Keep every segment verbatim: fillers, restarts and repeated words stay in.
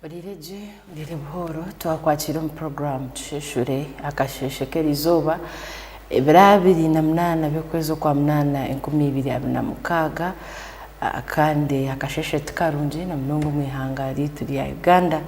Olire gye, olire buhoro, twakwakira omu program Tusheshure, akasheshe k'eri izooba, ebiro abiri na munaana by'okwezi okwa munaana, enkumi ibiri abiri na mukaaga, ah, kandi akasheshe tikarungi, na munonga omu ihanga ryaitu lya Uganda,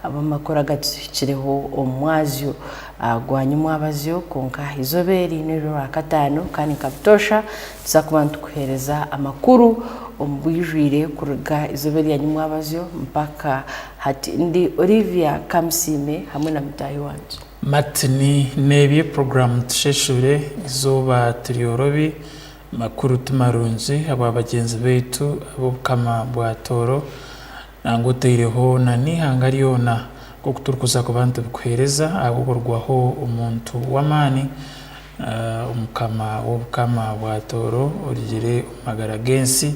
habw'amakuru agatuhikireho omu mwazyo, ah, gwa nyomwabazyo, kwonka izooba eri niryo Rwakataano, kandi nka butoosha, tuza kuba nitukuheereza amakuru omu bwijwire kuruga izooba erya nyomwabazyo mpaka hati. Ndi Olivia Kamusiime hamwe na mutaahi wangye. Martin Nebye, program Tusheshure, izooba tuli orobi, makuru timarungi habwa bagyenzi baitu ab'obukama bwa Tooro, nangwa otaireho na n'ihanga lyona, nk'oku turukuza kuba nitubukuheereza, ahabw'okurugwaho omuntu w'amaani, ah, omukama w'obukama bwa Tooro, orugire omu magara g'ensi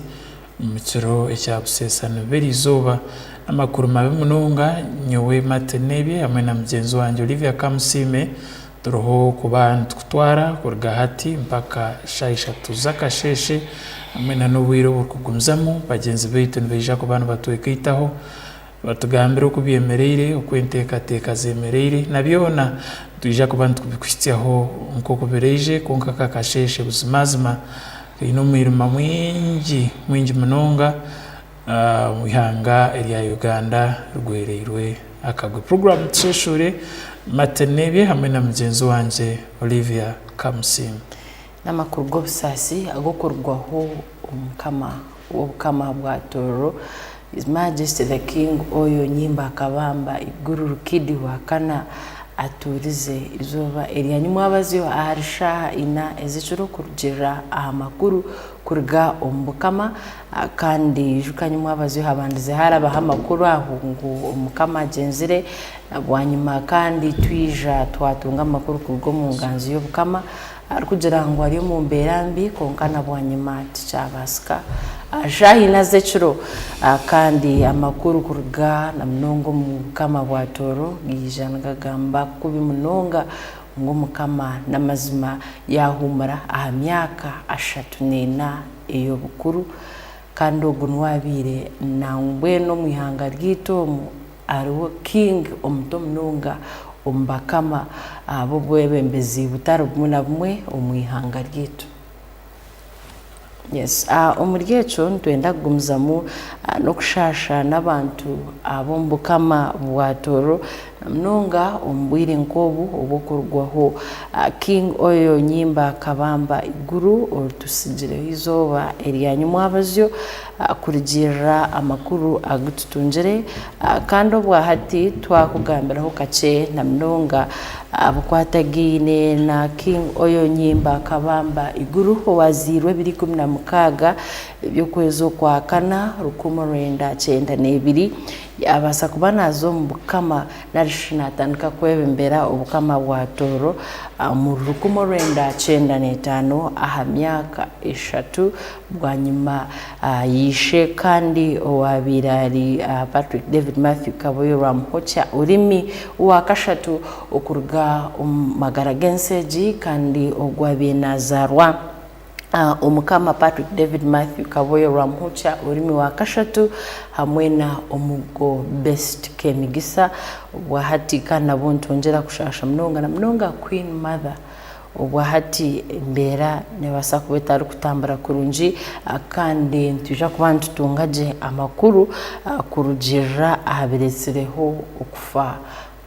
omu kiro ekya buseesa nibiri izooba. Amakuru mabi munonga, nyowe Martin Nebye hamwe na mugyenzi wangye Olivia Kamusiime, turoho kuba nitukutwara kuruga hati mpaka shaaha ishatu z'akasheeshe, hamwe na n'obwire oburukugumizamu, bagyenzi baitu nibaija kuba nibatwekaitaho, batugambire oku byemereire, oku enteekateeka zemereire, na byona twija kuba nitukubikuhikyaho nk'oku biraije, kwonka ka kasheeshe buzimazima kaine omwirima mwingi, mwingi munonga. Ah, ihanga erya Uganda rigwereirwe akagwi. Program Tusheshure, Martin Nebye hamwe na mugyenzi wangye Olivia Kamusiime. N'amakuru g'obusaasi ag'okurugwaho omukama w'obukama bwa Tooro, His Majesty the King Oyo Nyimba Kabamba Iguru Rukidi wa kana, atuurize izooba erya nyomwabazyo ahari shaaha ina ez'ekiro, kurugirra aha makuru kuruga omu bukama, ah, kandi ijuka nyomwabazyo habandize harabaho amakuru aho ngu omukama agyenzire, na bwanyima kandi twija twatunga amakuru kuruga omu nganzi y'obukama, arukugira ngu ali omu mbeera mbi, kwonka na bwanyima tikyabaasika. Ah, shaaha ina z'ekiro, ah, kandi amakuru kuruga na munonga omu bukama bwa Tooro gaija nigagamba kubi munonga ngu omukama n'amazima yahuumura aha myaka ashatu n'ena ey'obukuru, kandi ogu nuwe abaire nambwenu omu ihanga ryaitu omu aroho king omuto munonga omu bakama ab'obwebembezi butari bumwe na bumwe omu ihanga ryaitu. Yes, ah, omuri ekyo nitwenda kugumizamu, ah, n'okushaasha n'abantu ab'omu bukama bwa Tooro, na munonga omu bwire nk'obu obw'okurugwaho, ah, King Oyo Nyimba Kabamba Iguru, orutusigireho izooba erya nyomwabazyo, ah, kurugirra amakuru agututungire, ah, kandi obwa hati twakugambiraho kakye na munonga, ah, bukwatagaine na King Oyo Nyimba Kabamba Iguru, owazairwe ebiro ikumi na mukaaga eby'okwezi okwa kana, rukumi orwenda kyenda n'ebiri, yabaasa kuba naaza omu bukama, nari shi naatandika kwebembera obukama bwa Tooro, ah, omu rukumi orwenda kyenda n'etaano, aha myaka eshatu bwanyima, ah, y'ishe kandi owaabaire ari, ah, Patrick David Matthew Kaboyo Rwamuhokya Orimi owa kashatu okuruga omu magara g'ensi egi, kandi ogu abaire naazaarwa, ah, omukama Patrick David Matthew Kaboyo Rwamuhokya Orimi wa kashatu, hamwe na Omugo Best Kemigisa. Obwa hati kandi nabwo nitwongyera kushaasha munonga, na munonga Queen Mother. Obwa hati embeera nebaasa kuba etari kutambura kurungi, ah, kandi nitwija kuba nitutunga gye amakuru, ah, kurugirra aha biretsireho okufa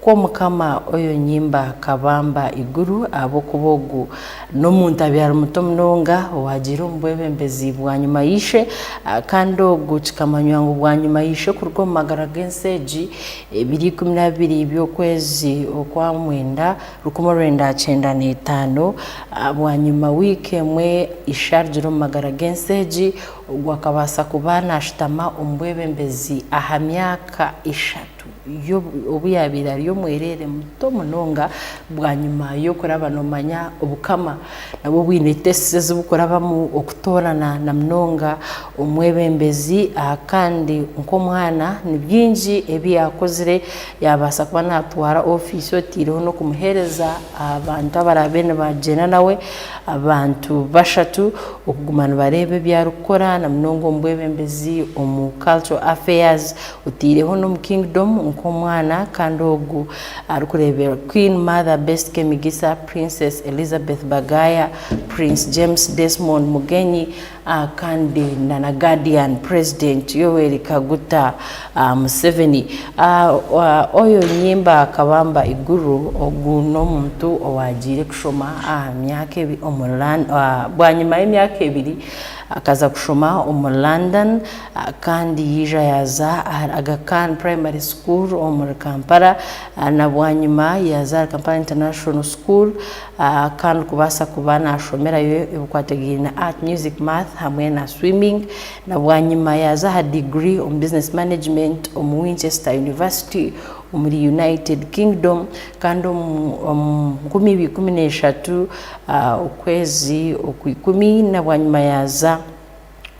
kw'omukama Oyo Nyimba Kabamba Iguru, ahabw'okuba ogu n'omuntu abyara muto munonga owaagiire omu bwebembezi bwanyima y'ishe, ah, kandi ogu kikamanywa ngu bwanyima y'ishe kuruga omu magara g'ensi egi, ebiro ikumi na bibiri by'okwezi okwa mwenda, rukumi orwenda kyenda n'etaano, ah, bwanyima wiiki emwe ishe arugire omu magara g'ensi egi, ogu akabaasa kuba naashutama omu bwebembezi aha myaka eshatu, yo-, obu yaabaire ari omwereere muto munonga, bwanyima y'okuraba, noomanya, obukama nabwo bwine tests ezibukurabamu, okutoorana na munonga omwebembezi, ah, kandi nk'omwana ni bingi ebi yaakozire, yaabaasa kuba naatwara ofiisi, otaireho n'okumuheereza abantu abaraabe nibagyenda nawe, abantu bashatu, okuguma nibareeba ebi arikukora, na munonga omu bwebembezi, omu cultural affairs, otaireho n'omu kingdom, nk'omwana, kandi ogu arikureebera Queen Mother Best Kemigisa, Princess Elizabeth Bagaya, Prince James Desmond Mugenyi, ah, kandi na, na Guardian President Yoweri Kaguta, ah, Museveni. Ah, wa-, oyo Nyimba Kabamba Iguru, ogu n'omuntu owaagiire kushoma aha myaka ebi-, omu Lon-, ah, bwanyima y'emyaka ebiri, akaza kushoma omu London, ah, kandi yaija yaaza aha Aga Khan Primary School omuri Kampala, ah, na bwanyima yaaza aha Kampala International School, ah, kandi kubaasa kuba naashomerayo ebikwatagaine na art, music, math hamwe na swimming. Na bwanyima yaaza aha degree omu business management omu Winchester University omuri United Kingdom, kandi omu, omu nkumi ibiri ikumi n'eshatu, ah, okwezi okwikumi, na bwanyima yaaza,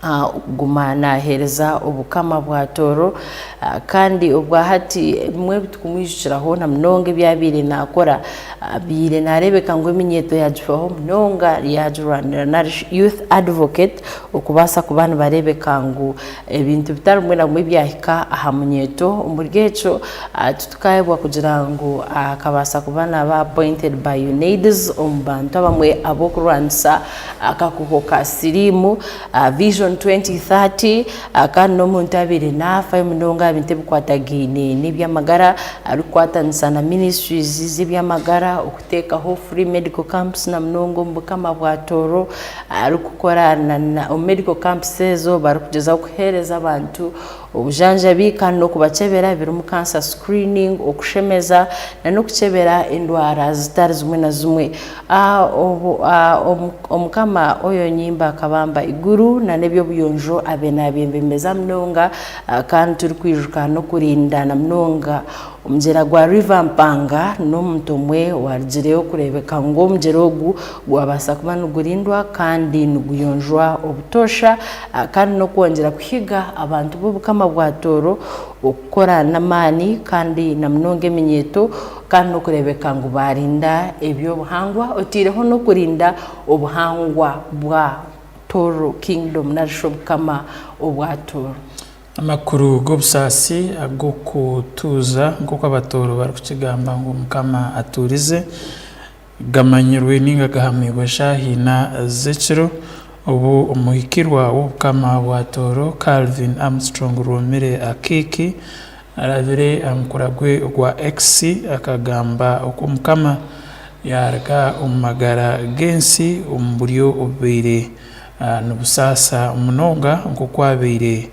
ah, kuguma naaheereza obukama bwa Tooro, ah, kandi obwa hati bimwe ebi tukumwijukiraho na munonga ebi abaire naakora, ah, abaire naareebeka ngu eminyeeto yaagifaho munonga, yaagirwanira, nari youth advocate, okubaasa kuba nibareebeka ngu ebintu bitari bimwe na bimwe byahika aha munyeeto. Omuri ekyo, ah, titukaayebwa kugira ngu, ah, akabaasa kuba naaba appointed by UNAIDS omu bantu abamwe ab'okurwanisa akakooko ka siriimu, ah, Vision twenty thirty, ah, kandi n'omuntu abaire naafayo munonga aha bintu ebikwatagaine n'eby'amagara, arikukwatanisa na ministries z'eby'amagara, okuteekaho free medical camps, na munonga omu bukama bwa Tooro, arikukora na, na, omu medical camps ezo, barikugyezaho kuheereza abantu obujanjabi kandi n'okubakyebera, birimu cancer screening, okushemeza, na n'okukyebera endwara zitari zimwe na zimwe. Ah, obu, ah, omu-, omukama oyo Nyimba Kabamba Iguru, na n'eby'obuyonjo abe nabyebembeza munonga, ah, kandi turikwijuka n'okurinda na munonga omugyera gwa River Mpanga, n'omuntu omwe owarugireyo kureebeka ngu omugyera ogu gwabaasa kuba nigurindwa kandi niguyonjwa obutoosha, ah, kandi n'okwongyera kuhiga abantu b'obukama bwa Tooro okukora n'amaani kandi na munonga eminyeeto, kandi n'okureebeka ngu baarinda eby'obuhangwa, otaireho n'okurinda obuhangwa bwa Tooro Kingdom, nari shi obukama obwa Tooro. Amakuru g'obusaasi ag'okutuuza, nk'oku Abatooro barikukigamba ngu Omukama atuurize, gamanyirwe ninga gahamibwe shaaha ina z'ekiro, obu omuhikirwa w'obukama bwa Tooro, Calvin Armstrong Rwomire Akiiki, arabire aha mukura gwe ogwa X, akagamba oku Omukama yaaruga omu magara g'ensi omu buryo obubaire, ah, nibusaasa munonga, nk'oku abaire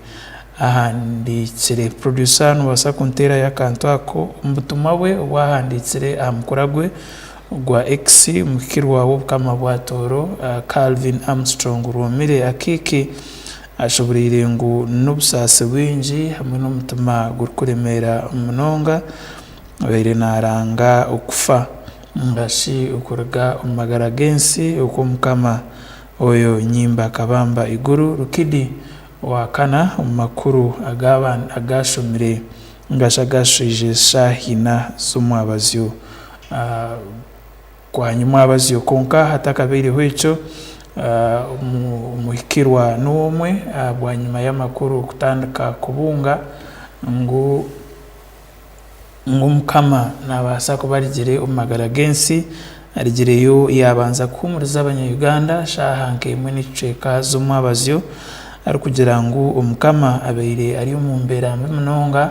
ahandiikire. Producer, noobaasa kunteerayo akantu ako? Omu butumwa bwe obu ahandiikire aha mukura gwe ogwa X, omuhikirwa w'obukama bwa Tooro, ah, Calvin Armstrong Rwomire Akiiki, ashoboreire ngu n'obusaasi bwingi hamwe n'omutima gurikuremeera munonga, abaire naaranga okufa, ninga shi okuruga omu magara g'ensi, oku Omukama oyo Nyimba Kabamba Iguru Rukidi owa kana omu makuru agaba-, agaashomire, ninga shi agaashwije shaaha ina z'omwabazyo, ah, kwa nyomwabazyo. Kwonka hatakabaireho ekyo, ah, omu-, omuhikirwa n'omwe, ah, bwanyima y'amakuru kutandika kubunga ngu, ngu Omukama naabaasa kuba arugire omu magara g'ensi, arugireyo yaabanza kuhuumuriza Abanya-Uganda shaaha nk'emwe n'ekicweka z'omwabazyo, arikugira ngu Omukama abaire ari omu mbeera mbi munonga,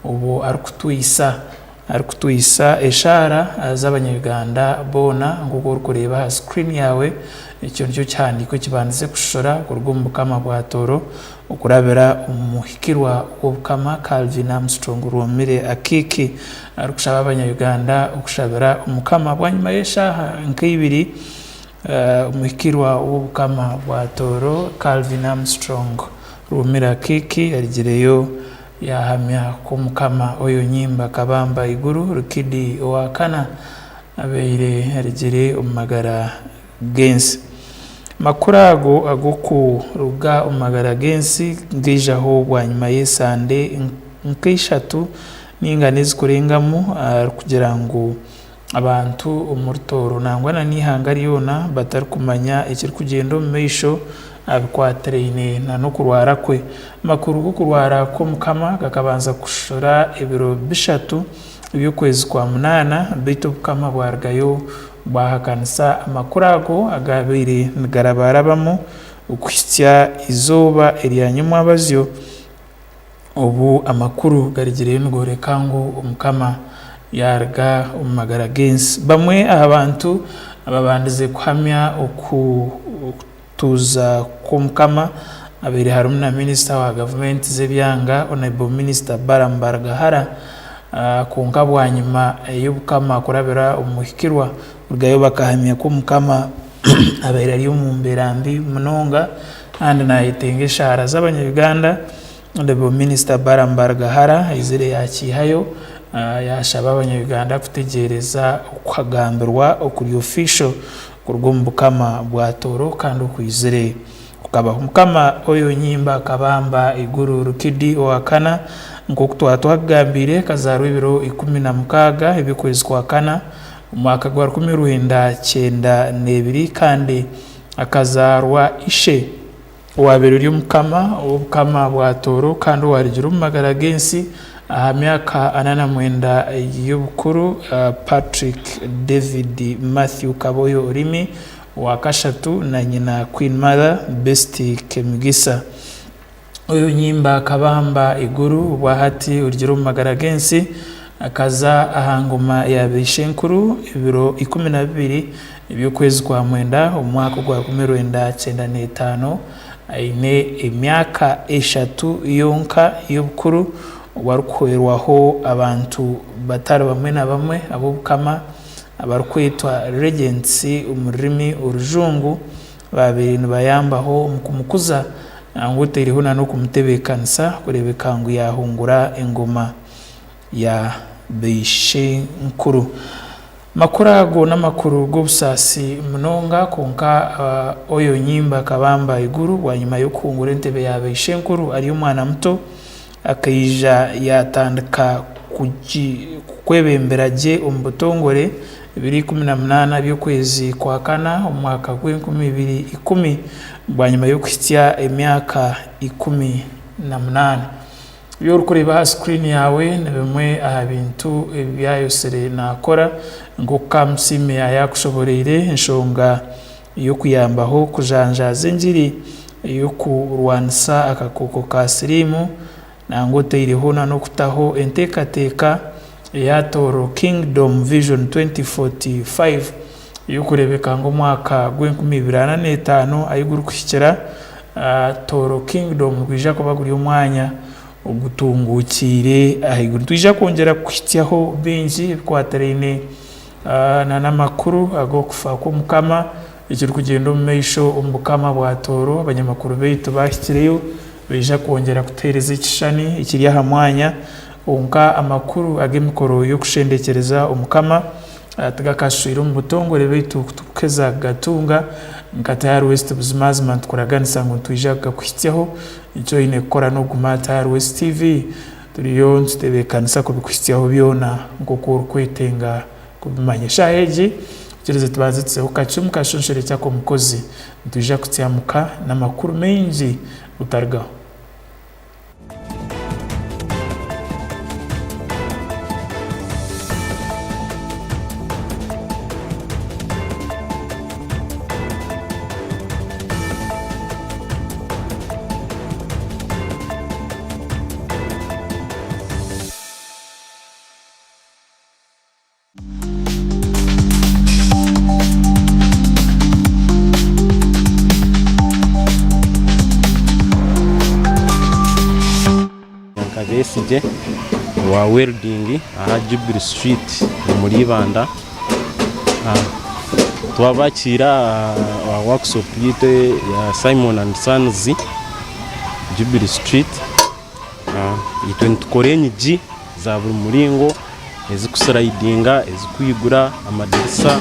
obu arikutwisa, arikutwisa eshaara, ah, z'Abanya-Uganda boona, nk'oku orikureeba aha screen yaawe. Ekyo nikyo kihandiiko eki bandize kushushura kuruga omu bukama bwa Tooro, okurabira omu muhikirwa w'obukama Calvin Armstrong Rwomire Akiiki, arikushaba Abanya-Uganda okushabira Omukama. Bwanyima y'eshaaha nka ibiri, eh, omuhikirwa w'obukama bwa Tooro, Calvin Armstrong Rwomire Akiiki, arugireyo yaahamya ku Omukama oyo Nyimba Kabamba Iguru Rukidi owa kana abaire arugire omu magara g'ensi. Amakuru ago ag'okuruga omu magara g'ensi gaijaho bwanyima y'esande nk-, nka ishatu ninga n'ezikurengamu, arikugira ngu abantu omuri Tooro nangwa na n'eihanga ryona batarikumanya ekirikugyenda omu maisho, abikwatiraine na n'okurwara kwe. Amakuru g'okurwara kw'Omukama gakabanza kushura ebiro bishatu eby'okwezi kwa munaana, baitu Obukama bwarugayo bwahakanisa amakuru ago agaabaire nigarabarabamu okuhikya izooba erya nyomwabazyo, obu amakuru garigireyo nigooleka ngu Omukama yaaruga omu magara g'ensi. Bamwe aha bantu ababandize kuhamya oku-, okutuuza kw'Omukama habaire harumu na Minisita wa Gavumenti z'Ebyanga, Honourable Minister Balaam Barugahara. Ah, kwonka bwanyima y'Obukama kurabira omu Muhikirwa kurugayo, bakahamya ku Omukama abaire ali omu mbeera mbi munonga kandi naayetenga eshaara z'Abanya-Uganda. Honourable Minister Balaam Barugahara aizire yaakiihayo, ah, yaashaba Abanya-Uganda kutegereza okuhagambirwa okuli official kuruga omu Bukama bwa Tooro kandi okwizire kukabaho. Mukama Oyo Nyimba Kabamba Iguru Rukidi owa kana, nk'oku twaba twakugambiire, akazaarwa ebiro ikumi na mukaaga eby'okwezi kwa kana, omwaka gwa rukumi rwenda kyenda n'ebiri, kandi akazaarwa ishe owaabaire ori omukama w'obukama bwa Tooro kandi owaarugire omu magara g'ensi aha myaka ana na mwenda y'obukuru, ah, Patrick David Matthew Kaboyo Orimi owa kashatu na nyina Queen Mother Best Kemigisa. Oyo Nyimba Kabamba Iguru obwa hati orugire omu magara g'ensi, akaza aha ngoma ya baishenkuru ebiro ikumi na bibiri eby'okwezi kwa mwenda omu mwaka ogwa rukumi rwenda kyenda n'etaano, aine emyaka eshatu yonka y'obukuru, obu arikuhwerwaho abantu batali bamwe na bamwe ab'obukama abarukwetwa regents omu rurimi Orujungu, baabaire nibayambaho omu kumukuza, nangwa otaireho na n'okumutebeekanisa kureebeka ngu yaahungura engoma ya baishenkuru. Amakuru ago n'amakuru g'obusaasi munonga, kwonka, ah, Oyo Nyimba Kabamba Iguru, bwanyima y'okuhungura entebe ya baishenkuru ali omwana muto, akaija yaatandika kugi-, kwebembera gye omu butongore ebiro ikumi na munaana by'okwezi kwa kana omu mwaka gw'enkumi ibiri ikumi, bwanyima y'okuhikya emyaka ikumi na munaana. Ebi orikureeba aha screen yaawe ni bimwe aha bintu ebi ayosire naakora, nk'oku Kamusiime yaayakushoboreire enshonga y'okuyambaho kujanjaaza engiri y'okurwanisa akakooko ka siriimu, nangwa otaireho na n'okutaho enteekateeka eya Tooro Kingdom Vision twenty forty-five, ey'okureebeka ngu omwaka gw'enkumi ibiri ana n'etaano ahi gurikuhikira, ah, Tooro Kingdom nigwija kuba guri omwanya ogutunguukiire ahaiguru. Nitwija kwongyera kukuhikyaho bingi ebikwatiraine, ah, na, n'amakuru ag'okufa kw'Omukama, ekirikugyenda omu maisho omu bukama bwa Tooro. Abanyamakuru baitu baahikireyo, baija kwongyera kutuheereza ekishushani ekiri aha mwanya. Kwonka amakuru ag'emikoro y'okushendekyereza Omukama, ah, tigakashwire omu butongore, baitu kugeza kugatunga nka Tayari West, buzimazima nitukuraganisa ngu nitwija kugakuhikyaho. Eki oine kukora n'okuguma Tayari West T V. Turiyo nitutebeekanisa kubikuhikyaho byona nk'oku orikwetenga kubimanya. Eshaaha egi, ikirize tubanze tuteho kacumu kashonshore ky'ak'omukozi. Nitwija kutyamuka n'amakuru maingi, otarugaho. Nyanka Besigye owa welding aha Jubilee Street omuri Ibanda. Ah, twabakiira aha, aha workshop yaitu ya Simon and Sons, Jubilee Street. Ah, itwe nitukora enyigi za buri muringo, ezikuslidinga, ezikwigura, amadirisa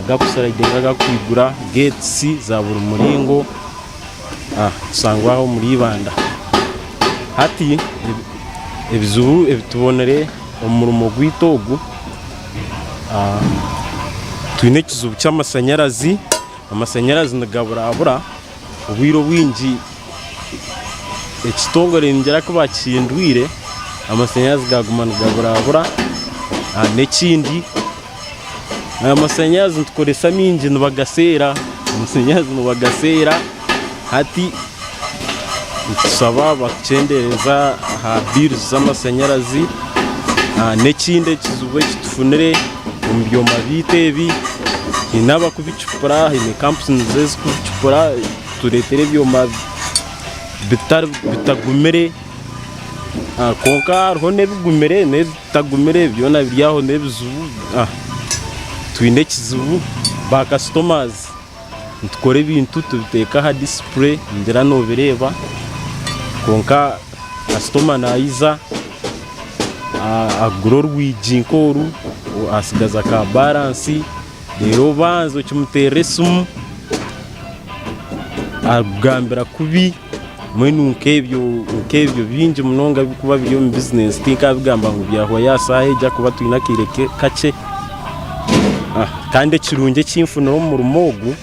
agakuslidinga, agakwigura, gates za buri muringo, ah, tusangwa aho omuri Ibanda. Hati, ebi-, ebizibu ebi tubonere omu murimo gwaitu ogu, ah, twine ekizibu ky'amasanyarazi, amasanyarazi nigaburabura. Obwire obwingi ekitongore ningira ki bakihindwire, amasanyarazi gaguma nigaburabura. Ah, n'ekindi, amasanyarazi nitukoresa maingi nibagaseera, amasanyarazi nibagaseera. Hati nitusaba batukyendeeza aha bills z'amasanyarazi. Ah, n'ekindi ekizibu eki tufunire omu byoma byaitu ebi, haine abakubicupura, haine kampuni nizo ezikubicupura, tureetere ebyoma bitari, bitagumire. Ah, kwonka hariho n'ebigumire, n'ebitagumire, byona biri aho n'ebizibu. Ah, twine ekizibu, ba customers. Nitukora ebintu, tubiteeka aha display, ningira noobireeba. Kwonka kasitoma naiza, a-, agura orwigi nk'oru, asigaza ka balance. Reero obanza okimuterra esimu, akugambira kubi. Mbwenu nk'ebyo, nk'ebyo bingi munonga ebikuba biri omu business, tinkabigamba ngu byahwayo ha saaha egi, ahakuba twine akaire ke-, kakye. Ah, kandi ekirungi eki nfunire omu murimo ogu,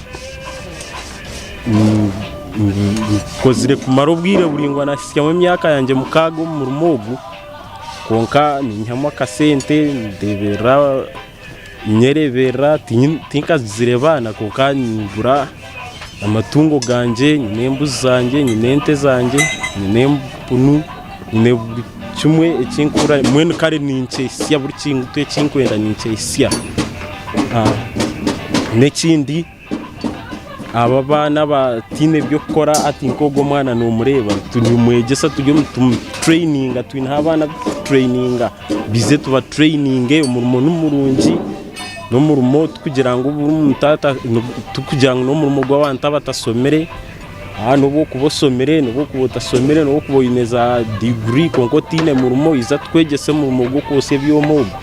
mm, mm, nkozire kumara obwire buraingwa, nahikyamu emyaka yangye mukaaga omu murimo ogu, kwonka ninyihamu akasente, ndeeberera, nyereeberera, tinyi-, tinkagizire baana, kwonka ningura amatungo gangye, nyine embuzi zangye, nyine ente zangye, nyine empunu, nyine buli kimwe ekinkura, mbwenu kare ninkyehitsya, buli kintu ekinkwenda ninkyehitsya. Ah, n'ekindi, abo abaana abataine by'okukora, hati nk'ogu omwana noomureeba, nimwegyesa, turi omu, tumutraininga, twineho abaana abu tutraininga, baize tubatraininge, omurimo ni murungi, n'omurimo tikugira ngu buri muntu ata-, tikugira ngu n'omurimo gw'abantu abatasomere, ah, n'obu okuba osomere, n'obu okuba otasomere, n'obu okuba oine za degree, kwonka otaine murimo, iza tukwegyese omurimo gw'okwosya ebyoma ogu.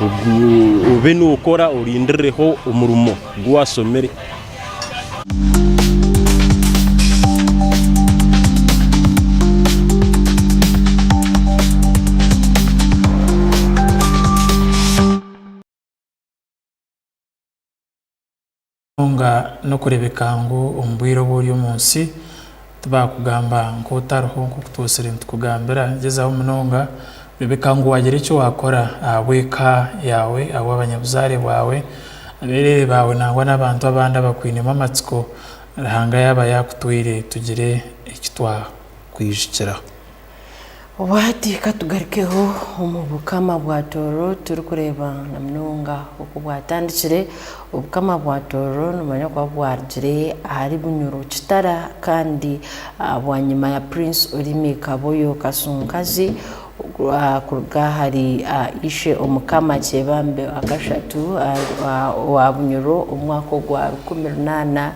Ogu-, obe nookora, olindirireho omurimo ogu wasomere. Munonga n'okureebeka ngu omu bwire obu ori omu nsi, tibakugamba nk'otariho, nk'oku twosire nitukugambira. Gyezaho munonga, reebeka ngu waagira eki waakora ahabw'eka yaawe, ahabw'abanyabuzaare baawe, abeerere baawe, nangwa n'abantu abandi abakwinemu amatsiko, Ruhanga yaaba yaakutwire, tugire eki twakwijukiraho. Obu hati ka tugarukeho omu bukama bwa Tooro, turikureeba na munonga oku bwatandikire. Obukama bwa Tooro, nimanya kuba bwarugire ahari Bunyoro Kitara, kandi, ah, bwanyima ya Prince Orimi Kaboyo Kasunkazi, ah, kuruga ahari, ah, ishe Omukama Kyebambe wa kashatu, ah, ah, owa Bunyoro omu mwaka ogwa rukumi runaana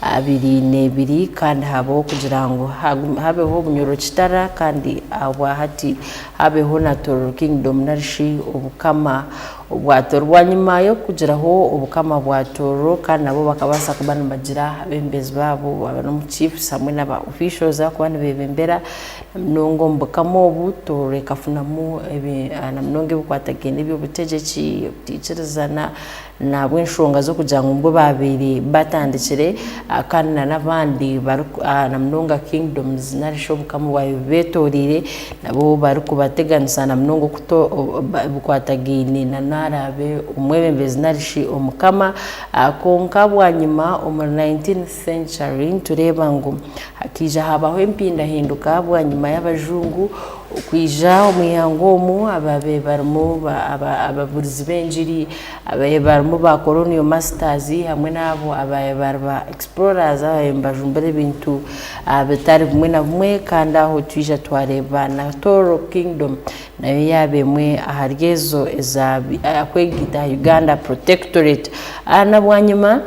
abiri n'ebiri, kandi habaho kugira ngu hagu-, habeho Bunyoro Kitara, kandi habwa hati habeho na Tooro Kingdom, nari shi obukama obwa Tooro. Bwanyima y'okugiraho obukama bwa Tooro, kandi nabo bakabaasa kuba nibagira abebembezi baabo, aba n'omu chiefs hamwe n'aba officials abakuba nibebembera, na munonga omu bukama obu, Tooro ekafunamu ebi-, ah, na munonga ebikwatagaine n'eby'obutegyeki, obutaikirizana, n'ahabw'enshonga z'okugira ngu nibo baabaire batandikire, ah, kandi na n'abandi bari, ah, na munonga kingdoms, nari shi obukama obwabaire bubetoreire, nabo barikubateganisa na munonga okuto-, o-, ba-, bikwatagaine na n'araabe omwebembezi, nari shi omukama. Ah, kwonka bwanyima, omuri nineteenth century, nitureeba ngu hakiija habaho empindahinduka bwanyima y'abajungu okwija omu ihanga omu, ababaire barimu ba-, aba-, ababurizi b'engiri, ababaire barimu ba colonial masters, hamwe n'abo ababaire bari ba explorers, ababaire nibajumbura ebintu, ah, bitari bimwe na bimwe. Kandi aho twija twareeba na Tooro Kingdom, nayo yaaba emwe ahari ezo eza-, ah, kwegita Uganda Protectorate. Ah, na bwanyima,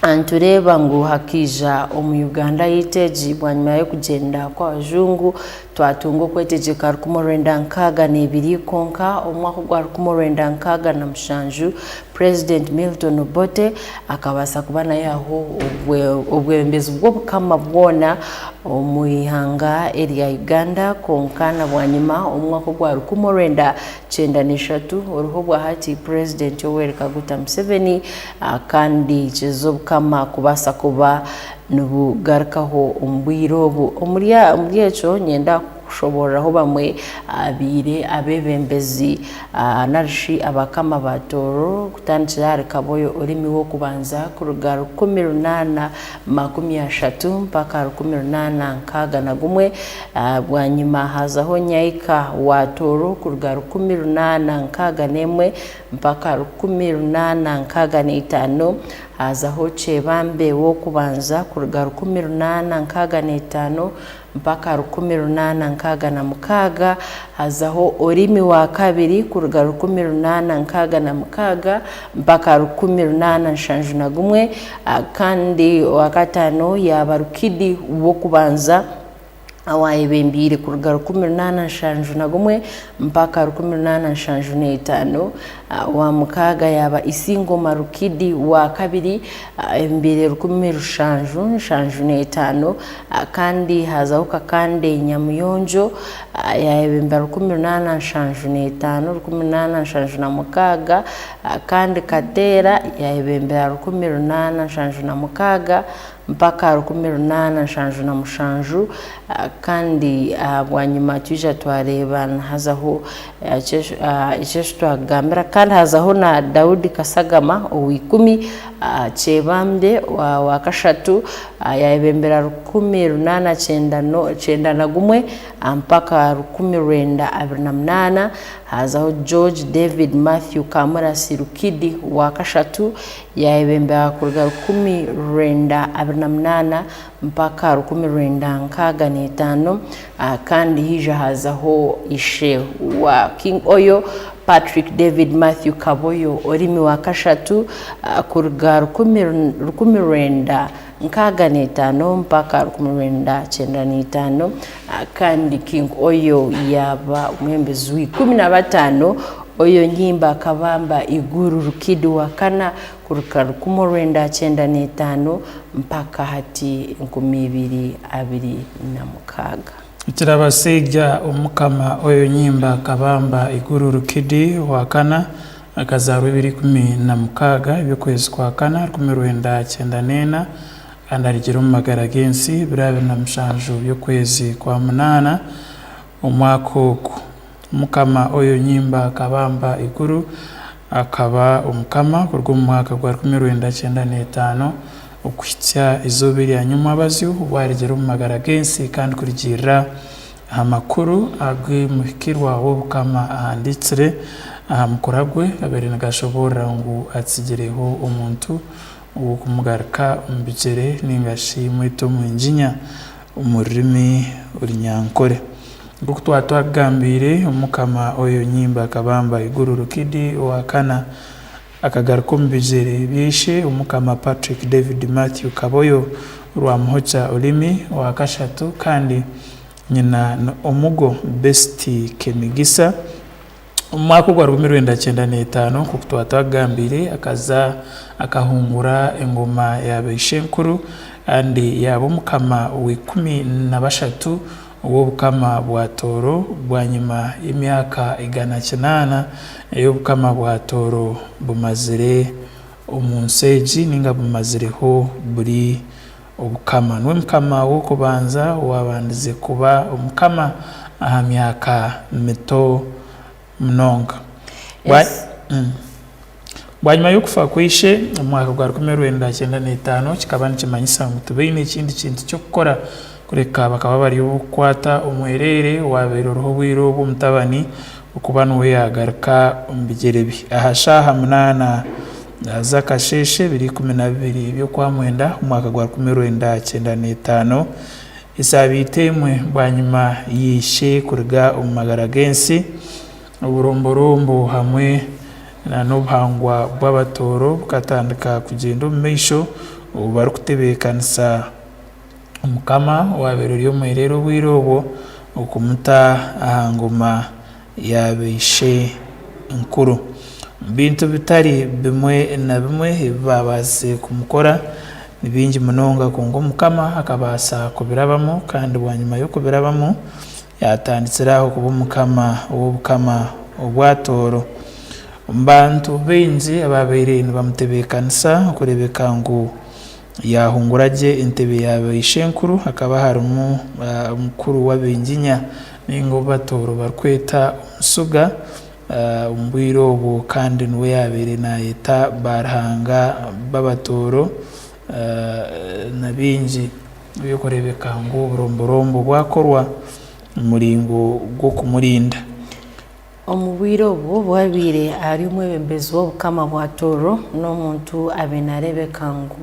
Ah, nitureeba ngu hakiija omu Uganda yaitu egi, bwanyima y'okugyenda kw'abajungu, twatunga okwetegyeka rukumi orwenda nkaaga n'ebiri, kwonka omu mwaka ogwa rukumi orwenda nkaaga na mushanju, President Milton Obote akabaasa kuba nayehaho obwe-, obwebembezi bw'obukama bwona omu ihanga erya Uganda, kwonka na bwanyima omu mwaka ogwa rukumi orwenda kyenda n'eshatu, oruho bwa hati President Yoweri Kaguta Museveni, ah, kandi kizza obukama kubaasa kuba nibugarukaho omu bwire obu. Omuri a-, omuri ekyo, nyenda kushoborraho bamwe abaire abebembezi, ah, nari shi abakama ba Tooro, kutandikira ahari Kaboyo Orimi w'okubanza kuruga rukumi runaana makumi ashatu mpaka rukumi runaana nkaaga na gumwe. Ah, bwanyima hazaho Nyaika wa Tooro kuruga rukumi runaana nkaaga n'emwe mpaka rukumi runaana nkaaga n'etaano. Hazaho Kyebambe w'okubanza kuruga rukumi runaana nkaaga n'etaano mpaka rukumi runaana nkaaga na mukaaga. Hazaho Orimi wa kabiri kuruga rukumi runaana nkaaga na mukaaga mpaka rukumi runaana nshanju na gumwe. Ah, kandi owa kataano yaba Rukidi w'okubanza, owayebembiire kuruga rukumi runaana nshanju na gumwe mpaka rukumi runaana nshanju n'etaano. Ah, owa mukaaga yaba Isingoma Rukidi wa kabiri, ah, ayebembiire rukumi rushanju nshanju n'etaano. Ah, kandi hazaho Kakande Nyamuyonjo, ah, yayebembera rukumi runaana nshanju n'etaano, rukumi runaana nshanju na mukaaga. Ah, kandi Kateera yayebembera rukumi runaana nshanju na mukaaga mpaka rukumi runaana nshanju na mushanju. Ah, kandi, ah, bwanyima twija twareeba nihazaho, ah, ekyesh-, ah, ekyeshi twakugambira. Kandi hazaho na Daudi Kasagama ow'ikumi, ah, Kyebambe wa, wa kashatu, ah, yayebembera rukumi runaana kyenda no-, kyenda na gumwe, ah, mpaka rukumi rwenda abiri na munaana. Hazaho George David Matthew Kamurasi Rukidi wa kashatu, yayebembera kuruga rukumi rwenda abiri na munaana mpaka rukumi rwenda nkaaga n'etaano, ah, kandi haija hazaho ishe wa King Oyo, Patrick David Matthew Kaboyo Orimi wa kashatu, ah, kuruga rukumi, rukumi rwenda nkaaga n'etaano mpaka rukumi rwenda kyenda n'etaano, ah, kandi King Oyo yaba omwebembezi w'ikumi na bataano. Oyo Nyimba Kabamba Iguru Rukidi wa kana kuruga rukumi orwenda kyenda n'etaano mpaka hati enkumi ibiri abiri na mukaaga. Kirabasaija omukama Oyo Nyimba Kabamba Iguru Rukidi wa kana, akazaarwa ebiro ikumi na mukaaga eby'okwezi kwa kana, rukumi rwenda kyenda n'ena, kandi arugire omu magara g'ensi biro abiri na mushanju by'okwezi kwa munaana omwaka ogu. Omukama Oyo Nyimba Kabamba Iguru akaba omukama kuruga omu mwaka gwa rukumi rwenda kyenda n'etaano okuhikya izooba erya nyomwabazyo, obu arugire omu magara g'ensi, kandi kurugirra aha makuru agu muhikirwa w'obukama ahandiikire aha mukura gwe, gabaire nigashoboorora ngu atsigireho omuntu ow'okumugaruka omu bigyere, ninga shi mwete omwinginya omu rurimi Orunyankore. Nk'oku twaba twakugambiire, omukama Oyo Nyimba Kabamba Iguru Rukidi owa kana akagaruka omu bigyere bya ishe, omukama Patrick David Matthew Kaboyo Rwamuhokya Orimi owa kashatu, kandi nyina ni Omugo Best Kemigisa. Omu mwaka ogwa rukumi rwenda kyenda n'etaano, nk'oku twaba twakugambiire, akaza akahungura engoma ya baishenkuru, kandi yaaba omukama w'ikumi na bashatu ow'obukama bwa Tooro, bwanyima y'emyaka igana kinaana ey'obukama bwa Tooro bumazire omu nsi egi, ninga bumazireho buli obukama. Niwe mukama w'okubanza owaabandize kuba omukama aha myaka mito munonga. Bwa-, Yes. Mm. Bwanyima y'okufa kwa ishe, omu mwaka gwa rukumi rwenda kyenda n'etaano, kikaba nikimanyisa ngu tibaine ekindi kintu ky'okukora, kureka bakaba bali obukukwata omwereere owaabaire oruho obwire obu, omutabani, okuba nuwe yaagaruka omu bigyere bye. Aha shaaha munaana z'akasheeshe, biri ikumi na bibiri by'okwa mwenda, omu mwaka gwa rukumi rwenda kyenda n'etaano, esaabiiti emwe bwanyima ya ishe kuruga omu magara g'ensi, oburomborombo hamwe na n'obuhangwa bw'Abatooro bukatandika kugyenda omu maisho, obu barikutebeekanisa omukama owaabaire ori omwereere obwire obwo, okumuta aha ngoma ya baishe nkuru. Omu Bintu bitali bimwe na bimwe ebi baabaasize kumukora, ni bingi munonga, kwonka Omukama akabaasa kubirabamu, kandi bwanyima y'okubirabamu, yatandikiraho kuba Omukama w'Obukama obwa Tooro. Omu bantu baingi abaabaire nibamutebeekanisa okureebeka ngu yaahungura gye entebe ya Baishenkuru, hakaba harumu, ah, omukuru w'Abenyinya, ninga obu Batooro barukweta Omusuga, ah, omu bwire obwo, kandi nuwe yaabaire naayeta Baruhanga b'Abatooro, ah, na bingi eby'okureebeka ngu oburomborombo bwakorwa omu mulingo gw'okumulinda. Omu bwire obu, obu abaire ali omwebembezi w'Obukama bwa Tooro, n'omuntu abaire naareebeka ngu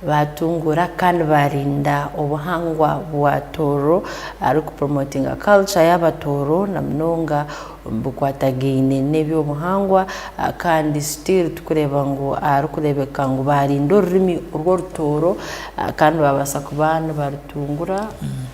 baatungura kandi baalinda obuhangwa bwa Tooro, arikupromotinga culture y'Abatooro, na munonga omu bikwatagaine n'eby'obuhangwa, ah, kandi still tukureeba ngu arikureebeka ngu baalinda orurimi orw'Orutooro, ah, kandi baabaasa kuba nibaru- tungura,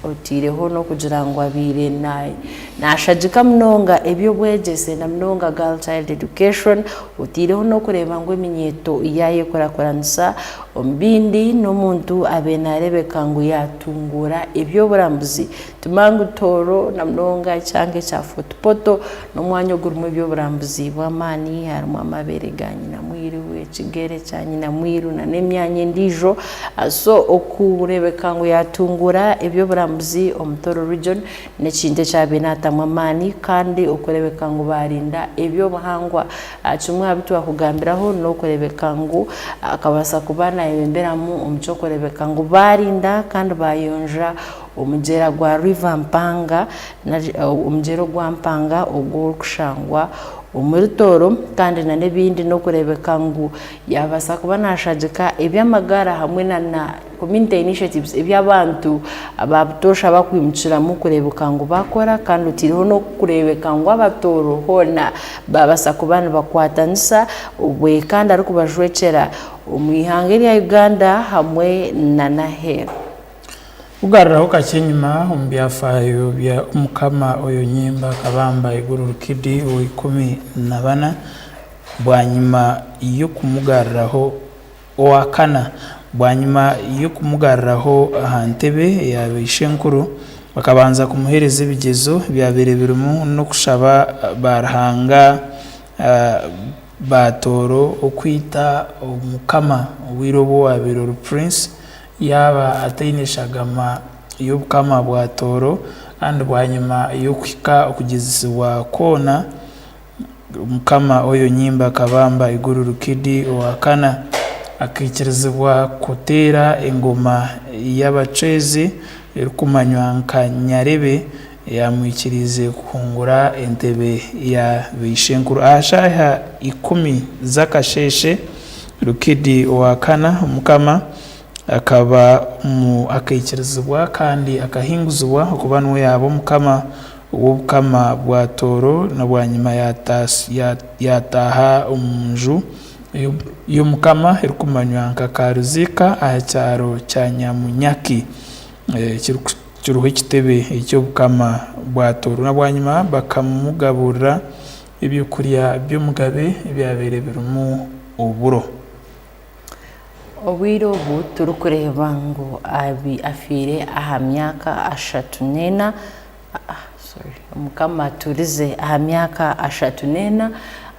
otiireho n'okugira ngu abaire na-, naashagika munonga eby'obwegyese, na munonga girl child education, otiireho n'okureeba ngu eminyeeto yaayekurakuranisa. Omu bindi, n'omuntu abaire naareebeka ngu yaatungura eby'oburambuzi. Tumangu Tooro, na munonga ekyanga ekya Fort Portal, n'omwanya ogurimu eby'oburambuzi bw'amaani, harimu amabeere ga nyinamwiru, ekigere kya nyinamwiru, na n'emyanya endiijo. Ah, so, okureebeka ngu yaatungura eby'oburambuzi omu Tooro region n'ekintu ekyabaire naatamu amaani, kandi okureebeka ngu baalinda eby'obuhangwa. Ah, kimwe aha bi twakugambiraho n'okureebeka ngu akabaasa kuba naayebemberamu omu ky'okureebeka ngu baalinda kandi baayonja omugyera gwa River Mpanga, na, omugyera ogwa Mpanga ogurikushangwa omuri Tooro, kandi na n'ebindi, n'okureebeka ngu yaabaasa kuba naashagika eby'amagara hamwe na, na community initiatives eby'abantu ba butoosha bakwimukiramu kureebeka ngu bakora, kandi otiireho n'okureebeka ngu Abatooro hoona baabaasa kuba nibakwatanisa, obwe kandi arikubajwekyera omu ihanga erya Uganda hamwe na n'aheeru. Kugarraho kakye enyuma omu byafaayo bya Omukama Oyo Nyimba Kabamba Iguru Rukidi owa ikumi na bana, bwanyima y'okumugarraho, owa kana, bwanyima y'okumugarraho aha ntebe eya Baishenkuru, bakabanza kumuheereza ebigyezo ebyabaire birimu n'okushaba ba Ruhanga, ah, ba Tooro okwita Omukama, obwire obu owaabaire ori Prince yaaba ataine eshagama y'obukama bwa Tooro, kandi bwanyima y'okuhika okugezesibwa kwona, Omukama Oyo Nyimba Kabamba Iguru Rukidi owa kana akaikirizibwa kuteera engoma y'abacwezi erikumanywa nka Nyarebe, eyamwikiriize kuhungura entebe ya Baishenkuru. Aha shaaha ikumi z'akasheeshe, Rukidi owa kana, Omukama akaba mu-, akaikirizibwa kandi akahinguzibwa okuba nuwe yaaba Omukama w'Obukama bwa Tooro, na bwanyima yatas-, ya-, yataaha omu nju y'o-, y'Omukama erikumanywa nka Karuziika aha kyaro kya Nyamunyaki, eh, kiriku-, kiruho ekitebe eky'Obukama bwa Tooro. Na bwanyima bakamugaburra ebyokulya by'omugabe ebyabaire birimu oburo. Obwire obu turikureeba ngu abi-, afiire aha myaka ashatu n'ena, ah, ah, sorry, Omukama aturize aha myaka ashatu n'ena,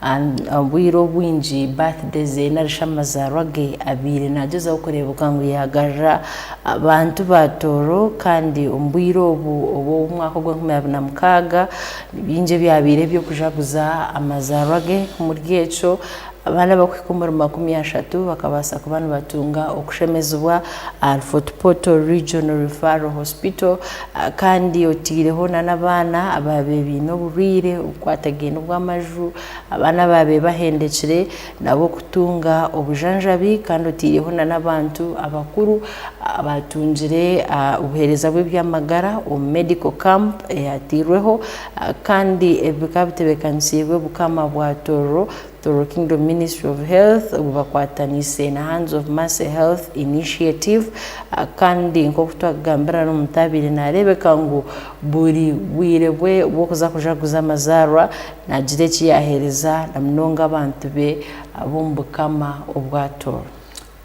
and obwire obwingi birthday ze nari shi amazaarwa ge abaire naagyezaho kureebeka ngu yaagarra abantu ba Tooro, kandi omu bwire obu obw'omwaka ogw'enkumi abiri na mukaaga, ni bingi ebyabaire eby'okujaguza amazaarwa ge. Omuri ekyo, abaana abakuhika omuri makumi ashatu bakabaasa kuba nibatunga okushemezibwa ahari Fort Portal Regional Referral Hospital, ah, kandi otaireho na n'abaana abaabaire baine oburwaire obukwatagaine obw'amaju, abaana abaabaire bahendekire nabo kutunga obujanjabi, kandi otaireho na n'abantu abakuru abaatungire, ah, obuheereza bw'eby'amagara omu medical camp eyatairweho, ah, kandi ebi bikaba bitebeekanisiibwe Bukama bwa Tooro Tororo Kingdom Ministry of Health obu bakwataniise na Hands of Mercy Health Initiative, ah, kandi nk'oku twakugambira n'omutabiire, nareebeka ngu buli bwire bwe obw'okuza kujaguza amazaarwa, nagira eki yaheereza na munonga abantu be ab'omu bukama obwa Tororo.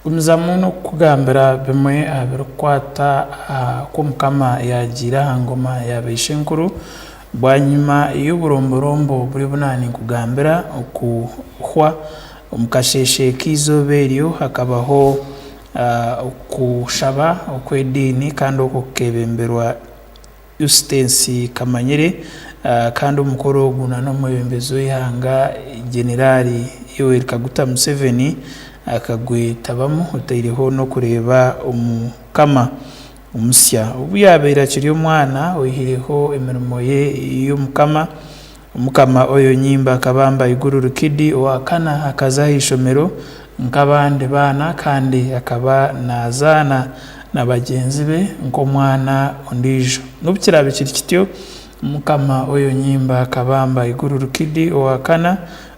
Gumizamu n'okukugambira bimwe aha birikukwata aha ku Omukama yaagiire aha ngoma ya baishenkuru. Bwanyima y'oburomborombo buli bunu ninkugambira, okuhwa omu kasheeshe k'izooba eryo, hakabaho, ah, okushaba okw'ediini, kandi okwo kukebemberwa Eustace Kamanyire, ah, kandi omukoro ogu na n'omwebembezi w'eihanga, Generali Yoweri Kaguta Museveni, akagwetabamu, otaireho n'okureeba Omukama omusya. Obu yabaire akiri omwana, oihireho emirimo ye y'Omukama, Omukama Oyo Nyimba Kabamba Iguru Rukidi owa kana akaza ha ishomero nk'abandi baana, kandi akaba naazaana na bagyenzi be nk'omwana ondiijo. N'obu kiraabe kiri kityo, Omukama Oyo Nyimba Kabamba Iguru Rukidi owa kana,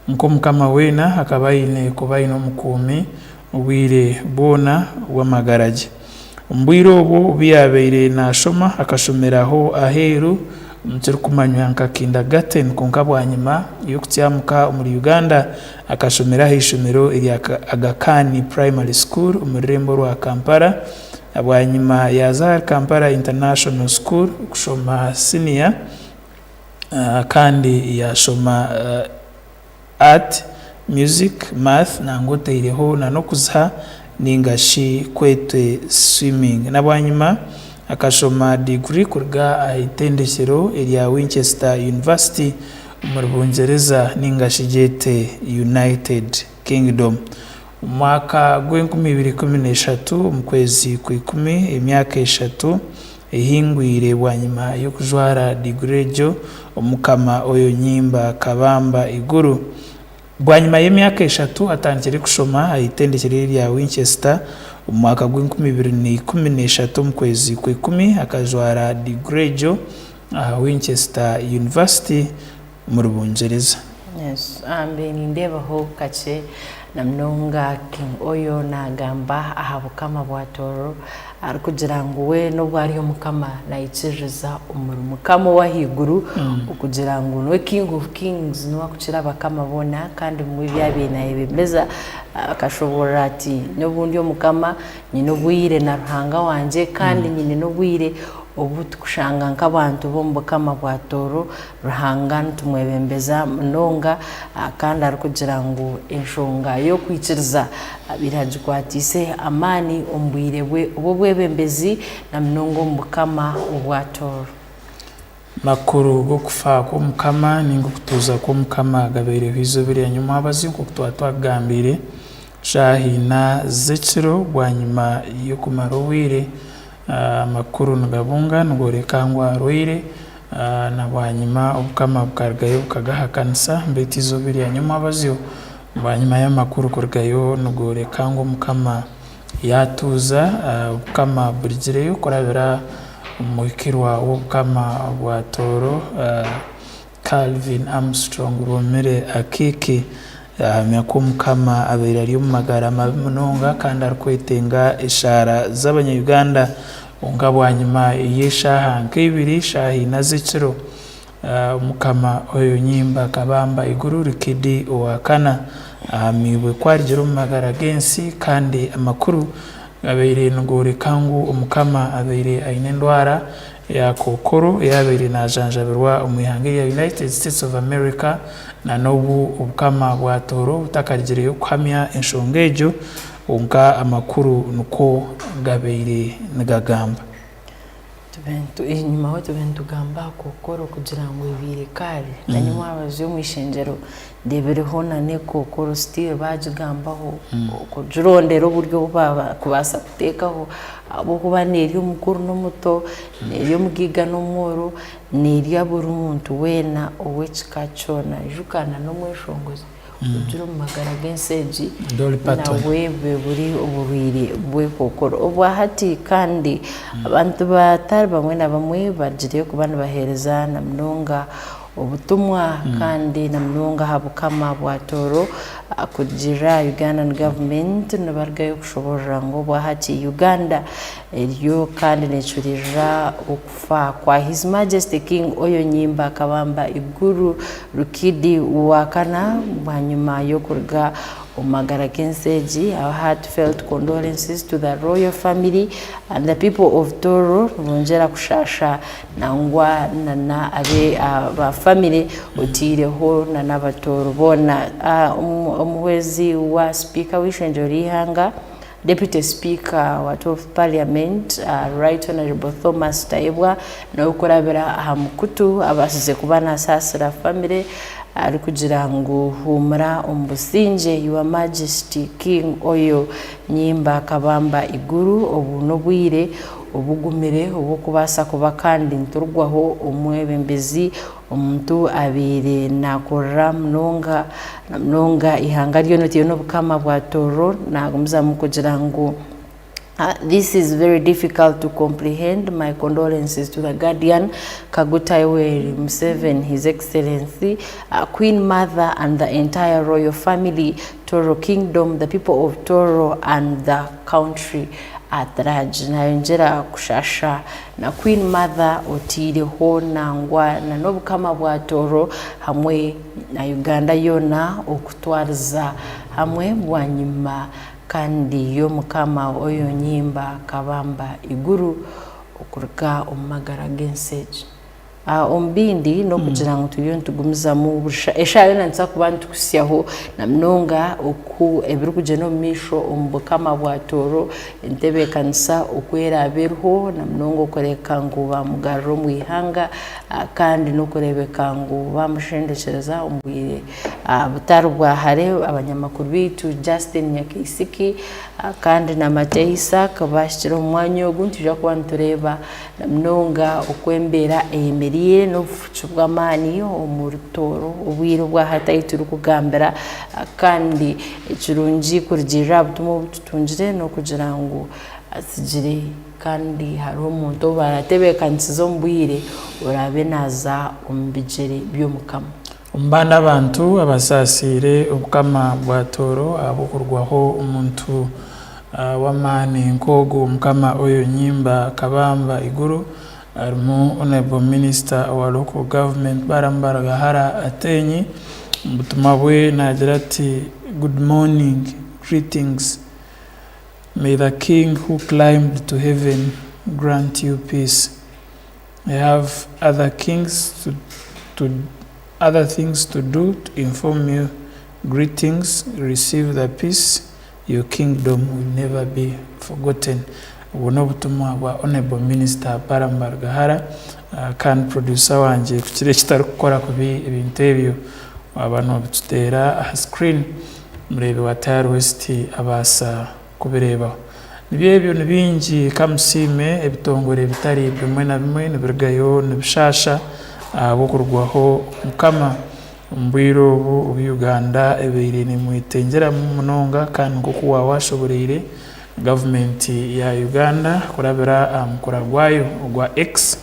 nk'Omukama weena, akaba aine kuba aine omukuumi obwire bwona bw'amagara ge. Omu bwire obwo, obu yabaire naashoma, akashomeraho aheeru, omu kirukumanywa nka kindergarten, kwonka bwanyima y'okukyamuka omuri Uganda, akashomera ha ishomero erya Ka-, Aga Khan Primary School omu rurembo rwa Kampala. Bwanyima yaaza ahari Kampala International School kushoma senior, ah, kandi yaashoma, ah, art, music, math, nangwa otaireho na n'okuziha, ninga shi kwetwe swimming. Na bwanyima akashoma degree kuruga aha itendekyero erya Winchester University omuri Bungereza, ninga shi gyete United Kingdom. Omu mwaka gw'enkumi ibiri ikumi n'eshatu, omu kwezi kwa ikumi, emyaka eshatu ehingwire bwanyima y'okujwara diguri egyo, Omukama Oyo Nyimba Kabamba Iguru. Bwanyima y'emyaka eshatu, atandikire kushoma ha itendekyero erya Winchester. Omu mwaka gw'enkumi ibiri n'ikumi n'eshatu, omu kwezi kwa ikumi, akajwara diguri egyo aha Winchester University omuri Bungereza. Yes, ah, mbe nindeebaho kakye, na munonga King Oyo naagamba aha bukama bwa Tororo, arikugira ngu we n'obu ali omukama, naikiririza omuri Mukama ow'ahaiguru, mm, okugira ngu niwe King of Kings, niwe akukira abakama boona, kandi bimwe ebi abaire naayebembeza, ah, akashoboorora ati, "N'obu ndi omukama, nyine obwire na Ruhanga wangye, kandi, mm, nyine n'obwire obu tukushanga nk'abantu b'omu bukama bwa Tooro, Ruhanga nitumwebembeza munonga, ah, kandi arikugira ngu enshonga y'okwikiriza abaire agikwatiise amaani omu bwire bwe obw'obwebembezi, na munonga omu bukama obwa Tooro." Makuru g'okufa kw'Omukama ninga okutuuza kw'Omukama gabaireho izooba erya nyomwabazyo, nk'oku twaba twakugambiire. Shaaha ina z'ekiro, bwanyima y'okumara obwire, ah, amakuru nigabunga, nigoreka ngu arwaire, ah, na bwanyima obukama bukarugayo bukagaha ha kanisa, baitu izooba erya nyomwabazyo, bwanyima y'amakuru kurugayo, nigoreka ngu omukama yatuuza, ah, obukama burigireyo kurabira omu muhikirwa w'obukama bwa Tooro, ah, Calvin Armstrong Rwomere Akiiki, yahamya ko Omukama abaire ari omu magara mabi munonga kandi arikwetenga eshaara z'Abanya-Uganda. Kwonka bwanyima y'eshaaha nk'ibiri, shaaha ina z'ekiro, ah, Omukama Oyo Nyimba Kabamba Iguru Rukidi owa kana ahamiibwe ko arugire omu magara g'ensi, kandi amakuru gabaire nigoreka ngu Omukama abaire aine endwara ya kookoro, eyabaire naajanjabirwa omu ihanga erya United States of America, na n'obu obukama bwa Tooro butakarigireyo kuhamya enshonga egyo, kwonka amakuru nukwo gabaire nigagamba. Tube ntu-, enyimaho tube nitugamba aha kookoro kugira ngu ebaire ekaali. Na, mm, nyomwabazyo omu ishengyero, ndeebireho na n'ekookoro still baagigambaho, mm, okugirondera oburyo obu baba-, kubaasa kuteekaho, ahabw'okuba neeri omukuru n'omuto, mm, neeri omugaiga n'omworo, neeri ya buri muntu weena ow'ekika kyona. Ijuka na n'omweshongozi, mm, ogire omu magara g'ensi egi, Dolly Parton, nawe bube buri oburwaire bw'ekookoro. Obwa hati kandi, mm, abantu batari bamwe na bamwe bagireyo kuba nibaheereza na munonga obutumwa, kandi na munonga ha bukama bwa Tooro, ah, kugirra Ugandan government nibarugayo kushoborra ngu obwahati Uganda eriyo kandi neeculirra okufa kwa His Majesty King Oyo Nyimba Kabamba Iguru Rukidi wa kana, bwanyima y'okuruga omu magara g'ensi egi. Our heartfelt condolences to the royal family and the people of Tooro. Nibongera kushaasha nangwa na, na abe, ah, ba family, otiireho na, n'Abatooro boona. Ah, omu-, omuhwezi wa Speaker w'Ishengyero ly'Ihanga, Deputy Speaker wa twelfth Parliament, ah, Right Honorable Thomas Tayebwa, nawe kurabira aha mukutu, abaasize kuba naasaasira family, arikugira ngu, "Huumura omu busingye, Your Majesty King Oyo Nyimba Kabamba Iguru, obu n'obwire obugumire obw'okubaasa kuba kandi niturugwaho omwebembezi, omuntu abaire naakorra munonga, na munonga ihanga lyona, otaire n'obukama bwa Tooro." Naagumizamu kugira ngu, Ah, this is very difficult to comprehend. My condolences to the guardian, Kaguta Yoweri Museveni, His Excellency, uh, Queen Mother and the entire royal family, Toro Kingdom, the people of Toro and the country at large. Nayongera kushasha na Queen Mother otiireho nangwa na n'obukama bwa Toro hamwe na Uganda yona okutwariza hamwe bwanyima kandi y'Omukama Oyo Nyimba Kabamba Iguru okuruga omu magara g'ensi egi. Ah, omu bindi, n'okugira ngu turiyo nitugumizamu buri sha-, eshaaha yoona nituza kuba nitukuhitsyaho, na munonga oku ebirikugyenda omu maisho omu Bukama bwa Tooro, entebeekanisa oku eraaba eriho, na munonga okureka ngu bamugarura omu ihanga, ah, kandi n'okureebeka ngu bamushendekyereza omu bwire, ah, butari bwa hare. Abanyamakuru baitu Justin Nyakaisiki, ah, kandi na Mate Isaac bahikire omu mwanya ogu. Nitwija kuba nitureeba na munonga oku embeera eyemeriire n'obufuki bw'amaani omuri Tooro obwire obwa hati ahi turikugambira, ah, kandi ekirungi kurugiirira aha butumwa obu tutungire n'okugira ngu asigire kandi hariho omuntu ou baratebeekanisize omu bwire oraabe naaza omu bigyere by'Omukama. Omu bandi abantu abasaasiire Obukama bwa Tooro ahabw'okurwaho omuntu, ah, w'amaani nk'ogu, Omukama Oyo Nyimba Kabamba Iguru, harimu Honourable Minister wa Local Government, Balaam Baragahara Ateenyi. Omu butumwa bwe naagira ati, "Good morning, greetings. May the King who climbed to heaven grant you peace. I have other kings to, to, other things to do to inform you. Greetings, receive the peace. Your kingdom will never be forgotten." Obu n'obutumwa bwa Honourable Minister Balaam Baragahara, ah, kandi producer wangye kukira ekitarikukora kubi ebintu ebyo, waaba noobituteera aha screen, omureebi wa Tayari West abaasa kubireebaho. Nibyo ebyo, ni bingi, ka musiime ebitongore bitari bimwe na bimwe nibirugayo nibishaasha ahabw'okurwaho Mukama. Omu bwire obu, obu Uganda ebaire neemwetengeramu munonga, kandi nk'oku waaba washoboreire, gavumenti ya Uganda kurabira aha mukura gwayo ogwa X,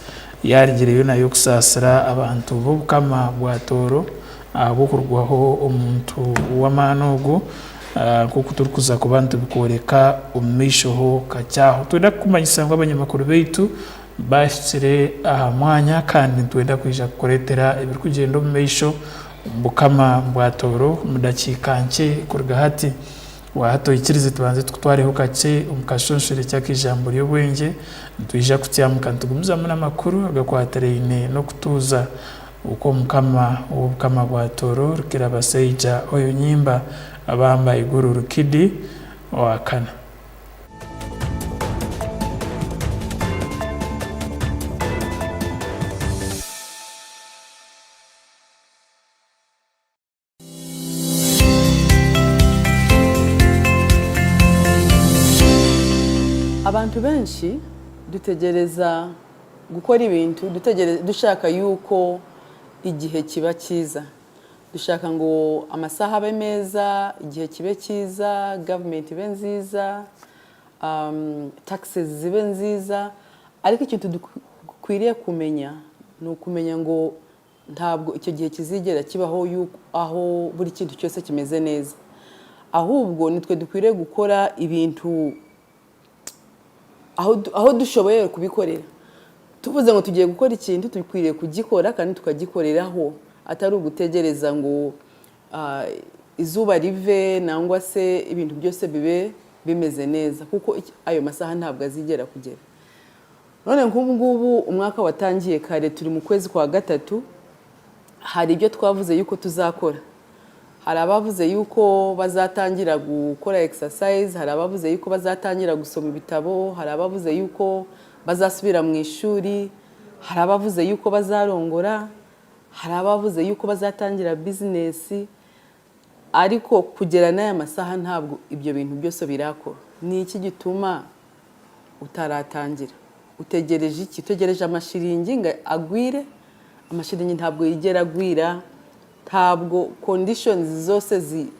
yaarugireyo nayo kusaasira abantu b'Obukama bwa Tooro ahabw'okurwaho omuntu w'amaani ogu, ah, nk'oku turikuza kuba nitubikworeka omu maisho ho kakye aho. Twenda kukumanyisa ngu abanyamakuru baitu bahikire aha mwanya, kandi nitwenda kwija kukureetera ebirikugyenda omu maisho omu Bukama bwa Tooro omu dakiika nkye kuruga hati. Wa hati oikirize tubanze tukutwareho kakye omu kashonshorekye ak'eijambo ly'obwengye, nitwija kutyamuka nitugumizamu n'amakuru agakwatiraine n'okutuuza okw'Omukama w'Obukama bwa Tooro, Rukirabasaija Oyo Nyimba Kabamba Iguru Rukidi wa kana. Abantu benshi dutegereza gukora ebintu, dutegere-, dushaka yuko igihe kiba kiza. Dushaka ngu amasaha abe meza, igihe kibe kiza, government ebe nziza, um, taxes zibe nziza. Ariko ekintu dukwiriye kumenya, ni okumenya ngu Ntabwo icyo gihe kizigera kibaho yuko aho buri kintu cyose kimeze neza. Ahubwo nitwe dukwiriye gukora ibintu aho du-, aho dushoboye kubikorera. Tuvuze ngo tugiye gukora ikintu, dukwiriye kugikora kandi tukagikoreraho, atari ugutegereza ngo, ah, izuba rive nangwa se ibintu byose bibe bimeze neza, kuko iki-, ayo masaha ntabwo azigera kugera. None nk'ubu ngubu umwaka watangiye kare, turi mu kwezi kwa gatatu, hari ibyo twavuze yuko tuzakora. Hari abavuze yuko bazatangira gukora exercise, hari abavuze yuko bazatangira gusoma ibitabo, hari abavuze yuko bazasubira mu ishuri, hari abavuze yuko bazarongora, hari abavuze yuko bazatangira business. Ariko kugera n'aya masaha ntabwo ibyo bintu byose birakora. Ni iki gituma utaratangira? Utegereje iki? Utegereje amashiringi ngo agwire? Amashiringi ntabwo yigera agwira. Ntabwo conditions zose zi-,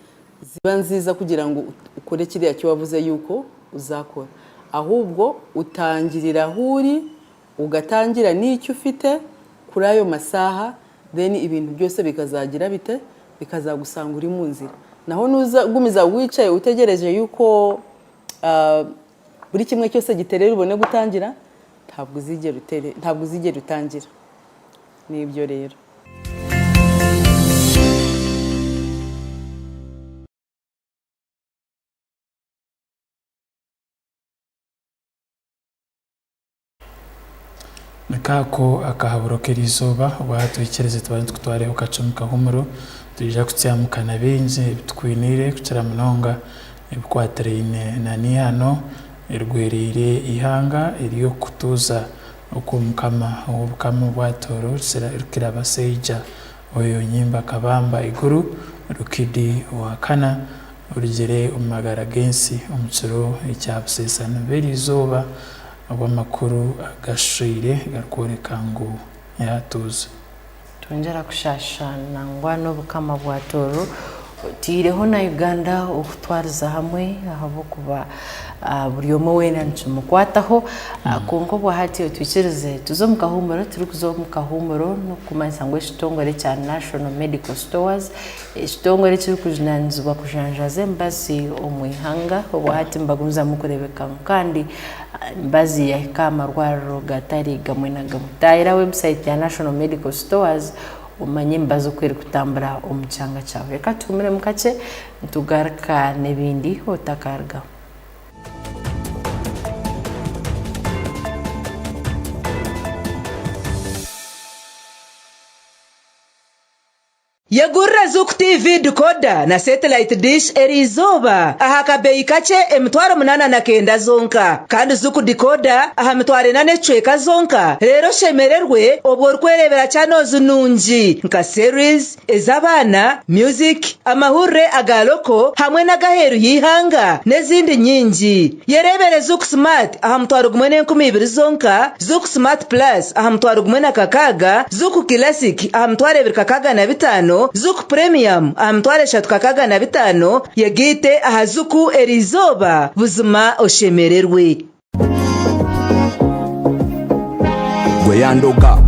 ziba nziza kugira ngo ukore kiriya cyo wavuze yuko uzakora. Ahubwo utangirira aho uri, ugatangira n'icyo ufite kuri ayo masaha, then ibintu byose bikazagira bite, bikazagusanga uri mu nzira. Naho nuza gumiza wicaye utegereje yuko, ah, buri kimwe cyose giterera ubone gutangira, ntabwo uzigera utere-, ntabwo uzigera utangira. Nibyo rero. Nikaako akahaburo k'erizooba, obwahati twikirize tubanze tukutwareho kakye omu kahuumuro, twija kucwamuka na bingi ebitukwiniire, kukira munonga ebikwatiraine na niihano erigwereire ihanga ery'okutuuza okw'Omukama w'Obukama obwa Tooro, Rukira-, Rukirabasaija. Oyo nyimba kabamba iguru, Rukidi wa kana, orugire omu magara g'ensi omu kiro ekya buseesa. Nibwo eri izooba obw'amakuru agashwire garukwoleka ngu yatuuza. Twongera kushasha nangwa n'Obukama bwa Tooro, otaireho na Uganda okutwariza hamwe, ahabw'okuba, ah, buli omu weena nikimukwataho. Ah, mm. Kwonka obwa hati otwikirize tuze omu kahuumuro, turikuza omu kahuumuro, n'okumanyisa ngu ekitongore kya National Medical Stores, ekitongore ekirikujunaanizibwa kujanjaaza emibazi omu ihanga, obwa hati nibagumizamu kureebeka ngu kandi, ah, emibazi yahika aha marwariro gatari gamwe na gamwe. Taahira website ya National Medical Stores, omanye emibazi oku erikutambura omu kyanga kyawe. Reka tuhumiremu kakye, nitugaruka n'ebindi, otakarugaho. Yegurra Zuku T V decoder na satellite dish eri izooba aha kabeeyi kakye, emitwaro munaana na kenda zonka. Kandi Zuku decoder aha mitwaro ena n'ekicweka zonka. Reero oshemererwe obu orikwereebera channels nungi nka series, ez'abaana, music, amahurire aga local hamwe n'ag'aheeru y'eihanga, n'ezindi nyingi. Yereebere Zuku Smart aha mutwaro gumwe n'enkumi ibiri zonka, Zuku Smart Plus aha mutwaro gumwe na kakaaga, Zuku Classic aha mitwaro ebiri kakaaga na bitaano, Zuku Premium aha mitwaro eshatu kakaaga na bitaano. Yegaite aha Zuku eri izooba, buzima oshemererwe. Gwe yandoga,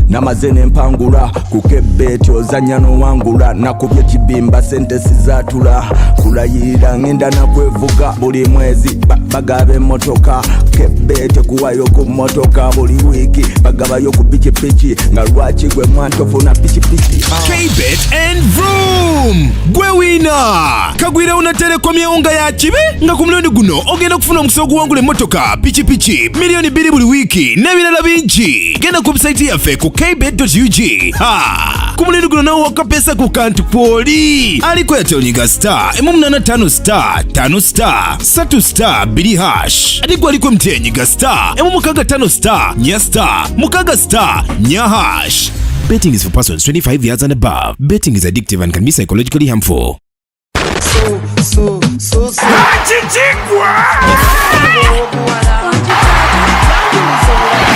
namaze nempangula, ku K-Bet ozanya nowangula, nakubye ekibimba, sente sizatula, kulayirira ngenda nakwevuga, buli mwezi ba-, bagaba emotoka, K-Bet kuwayo ku motoka, buli wiiki bagabayo ku pikipiki, nga lwaki gwe mwana tofuna pikipiki? Ah. K-Bet and Vroom! Gwe wina! Kagwireho na Telecom ya unga ya kibe, nga ku mulundi guno ogenda kufuna omukisa ogw'okuwangula emotoka, pikipiki, miliyoni bbiri buli wiiki, n'ebirala bingi. Genda ku website yaffe ku K-Bet dot U G. Ha! Ku mulundi guno nawe wakapeesa ku kantu pooli. Aliko Airtel nyiga star emu munaana ttaano star ttaano star satu star bbiri hash. Ate gwe aliko M T N nyiga star emu mukaaga ttaano star nya star mukaaga star nya hash. Betting is for persons twenty-five years and above. Betting is addictive and can be psychologically harmful. So, so, so, so. Hakikigwa!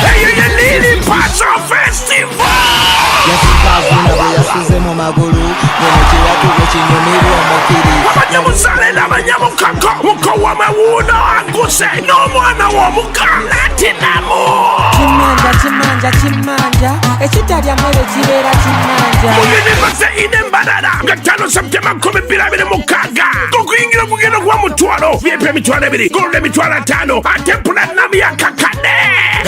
Eyo ye Lili Pazo Festival! Yasika avuna bwe yasuze mu magulu, ng'omukiwatu gwe kinyumirwa omukiri. Abanyamusaale n'abanyamukago, muko wamwe wuuno anguse, n'omwana w'omuka, natinamu. Kimanja, kimanja, kimanja. Ekitalya mmere kibeera kinyanja. Mu University ine Mbarara, Gatano September nkumi bbiri abiri mukaaga. Okuyingira okugenda kuba mutwalo, V I P emitwalo ebiri, Gold emitwalo ataano, ate Platinum ya kakade.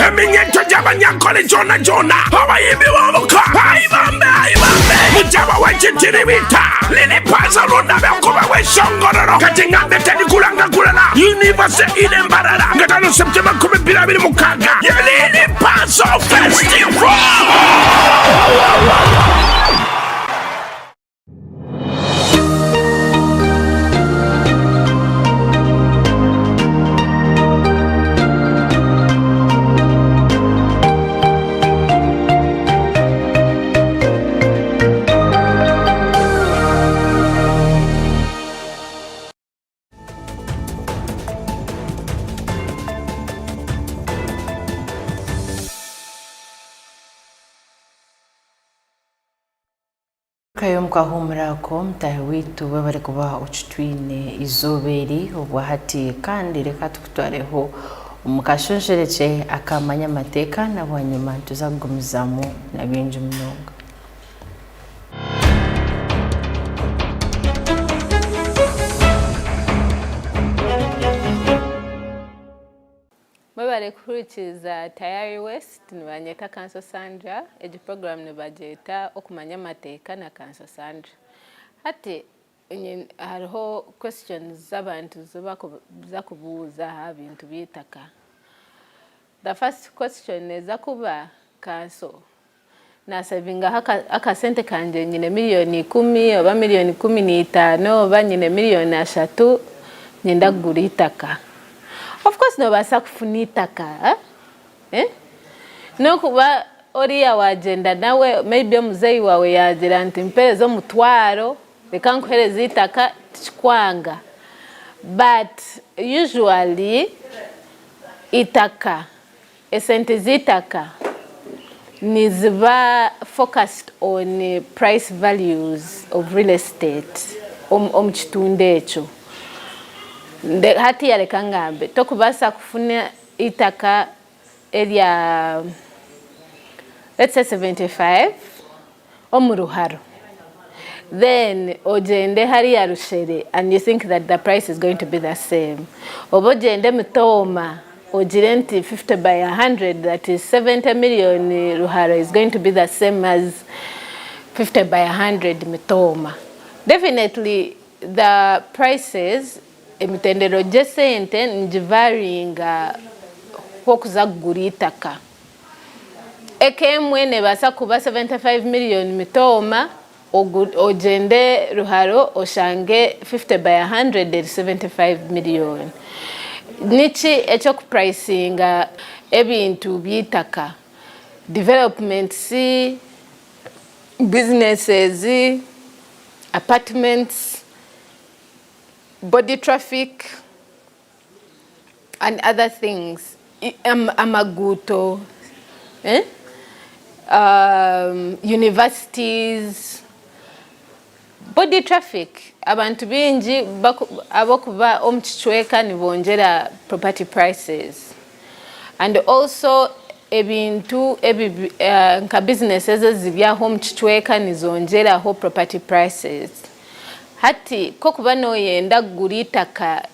Eminyeto gy'Abanyankole gyona gyona, abayimbi b'omuka, ayi bambe, ayi bambe. Mujaba w'ekitiri bita, Lili Pazo Lunda byakuba w'esongororo. Kati ngambe tali kulanga kulala. University ine Mbarara, Gatano September nkumi bbiri abiri mukaaga. Ye Lili Pazo Festival. Kayo mukahuumura ako, mutaahi waitu, webale kuba ocutwine izooba eri obwa hati, kandi leka tukutwareho omu kashunshurukye akamanya amateeka, na bwanyima nituza kugumizaamu na bingi munonga. Mwebale kuhurikiriza Tayari West, nibanyeta Kanso Sandra. Egi program nibagyeta Okumanya Amateeka na Kanso Sandra. Hati, nyi-, haroho questions z'abantu zibaku-, zibakubuuza aha bintu by'itaka. The first question neeza kuba, Kanso, nasavingaho aka-, akasente kangye, nyine miliyoni ikumi oba miliyoni ikumi n'itaano oba nyine miliyoni ashatu, nyenda kugura itaka. Of course, nobaasa kufuna itaka, eh? Eh? Nokuba oriya wagenda nawe, maybe omuzayi wawe yagira nti, "Mpereza omutwaro, leka nkuhereze itaka," tikikwanga. But usually, itaka, esente z'itaka niziba focused on price values of real estate omu, omu kitundu ekyo. Nde-, hati yareka ngambe, tokubaasa kufuna itaka erya, let's say, seventy-five omu Ruharo, then ogyende hariya Rushere and you think that the price is going to be the same. Oba ogyende Mitooma, ogire nti fifty by a hundred, that is seventy million Ruharo, is going to be the same as fifty by a hundred Mitooma. Definitely, the prices, emitendero gy'esente nigivaryinga nk'okuza kugura itaka. Eka emwe nebaasa kuba seventy-five million Mitooma, ogu-, ogyende Ruharo oshange fifty by a hundred eri seventy-five million. Niki eky'okupricinga ebintu by'itaka? Developments, businesses, apartments, body traffic and other things. I-, am-, amaguuto, eh? Um, universities, body traffic. Abantu baingi baku-, abokuba omu kicweka nibongera property prices. And also, ebintu ebi bi-, eh, nka business ezo ezibyaho omu kicweka nizongeraho property prices. Hati, kokuba noyenda kugura itaka,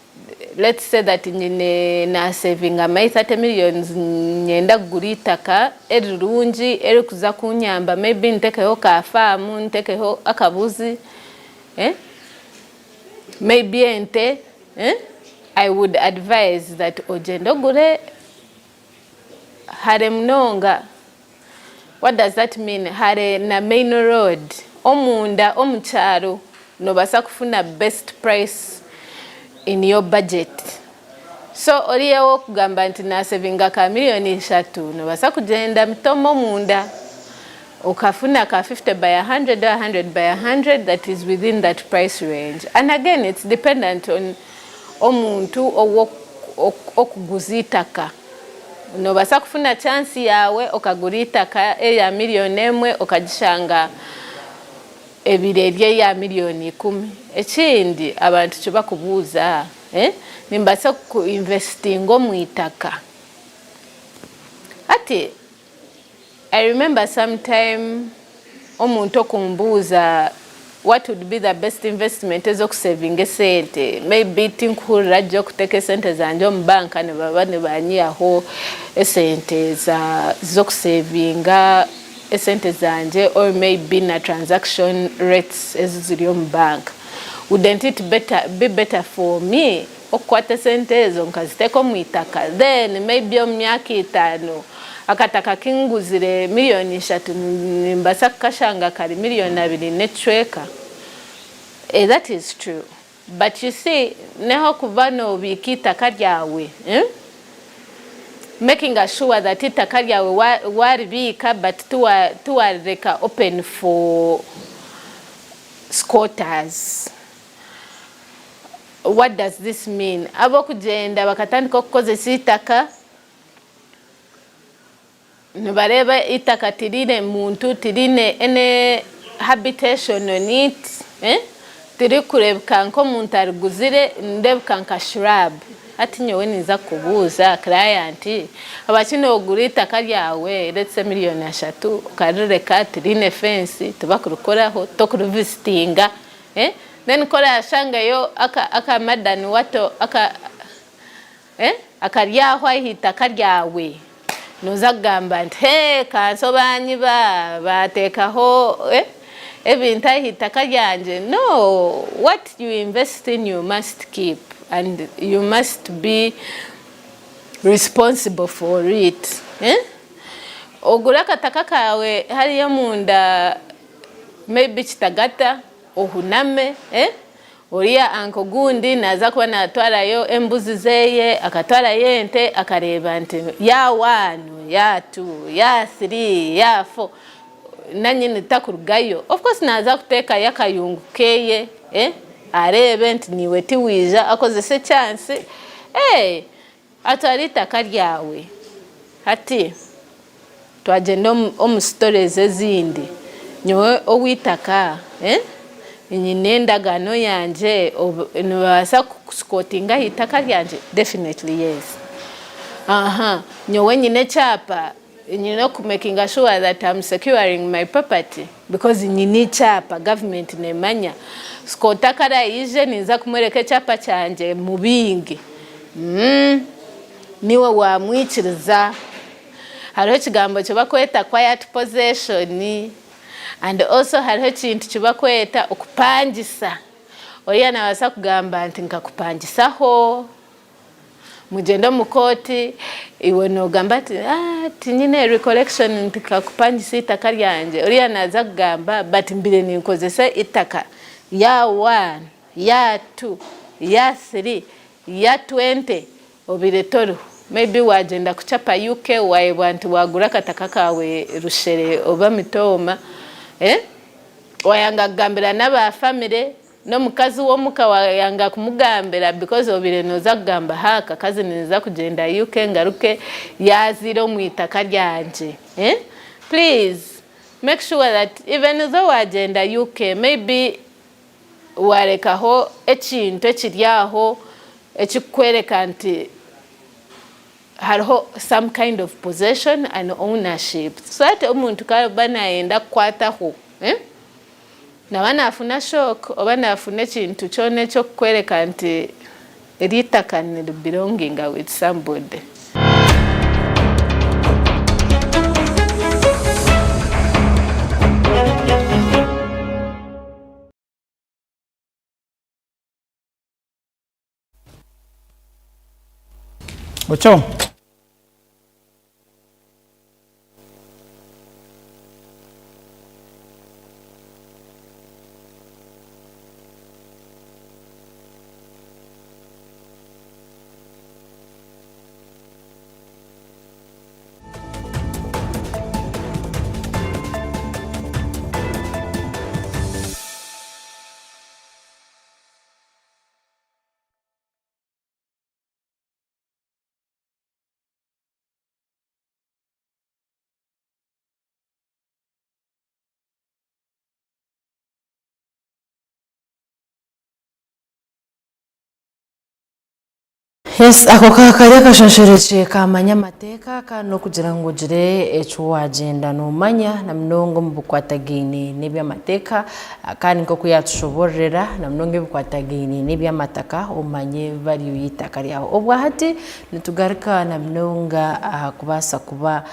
let's say that nyine, nasavinga my thirty millions, nyenda kugura itaka erirungi, erikuza kunyamba, maybe ntekeho ka farm, ntekeho akabuzi, eh? Maybe ente, eh? I would advise that ogyende ogure hare munonga. What does that mean? Hare na main road. Omunda, omu kyaro, nobaasa kufuna best price in your budget. So, oriya ow'okugamba nti nasavinga ka miliyoni ishatu, nobaasa kugyenda Mitooma omunda, okafuna ka fifty by a hundred or a hundred by a hundred, that is within that price range. And again, it's dependent on omuntu owo-, ok-, okuguza itaka. Nobaasa kufuna chance yawe, okagura itaka erya miliyoni emwe, okagishanga ebiro eri eya miliyoni ikumi. Ekindi, abantu kibakubuuza, eh, nimbaasa ku investinga omu itaka? Hati, I remember sometime omuntu okumbuuza, "What would be the best investment ez'okusevinga esente?" Maybe tinkuhurira gye okuteeka esente zangye omu banka, nibaba nibanyihaho esente za, z'okusevinga esente zangye, or maybe na transaction rates ezi ziri omu banka. Wouldn't it better, be better for me okukwata esente ezo nkaziteeka omu itaka? Then maybe omu myaka itaano, akataka kinguzire miliyoni ishatu, nimbaasa kukashanga kali miliyoni abiri n'ekicweka. Eh, that is true. But you see, niho kuba nobiika itaka lyawe, eh? Making sure that itaka lyawe wa-, waribiika, but tiwa-, tiwarireka open for squatters. What does this mean? Ab'okugenda bakatandika okukozesa itaka, nibareeba itaka tiriine muntu, tiriine any habitation on it, eh? Tirikureebeka nk'omuntu ariguzire, nireebeka nka shrub. Hati nyowe ninza kubuuza client, habwaki nogura itaka lyawe, let's say, miliyoni ashatu, okarireka, tiriine fence, tibakurikoraho, tokurivisitinga, eh? Then kora ashangayo aka, aka madani wato, aka, eh, akali aho haihi itaka lyawe, noza kugamba nti, "Hey, kanso banyiba, batekaho, eh, ebintu haihi itaka lyangye." No, what you invest in, you must keep and you must be responsible for it, eh? Ogura akataka kawe hariya omunda, maybe Kitagata, ohuname, eh? Oriya anko gundi naza kuba natwarayo embuzi zeye, akatwarayo ente, akareeba nti ya one, ya two, ya three, ya four, nanyini takurugayo. Of course, naza kutekayo akayungu keye, eh? Areebe nti niwe tiwija, akozese chance, eh? Atwara itaka lyawe. Hati, twagyenda omu, omu stories ezindi. Nyowe ow'itaka, eh? Nyine endagaano yangye, obu-, nibabaasa ku-, kusikotinga aha itaka ryangye? Definitely yes. Aha, nyowe nyine ekyapa, nyine oku making sure that I'm securing my property. Because nyine ekyapa, government nemanya. Scout akaraije, ninza kumwereka ekyapa kyangye mu bingi. Mm, niwe wamwikiriza. Hariho ekigambo kibakweta quiet possession, and also hariho ekintu kibakweta okupangisa. Oriya nabaasa kugamba nti, "Nkakupangisaho." Mugyende omu kooti, iwe nogamba ati, "Ah, tinyine recollection nti nkakupangisa itaka lyangye." Oriya naza kugamba, "But mbire ninkozesa itaka ya one, ya two, ya three, ya twenty, obire toriho." Maybe wagyenda kucapa U K, wayebwa nti wagura akataka kawe Rushere oba Mitooma, eh? Wayanga kugambira n'aba family, n'omukazi w'omuka wayanga kumugambira, because obire noza kugamba, "Ha, akakazi ninza kugyenda U K ngaruke, yaziire omu itaka ryangye." Eh? Please, make sure that even though wagyenda U K, maybe warekaho ekintu ekiri aho ekikukwereka nti hariho some kind of possession and ownership. So that omuntu kaba nayenda kukwataho, eh? Naba nafuna shock, oba nafuna ekintu kyona eky'okukwereka nti eri itaka niri belonginga with somebody. Ocho. Yes, ako kakali akashasharikye kamanya amateeka, kandi n'okugira ngu ogire eki wagyenda nomanya, na munonga omu bikwatagaine n'eby'amateeka, kandi nk'oku yatushobororera, na munonga ebikwatagaine n'eby'amataka, omanye value y'itaka lyawe. Obwa hati, nitugaruka na munonga aha kubaasa kuba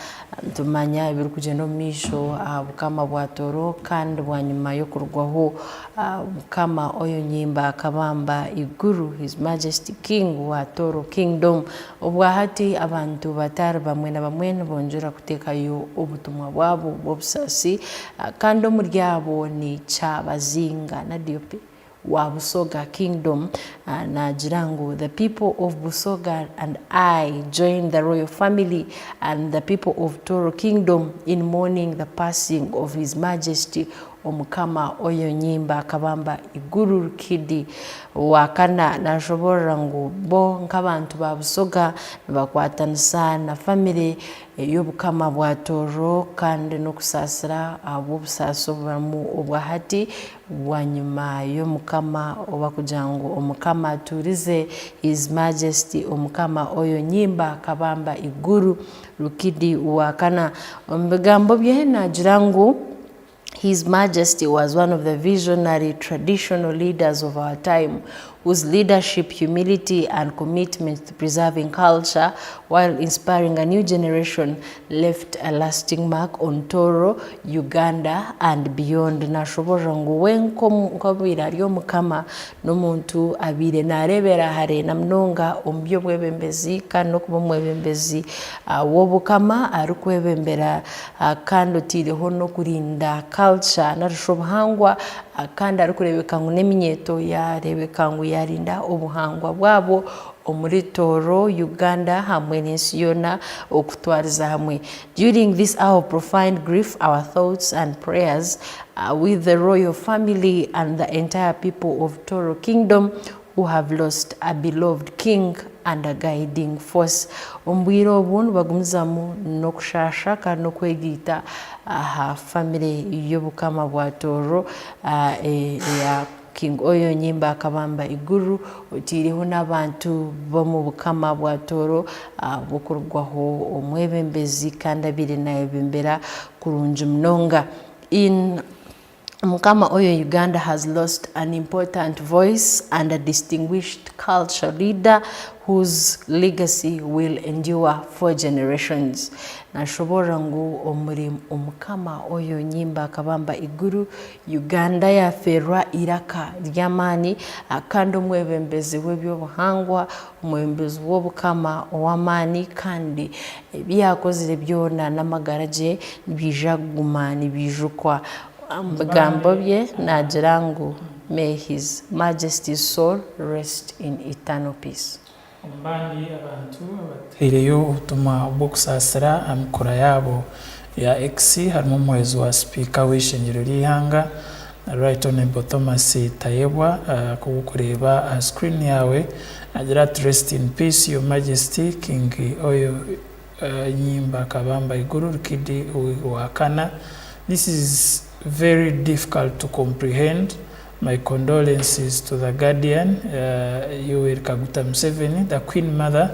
nitumanya ebirikugyenda omu maisho aha bukama bwa Tooro, kandi bwanyima y'okurugwaho, ah, mukama Oyo Nyimba Kabamba Iguru, His Majesty King wa Tooro Kingdom, obwa hati abantu batari bamwe na bamwe nibongyera kuteekayo obutumwa bwabo bw'obusaasi, ah, kandi omuri abo ni Kyabazinga Nadiope wa Busoga Kingdom, ah, naagira ngu, "The people of Busoga and I join the royal family and the people of Tooro Kingdom in mourning the passing of His Majesty Omukama Oyo Nyimba Kabamba Iguru Rukidi wa kana." Naashoboorora ngu bo nk'abantu ba Busoga nibakwatanisa na family ey'obukama bwa Tooro, kandi n'okusaasira ahabw'obusaasi obu barimu obwa hati, bwanyima y'omukama, oba kugira ngu omukama atuurize, His Majesty Omukama Oyo Nyimba Kabamba Iguru Rukidi wa kana. Omu bigambo bye naagira ngu, His Majesty was one of the visionary traditional leaders of our time, whose leadership, humility, and commitment to preserving culture while inspiring a new generation left a lasting mark on Tooro, Uganda, and beyond. Naashoboorora ngu we nk'omu-, nk'obaire ari omukama, n'omuntu abaire naareebera hare na munonga omu by'obwebembezi, kandi n'okuba omwebembezi, ah, w'obukama, arikwebembera, ah, kandi otaireho n'okurinda culture, nari shi obuhangwa, ah, kandi arikureebeka ngu n'eminyeeto yaareebeka ngu yaarinda obuhangwa bwabo omuri Tooro, Uganda, hamwe n'ensi yoona okutwariza hamwe. During this hour of profound grief, our thoughts and prayers, uh, with the royal family and the entire people of Tooro Kingdom who have lost a beloved king and a guiding force. Omu bwire obu nibagumizamu n'okushaasha kandi n'okwegaita aha family y'obukama bwa Tooro, ah, e-, eya King Oyo Nyimba Kabamba Iguru, otaireho n'abantu b'omu bukama bwa Tooro, ah, bw'okurugwaho omwebembezi kandi abaire naayebembera kurungi munonga. In Mukama Oyo, Uganda has lost an important voice and a distinguished culture leader whose legacy will endure for generations. Naashoboorora ngu omuri Omukama Oyo Nyimba Kabamba Iguru, Uganda yafeerwa iraka ry'amaani, ah, kandi omwebembezi w'eby'obuhangwa, omwebembezi w'obukama ow'amaani, kandi ebi yaakozire byona n'amagara gye nibiija kuguma nibiijukwa. Omu bigambo bye naagira ngu, "May His Majesty's soul rest in eternal peace." Omu bandi abantu abataireyo obutumwa bw'okusaasira ha mikura yaabo ya X, harimu omuhwezi wa sipiika w'eishengyero ry'eihanga, Right Honourable Thomas Tayebwa, ah, nk'oku orikureeba aha screen yaawe, naagira ati, "Rest in peace, Your Majesty, King Oyo, ah, Nyimba Kabamba Iguru Rukidi wa kana. This is very difficult to comprehend. My condolences to the guardian, uh, Yoweri Kaguta Museveni, the Queen Mother,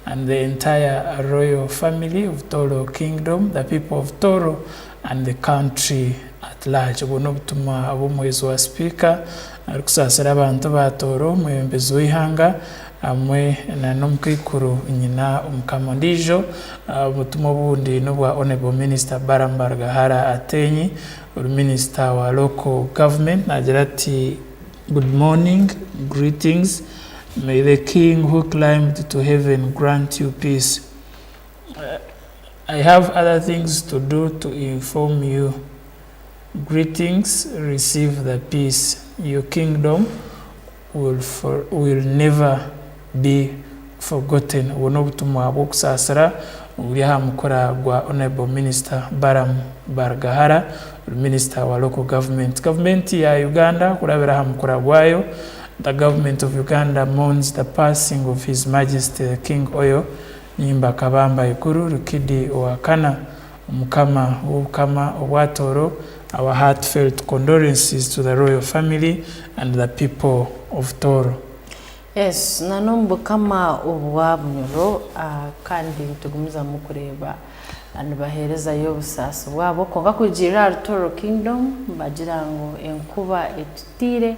and the entire royal family of Tooro Kingdom, the people of Tooro, and the country at large." Obu n'obutumwa bw'omuhwezi wa sipiika, arikusaasira abantu ba Tooro, omwebembezi w'eihanga, hamwe na n'omukaikuru nyina Omukama. Ondiijo, ah, obutumwa obundi n'obwa Honourable Minister Balaam Barugahara Ateenyi, ori Minister wa Local Government, naagira ati, "Good morning, greetings. May the King who climbed to heaven grant you peace. Uh, I have other things to do to inform you. Greetings, receive the peace. Your kingdom will for, will never be forgotten." Obu n'obutumwa bw'okusaasira oburi aha mukura gwa Honourable Minister Balaam Barugahara, ori Minister wa Local Government. Gavumenti ya Uganda, kurabira aha mukura gwayo, the government of Uganda mourns the passing of His Majesty the King Oyo Nyimba Kabamba Iguru Rukidi wa kana, Omukama w'Obukama obwa Tooro. Our heartfelt condolences to the royal family and the people of Tooro. Yes, na n'omu bukama obwa Bunyoro, ah, kandi nitugumizamu kureeba, ah, nibaheerezayo obusaasi bwabo. Kwonka kurugiirira ahari Toro Kingdom, bagira ngu enkuba etutiire,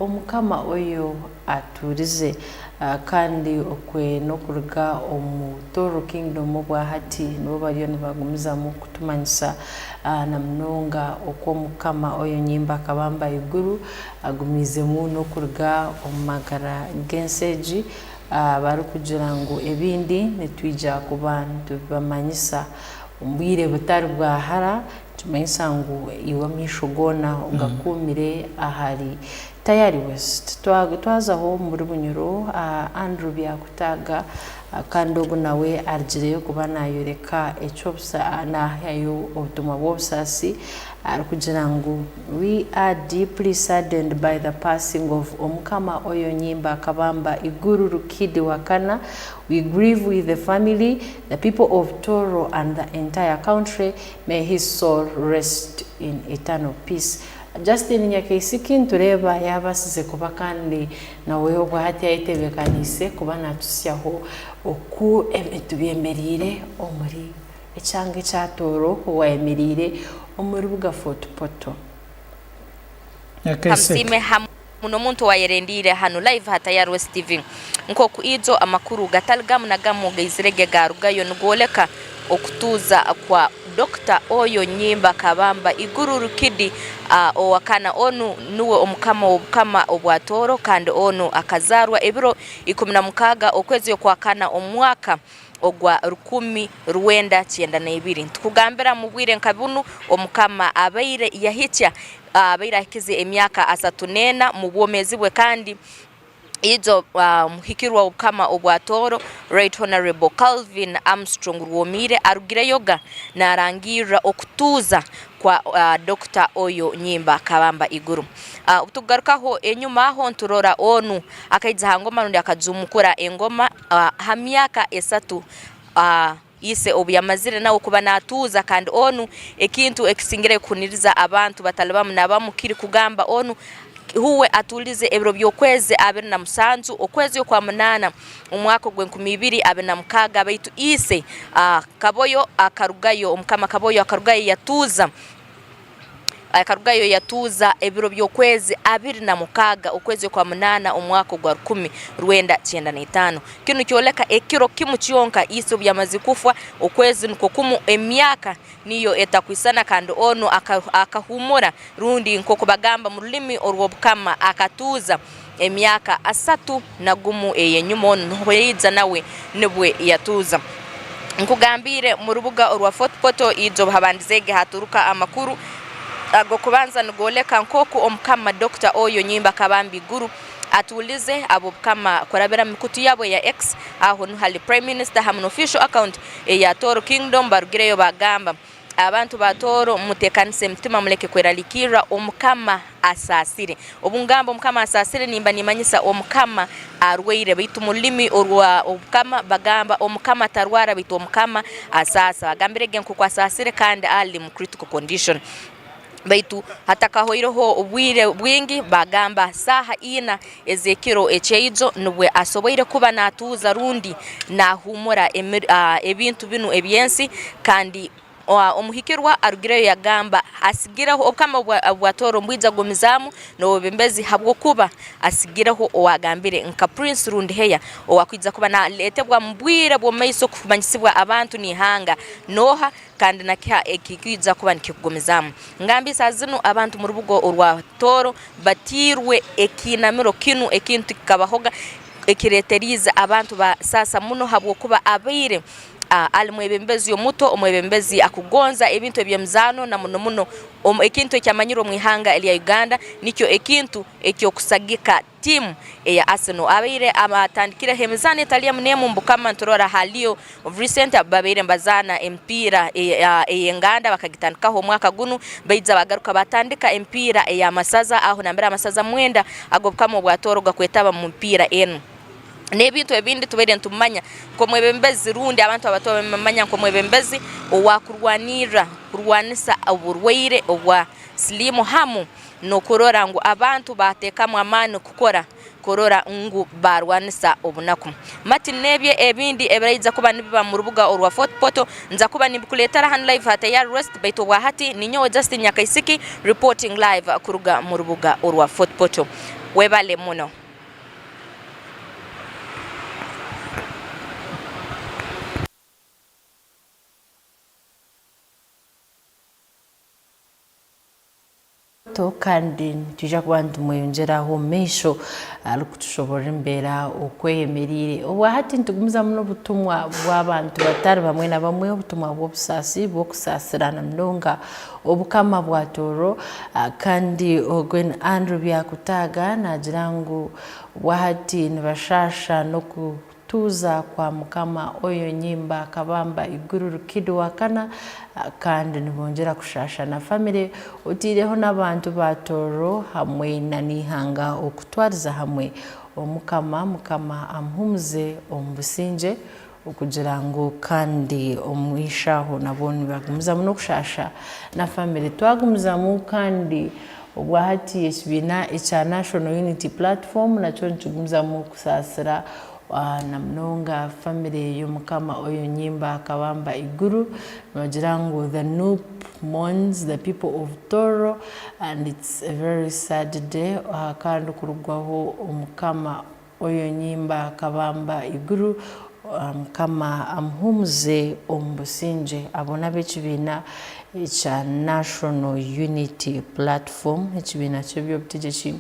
Omukama oyo atuurize. Ah, kandi okwe n'okuruga omu Toro Kingdom obwa hati, nibo bariyo nibagumizamu kutumanyisa, ah, na munonga oku Omukama oyo Nyimba Akabamba Iguru agumiizemu n'okuruga omu magara g'ensi egi, ah, barikugira ngu ebindi nitwija kuba nitubibamanyisa omu bwire butari bwa hara, nikimanyisa ngu iwe amaisho goona ogakuumire ahari Tayari West. Twa-, twazaho omuri Bunyoro, ah, Andrew Byakutaaga, ah, kandi ogu nawe arugireyo kuba naayoreka eky'obusa-, ah, naahayo obutumwa bw'obusaasi, arikugira ngu, "We are deeply saddened by the passing of Omukama Oyo Nyimba Akabamba Iguru Rukidi wa Kana. We grieve with the family, the people of Toro and the entire country. May his soul rest in eternal peace." Justin Nyakaisiki nitureeba yabasize kuba kandi nawe obwa hati ayetebekaniise kuba natuhitsyaho oku ebintu byemeriire omuri ekyanga ekya Tooro, owayemeriire omu rubuga Fort Portal. Nyakaisiki. Kamusiime hamu n'omuntu owayerendiire hanu live ha Tayari West T V. Nk'oku ijo amakuru gatali gamu na gamu gaizirege garugayo nigwoleka okutuuza kwa Dokita Oyo Nyimba Kabamba Iguru Rukidi, ah, owa kana. Onu nuwe omukama w'obukama obwa Tooro, kandi onu akazaarwa ebiro ikumi na mukaaga okwezi okwa kana omu mwaka ogwa rukumi rwenda kyenda na ibiri. Nitukugambira mu bwire nka bunu, omukama abaire yahikya, ah, abaire ahikize emyaka asatu n'ena mu bwomeezi bwe, kandi ijo, ah, muhikirwa w'obukama obwa Tooro, Right Honorable Calvin Armstrong Rwomiire, arugireyoga narangirra okutuuza kwa, ah, Dokita Oyo Nyimba Kabamba Iguru. Ah, obu tukugarukaho enyuma aho, nturora onu akaija ha ngoma rundi akajumukura engoma, ah, ha myaka esatu, ah, ise obu yamazire nawe kuba natuuza, kandi onu ekintu ekisingire kuhuniriza abantu batali bamu na bamu kiri kugamba onu, uwe atuulize ebiro by'okwezi abiri na musanju okwezi okwa munaana omwaka ogw'enkumi ibiri abiri na mukaaga, baitu ise, ah, Kaboyo akarugayo, omukama Kaboyo akarugayo yatuuza Akarugayo yatuuza ebiro by'okwezi abiri na mukaaga okwezi okwa munaana omwaka ogwa rukumi rwenda kyenda na itaano. Kinu kyoleka ekiro kimu kyonka ise obu yamazire kufa, okwezi nukwo kumu, emyaka niyo etakwisana, kandi onu aka-, akahuumura rundi nk'oku bagamba mu rulimi orw'obukama akatuuza emyaka asatu na gumu ey'enyuma, onu nuho yaija nawe nubwo yatuuza. Nkugambiire mu rubuga orwa Fort Portal, ijo obu habandize haturuka amakuru ag'okubanza nigoleka nk'oku omukama Dokita Oyo Nyimba Kabamba Iguru atuulize ab'obukama kurabira mu mikutu yabo eya X, aho nuho hali Prime Minister hamu n'official account eya Toro Kingdom, barugireyo bagamba, Abantu ba Tooro, muteekanise emitima, muleke kweralikirra, Omukama asaasire. Obu ngamba Omukama asaasire, nimba nimanyisa Omukama arwaire, baitu mu rulimi orwa obukama bagamba, "Omukama tarwara, baitu Omukama asaasa." Agambirege nk'oku asaasire kandi ali mu critical condition. Baitu hatakahoireho obwire bwingi, bagamba saaha ina ez'ekiro ekyaijo, nubwo asoboire kuba naatuuza rundi naahuumura emir-, ah, ebintu binu eby'ensi, kandi Owa-, omuhikirwa arugireyo yagamba, asigireho obukama obwa, obwa Tooro mbwija kugumizaamu n'obwebembezi, habwokuba asigireho owagambire nka Prince rundi Heya, owakwija kuba naletebwa mu bwire bw'omu maiso kumanyisibwa abantu n'ihanga nooha, kandi na kiha ekikwija kuba nikikugumizaamu. Ngambire, saaha zinu abantu mu rubuga orwa Tooro batiirwe ekiinamiro kinu, ekintu kikabahoga, ekireeteriize abantu basaasa muno, habwokuba abaire ah, ali mwebembezi omuto, omwebembezi akugonza ebintu eby'emizaano, na muno muno omu-, ekintu ekyamanyirwe omu ihanga erya Uganda nikyo ekintu eky'okusagika tiimu eya Arsenal. Abaire abatandikireho emizaano etali emu n'emu omu bukama, niturora ha Leo of recent, babaire nibazaana emipiira ey-, ah, ey'enganda, bakagitandikaho omwaka gunu, baija bagaruka batandika emipiira ey'amasaza, aho nambere amasaza mwenda ag'obukama obwa Tooro gakwetaba mu mipiira enu. N'ebintu ebindi tubaire nitumanya nk'omwebembezi rundi abantu abatuba bamanya nk'omwebembezi owakurwanirra kurwanisa oburwaire obwa siliimu hamu n'okurora ngu abantu bateekamu amaani kukora, kurora ngu barwanisa obunaku. Martin, n'ebyo ebindi ebiraija kuba nibiba mu rubuga orwa Fort Portal, nza kuba nimbikuletera hanu live ha Tayari West, baitu obwa hati ninyowe Justin Nyakaisiki reporting live kuruga mu rubuga orwa Fort Portal. Webale muno. To, kandi nitwija kuba nitumweyongyeraho omu maisho, arikutushoborra embeera oku eyemeriire. Obwa hati nitugumizamu n'obutumwa bw'abantu batali bamwe na bamwe, obutumwa bw'obusaasi, bw'okusaasira na munonga obukama bwa Tooro, ah, kandi Ogwen Andrew Byakutaaga naagira ngu obwa hati nibashaasha n'oku tuuza kwa Mukama oyo nyimba akabamba iguru rukidi wa kana, ah, kandi nibongera kushaasha na family, otaireho n'abantu ba Tooro hamwe na n'ihanga okutwaliza hamwe. Omukama, Mukama amuhumuze omu busingye, okugira ngu kandi omu ishaho nabwo nibagumizamu n'okushaasha na family. Twagumizamu kandi obwa hati ekibiina ekya National Unity Platform nakyo nikigumizamu kusaasira ah, na munonga family y'omukama oyo nyimba akabamba iguru. Nibagira ngu the nup mourns the people of Toro, and it's a very sad day. Ah, kandi kurugwaho omukama oyo nyimba akabamba iguru, ah, Mukama amuhumuze omu busingye. Abo n'ab'ekibiina ekya National Unity Platform, ekibiina ky'eby'obutegyeki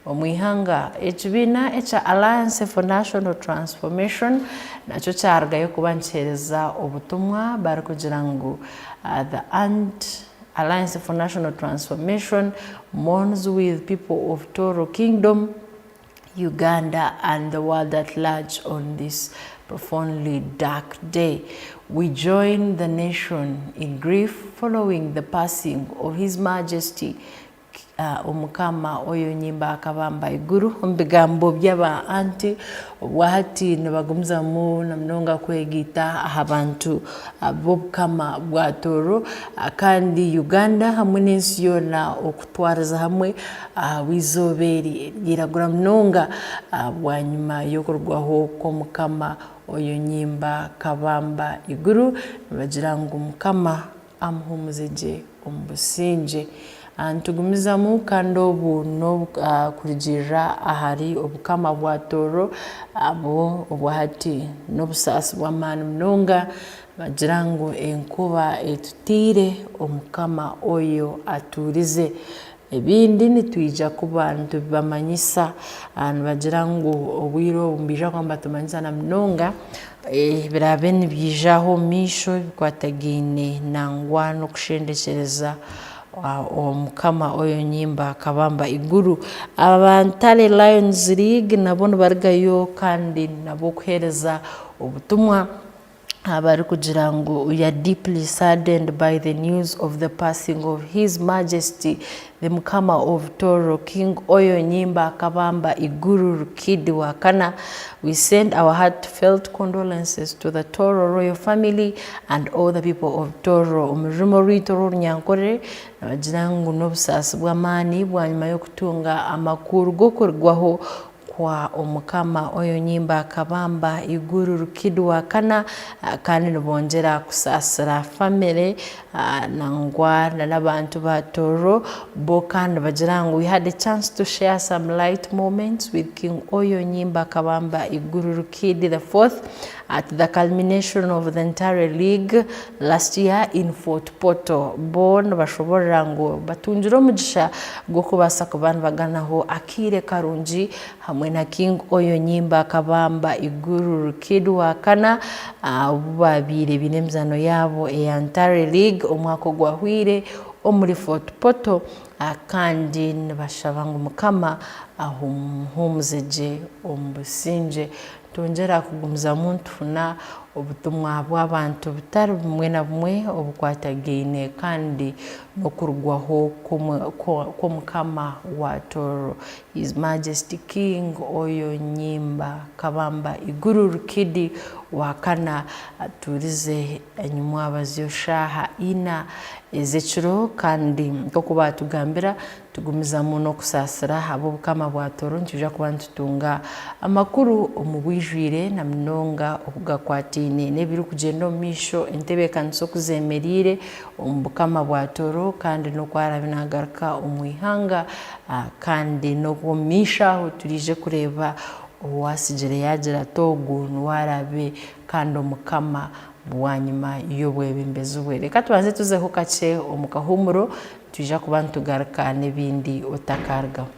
omu ihanga. Ekibiina ekya Alliance for National Transformation nakyo kyarugayo kuba nikiheereza obutumwa, barikugira ngu, uh, the Ant-, Alliance for National Transformation mourns with people of Toro Kingdom, Uganda and the world at large on this profoundly dark day. We join the nation in grief following the passing of His Majesty ah, Omukama oyo nyimba akabamba iguru. Omu bigambo by'aba anti, obwa hati nibagumizamu na munonga kwegaita aha bantu, ah, b'obukama bwa Tooro, ah, kandi Uganda hamwe n'ensi yoona okutwariza hamwe, ah, ahabw'izooba eri eryiragura munonga, ah, bwanyima y'okurugwaho kw'Omukama oyo nyimba kabamba iguru. Nibagira ngu Mukama amuhumuze gye omu busingye. Ah, nitugumizamu kandi obu n'obu, ah, kurugiirra ahari obukama bwa Tooro, abo obwa hati n'obusaasi bw'amaani munonga, bagira ngu enkuba etutiire, Omukama oyo atuurize. Ebindi nitwija kuba nitubibamanyisa. Ah, nibagira ngu obwire obu nibaija kuba nibatumanyisa na munonga, eh, ebiraabe nibyijaho omu maisho ebikwatagaine nangwa n'okushendekereza, ah, Omukama oyo nyimba akabamba iguru. Aba Ntare Lions League nabo nibarugayo kandi nabo kuheereza obutumwa. Abarikugira ngu, "We are deeply saddened by the news of the passing of His Majesty, the Mukama of Toro, King Oyo Nyimba Kabamba Iguru Rukidi wa Kana. We send our heartfelt condolences to the Toro royal family and all the people of Toro." Omu rurimi orwaitu orw'Orunyankore, nibagira ngu, "N'obusaasi bw'amaani bwanyima y'okutunga amakuru g'okurugwaho kwa Omukama Oyo Nyimba Kabamba Iguru Rukidi wa Kana," ah, kandi nibongera kusaasira family, ah, nangwa na n'abantu ba Toro. Bo kandi nibagira ngu, "We had a chance to share some light moments with King Oyo Nyimba Kabamba Iguru Rukidi the fourth at the culmination of the Ntare League last year in Fort Portal." Bo nibashoborra ngu batungire omugisha gw'okubaasa kuba nibaganaho akaire karungi hamwe na King Oyo Nyimba Kabamba Iguru Rukidi wa Kana, ah, obu babaire baine emizaano yaabo eya Ntare League omwaka ogwahwaire omuri Fort Portal, ah, kandi nibashaba ngu Mukama ahumuze gye omu busingye. Nitwongyera kugumizamu nitufuna Obutumwa bw'abantu butali bumwe na bumwe obukwatagaine kandi n'okurugwaho kw'omu-, kwa-, kw'Omukama wa Tooro, His Majesty King Oyo Nyimba Kabamba Iguru Rukidi wa kana, atuurize enyumwabazyo shaaha ina ez'ekiro, kandi nk'oku baatugambira, tugumizamu n'okusaasira ab'Obukama bwa Tooro. Nitwija kuba nitutunga amakuru omu bwijwire, na munonga okugakwataine n'ebirukugyenda omu maisho, entebeekaniza oku zeemeriire omu Bukama bwa Tooro, kandi n'oku araabe naagaruka omu ihanga, ah, kandi n'omu maisho aho turiije kureeba owaasigire yaagira ati, "Ogu nuwe araabe kandi Omukama bwanyima y'obwebembezi bwe." Leka tubanze tuzeho kakye omu kahuumuro, twija kuba nitugaruka n'ebindi otakarugaho.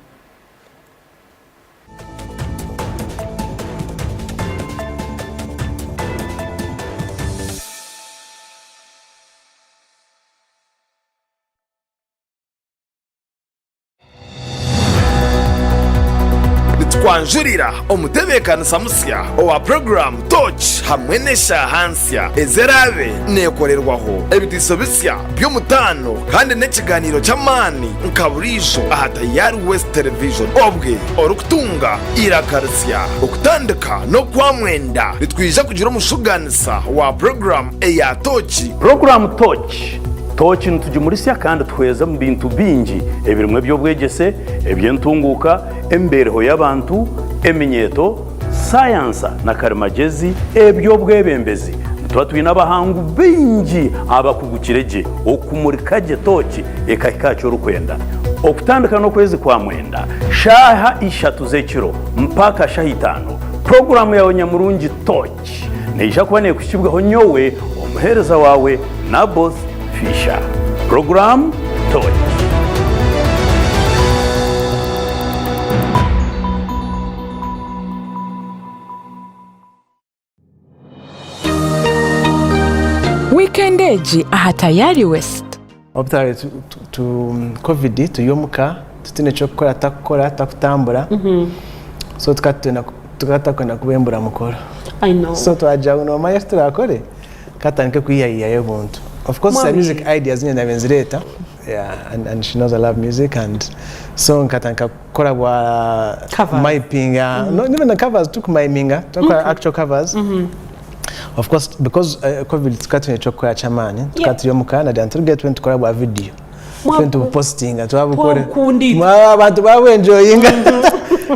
Nitukwanjurira omutebeekanisa musya owa puroguraamu Torch hamwe n'eshaaha nsya ezeraabe neekorerwaho. Ebitiiso bisya by'omutaano kandi n'ekigaaniiro ky'amaani nka buriijo aha Tayari West Television. Obwe orikutunga iraka risya okutandika n'okwa mwenda, nitwija kugira omushuganisa wa puroguraamu eya Torch. Puroguraamu Torch. Torch nitugimurisya kandi tuhweza omu bintu bingi ebirimu eby'obwegyese, eby'entunguuka, embeereho y'abantu, eminyeeto, sayansa na karimagyezi, eby'obwebembezi. Nituba twine abahangu baingi abakugukire gye okumurika gye Torch ekahika aha ky'orikwenda. Okutandika n'okwezi kwa mwenda, shaaha ishatu z'ekiro mpaka shaaha itaano, puroguraamu yaawe nyamurungi Torch neija kuba neekuhikibwaho nyowe, omuheereza waawe, Naboth Fisher. Puroguraamu Torch. Weekend egi aha Tayari West. Obutali tu, tu, tu, covid, tuli omuka, titine ekyokukora, takukora, takutambura. Mhm. So, tukaba tutenda ku-, tukaba tutakwenda kubembura mukoro. I know. So, twagira ngu nomanya eki turakore, katandike kwihayihayo obuntu. Of course, Mwami. Music ideas nyine nabe nzireeta. Yeah, and, and she knows I love music, and so nkatandika kukora bwa Covers. Miming, uh, Mm. no, even the covers tukumiminga, tukora Okay. actual covers. Mhm. Of course, because, uh, covid, tukaba twine ekyokukora ky'amaani, tukaba Yeah. tuli omuka, na then tuli get when tukora bwa video. Mwa- Twe tubupostinga, twabukore. Twabukundi. Mwa-, abantu babu enjoyinga. Mhm.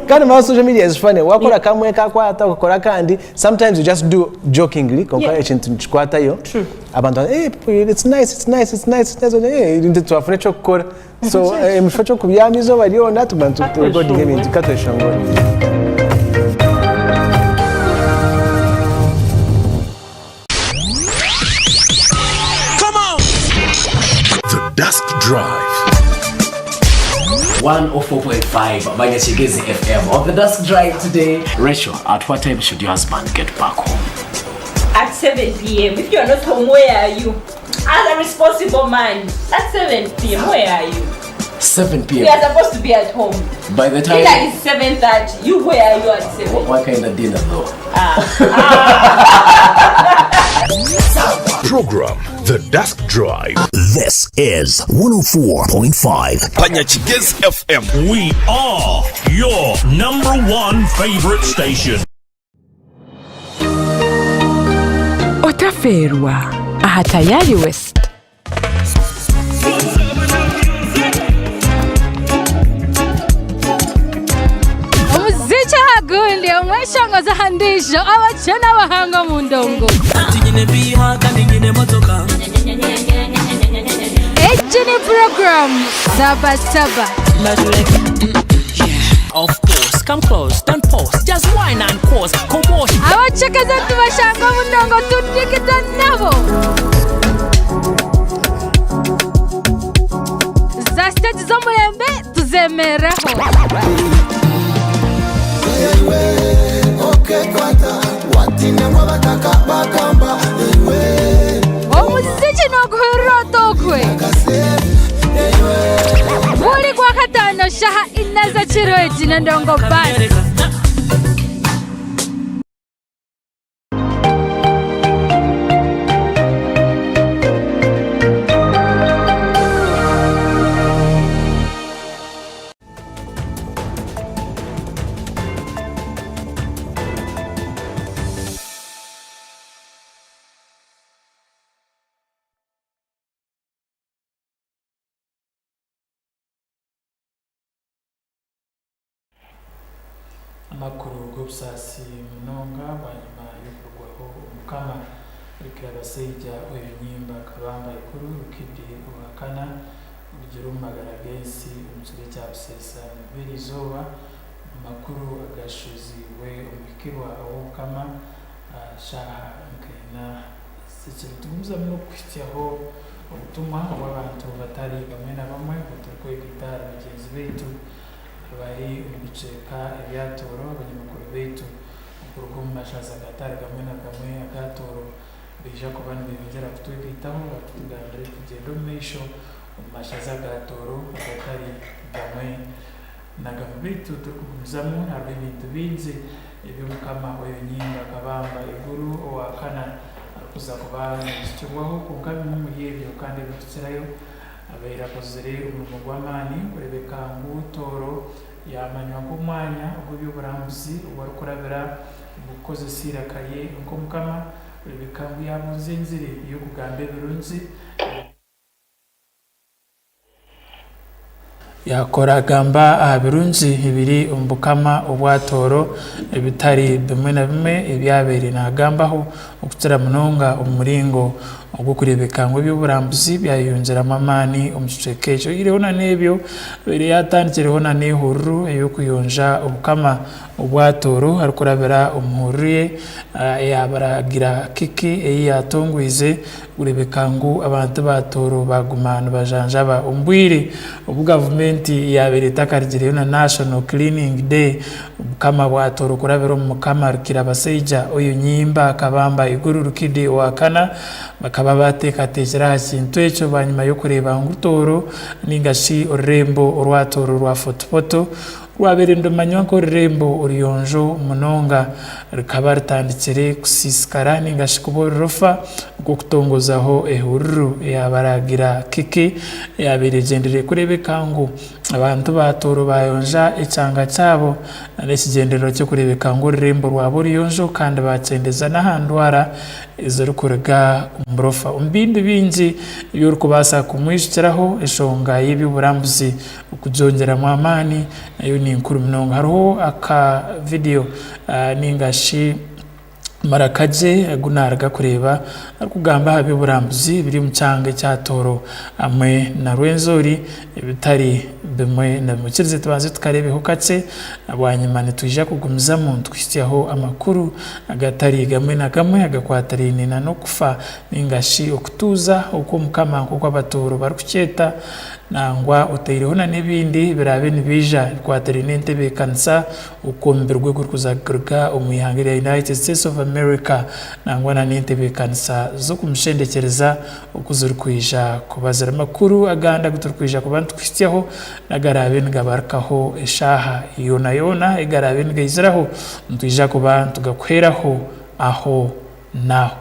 Kandi mwa social media is funny. Wakora Yeah. kamwe kakwata, okakora kandi. Sometimes you just do jokingly, konka Yeah. ekintu nikikwatayo. True. Abantu, "Eh, it's nice, it's nice, it's nice, it's nice." Eh, nti twafuna ekyokukora. So, eh, mu kifo ky'okubyama izooba lyona, tuguma nitu-, Katweshongora. Recording ebintu, katweshongora. Come on! The Dusk Drive. One oh four point five Manya Kigezi F M. On the Dusk Drive today. Rachel, at what time should your husband get back home? At seven p m. If you're not home, where are you? As a responsible man, at seven p m, where are you? Seven p m. We are supposed to be at home. By the time Dinner is seven thirty. You, where are you at seven? What, what kind of dinner, though? Ah. Ah. Program The Dusk Drive. This is one oh four point five Manya Kigezi F M. We are your number one favorite station. Otafeerwa aha Tayari West. Omuziki aha gundi, omweshongozi aha ndiijo, abakye n'abahanga omu ndongo. Ati nyine biiha kandi nyine motoka. Egi ni program Saba Saba. Of course, come close, don't pause, just wine and cause commotion. Abacekeza tubashanga omu ndongo, tudikiza nabo. Za stage z'omulembe tuzemereraho. Omuziki n'oguhurira otokwe. Buli Gwakataano, shaaha ina z'ekiro, egi ni Ndongo Band. Amakuru g'obusaasi munonga bwanyima y'okurugwaho Omukama Rukirabasaija oyo nyimba akabamba iguru, Rukidi owa kana, orugire omu magara g'ensi omu kiro ekya buseesa nibiri izooba. Amakuru agashoziibwe omuhikirwa ow'Obukama, ah, shaaha nkaina. Ekyo nitugumiza muno kuhikyaho obutumwa obw'abantu batali bamwe na bamwe, obu turukwegaita hali bagenzi baitu abali omu bicweka ebya Tooro, banyamakuru baitu okuruga omu mashaza gatali gamwe na gamwe aga Tooro, baija kuba nibeyongera kutwegaitaho, batugambire kugenda omu maisho omu mashaza ga Tooro agatali gamwe na gamu. Baitu turikugumizamu, haroho ebintu bingi ebi Omukama oyo nyimba akabamba iguru owa kana arikuza kuba naijukirwaho, kwonka bimwe omuri ebyo kandi ebirukuhikirayo, abaire akozire omurimo gw'amaani kureebeka ngu Tooro yaamanywa nk'omwanya ogw'eby'oburambuzi obu arikurabira omu kukozesa iraka rye nk'Omukama, kureebeka ngu yaabunza enziri y'okugamba ebirungi. Yaakora agamba aha birungi ebiri omu bukama obwa Tooro, ebitali bimwe na bimwe ebi abaire naagambaho, okukira munonga omu mulingo ogw'okureebeka ngu eby'oburambuzi byayeyongyeramu amaani omu kicweka ekyo. Oihireho na n'ebyo, abaire yaatandikireho na n'ehururu ey'okuyonja obukama obwa Tooro, arikurabira omu hururu ye, ah, eya Baragira Kiki ei yaatongoize, kureebeka ngu abantu ba Tooro baaguma nibajanjaba. Omu bwire obu gavumenti yaabaire etakarugireyo na National Cleaning Day, obukama bwa Tooro kurabira omu Mukama Rukirabasaija oyo nyimba akabamba iguru Rukidi owa kana, bakaba baateekateekire aha kintu ekyo bwanyima y'okureeba ngu Tooro, ninga shi orurembo orwa Tooro rwa Fotopoto, rwabaire nirumanywa nk'orurembo oruyonjo munonga, rukaba rutandikire kusiisikara ninga shi kuba orurofa, nk'okutongozaho ehururu eya Baragira Kiki, eyabaire egyenderiire kureebeka ngu abantu ba Tooro baayonja ekyanga kyabo, na n'ekigendererwa ky'okureebeka ngu orurembo rwaba oruyonjo, kandi baakyendeza n'aha ndwara ezirukuruga omu burofa. Omu bindi bingi ebi orikubaasa kumwijukiraho, ensonga y'eby'oburambuzi okugyongyeramu amaani, nayo ni nkuru munonga. Haroho aka vidiyo, ah, ninga shi maraka gye agu naaruga kureeba, arikugamba aha by'oburambuzi ebiri omu kyanga ekya Tooro hamwe na Rwenzori, ebitali bimwe na bimwe. Kirize tubanze tukareebeho kakye, na bwanyima nitwija kugumizamu nitukuhikyaho amakuru agatali gamwe na gamwe agakwatiraine na n'okufa, ninga shi okutuuza okw'Omukama nk'oku Abatooro barikukyeta, nangwa otaireho na n'ebindi ebiraabe nibiija ebikwatiraine n'entebeekanisa okw'omubiri gwe gurikuza kuruga omu ihanga erya United States of America, nangwa na n'entebeekanisa z'okumushendekyereza oku zirikwija kuba ziri. Amakuru agandi agu turikwija kuba nitukuhikyaho n'agaraabe nigabarukaho eshaaha yoona yoona egaraabe nigaiziraho, nitwija kuba nitugakuheeraho aho naaho.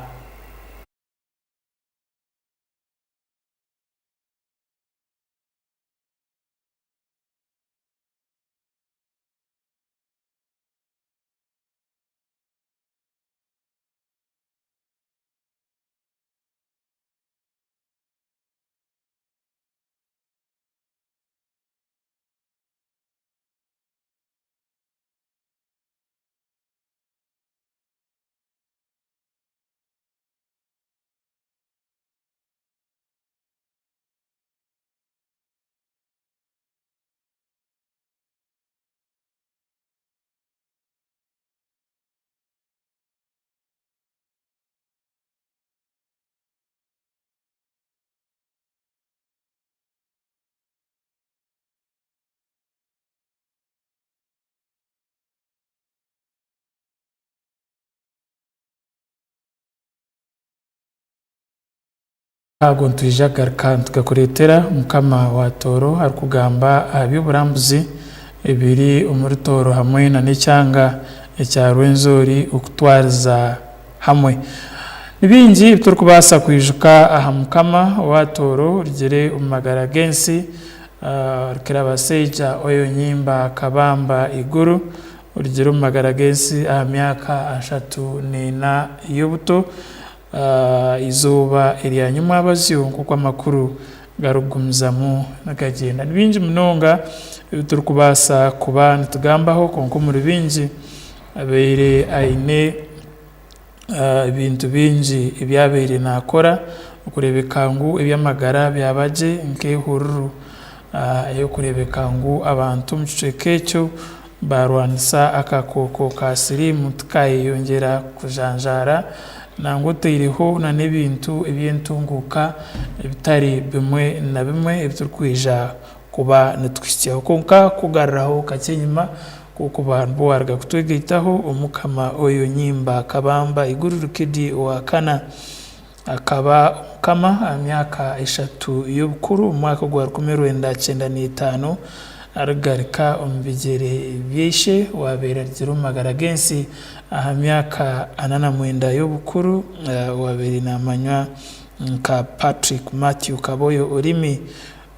Ago nitwija kugaruka nitugakuleetera. Mukama wa Tooro arikugamba aha by'oburambuzi ebiri omuri Tooro hamwe na n'ekyanga ekya Rwenzori okutwariza hamwe. Ni bingi ebi turikubaasa kwijuka aha Mukama owa Tooro orugire omu magara g'ensi, ah, Rukirabasaija oyo nyimba akabamba iguru, orugire omu magara g'ensi aha myaka ashatu n'ena y'obuto. Ah, izooba erya nyomwabazyo, nk'oku amakuru garukugumizamu nigagyenda. Ni bingi munonga ebi turukubaasa kuba nitugambaho, kwonka omuri bingi abaire aine, ah, ebintu bingi ebi abaire naakora, okureebeka ngu eby'amagara byaba gye nk'ehururu, ah, ey'okureebeka ngu abantu omu kicweka ekyo barwanisa akakooko ka siriimu tikayeyongyera kujanjaara, nangwa otaireho na n'ebintu eby'entunguuka ebitari bimwe na bimwe ebi turikwija kuba nitukuhikyaho. Kwonka kugaruraho kakye enyuma, kw'okuba nubwo waaruga kutwegaitaho, Omukama Oyo Nyimba Kabamba Iguru Rukidi owa kana, akaba omukama aha myaka eshatu y'obukuru omu mwaka ogwa rukumi rwenda kyenda n'etaano, arigaruka omu bigyere bya ishe owaabaire arugire omu magara g'ensi aha myaka ana na mwenda y'obukuru, eh, owaabaire naamanywa nka Patrick Matthew Kaboyo Orimi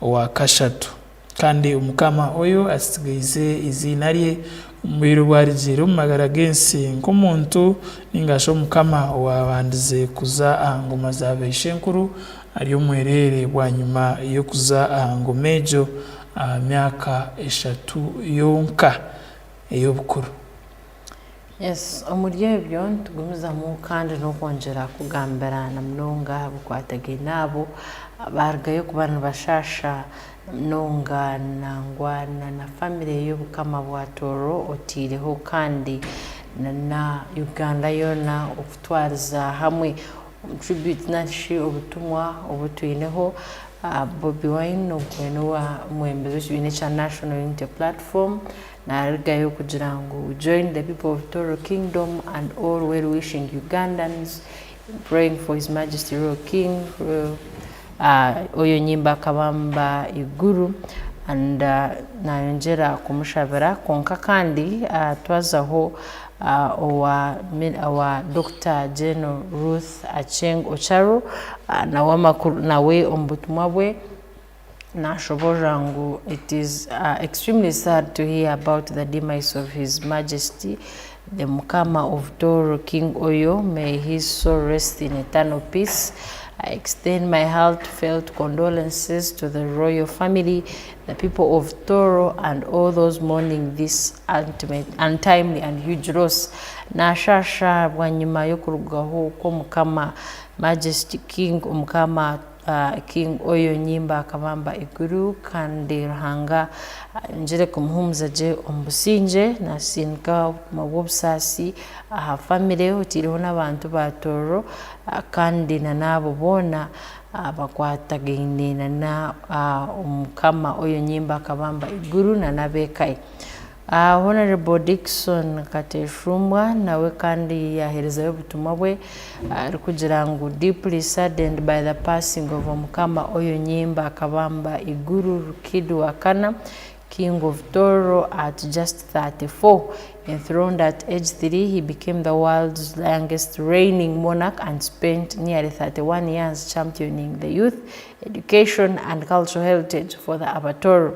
owa kashatu. Kandi omukama oyo asigaize iziina lye omu bwire obu arigiire omu magara g'ensi nk'omuntu, ninga shi omukama owaabandize kuza aha ngoma za baishenkuru, ali omwereere bwanyima y'okuza aha ngoma egyo aha myaka eshatu yonka ey'obukuru. Yes, omuri ebyo nitugumizamu kandi n'okwongyera kugambira na munonga aha bikwatagaine abo abaarugayo kuba nibashaasha na munonga nangwa na, na family y'obukama bwa Tooro otaireho kandi na, na Uganda yoona okutwariza hamwe omu tribute nari shi obutumwa obu twineho, ah, Bobi Wine ogu weena owa, omwebembezi w'ekibiina ekya National Unity Platform, naarugayo kugira ngu, "We join the people of Toro Kingdom and all well-wishing Ugandans in praying for His Majesty Royal King, Royal, ah, Oyo Nyimba Kabamba Iguru," and, ah, naayongyera kumushabira, kwonka kandi, ah, twazaho, ah, owa min-, owa Doctor General Ruth Aceng Ocharu, ah, nawe amakuru, nawe omu butumwa bwe, naashoborra ngu, "It is, uh, extremely sad to hear about the demise of His Majesty, the Mukama of Toro, King Oyo. May his soul rest in eternal peace. I extend my heartfelt condolences to the royal family, the people of Toro, and all those mourning this ultimate, untimely and huge loss." Naashaasha bwanyima y'okurugaho kw'Omukama Majesty King, Omukama ah, King Oyo Nyimba Kabamba Iguru, kandi Ruhanga, ah, ayongere kumuhuumuza gye omu busingye. Naasindika obutumwa bw'obusaasi aha family, otaireho n'abantu ba Tooro, ah, kandi na n'abo boona, ah, bakwatagaine na, na, ah, Omukama Oyo Nyimba Kabamba Iguru na n'ab'eka ye. Ah, Honorable Dickson Kateshumbwa nawe kandi yaheerezayo obutumwa bwe, ah, arikugira ngu, "Deeply saddened by the passing of Omukama Oyo Nyimba Kabamba Iguru Rukidi wa Kana, King of Toro, at just thirty-four. Enthroned at age three, he became the world's youngest reigning monarch and spent nearly thirty-one years championing the youth, education and cultural heritage for the Abatoro."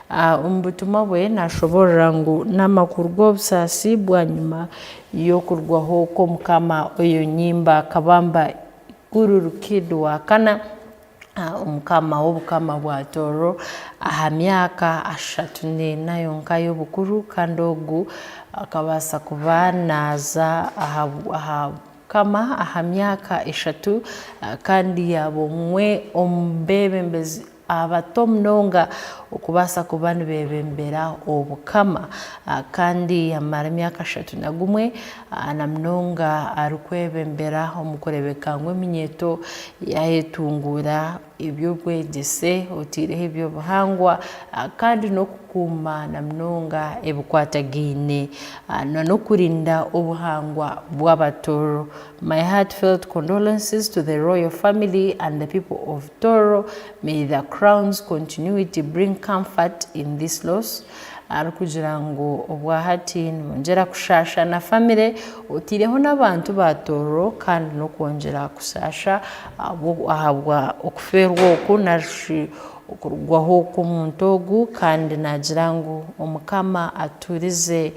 Ah, omu butumwa bwe naashoborra ngu n'amakuru g'obusaasi bwanyima y'okurwaho kw'Omukama Oyo Nyimba Kabamba Iguru Rukidi wa Kana, ah, Omukama w'Obukama bwa Tooro, aha myaka ashatu n'ena yonka y'obukuru, kandi ogu akabaasa kuba naaza aha, aha Kama aha myaka eshatu, ah, kandi yaaba omwe omu beebembezi abato munonga okubaasa kuba nibeebembera obukama. Ah, kandi yamara emyaka ashatu na gumwe, ah, na munonga arikwebembera omu kureebeka ngu eminyeeto yaayetunguura, eby'obwegyese, otaireho eby'obuhangwa, ah, kandi n'okukuuma na munonga ebikwatagaine, ah, na n'okurinda obuhangwa bw'Abatoro. My heartfelt condolences to the royal family and the people of Toro. May the crown's continuity bring comfort in this loss. Arikugira ngu obwa hati nibongyera kushaasha na family, otaireho n'abantu ba Tooro, kandi n'okwongyera kushaasha ahabwo-, ahabwa okufeerwa oku, nari shi okurugwaho kw'omuntu ogu, kandi naagira ngu Omukama atuurize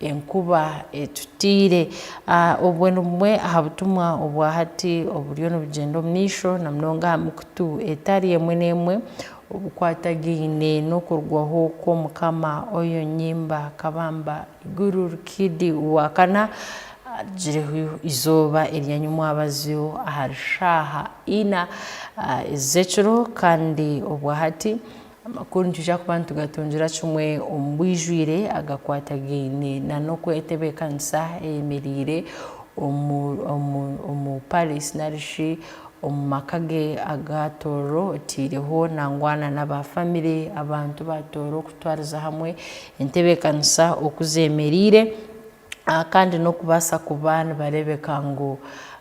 enkuba etutiire. Ah, obwo ni bumwe aha butumwa obwa hati obuliyo nibugenda omu maisho, na munonga ha mikutu etali emu n'emu, obukwatagaine n'okurugwaho kw'Omukama Oyo Nyimba Kabamba Iguru Rukidi wa kana, ah, ligireho izooba erya nyomwabazyo ahari shaaha ina, ah, ez'ekiro, kandi obwa hati, amakuru nitwija kuba nitugatungira kimwe omu bwijwire agakwatagaine na n'oku entebeekanisa eyemeriire omu, omu, omu palace nari shi omu maka ge aga Tooro, otaireho nangwa na n'aba family, abantu ba Tooro kutwariza hamwe entebeekanisa oku zemeriire. Ah, kandi n'okubaasa kuba nibareebeka ngu,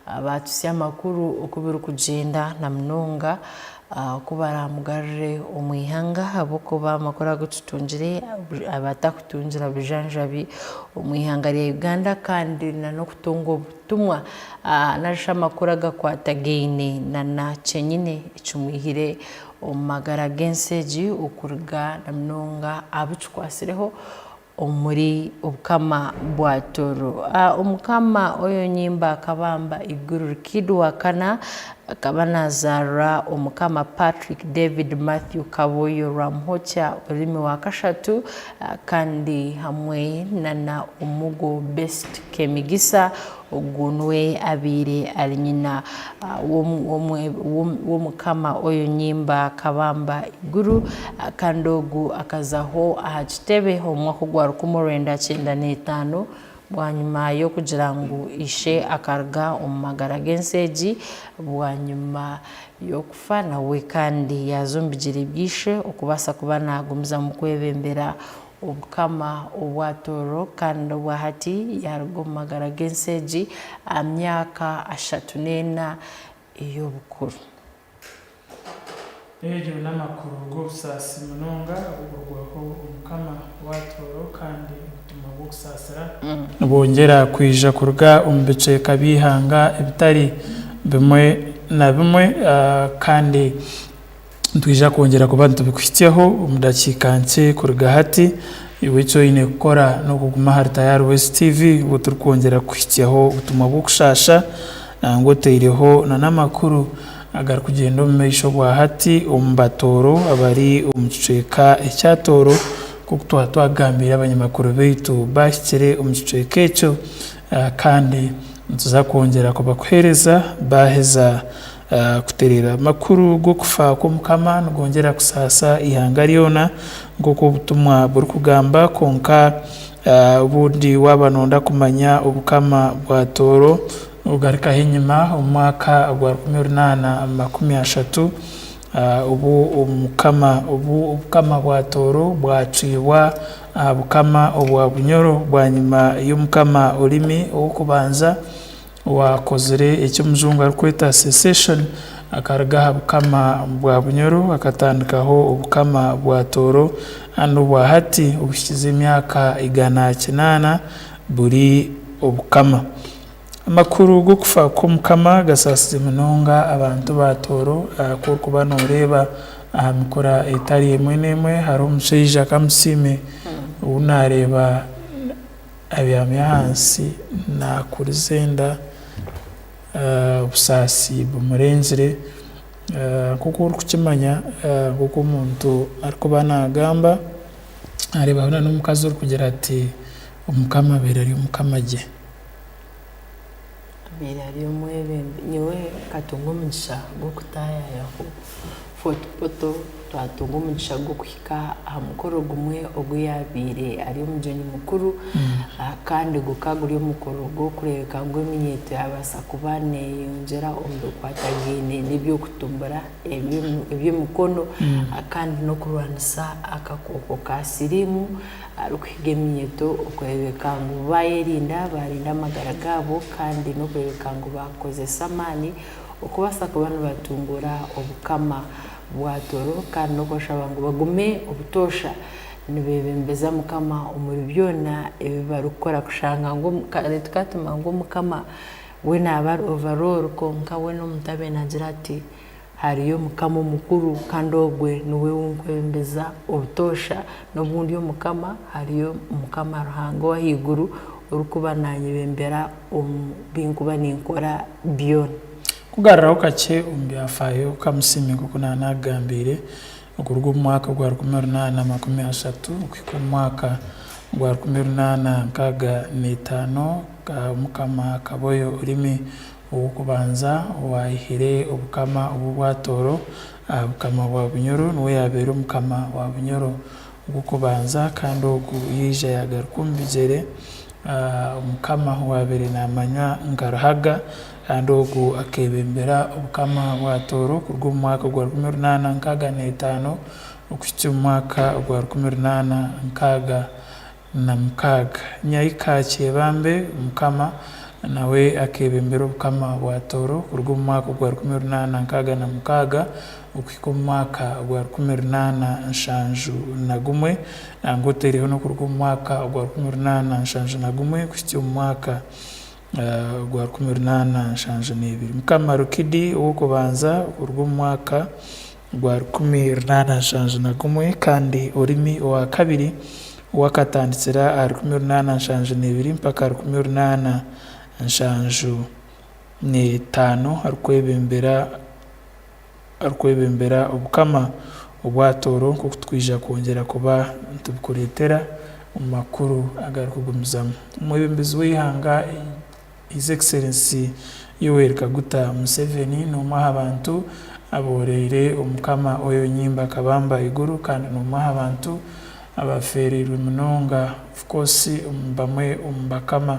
ah, baatusya amakuru oku birikugyenda, na munonga, ah, oku baraamugarure omu ihanga, habwokuba amakuru agu tutungire, abu-, abatakutungira bujanjabi omu ihanga lya Uganda, kandi na n'okutunga obutumwa, ah, nari shi amakuru agakwatagaine na, na kyenyini ekimwihire omu magara g'ensi egi, okuruga na munonga abu kikwasireho, omuri obukama bwa Tooro. Ah, Omukama Oyo Nyimba Kabamba Iguru Rukidi wa kana akaba nazaarra Omukama Patrick David Matthew Kaboyo Rwamuhokya Orulimi wa kashatu, ah, kandi hamwe na, na Omugo Best Kemigisa, ogu nuwe abaire ali nyina, ah, w'omu-, w'omu-, w'omu-, w'Omukama Oyo Nyimba Kabamba Iguru, ah, kandi ogu akazaho aha kitebe omu mwaka ogwa rukumi orwenda kyenda n'etaano, bwanyima y'okugira ngu ishe akaruga omu magara g'ensi egi, bwanyima y'okufa nawe kandi yaza omu bigyere by'ishe okubaasa kuba nagumizamu kwebembera obukama obwa Tooro, kandi obwa hati yaruga omu magara g'ensi egi, ah, myaka ashatu n'ena ey'obukuru. Egyo n'amakuru g'obusaasi munonga obukurugwaho Omukama wa Tooro, kandi obutumwa bw'okusaasira nibwongera kwija kuruga omu bicweka by'ihanga ebitali bimwe na bimwe, ah, kandi nitwija kwongera kuba nitubikuhikyaho omu dakiika nke kuruga hati. Iwe eki oine kukora n'okuguma hali Tayari West T V, obu turikwongera kukuhikyaho obutumwa bw'okushaasha, nangwa otaireho na n'amakuru agarukugenda omu maisho bwa hati omu ba Tooro abali omu kicweka ekya Tooro, nk'oku twaba twagambiire abanyamakuru baitu bahikire omu kicweka ekyo, ah, kandi nituza kwongera kubakuheereza baheza ah, kutereera. Amakuru g'okufa kw'Omukama nigongera kusaasa ihanga lyona, nk'oku obutumwa burikugamba, kwonka, ah, obundi waaba nooyenda kumanya obukama bwa Tooro, nogarukaho enyima omu mwaka gwa rukumi runaana makumi ashatu, ah, obu omukama, obu obukama bwa Tooro bwacwibwa aha bukama obwa Bunyoro, bwanyima y'omukama Orimi ow'okubanza, owakozire eki omuzungu arikweta secession, akaruga ha bukama bwa Bunyoro, akatandikaho obukama bwa Tooro, kandi obwa hati obuhikize emyaka igana kinaana buli obukama. Amakuru g'okufa kw'Omukama gasaasize munonga abantu ba Tooro, ah, ku orikuba nooreeba aha mikura etali emwe n'emwe, hariho omushaija Kamusiime ou naareeba abyami ahansi, naakuriza enda, eh, obusaasi bumurenzire. Eh, nk'oku orikukimanya, eh, nk'oku omuntu arikuba naagamba, areeba hoona n'omukazi orikugira ati, "Omukama abaire ari Omukama gye." Abaire ari omwebembe. Nyowe nkatunga omugisha gw'okutaayayaho Fort Portal, twatunga omugisha gw'okuhika aha mukoro gumwe ogu yaabaire ari omujuni mukuru, ah, kandi gukaba guri omukoro gw'okureebeka ngu eminyeeto yaabaasa kuba neeyongyera omu bikwatagaine n'eby'okutumbura eby'emu-, eby'emikono, ah, kandi n'okurwanisa akakooko ka siriimu, arikuhiga eminyeeto okureebeka ngu baayerinda, baarinda amagara gaabo, kandi n'okureebeka ngu baakozesa amaani okubaasa kuba nibatunguura obukama bwa Tooro, kandi n'okushaba ngu bagume obutoosha nibeebembeza Mukama omuri byona ebi barikukora, kushanga ngu omu-, kare tukatuma ngu Omukama we naaba ari overall, kwonka we n'omuntu abaire naagira ati, Hariyo Omukama omukuru, kandi ogwe nuwe ou nkwebembeza obutoosha, n'obundi Omukama, hariyo Omukama Ruhanga ow'ahaiguru, orukuba nanyebembera omu binkuba ninkora byona. Kugarraho kakye omu byafaayo, Kamusiime, nk'oku naanakugambiire, okuruga omu mwaka gwa rukumi runaana makumi ashatu okuhika omu mwaka gwa rukumi runaana nkaaga n'etaano, ka-, Omukama Kaboyo Rurimi ow'okubanza, owaihire obukama obw'obwa Tooro, ah, bukama bwa Bunyoro, nuwe yaabaire omukama wa Bunyoro ogw'okubanza, kandi ogu yaija yaagaruka omu bigyere, ah, omukama owaabaire naamanywa nka Ruhaga, kandi ogu akeebembera obukama bwa Tooro kuruga omu mwaka gwa rukumi runaana nkaaga n'etaano okuhikya omu mwaka gwa rukumi runaana nkaaga na mukaaga. Nyaika Kyebambe, Omukama, nawe akeebembera obukama bwa Tooro kuruga omu mwaka ogwa rukumi runaana nkaaga na mukaaga okuhika omu mwaka ogwa rukumi runaana nshanju na gumwe, nangwa otaireho n'okuruga omu mwaka ogwa rukumi runaana nshanju na gumwe kuhikya omu mwaka, eh, ogwa rukumi runaana nshanju n'ebiri. Mukama Rukidi ow'okubanza kuruga omu mwaka gwa rukumi runaana nshanju na gumwe, kandi Orimi owa kabiri, owakatandikira aha rukumi runaana nshanju n'ebiri mpaka rukumi runaana nshanju n'etaano, arukwebembera, arukwebembera obukama obwa Tooro, nk'oku tukwija kwongyera kuba nitubukuleetera omu makuru agarukugumizamu. Omwebembezi w'eihanga, His Excellency Yoweri Kaguta Museveni, n'omu aha bantu abooreire Omukama Oyo Nyimba Kabamba iguru, kandi n'omu aha bantu abafeereirwe munonga. Of course, omu bamwe omu bakama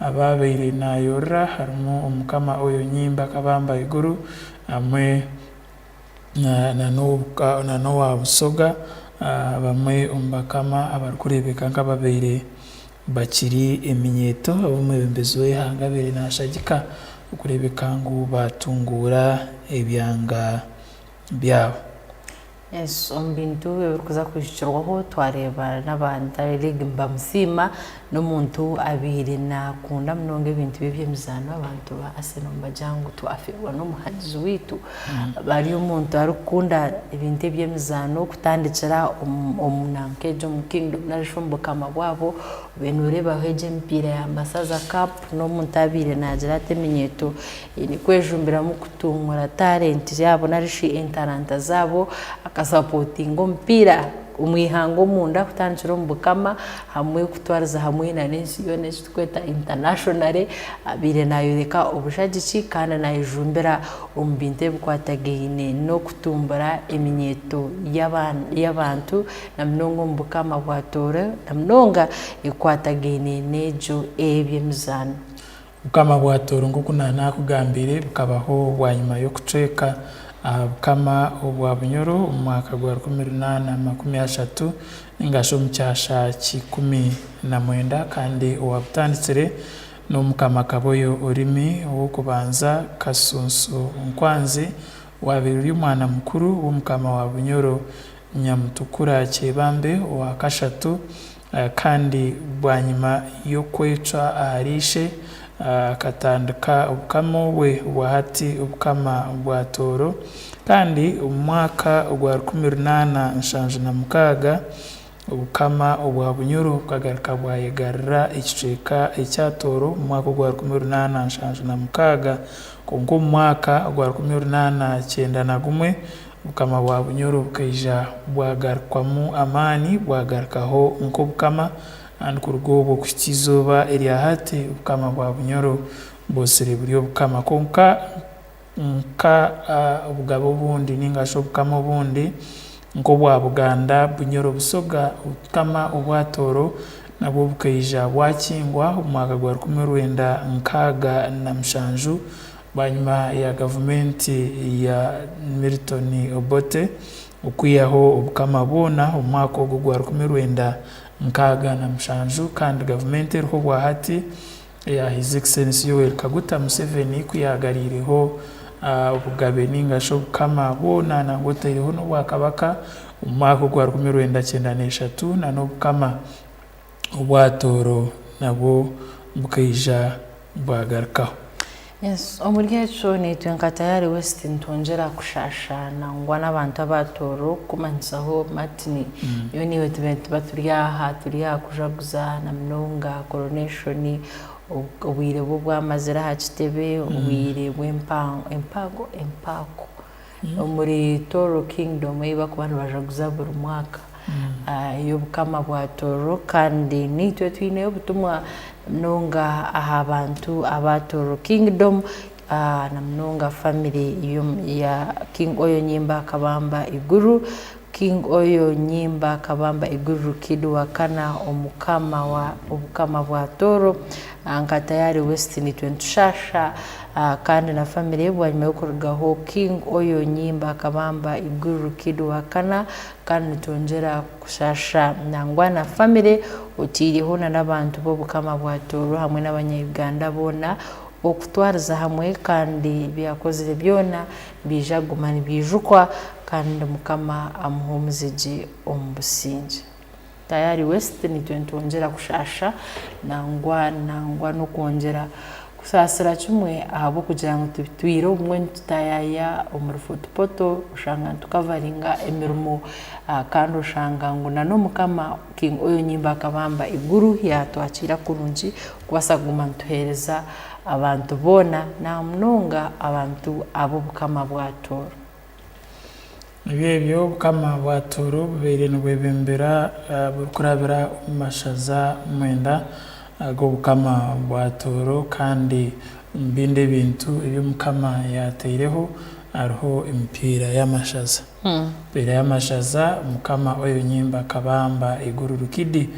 abaabaire naayorra harumu Omukama Oyo Nyimba Kabamba iguru, hamwe na, na n'obuka-, na n'owa Busoga, ah, bamwe omu bakama abarukureebeka nk'ababaire bakiri eminyeeto, ab'omwebembezi w'eihanga abaire naashagika okureebeka ngu baatunguura ebyanga byabo. Yes, omu bintu ebirikuza kwijukirwaho, twareeba n'aba Ndale League nibamusiima, n'omuntu abaire naakunda munonga ebintu bye by'emizaano. Abantu ba Arsenal nibagira ngu, "Twafeerwa n'omuhagizi waitu." Mm. Bari omuntu arikukunda ebintu eby'emizaano, kutandikira omu, omu nanka egi, omu kingdom, nari shi omu bukama bwabo. Obaire nooreebaho egi emipiira ya Masaza Cup, n'omuntu abaire naagira ati, "Eminyeeto eine kwejumbiramu kutungura talenti yaabo, nari shi entalanta zaabo, akasapotinga omupiira omu ihanga omunda, kutandikira omu bukama, hamwe kutwariza hamwe na n'ensi yoona, eki turikweta internationally." Abaire naayoreka obujagiki kandi naayejumbira omu bintu ebikwatagaine n'okutumbura eminyeeto y'aban-, y'abantu, na munonga omu bukama bwa Tooro, na munonga ebikwatagaine n'egyo ey'eby'emizaano. Obukama bwa Tooro, nk'oku na-, naakugambiire, bukabaho bwanyima y'okucweka aha bukama obwa Bunyoro omu mwaka gwa rukumi runaana makumi ashatu, ninga shi omu kyasha kikumi na mwenda, kandi owabutandikire n'Omukama Kaboyo Orimi ow'okubanza, Kasunsu Nkwanzi, owaabaire ori omwana mukuru w'Omukama wa Bunyoro, Nyamutukura Kyebambe owa kashatu, eh, kandi bwanyima y'okwecwa ahari ishe, eh, akatandika obukama obwe obwa hati, obukama bwa Tooro. Kandi omu mwaka ogwa rukumi runaana nshanju na mukaaga, obukama obwa Bunyoro bukagaruka bwayegarra ekicweka ekya Tooro omu mwaka ogwa rukumi runaana nshanju na mukaaga. Kwonka omu mwaka ogwa rukumi runaana kyenda na gumwe, obukama bwa Bunyoro bukaija bwagarukwamu amaani, bwagarukaho nk'obukama, kandi kuruga obwo kuhikya izooba erya hati, obukama bwa Bunyoro bwosire buri obukama. Kwonka nka, ah, obugabe obundi, ninga shi obukama obundi, nk'obwa Buganda, Bunyoro, Busoga, obukama obwa Tooro nabwo bukaija bwakingwa omu mwaka gwa rukumi rwenda nkaaga na mushanju, bwanyima ya gavumenti ya Milton Obote okwihaho obukama bwona omu mwaka ogu gwa rukumi rwenda nkaaga na mushanju, kandi gavumenti eriho obwa hati eya His Excellency Yoweri Kaguta Museveni, ku yagaliireho, ah, obugabe ninga shi obukama bwona, nangwa otaireho n'obwakabaka omu mwaka ogwa rukumi rwenda kyenda n'eshatu, na n'obukama obwa Tooro nabwo bukaija bwagarukaho. Yes, omuri ekyo, naitwe nka Tayari West nitwongyera kushaasha nangwa n'abantu aba Tooro, kumanyisaho Martin, nyowe naiwe tubaire nituba turi aha, turi aha kujaguza na munonga coronation, ob-, obwire bwe obwamazire aha kitebe, obwire bw'empa-, empango, empaako. Omuri Tooro Kingdom ei bakuba nibajaguza buri mwaka, ah, ey'obukama bwa Tooro, kandi naitwe twineyo obutumwa munonga aha bantu aba Tooro Kingdom, ah, na munonga family yo-, ya King Oyo Nyimba Kabamba Iguru. King Oyo Nyimba Kabamba Iguru Rukidi wa kana, omukama wa obukama bwa Tooro. Ah, nka Tayari West nitwe nitushasha, ah, kandi na family ye, bwanyima y'okurugaho King Oyo Nyimba Kabamba Iguru Rukidi wa kana, kandi nitwongyera kushasha nangwa na family, otaireho na n'abantu b'obukama bwa Tooro hamwe n'Abanya-Uganda boona, okutwariza hamwe, kandi ebi yakozire byona biija kuguma nibiijukwa, kandi Mukama amuhuumuze gye omu busingye. Tayari West nitwe nitwongyera kushaasha nangwa, nangwa n'okwongyera kusaasira kimwe, ahabw'okugira ngu tubitwire obumwe nitutayaya omuri Fort Portal, oshanga nitukavaringa emirimo, ah, kandi oshanga ngu na n'Omukama King Oyo Nyimba Kabamba Iguru yatwakiira kurungi kubaasa kuguma nituheereza abantu boona, na munonga abantu ab'obukama bwa Tooro. Nibyo ebyo, obukama bwa Tooro bubaire nibwebembera, ah, burikurabira omu mashaza mwenda, ah, ag'obukama bwa Tooro, kandi omu bindi ebintu ebi Omukama yataireho, hariho emipiira y'amashaza. Hmm. Emipiira y'amashaza, Mukama Oyo Nyimba Kabamba Iguru Rukidi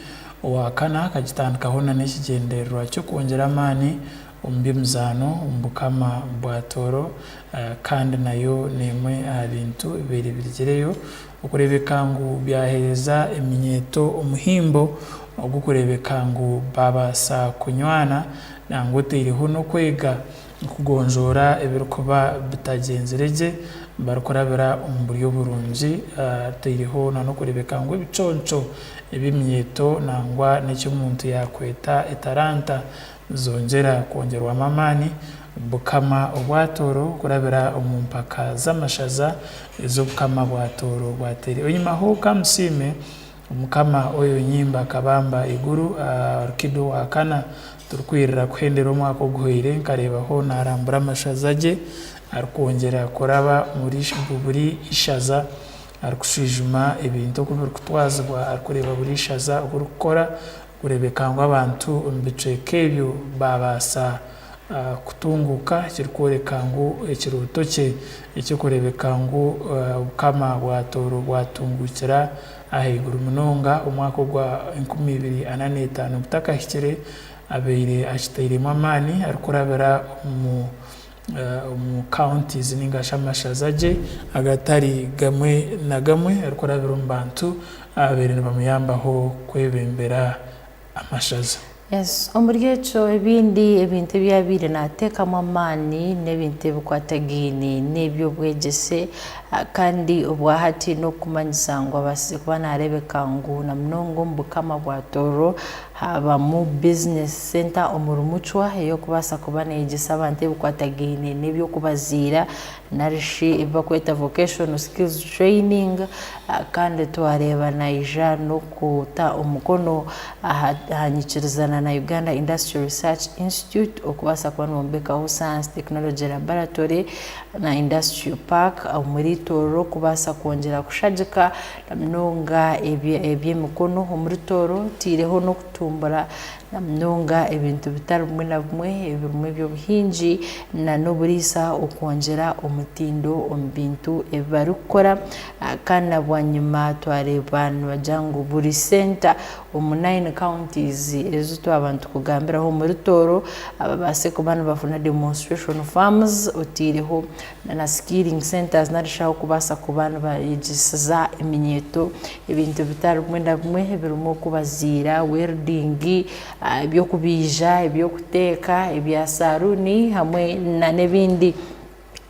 owa kana akagitandikaho na n'ekigyendererwa ky'okwongyera amaani omu by'emizaano omu bukama bwa Tooro, eh, kandi nayo n'emwe aha bintu ebibaire birugireyo, okureebeka ngu byaheereza eminyeeto omuhimbo ogukureebeka ngu babaasa kunywana, nangwa otaireho n'okwega kugonjoora ebirikuba bitagyenzire gye, barikurabira omu buryo burungi, ah, otaireho na n'okureebeka ngu ebiconco eby'eminyeeto nangwa n'eki omuntu yakweta etalanta, nizongyera kwongerwamu amaani. Bukama obwa Tooro kurabira omu mpaka z'amashaza ez'obukama bwa Tooro bwateire. Enyuma ho, ka musiime Omukama Oyo Nyimba Kabamba Iguru, ah, Rukidi owa kana, turikwirira kuhendera omwaka oguhoire, nkareebaho naarambura amashaza gye, arikwongyera kuraba muri ish-, buri ishaza, arikushwijuma ebintu oku birikutwazibwa, arikureeba buri ishaza oku ririkukora, kureebeka ngu abantu omu bicweka ebyo baabaasa, ah, kutunguuka, ekirikworeka ngu ekirooto kye eky'okureebeka ngu, ah, obukama bwa Tooro bwatunguukira ahaiguru munonga. Omwaka ogwa enkumi ibiri ana n'etaano gutakahikire, abaire akitairemu amaani, arikurabira omu eh, omu counties ninga shi amashaza gye agatari gamwe na gamwe, arikurabira omu bantu ababaire nibamuyambaho kwebembera amashaza. Yes, omuri ekyo ebindi ebintu ebi abaire naateekamu amaani n'ebintu ebikwatagaine n'eby'obwegyese, ah, kandi obwa hati n'okumanyisa ngu abaasize kuba naareebeka ngu na munonga omu bukama bwa Tooro, habamu business center omuri Mucwa ey'okubaasa kuba neeyegyesa abantu ebikwatagaine n'eby'okubaziira, nari shi ebi bakweta vocational skills training, ah, kandi twareeba naija n'okuta omukono aha, aha nyikirizana na Uganda Industrial Research Institute okubaasa kuba nibombekaho Science Technology Laboratory na Industrial Park omuri Tooro, kubaasa kwongyera kushagika na munonga ebye-, eby'emikono omuri Tooro, otaireho n'okutumbura na munonga ebintu bitari bimwe na bimwe ebirimu eby'obuhingi na n'oburiisa, okwongyera omutindo omu bintu ebi barikukora. Ah, kandi na bwanyima twareeba nibagira ngu buri center omu nine counties ezi twaba nitukugambiraho omuri Tooro, ababaase kuba nibafuna demonstration farms, otaireho na, na skilling centers, nari shi ahu kubaasa kuba nibayegyeseza eminyeeto, ebintu bitari bimwe na bimwe ebirimu okubaziira, welding, ah, eby'okubaija, eby'okuteeka, ebya saluuni, hamwe na n'ebindi.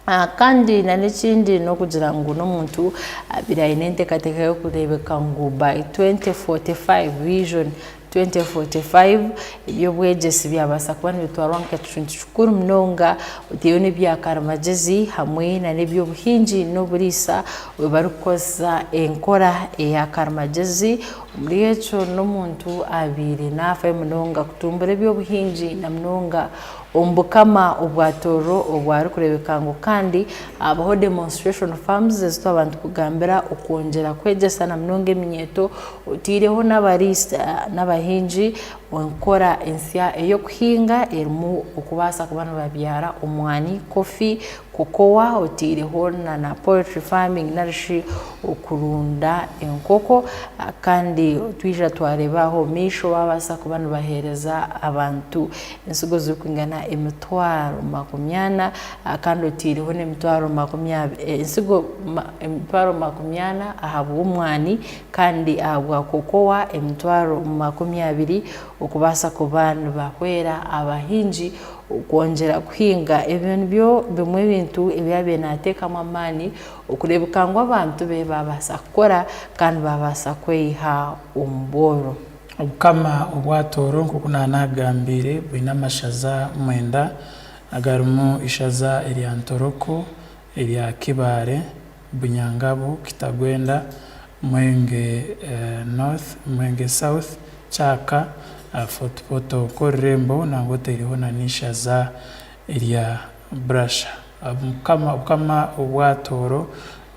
Ah, kandi na n'ekindi n'okugira ngu n'omuntu, ah, abaire aine enteekateeka y'okureebeka ngu by twenty forty-five vision, twenty forty-five, eby'obwegyesi byabaasa kuba nibitwarwa nk'ekintu kikuru munonga, otiireho n'ebya karimagyezi hamwe na n'eby'obuhingi n'oburiisa, we barikukozesa enkora eya karimagyezi. Omuri ekyo, n'omuntu abaire naafayo munonga kutumbura eby'obuhingi, na munonga omu bukama obwa Tooro, obwarikureebeka ngu kandi habaho demonstration farms ezi twaba nitukugambira, okwongyera kwegyesa na munonga eminyeeto, otaireho n'abariisa, n'abahingi, enkora ensya ey'okuhinga erimu okubaasa kuba nibabyara omwani, coffee, cocoa, otaireho na, na poultry farming, nari shi okurunda enkoko. Ah, kandi twija twareeba aho omu maisho, babaasa kuba nibaheereza abantu ensigo zirikwingana emitwaro makumi ana, ah, kandi otaireho n'emitwaro makumi abiri, eh, ensigo ma-, emitwaro makumi ana ahabw'omwani, kandi ahabwa cocoa emitwaro makumi abiri, okubaasa kuba nibahwera abahingi okwongyera kuhinga. Ebyo nibyo bimu ebintu ebi abaire naateekamu amaani, okureebeka ngu abantu be babaasa kukora kandi babaasa kweyiha omu bworo. Obukama obwa Tooro, nk'oku naanagambiire, bwine amashaza mwenda, agalimu ishaza erya Ntoroko, erya Kibaale, Bunyangabu, Kitagwenda, Mwenge, eh, North, Mwenge South, Kyaka, eh, Fort Portal, Kolurembo, nangwa otaireho na n'ishaza erya Brasha. Obukama, obukama obwa Tooro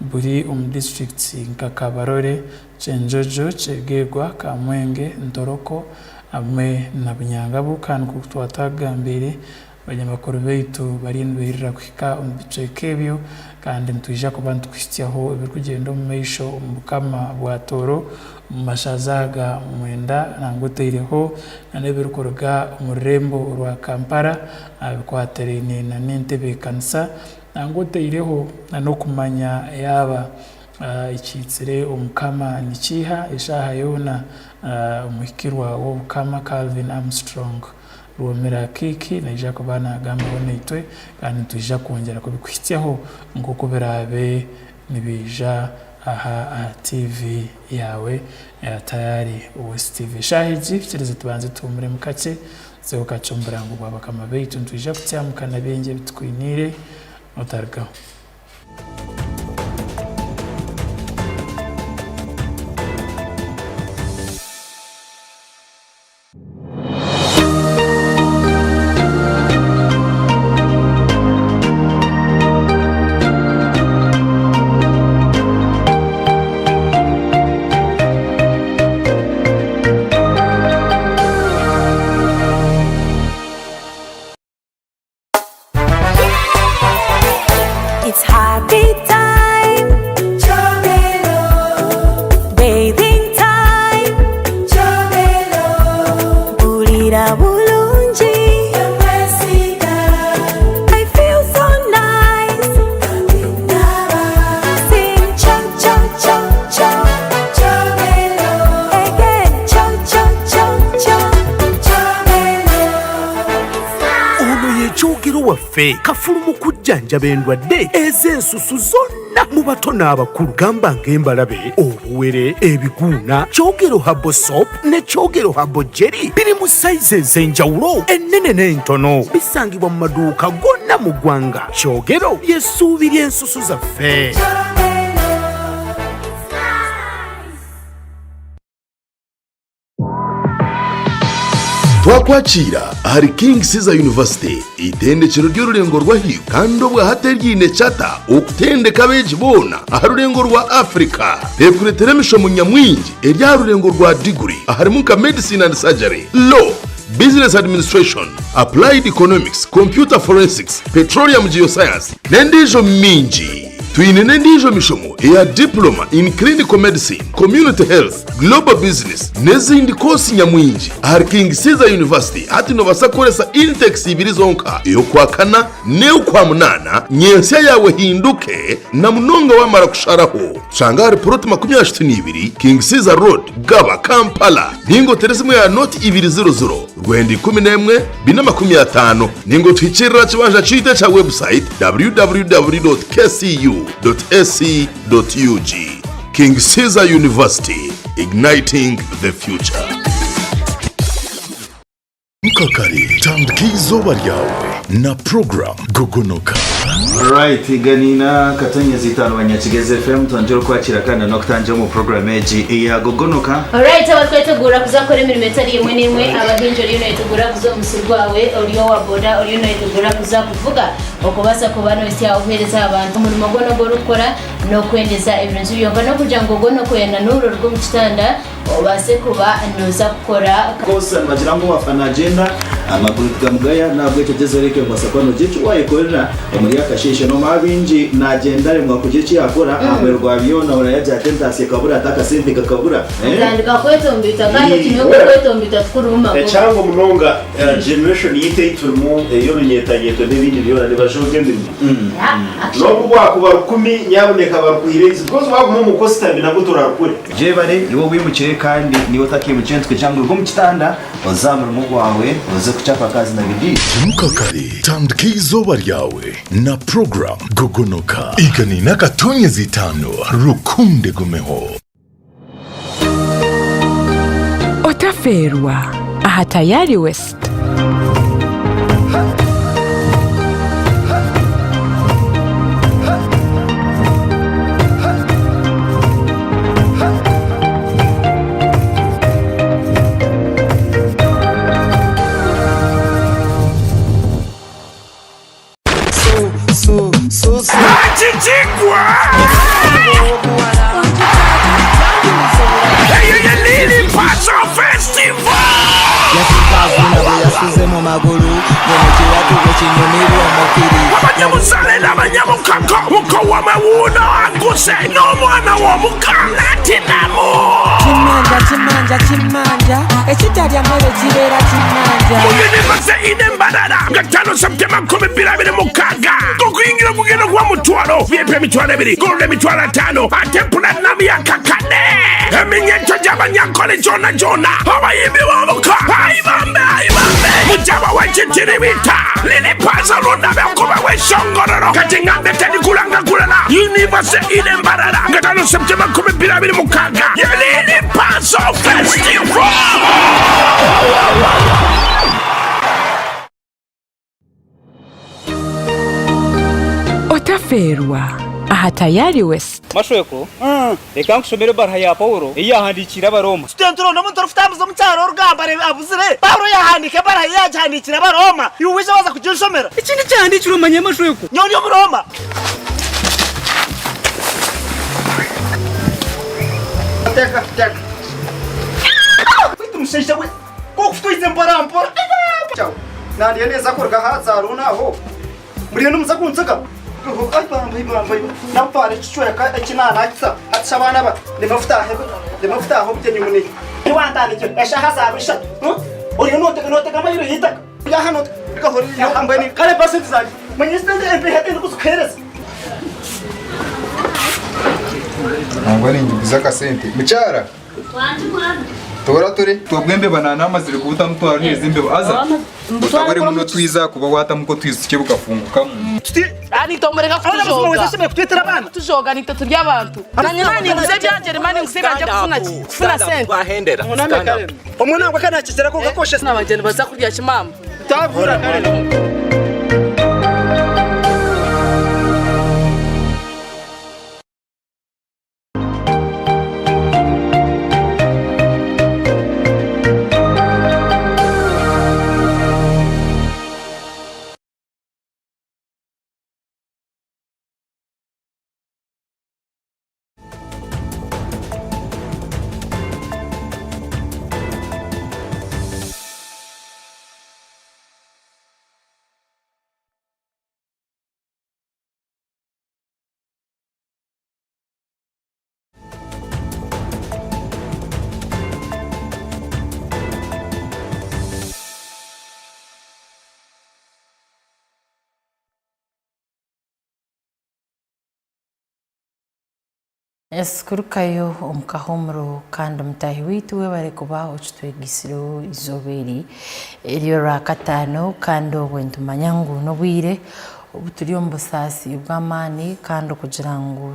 buri omu districts nka Kabarole, Kyenjojo, Kyegegwa, Kamwenge, Ntoroko, hamwe na Bunyangabu, kandi nk'oku twaba twagambiire, banyamakuru baitu bariyo nibairira kuhika omu bicweka ebyo, kandi nitwija kuba nitukuhikyaho ebirikugyenda omu maisho omu bukama bwa Tooro, omu mashaza aga mwenda, nangwa otaireho na n'ebirikuruga omu rurembo orwa Kampala, ah, bikwatiraine na n'entebeekanisa, nangwa otaireho na n'okumanya yaaba, ah, ekiitsire omukama nikiiha eshaaha yoona, ah, omuhikirwa w'obukama Calvin Armstrong Rwomera Akiiki naija kuba naagambaho naitwe, kandi nitwija kwongyera kubikuhikyaho nk'oku biraabe nibiija aha, aha T V yaawe eya Tayari West T V. Eshaaha egi, ikiriza tubanze tuhuumuremu kakye, tuzeho kakye omu burango bwa bakama baitu. Nitwija kucamukana bingi ebi tukwiniire, otarugaho. It's happy time. Bathing time. Bulira bulungi. I feel so nice. Sing cha, cha, cha, cha. Again, cha, cha, cha, cha. Ono ye kyogero waffe, kafulu mu kujjanjaba endwadde ez'ensusu zonna mu bato n'abakulu, gamba ng'embalabe, obuwere, ebiguuna. Kyogero Herbal Soap ne Kyogero Herbal Jelly biri mu size ez'enjawulo, ennene n'entono. Bisangibwa mu maduuka gonna mu ggwanga. Kyogero ly'essuubi ly'ensusu zaffe. Twakwakiira ahari King Caesar University, itendekero ly'orulengo rwa haihi kandi obwa hati eryaine charter okutendeka abeegi boona aha rulengo rwa Africa. Ekuletera emishomo nyamwingi eri aha rulengo rwa degree, aharimu nka Medicine and Surgery, Law, Business Administration, Applied Economics, Computer Forensics, Petroleum Geoscience, n'endiijo mingi. Twine n'endiijo mishomo eya Diploma in Clinical Medicine, Community Health, Global Business, n'ezindi koosi nyamwingi. Ahari King Caesar University, hati noobaasa kukoresa intakes ibiri zonka, ey'Okwakana n'ey'Okwamunaana, nyensya yaawe ehinduke, na munonga waamara kusharaho. Tusange ahari puloti makumi ashatu n'ibiri, King Caesar Road, Gaba, Kampala, ninga otere esimu ya nooti ibiri ziro ziro, rwenda ikumi n'emwe, bina makumi ataano, ninga otuhikirre aha kibanja kyaitu ekya website, W W W dot K C U dot A C dot U G. King Caesar University, igniting the future. Kare, tandika izooba lyawe na program Gogonoka. Right, iganina katonyezi itaano Banyakigezi F M, twongera okwakira kandi n'okutangira omu program egi eya Gogonoka. Alright, abakwetegura kuza kukora emirimo etali emwe n'emwe, abahingi, oriyo noyetegura kuza omu musiri gwawe, oriyo owa boda, oriyo noyetegura kuza kuvuga, okubaasa kuba noyenda oheereza abantu omulimo gwona ogu orikukora, n'okwendeza ebirungi byonka, n'okugira ngu ogwo n'okwenda n'oruruga omu kitanda, obaase kuba nooza kukora. Kosa nibagira ngu wafa nagenda, amaguru tigamugaya, nahabwekyo gyezaho eki noobaasa kuba noogira eki wayekorera omuri akasheeshe. Noomanya baingi nagenda aremwa kugira eki yakora, mm, ahabw'okuba byona orayagira ati, "Ntaasya kabura, ati akasente kakabura." Eh? Otandika kwetombiita, kandi, eh, ekinyonga kwetombiita tikurimu maguru. Ekyangu munonga, eh, generation yaitu ei turimu, ey'orunyetanyeto n'ebindi byona, nibajooga emirimo. Mm. Yeah, mm, actually. N'obu rwakuba rukumi, nyaboneka barukuhe raise, because waguma omu coaster, nabwo torarukure. Gyebare, iwe owimukire kandi niiwe otakeimukire, nitukwija ngu ruge omu kitanda, oze aha murimo gwawe, oze kucapa kazi na bidii. Timuka kare, tandika izooba lyawe na program Gogonoka. Iganina akatonyezi itaano, rukundo egumeho. Otafeerwa aha Tayari West. So, so, so, so. Hakikigwa! Eyo ye Lili Pazo Festival! Yasuzemu amagulu, ng'omukiwatu gw'ekinyumirwa omukiri. Abanyabuzaale n'abanyamukago, muko wamwe wuno anguse, n'omwana w'omuka, natinamu. Kimanja, kimanja, kimanja, ekitalya mmere kibeera kimanja. Mu University ine Mbarara, Gatano September nkumi bbiri abiri mukaaga. Okuyingira okugenda kuba mutwalo, V I P emitwalo ebiri, Gold emitwalo ataano, ate Platinum ya kakade. Eminyeto gy'Abanyankole gyona gyona, abayimbi b'omuka, ayi bambe, ayi bambe. Mujaba w'ekitiri bita, Lili Pazo Lunda byakuba w'esongororo. Kati ngambe tali kulanga kulala. University ine Mbarara, Gatano September nkumi bbiri abiri mukaaga. Ye Lili Pazo Festival. Otafeerwa aha Tayari West. Mashweko, mm, leka nkusomere ebaruha ya Paulo ei yahandikiire Abarooma. Tutyo nituronda omuntu orikutambuza omu kyaro orugamba abuzire. Paulo yahandiika ebaruha ei yagihandiikire Abarooma. Iwe waija waza kuginsomera? Eki nikihandiikirwe manya Mashweko. Nyowe ndi Omurooma. Teka, teka. Baitu mushaija we. Kokufutwize mpora mpora. Kyawe. Nandiyo neza kuruga ha Zaruna aho. Muriyo nimuza kunziga. Ai bamba, ai bamba, ai bamba. Nampaara ekicweka eki nanakisa. Hati shi abaana ba, nimufutaho, nimufutaho obugyenyi muni. Niwantandikira eshaaha zawe ishatu. Hmm? Oriyo notega, notega amayiro y'itaka. Ya hano, reka hori, ya hambwe ni. Kale basi zange. Manyisite nze empe hati ndikukuhereza. Nangwa ningiguza akasente. Mukyara. Tora turi. Twabwe embeba nana amazire kubuta mutwaro hezi embeba. Aza. Mutwaro muno twiza kuba watamu ko twiza tukebuka fungukamu. Tuti. Ani tomureka kutujoga. Weza shime kutwetera abana. Kutujoga nitwe turi abantu. Nanye nani nguze byanje, mani nguze byanje kufuna ki? Kufuna sente. Stand up. Stand up. Omwana wange kana kizira ko gakosha. Na bageni baza kurya kimama. Tabura kale. Yes, kurukayo omu kahumuro, kandi mutaahi waitu, webale kuba okitwegisireho izooba eri, eryo Rwakataano, kandi obwe nitumanya ngu n'obwire obu turi omu busaasi bw'amaani, kandi okugira ngu,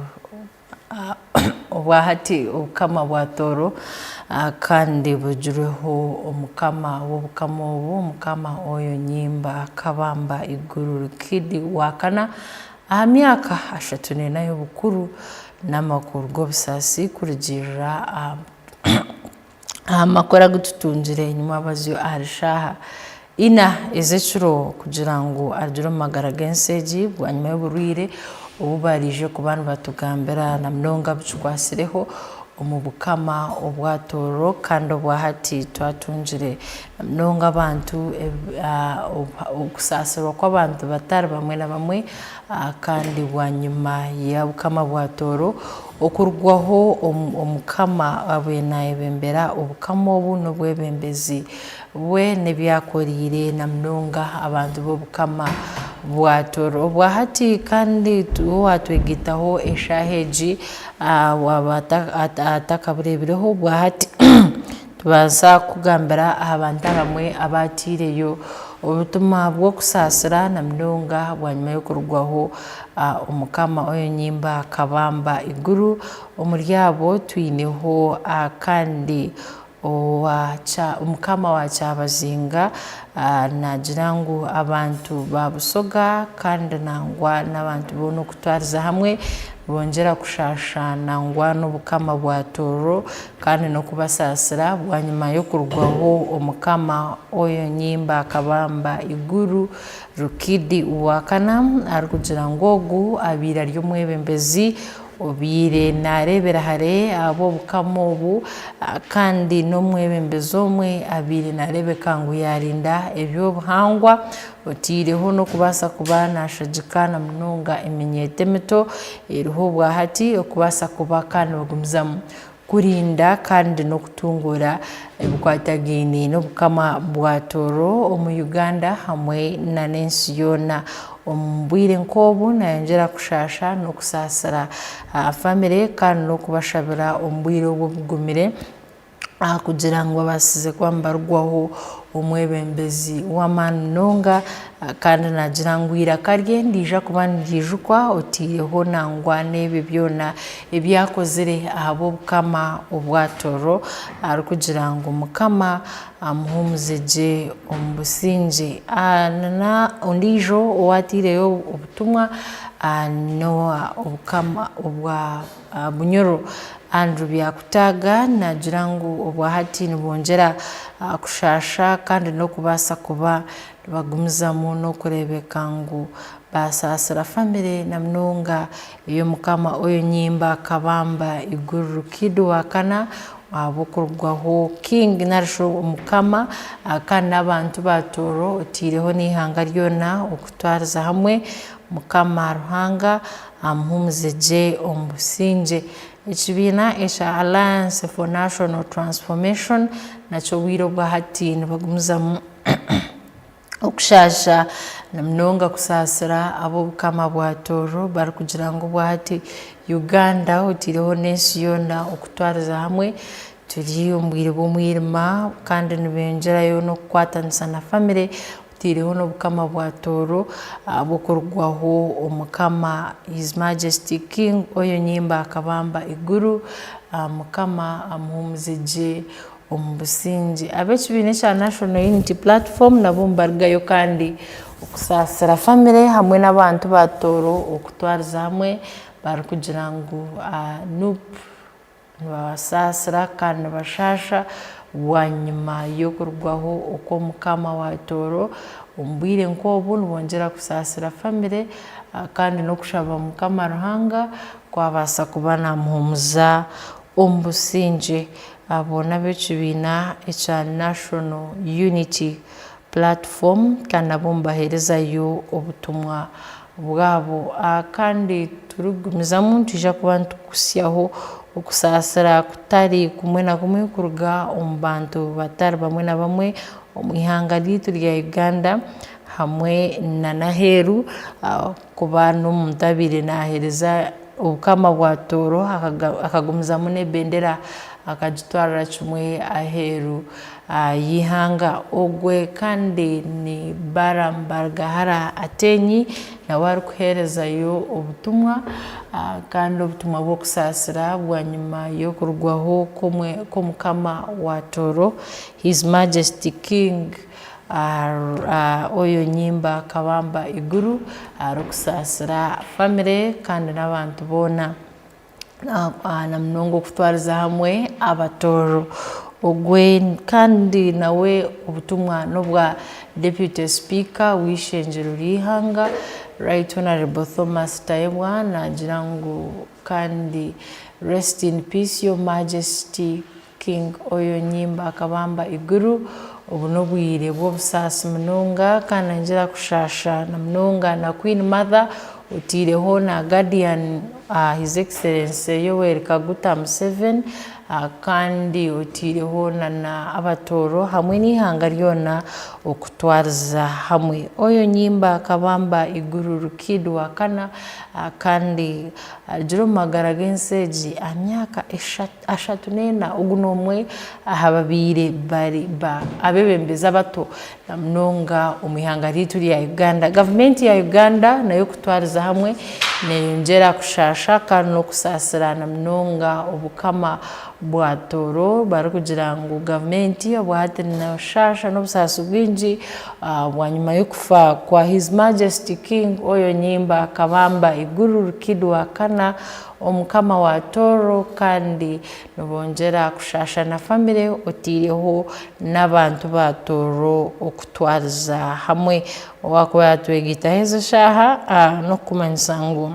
ah, Obwahati obukama bwa Tooro, ah, kandi bujurweho omukama w'obukama obu, omukama Oyo Nyimba Kabamba Iguru Rukidi wa kana, aha myaka ashatu n'ena y'obukuru, n'amakuru g'obusaasi kurugirira, ah, amakuru agututungire enyuma abazyo ahari shaaha ina ez'ekiro kugira ngu arugire omu magara g'ensi egi, bwanyima y'oburwaire obu baraije kuba nibatugambira, na munonga bukikwasireho omu bukama obwa Tooro, kandi obwa hati twatungire na munonga abantu, eb-, ah, ob-, okusaasirwa kw'abantu batari bamwe na bamwe, ah, kandi bwanyima ya bukama bwa Tooro okurugwaho, om-, omukama abe nayebembera obukama obu n'obwebembezi bwe n'ebyakoriire na munonga abantu b'obukama bwa Tooro. Obwa hati kandi tu-, watwegaitaho eshaaha egi, ah, waba ata-, ata-, atakabureebireho, obwa hati tubaasa kugambira aha bantu abamwe abaataireyo obutumwa bw'okusaasira na munonga bwanyima y'okurugwaho, ah, omukama Oyo Nyimba Kabamba Iguru. Omuri abo twineho, ah, kandi owa Kya-, omukama wa Kyabazinga, ah, naagira ngu abantu ba Busoga kandi nangwa n'abantu boona okutwariza hamwe, nibongyera kushaasha nangwa n'obukama bwa Tooro kandi n'okubasaasira bwanyima y'okurugwaho omukama Oyo Nyimba Kabamba Iguru Rukidi wa kana, arikugira ngu ogu abaire ari omwebembezi obaire naareebera hare ahabw'obukama obu, ah, kandi n'omwebembezi omwe abaire naareebeka ngu yaarinda eby'obuhangwa, otaireho n'okubaasa kuba naashagika na munonga eminyeeto emito eriho obwa hati okubaasa kuba kandi nibagumizamu kurinda kandi n'okutunguura ebikwatagaine n'obukama bwa Tooro omu Uganda hamwe na n'ensi yoona. Omu bwire nk'obu, nayongyera kushaasha n'okusaasira, ah, family kandi n'okubashabira omu bwire obu obugumire, ah, kugira ngu babaasize kuba nibarugwaho omwebembezi w'amaani munonga, ah, kandi naagira ngu iraka rye ndiija kuba niriijukwa, otaireho nangwa n'ebi byona ebyakozire ahabw'obukama obwa Tooro, arikugira ngu Mukama amuhuumuze gye omu busingye. Ah, na, na ondiijo owataireyo obutumwa, ah, n'owa obukama obwa, ah, Bunyoro, Andrew Byakutaaga, naagira ngu obwa hati nibongyera, ah, kushaasha kandi n'okubaasa kuba nibagumizamu n'okureebeka ngu basaasira family na munonga ey'omukama Oyo Nyimba Kabamba Iguru Rukidi wa kana, ahabw'okurugwaho King nari shi omukama, ah, kandi n'abantu ba Tooro, otaireho n'eihanga ryona okutwariza hamwe, Mukama Ruhanga amuhuumuze gye omu busingye. Ekibiina ekya Alliance for National Transformation nakyo obwire obwa hati nibagumizamu okushaasha na munonga kusaasira ab'obukama bwa Tooro, barikugira ngu obwa hati Uganda otaireho n'ensi yoona okutwariza hamwe, turi omu bwire bw'omwirima kandi nibeyongyerayo n'okukwatanisa na family, otaireho n'obukama bwa Tooro, ah, bw'okurugwaho omukama His Majesty King Oyo Nyimba Kabamba Iguru, ah, Mukama amuhuumuze gye omu busingye. Ab'ekibiina ekya National Unity Platform nabo nibarugayo kandi okusaasira family hamwe n'abantu ba Tooro okutwariza hamwe, barikugira ngu, ah, nup nibabasaasira kandi nibashaasha bwanyima y'okurugwaho okw'omukama wa Tooro. Omu bwire nk'obu nibongyera kusaasira family, ah, kandi n'okushaba Mukama Ruhanga ku abaasa kuba naamuhuumuza omu busingye. Abo n'ab'ekibiina ekya National Unity Platform, kandi nabo nibaheerezayo obutumwa bwabo. Ah, kandi turikugumizamu, nitwija kuba nitukuhitsyaho okusaasira kutari kumwe na kumwe kuruga omu bantu batari bamwe na bamwe omu ihanga ryaitu rya Uganda, hamwe na n'aheeru, ah, kuba n'omuntu abaire naaheereza obukama bwa Tooro, akaga-, akagumizamu n'ebendera, akagitwarra kimwe aheeru, ah, y'ihanga. Ogwe kandi ni Balaam Barugahara Atenyi, nawe arukuheerezayo obutumwa, ah, kandi obutumwa bw'okusaasira bwanyuma y'okurugwaho kw'omwe-, kw'omukama wa Tooro, His Majesty King, ah, ah, Oyo Nyimba Kabamba Iguru, arukusaasira family kandi n'abantu boona. Ah, ah, na munonga okutwaliza hamwe Abatooro. Ogwe kandi nawe obutumwa n'obwa Deputy Speaker w'ishengyero ly'ihanga, Right Honorable Thomas Tayebwa, naagira ngu, kandi, "Rest in peace, Your Majesty King Oyo Nyimba Kabamba Iguru." Obu n'obwire bw'obusaasi munonga, kandi nayongera kushaasha na munonga na Queen Mother, otaireho na Guardian, ah, His Excellency Yoweri Kaguta Museveni, ah, kandi otaireho na, na Abatooro hamwe n'ihanga lyona okutwaliza hamwe. Oyo Nyimba Kabamba Iguru Rukidi wa kana, ah, kandi arugire omu magara g'ensi egi, ah, myaka eshatu, ashatu n'ena. Ogu n'omwe aha babaire bari ba, abebembezi abato, na munonga omu ihanga ryaitu lya Uganda. Gavumenti ya Uganda nayo kutwaliza hamwe neyongera kushaasha kandi n'okusaasira na munonga obukama bwa Tooro. Barukugira ngu gavumenti obwahati neeshaasha n'obusaasi bwingi, ah, bwanyima y'okufa kwa His Majesty King Oyo Nyimba Kabamba Iguru Rukidi wa kana, omukama wa Tooro, kandi nibongera kushaasha na family, otaireho n'abantu ba Tooro okutwaliza hamwe. Owaakuba yatwegaitaho ezi shaaha, ah, n'okukumanyisa ngu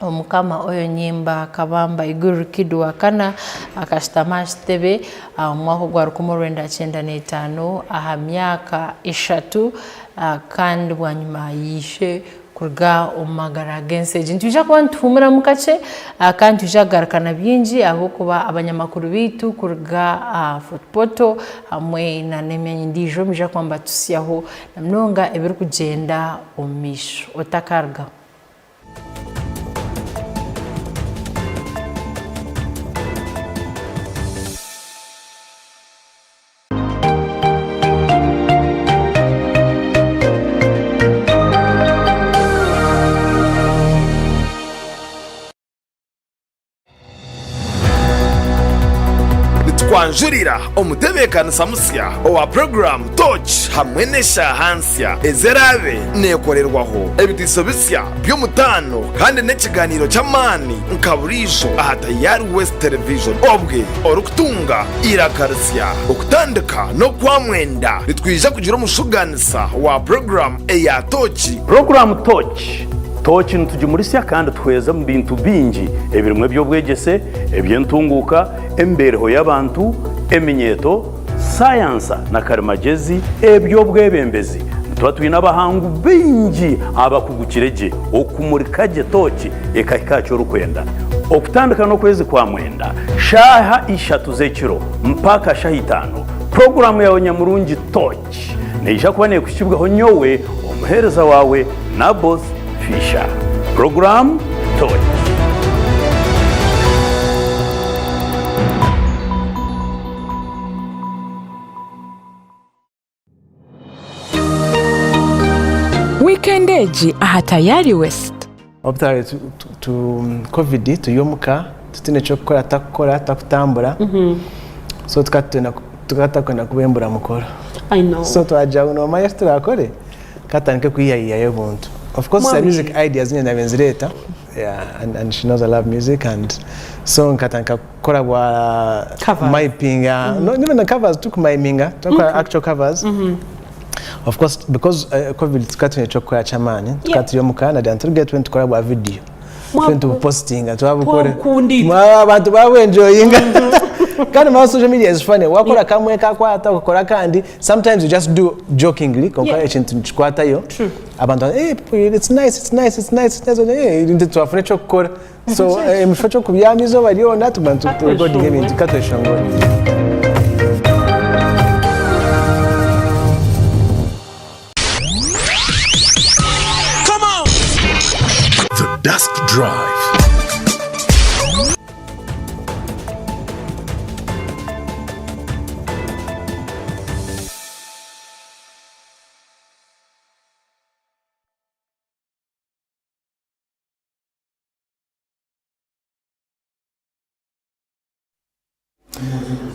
omukama Oyo Nyimba Kabamba Iguru Rukidi wa kana akashutama ha kitebe, ah, omu mwaka ogwa rukumi orwenda kyenda n'etaano, aha myaka eshatu, ah, kandi bwanyima y'ishe kuruga omu magara g'ensi egi. Nitwija kuba nituhuumuramu kakye, ah, kandi nitwija kugaruka na bingi, ahabw'okuba abanyamakuru baitu kuruga, ah, Fort Portal hamwe na, n'emyanya endiijo, nibija kuba nibatuhitsyaho na munonga ebirukugyenda omu maisho. Otakarugaho. Nitukwanjurira omutebeekanisa musya owa puroguraamu Torch hamwe n'eshaaha nsya eziraabe neekorerwaho. Ebitiiso bisya by'omutaano kandi n'ekigaaniiro ky'amaani nka buriijo aha Tayari West Television. Obwe orukutunga iraka risya okutandika n'okwa mwenda, nitwija kugira omushugaanisa wa puroguraamu eya Tooki. Puroguraamu Tooki. Tooki nitugimurisya kandi tuhweza omu bintu bingi, ebirimu eby'obwegyese, eby'entunguuka, embeereho y'abantu, eminyeeto, sayansa na karimagyezi, eby'obwebembezi. Nituba twine abahangu baingi abakugukire gye, okumurika gye tooki ekahika aha ky'orukwenda. Okutandika n'okwezi kwa mwenda, shaaha ishatu z'ekiro mpaka shaaha itaano, puroguraamu yaawe nyamurungi Tooki neija kuba neekuhikibwaho nyowe, omuheereza waawe, Naboth Fisher. Puroguraamu Tooki. Weekend egi aha Tayari West. Obutali tu, tu, tu, covid, tuli omuka, tutine ekyokukora, tutakukora, tutakutambura. So, tukaba tutenda ku-, tukaba tutakwenda kubembura mukoro. I know. So, twagira ngu, "Nomanya eki turakore? Katandike kwihayihayo obuntu." Of course, za music ideas nyine nabe nzireeta. Yeah, and, and she knows I love music, and so nkatandika kukora bwa miming, yeah. No, even the covers, tukumiminga, tukora actual covers. Of course, because, uh, covid, tukaba twine ekyokukora ky'amaani, tukaba tuli omuka, nagira nti, "Tugende tukore bwa video." Twe nitubupostinga, twabukore. Mwa-, abantu babu enjoyinga. Kandi mwa social media is funny. Wakora kamwe kakwata, okakora kandi. Sometimes you just do jokingly, konka ekintu nikikwatayo. True. Abantu, "Eh, it's nice, it's nice, it's nice, it's nice." Eh, nti twafuna ekyokukora. So, eh, mu kifo ky'okubyama izooba lyona, tuguma nitu-, turecordinga ebintu, katweshongore. Come on! The Dusk Drive.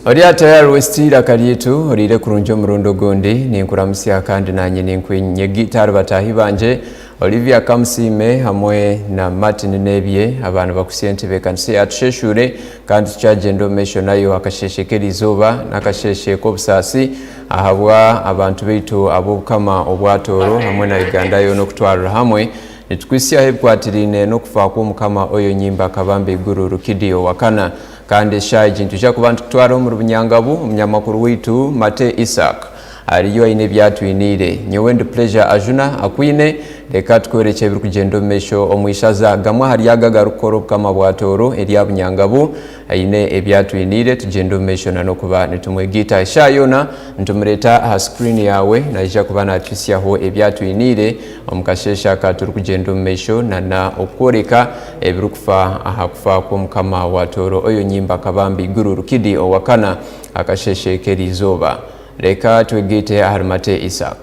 Oli Atayari West, iraka lyaitu, oliire kurungi omurundi ogundi, ninkuramusya kandi nanye ninkwenyegita hali bataahi banje, Olivia Kamusiime hamwe na Martin Nebye, abaana bakusya entebe ekanisa ya Tusheshure, kandi tukyagenda omu maisho nayo akasheeshe k'erizooba n'akasheeshe k'obusaasi ahabwa abantu baitu ab'obukama obwa Tooro hamwe na Uganda yoona okutwarra hamwe. Nitukwitsyaho ebikwatiraine n'okufa kw'Omukama Oyo Nyimba Kabamba Iguru Rukidi owa kana. Kandi eshaaha egi nitwija kuba nitukutwara omuri Bunyangabu, omunyamakuru waitu Mate Isaac aliyo aine ebi atwiniire. Nyowe ndi Pleasure Ajuna Akwine. Leka tukworekye ebirukugyenda omu maisho omu ishaza. Gamu ahari ago agarukukora obukama bwa Tooro erya Bunyangabu aine ebi atwiniire. Tugyende omu maisho na n'okuba nitumwegaita. Eshaaha yoona nitumuleeta aha screen yaawe, naija kuba naatuhitsyaho ebi atwiniire omu kasheeshe aka turukugyenda omu maisho, na, na okworeka ebirukufa aha kufa kw'Omukama wa Tooro Oyo Nyimba Kabamba Iguru Rukidi owa kana, akasheeshe k'erizooba. Leka twegaite ahari Mate Isaac.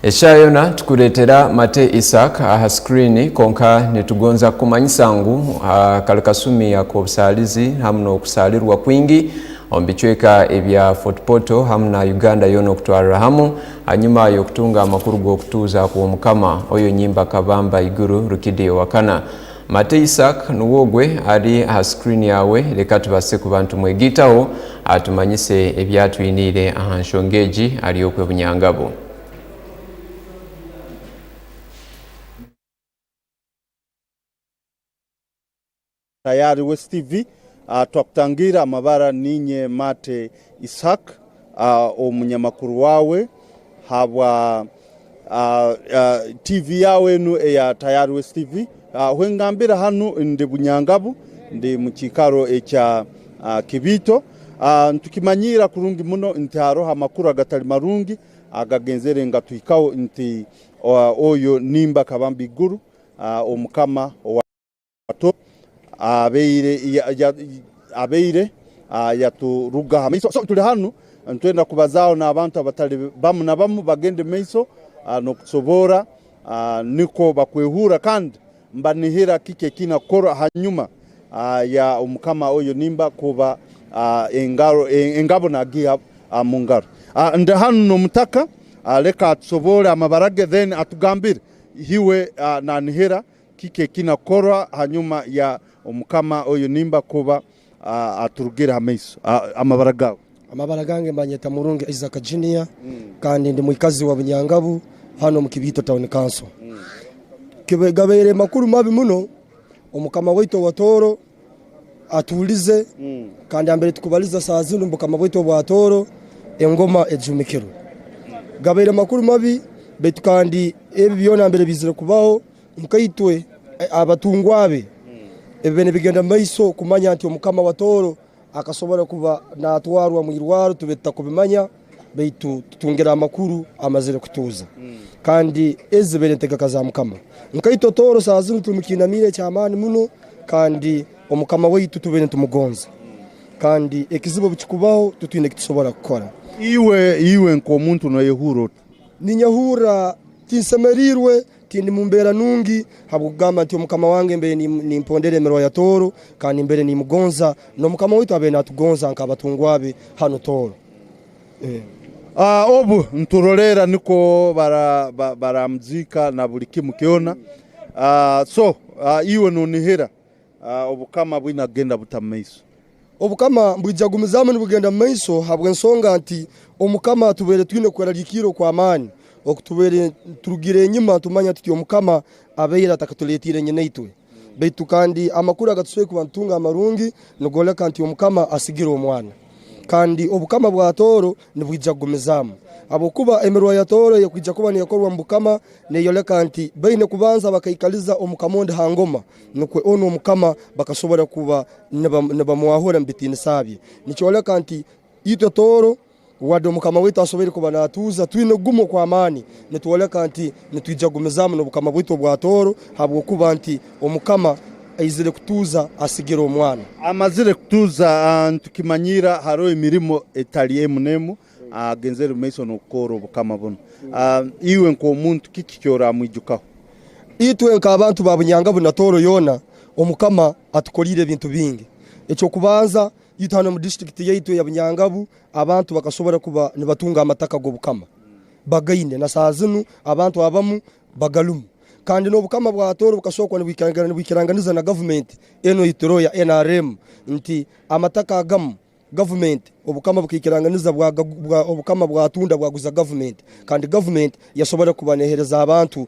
Eshaaha yoona tukuleetera Mate Isaac aha screen, kwonka nitugonza kukumanyisa ngu, ah, kali kasumi ak'obusaalizi hamu n'okusaalirwa kwingi omu bicweka ebya Fort Portal hamu na Uganda yoona okutwarra hamu, hanyuma y'okutunga amakuru g'okutuuza kw'Omukama Oyo Nyimba Kabamba Iguru Rukidi owa kana. Mate Isaac nuwe ogwe ali ha screen yaawe, leka tubaase kuba nitumwegaitaho, atumanyise ebi atwiniire aha nshonga egi ali okwe Bunyangabu. Tayari West T V, ah, twakutangiira amabara, ninye Mate Isaac, ah, omunyamakuru waawe habwa, ah, ah, T V yaawe enu eya Tayari West T V. Ah, hwengambira hanu ndi Bunyangabu, ndi mu kiikaro ekya, ah, Kibiito. Ah, nitukimanyiira kurungi muno nti haroho amakuru agatali marungi agagenzere nigatuhikaho nti, ah, oyo Nyimba Kabamba Iguru, ah, Omukama owa Tooro abaire, ya, ya, abaire, ah, yaturuga ha maiso. So, tuli hanu, nitwenda kubazaaho n'abantu abatali bamu na bamu bagende mu maiso, ah, n'okusobora, ah, nukwo bakwehurra kandi mbanihira kiki ekiina kukorwa hanyuma, ah, ya Omukama Oyo Nyimba kuba, ah, engaro, e-, engabo nagiha, ah, mu ngaro. Ah, ndi hanu n'omutaka, ah, leka atusoborre amabara ge, then atugambire iwe, ah, nanihira kiki ekiina kukorwa hanyuma ya Omukama Oyo Nyimba kuba, ah, aturugire ha maiso? Ah, amabara gaawe? Amabara gange mbanyeta Murungi Isaac Junior, mm, kandi ndi mwikazi wa Bunyangabu, hanu omu Kibiito Town Council. Mm. Kibe-, gabaire makuru mabi muno, Omukama waitu owa Tooro atuulize, mm, kandi ambere tukubaliza saaha zinu mu Bukama bwaitu obwa Tooro, engoma ejumikirwe. Gabaire makuru mabi, baitu kandi ebi byona mbere biizire kubaho, nkaitwe, eh, abatungwa be, mm, ebibaire nibigenda mu maiso kumanya nti Omukama wa Tooro akasobora kuba naatwarwa mu irwarro, tube tutakubimanya, baitu tutungire amakuru amazire kutuuza. Mm. Kandi ezi zibaire ntegeka za Mukama. Nkaitwe Tooro saaha zinu tuli mu kiinamiire eky'amaani muno, kandi Omukama waitu tubaire nitumugonza. Kandi ekizibu obu kikubaho, titwine eki tusobora kukora. Iwe, iwe nk'omuntu noyehurra ota? Ninyehurra tinsemeriirwe, tindi mu mbeera nungi, habw'okugamba nti omukama wange mbaire nim-, nimpondera emirwa ya Tooro, kandi mbaire nimugonza, n'omukama waitu abaire naatugonza nk'abatungwa be hanu Tooro. Eh. Ah, obu nturolera nukwo bara-, ba-, baramuziika na buli kimu kyona. Ah, so, ah, iwe noonihira, ah, obukama bwina kugenda buta mu maiso? Obukama mbwija kugumizaamu nibugenda mu maiso, habw'ensonga nti omukama tubaire twine kweraliikirra okw'amaani, oku tubaire turugire enyuma, tumanya tuti omukama abaire atakatuletiire nyenaitwe. Baitu kandi amakuru agatusoboire kuba nitutunga amarungi, nigoleka nti omukama asigire omwana. Kandi obukama bwa Tooro nibwija kugumizaamu. Habwokuba emirwa ya Tooro eyekwija kuba neekorwa omu bukama, neeyoleka nti baine kubanza bakaikaliza omukama ondi ha ngoma, nukwo onu omukama bakasobora kuba nibam-, nibamwahura omu bitiinisa bye. Nikyoleka nti itwe Tooro, wadde omukama waitu asoboire kuba naatuuza, twine ogumu okw'amaani, nitwoleka nti nitwija kugumizaamu n'obukama bwaitu obwa Tooro, habwokuba nti omukama aizire kutuuza, asigire omwana. Amazire kutuuza, ah, nitukimanyiira haroho emirimo etali emu n'emu, ah, agenzere omu maiso n'okukora obukama bunu. Ah, iwe nk'omuntu, kiki kyoramwijukaho? Itwe nk'abantu ba Bunyangabu na Tooro yoona, Omukama atukoliire ebintu bingi. Eky'okubanza, itwe hanu omu district yaitu eya Bunyangabu, abantu bakasobora kuba nibatunga amataka g'obukama. Bagaine, na saaha zinu abantu abamu bagalumu. Kandi n'obukama bwa Tooro bukasobora kuba nibwikirangana-, nibwikiranganiza na gavumenti enu eyituroho ya N R M, nti amataka agamu gavumenti, obukama bukaikiranganiza bwaga-, bwa-, obukama bwatunda bwaguza gavumenti. Kandi gavumenti yasobora kuba neehereza abantu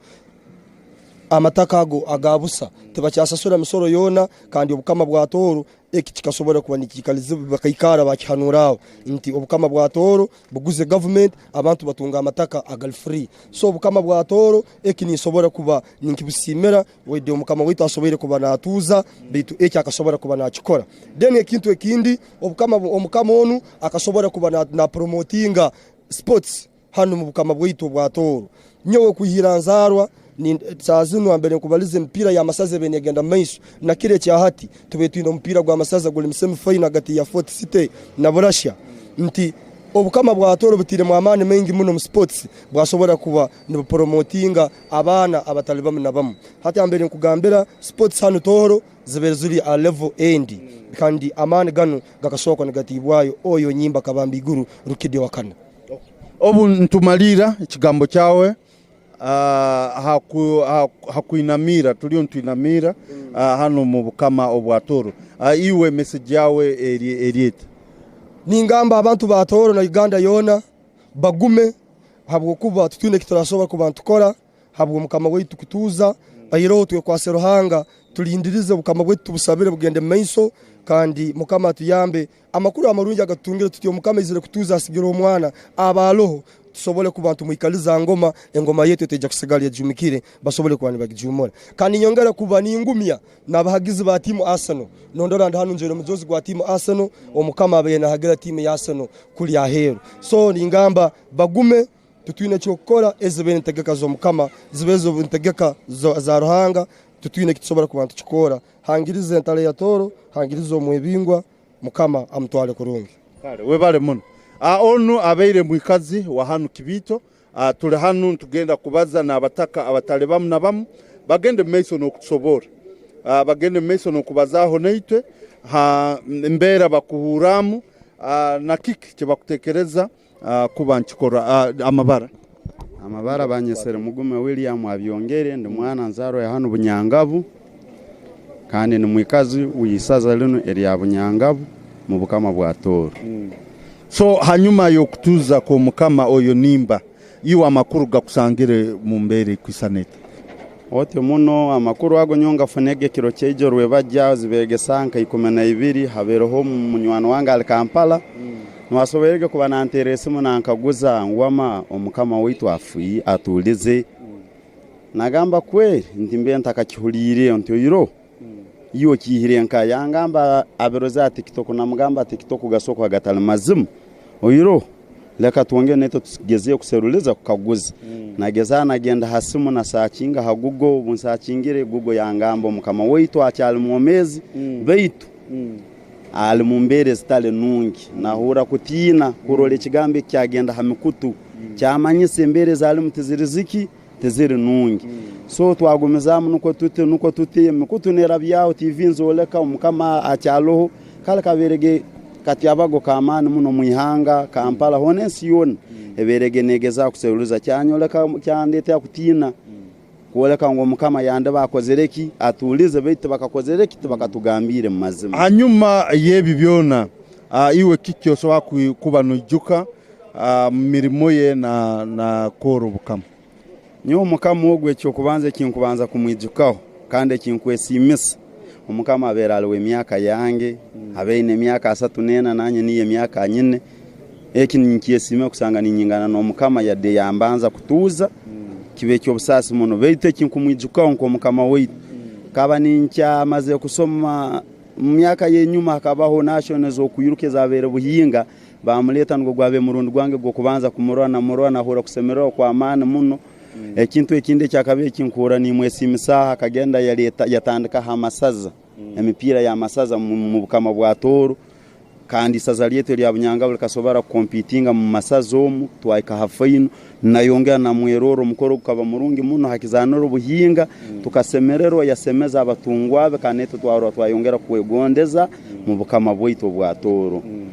amataka ago aga busa. Tibakyasasura misoro yoona, kandi obukama bwa Tooro eki kikasobora kuba nikiikalizibwa, bakaikara bakihanura aho nti obukama bwa Tooro buguze gavumenti, abantu batunga amataka agali free. So, obukama bwa Tooro eki ninsobora kuba ninkibusiimira, oide Omukama waitu asoboire kuba naatuuza, baitu eki akasobora kuba naakikora. Then ekintu ekindi, obukama bu-, Omukama onu akasobora kuba na, na promotinga sports hanu mu bukama bwaitu obwa Tooro. Nyowe kwihira nzaarwa, ni, saaha zinu ambere nkubaliza emipiira y'amasaza ebe negenda mu maiso. Na kiro ekya hati, tube twine omupiira gw'amasaza guli mu semi final hagati ya Fort City na Burasha. Nti obukama bwa Tooro butairemu amaani maingi muno mu sports, bwasobora kuba nibupromotinga abaana abatali bamu na bamu. Hati ambere nkugambira, sports hanu Tooro zibaire ziri a level endi. Kandi amaani ganu gakasobora kuba nigatiibwayo oyo nyimba Kabamba Iguru Rukidi owa kana. Obu ntumalirra ekigambo kyawe, ah, ha ku-, ha, ha kwinamirra, tuliyo nitwinamirra, ah, hanu mu bukama obwa Tooro. Ah, iwe message yawe eri, eri eta? Ningamba abantu ba Tooro na Uganda yoona, bagume, habwokuba titwine eki turasobora kuba nitukora, habw'Omukama waitu kutuuza. Airoho twekwase Ruhanga, tulindirize obukama bwaitu, tubusabire bugende mu maiso, kandi Mukama atuyambe. Amakuru amarungi agatutungire tuti, Omukama aizire kutuuza, asigire omwana, aba aloho, tusobole kuba nitumwikaliza ha ngoma, engoma yaitu etaija kusigara ejumikire, basobole kuba nibagijuumura. Kandi ninyongera kuba ningumya n'abahagizi ba tiimu Arsenal. Nondora ndi hanu njwaire omujoozi gwa tiimu Arsenal, Omukama abaire naahagira tiimu ya Arsenal kuli aheeru. So, ningamba bagume, titwine eky'okukora, ezi zibaire entegeka z'Omukama, zibaire ezo entegeka zo-, za Ruhanga, titwine eki tusobora kuba nitukikora. Hangiriza entale ya Tooro, hangiriza omwebingwa, Mukama amutwale kurungi. Kale, webale muno. Ah, onu abaire mwikazi wa hanu Kibiito. Ah, tuli hanu nitugenda kubaza n'abataka abatali bamu na bamu, bagende mu maiso n'okutusoborra. Ah, bagende mu maiso n'okubazaaho naitwe, ha mbeera bakuhurramu, ah, na kiki kyebakutekereza, ah, kuba nikikora, ah, amabara. Amabara banyesere Mugume William Abyongere, ndi mwana nzaarwa ya hanu Bunyangabu, kandi ndi mwikazi w'isaza linu erya Bunyangabu mu bukama bwa Tooro. So, hanyuma y'okutuuza kw'Omukama oyo nimba, iwe amakuru gakusangire mu mbeera erukusana eta? Oti muno, amakuru ago nyowe ngafunege kiro kyaijo rwebagyo, zibeegesa nka ikumi na ibiri, habaireho munywani wange ali Kampala. Nuwe asoboirege kuba nanteera esimu nankaguza ngu, "Wama, Omukama waitu afi-, atuulize." Nagamba, "Kweri?" Nti, "Mbe ntakakihuliireho." Nti, "Oiroho?" Iwe okiihire nkaha? Yangamba abiroze ha TikTok, namugamba, "TikTok gasoboka gatali mazima. Oiroho, leka twongere naitwe tugezeho kuseruliza, kukaguza." Nagezaho nagenda ha simu, nasakinga ha Google. Obu nsakingire, Google yangamba, "Omukama waitu akyali mwomeezi, baitu ali mu mbeera ezitali nungi. Nahurra kutiina kurora ekigambo eki kyagenda ha mikutu. Kyamanyisa embeera ezalimu tiziri ziki, tiziri nungi." So, twagumizaamu nukwo tuti, nukwo tuti, emikutu nerabyaho, T V nzoleka, Omukama akyaloho. Kale kabairege katyabago k'amaani muno omu ihanga, Kampala, hoona ensi yoona ebairege neegezaaho kuseruliza. Kyanyoleka, kyandeetera kutiina, kwoleka ngu Omukama yandiba akozere ki, atuulize, baitu tibakakozere ki, tibakatugambiire mu mazima. Hanyuma y'ebi byona, ah, iwe kiki osobola kwi-, kuba noijuka, ah, mu mirimo ye na, na kworra Obukama? Nyowe Omukama ogu eky'okubanza ekinkubanza kumwijukaho, kandi ekinkwesiimisa, Omukama abaire ali w'emyaka yange, abaire aine emyaka asatu n'ena, nanye niyo emyaka nyine. Eki ninkyesiima kusanga ninyingana n'Omukama, yadde yambanza kutuuza, kiba eky'obusaasi muno. Baitu ekinkumwijukaho nk'Omukama waitu, nkaba ninkyamazire kusoma, mu myaka y'enyuma hakabaho national ez'okwiruka ezabaire Buhinga, bamuleeta, nugwo gwabaire murundi gwange gw'okubanza kumurora, namurora, nahurra kusemererwa okw'amaani muno. Mm. Ekintu ekindi ekyakabaire kinkuhurra nimwesiimisa, akagenda yaleeta, yatandikaho amasaza, mm, emipiira y'amasaza mu, mu bukama bwa Tooro. Kandi isaza lyaitu erya Bunyangabo likasobora kukompitinga mu masaza omu, twahika ha final, nayongera namwerorra, omukoro gukaba murungi muno ha kizaaniro Buhinga, mm, tukasemererwa, yasemeza abatungwa be, kandi naitwe twarora twayongera kwegondeza, mm, mu bukama bwaitu obwa Tooro. Mm.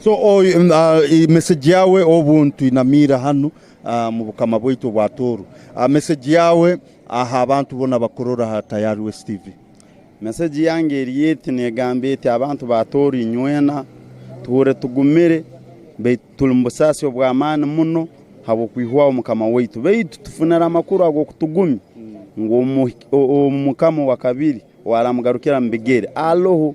So, oh, mm, ah, i-, message yawe obu ntwinamiire hanu, ah, mu bukama bwaitu obwa Tooro. Ah, message yawe, ah, ha bantu boona bakurora ha Tayari West T V. Message yange eri eti, negamba eti, abantu ba Tooro inywena, tuhure tugumire, baitu tuli mu busaasi obw'amaani muno habw'okwihwaho Mukama waitu. Baitu tufunire amakuru ag'okutugumya, mm, ngu omu-, o-, omukama owa kabiri ow'aramugarukira mu bigere aloho,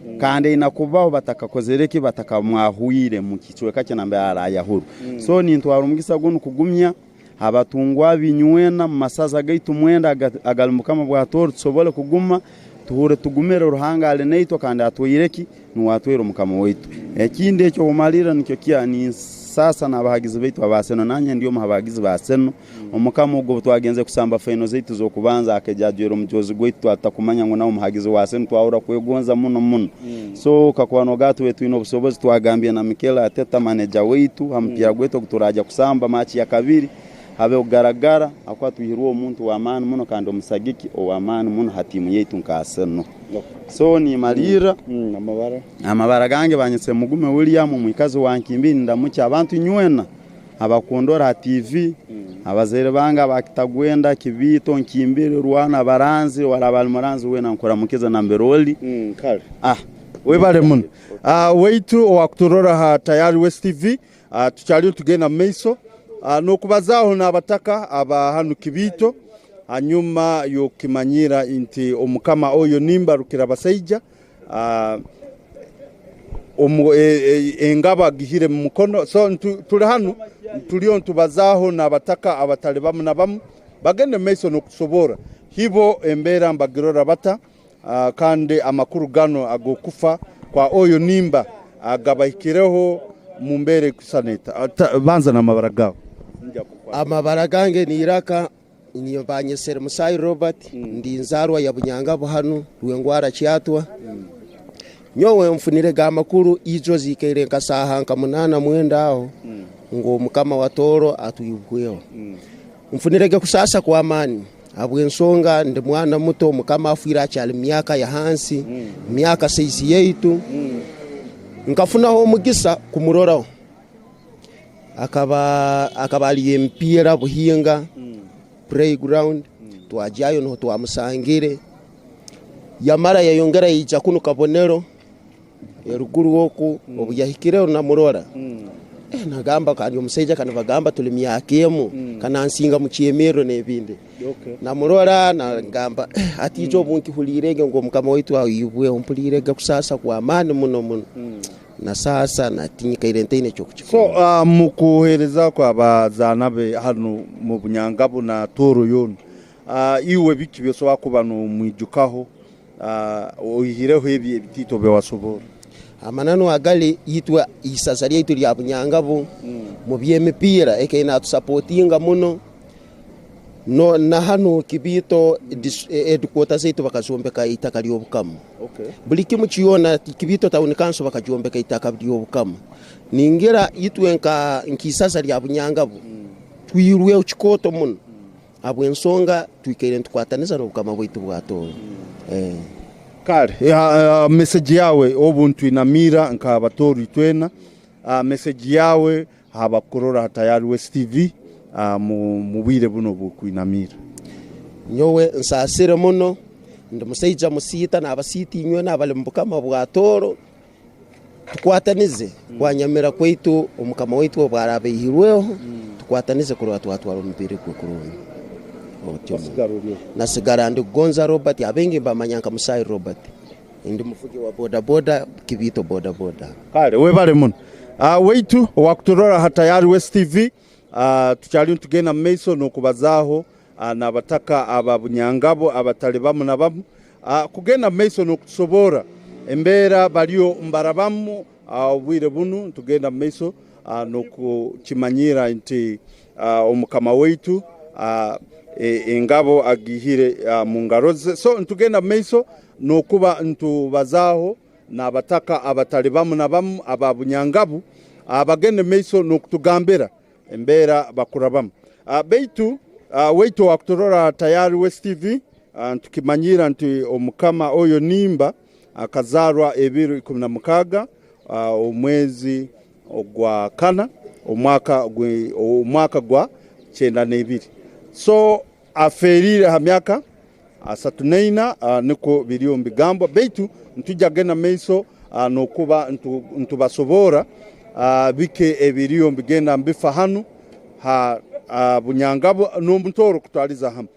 mm, kandi aina kubaho, batakakozere ki? Batakamwahwire mu kicweka kye nambere arayahurwe. Mm. So, nintwara omugisa gunu kugumya abatungwa be inywena mu masaza gaitu mwenda aga-, agali mu bukama bwa Tooro, tusobole kuguma, tuhure tugumire, Ruhanga ali naitwe kandi atwaire ki? Nuwe atwaire omukama waitu. Ekindi eky'okumalirra nikyo kya, ninsaasa n'abahagizi baitu aba Arsenal. Nanye ndi omu ha bahagizi ba Arsenal. Omukama ogu obu twagenze kusamba final zaitu z'okubanza, akaija ajwaire omujoozi gwaitu, twa-, tutakumanya ngu nawe omuhagizi wa Arsenal, twahurra kwegonza muno muno. Mm. So, kakuba noogamba tubaire twine obusobozi, twagambire na Mikel Arteta, manager waitu, ha mupiira, mm, gwaitu ogu turaija kusamba match ya kabiri, habeho kugaragara, habwokuba twihirwe omuntu w'amaani muno kandi omusagiki ow'amaani muno ha tiimu yaitu nka Arsenal. Okay. So, nimalirra. Mm, mm, amabara. Amabara gange banyise Mugume William, omwikazi wa Nkimbiri, ndamukya abantu inywena abakundora ha T V, mm, abazaire bange aba Kitagwenda, Kibiito, Nkimbiri, Rwana, Baranzi, ow'araaba ali Muranzi weena nkuramukize nambere oli. Mm, kale. Ah. Webale muno. Ah, waitu owakuturora ha Tayari West T V, ah, tukyaliyo tugenda mu maiso. Ah, n'okubazaaho n'abataka aba hanu Kibiito, hanyuma y'okukimanyira nti omukama oyo nimba Rukirabasaija, ah, omu-, e-, e-, engabo agihire mu mukono. So, ntu-, tuli hanu, tuliyo nitubazaaho n'abataka abatali bamu na bamu, bagende mu maiso n'okusobora. Hibo embeera mbagirora bata? Ah, kandi amakuru ganu ag'okufa kwa oyo nimba, ah, gabahikireho mu mbeera ekusana eta? Ah, ta-, banza n'amabara gaawe. Amabara gange ni Iraka. Niyo banyesere Musaayi Robert, mm, ndi nzaarwa ya Bunyangabo hanu, Rwengwara Kyatwa. Mm. Nyowe nfunirege amakuru, ijo ziikaire nka saaha nka munaana mwenda aho, mm, ngu omukama wa Tooro atwihweho. Mm. Nfunirege kusaasa kw'amaani, habw'ensonga ndi mwana muto, omukama afiire akyali mu myaka ya hansi, mm, myaka saizi yaitu. Mm. Nkafunaho omugisa kumuroraho. Akaba, akaba ali emipiira Buhinga, mm, playground, mm, twagyayo nuho twamusangire. Yamara yayongera yaija kunu Kabonero, eruguru oku, mm, obu yahikireho namurora. Mm. Eh, nagamba, kandi omusaija kandi bagamba tuli myaka emu, mm, kanansinga mu kyemerro n'ebindi. Okay. Namurora, nagamba, "Eh, hati ijo, mm, obu nkihuliirege ngu omukama waitu aihirweho, mpuliirege kusaasa kw'amaani muno muno." Mm. Na sasa nati nyikaire ntaine eky'okukikora. So, ah, mu kuheereza kw'abazaana be hanu mu Bunyangabo na Tooro yoona, ah, iwe biki by'osobora kuba noomwijukaho, ah, oihireho ebi ebitaito by'owasobora? Amananu agali, itwe isaza lyaitu lya Bunyangabo, mm, mu by'emipiira ekaine atusapotinga muno. No, na hanu Kibiito, dis-, e-, headquarter zaitu bakazombeka itaka ly'obukama. Okay. Buli kimu kyona, Kibiito Town Council bakagyombeka itaka ly'obukama. Ningira itwe nka, nk'isaza lya Bunyangabo, mm, twirweho kikooto muno. Mm. Habw'ensonga twikaire nitukwataniza n'obukama bwaitu bwa Tooro. Mm. Eh. Kale, ya, ya, message yaawe obu ntwinamiira nk'Abatooro itwena, ah, message yaawe ha bakurora ha Tayari West T V, ah, mu, mu bwire bunu obu okwinamiira? Nyowe nsaasire muno, ndi musaija musiita n'abasiiti inywena abali mu bukama bwa Tooro. Tukwatanize, mm, kwanyamira kwaitu omukama waitu obu araaba aihirweho, mm, tukwatanize kurora twatwara omubiri gwe kurungi. Otyo muno. Osigara oli oku? Nasigara ndi Gonza Robert, abaingi mbamanya nka Musaayi Robert. Ndi muvugi wa boda boda, Kibiito boda boda. Kale, webale muno. Ah, waitu, owakuturora ha Tayari West T V, ah, tukyali nitugenda mu maiso n'okubazaaho, ah, n'abataka aba Bunyangabo abatali bamu na bamu. Ah, kugenda mu maiso n'okutusoborra embeera baliyo mbarabamu, ah, obwire bunu, nitugenda mu maiso, ah, n'okukimanyira nti, ah, omukama waitu, ah, e-, engabo agiihire, ah, mu ngaro ze. So, nitugenda mu maiso n'okuba nitubazaaho n'abataka abatali bamu na bamu aba Bunyangabu, ah, bagende mu maiso n'okutugambira embeera bakurabamu. Ah, baitu, ah, waitu owakuturora Tayari West T V, ah, nitukimanyira nti omukama oyo Nimba akazaarwa ebiro ikumi na mukaaga, ah, omwezi ogwa kana, omwaka gwe-, omwaka gwa kyenda n'ebiri. So, afeeriire ha myaka asatu na ina, ah, nukwo biriyo nibigambwa, baitu nitwija kugenda mu maiso, ah, n'okuba ntu-, nitubasoborra, ah, bike ebiriyo nibigenda nibifa hanu ha, ah, Bunyangabu n'omu Tooro kutwaliza hamu.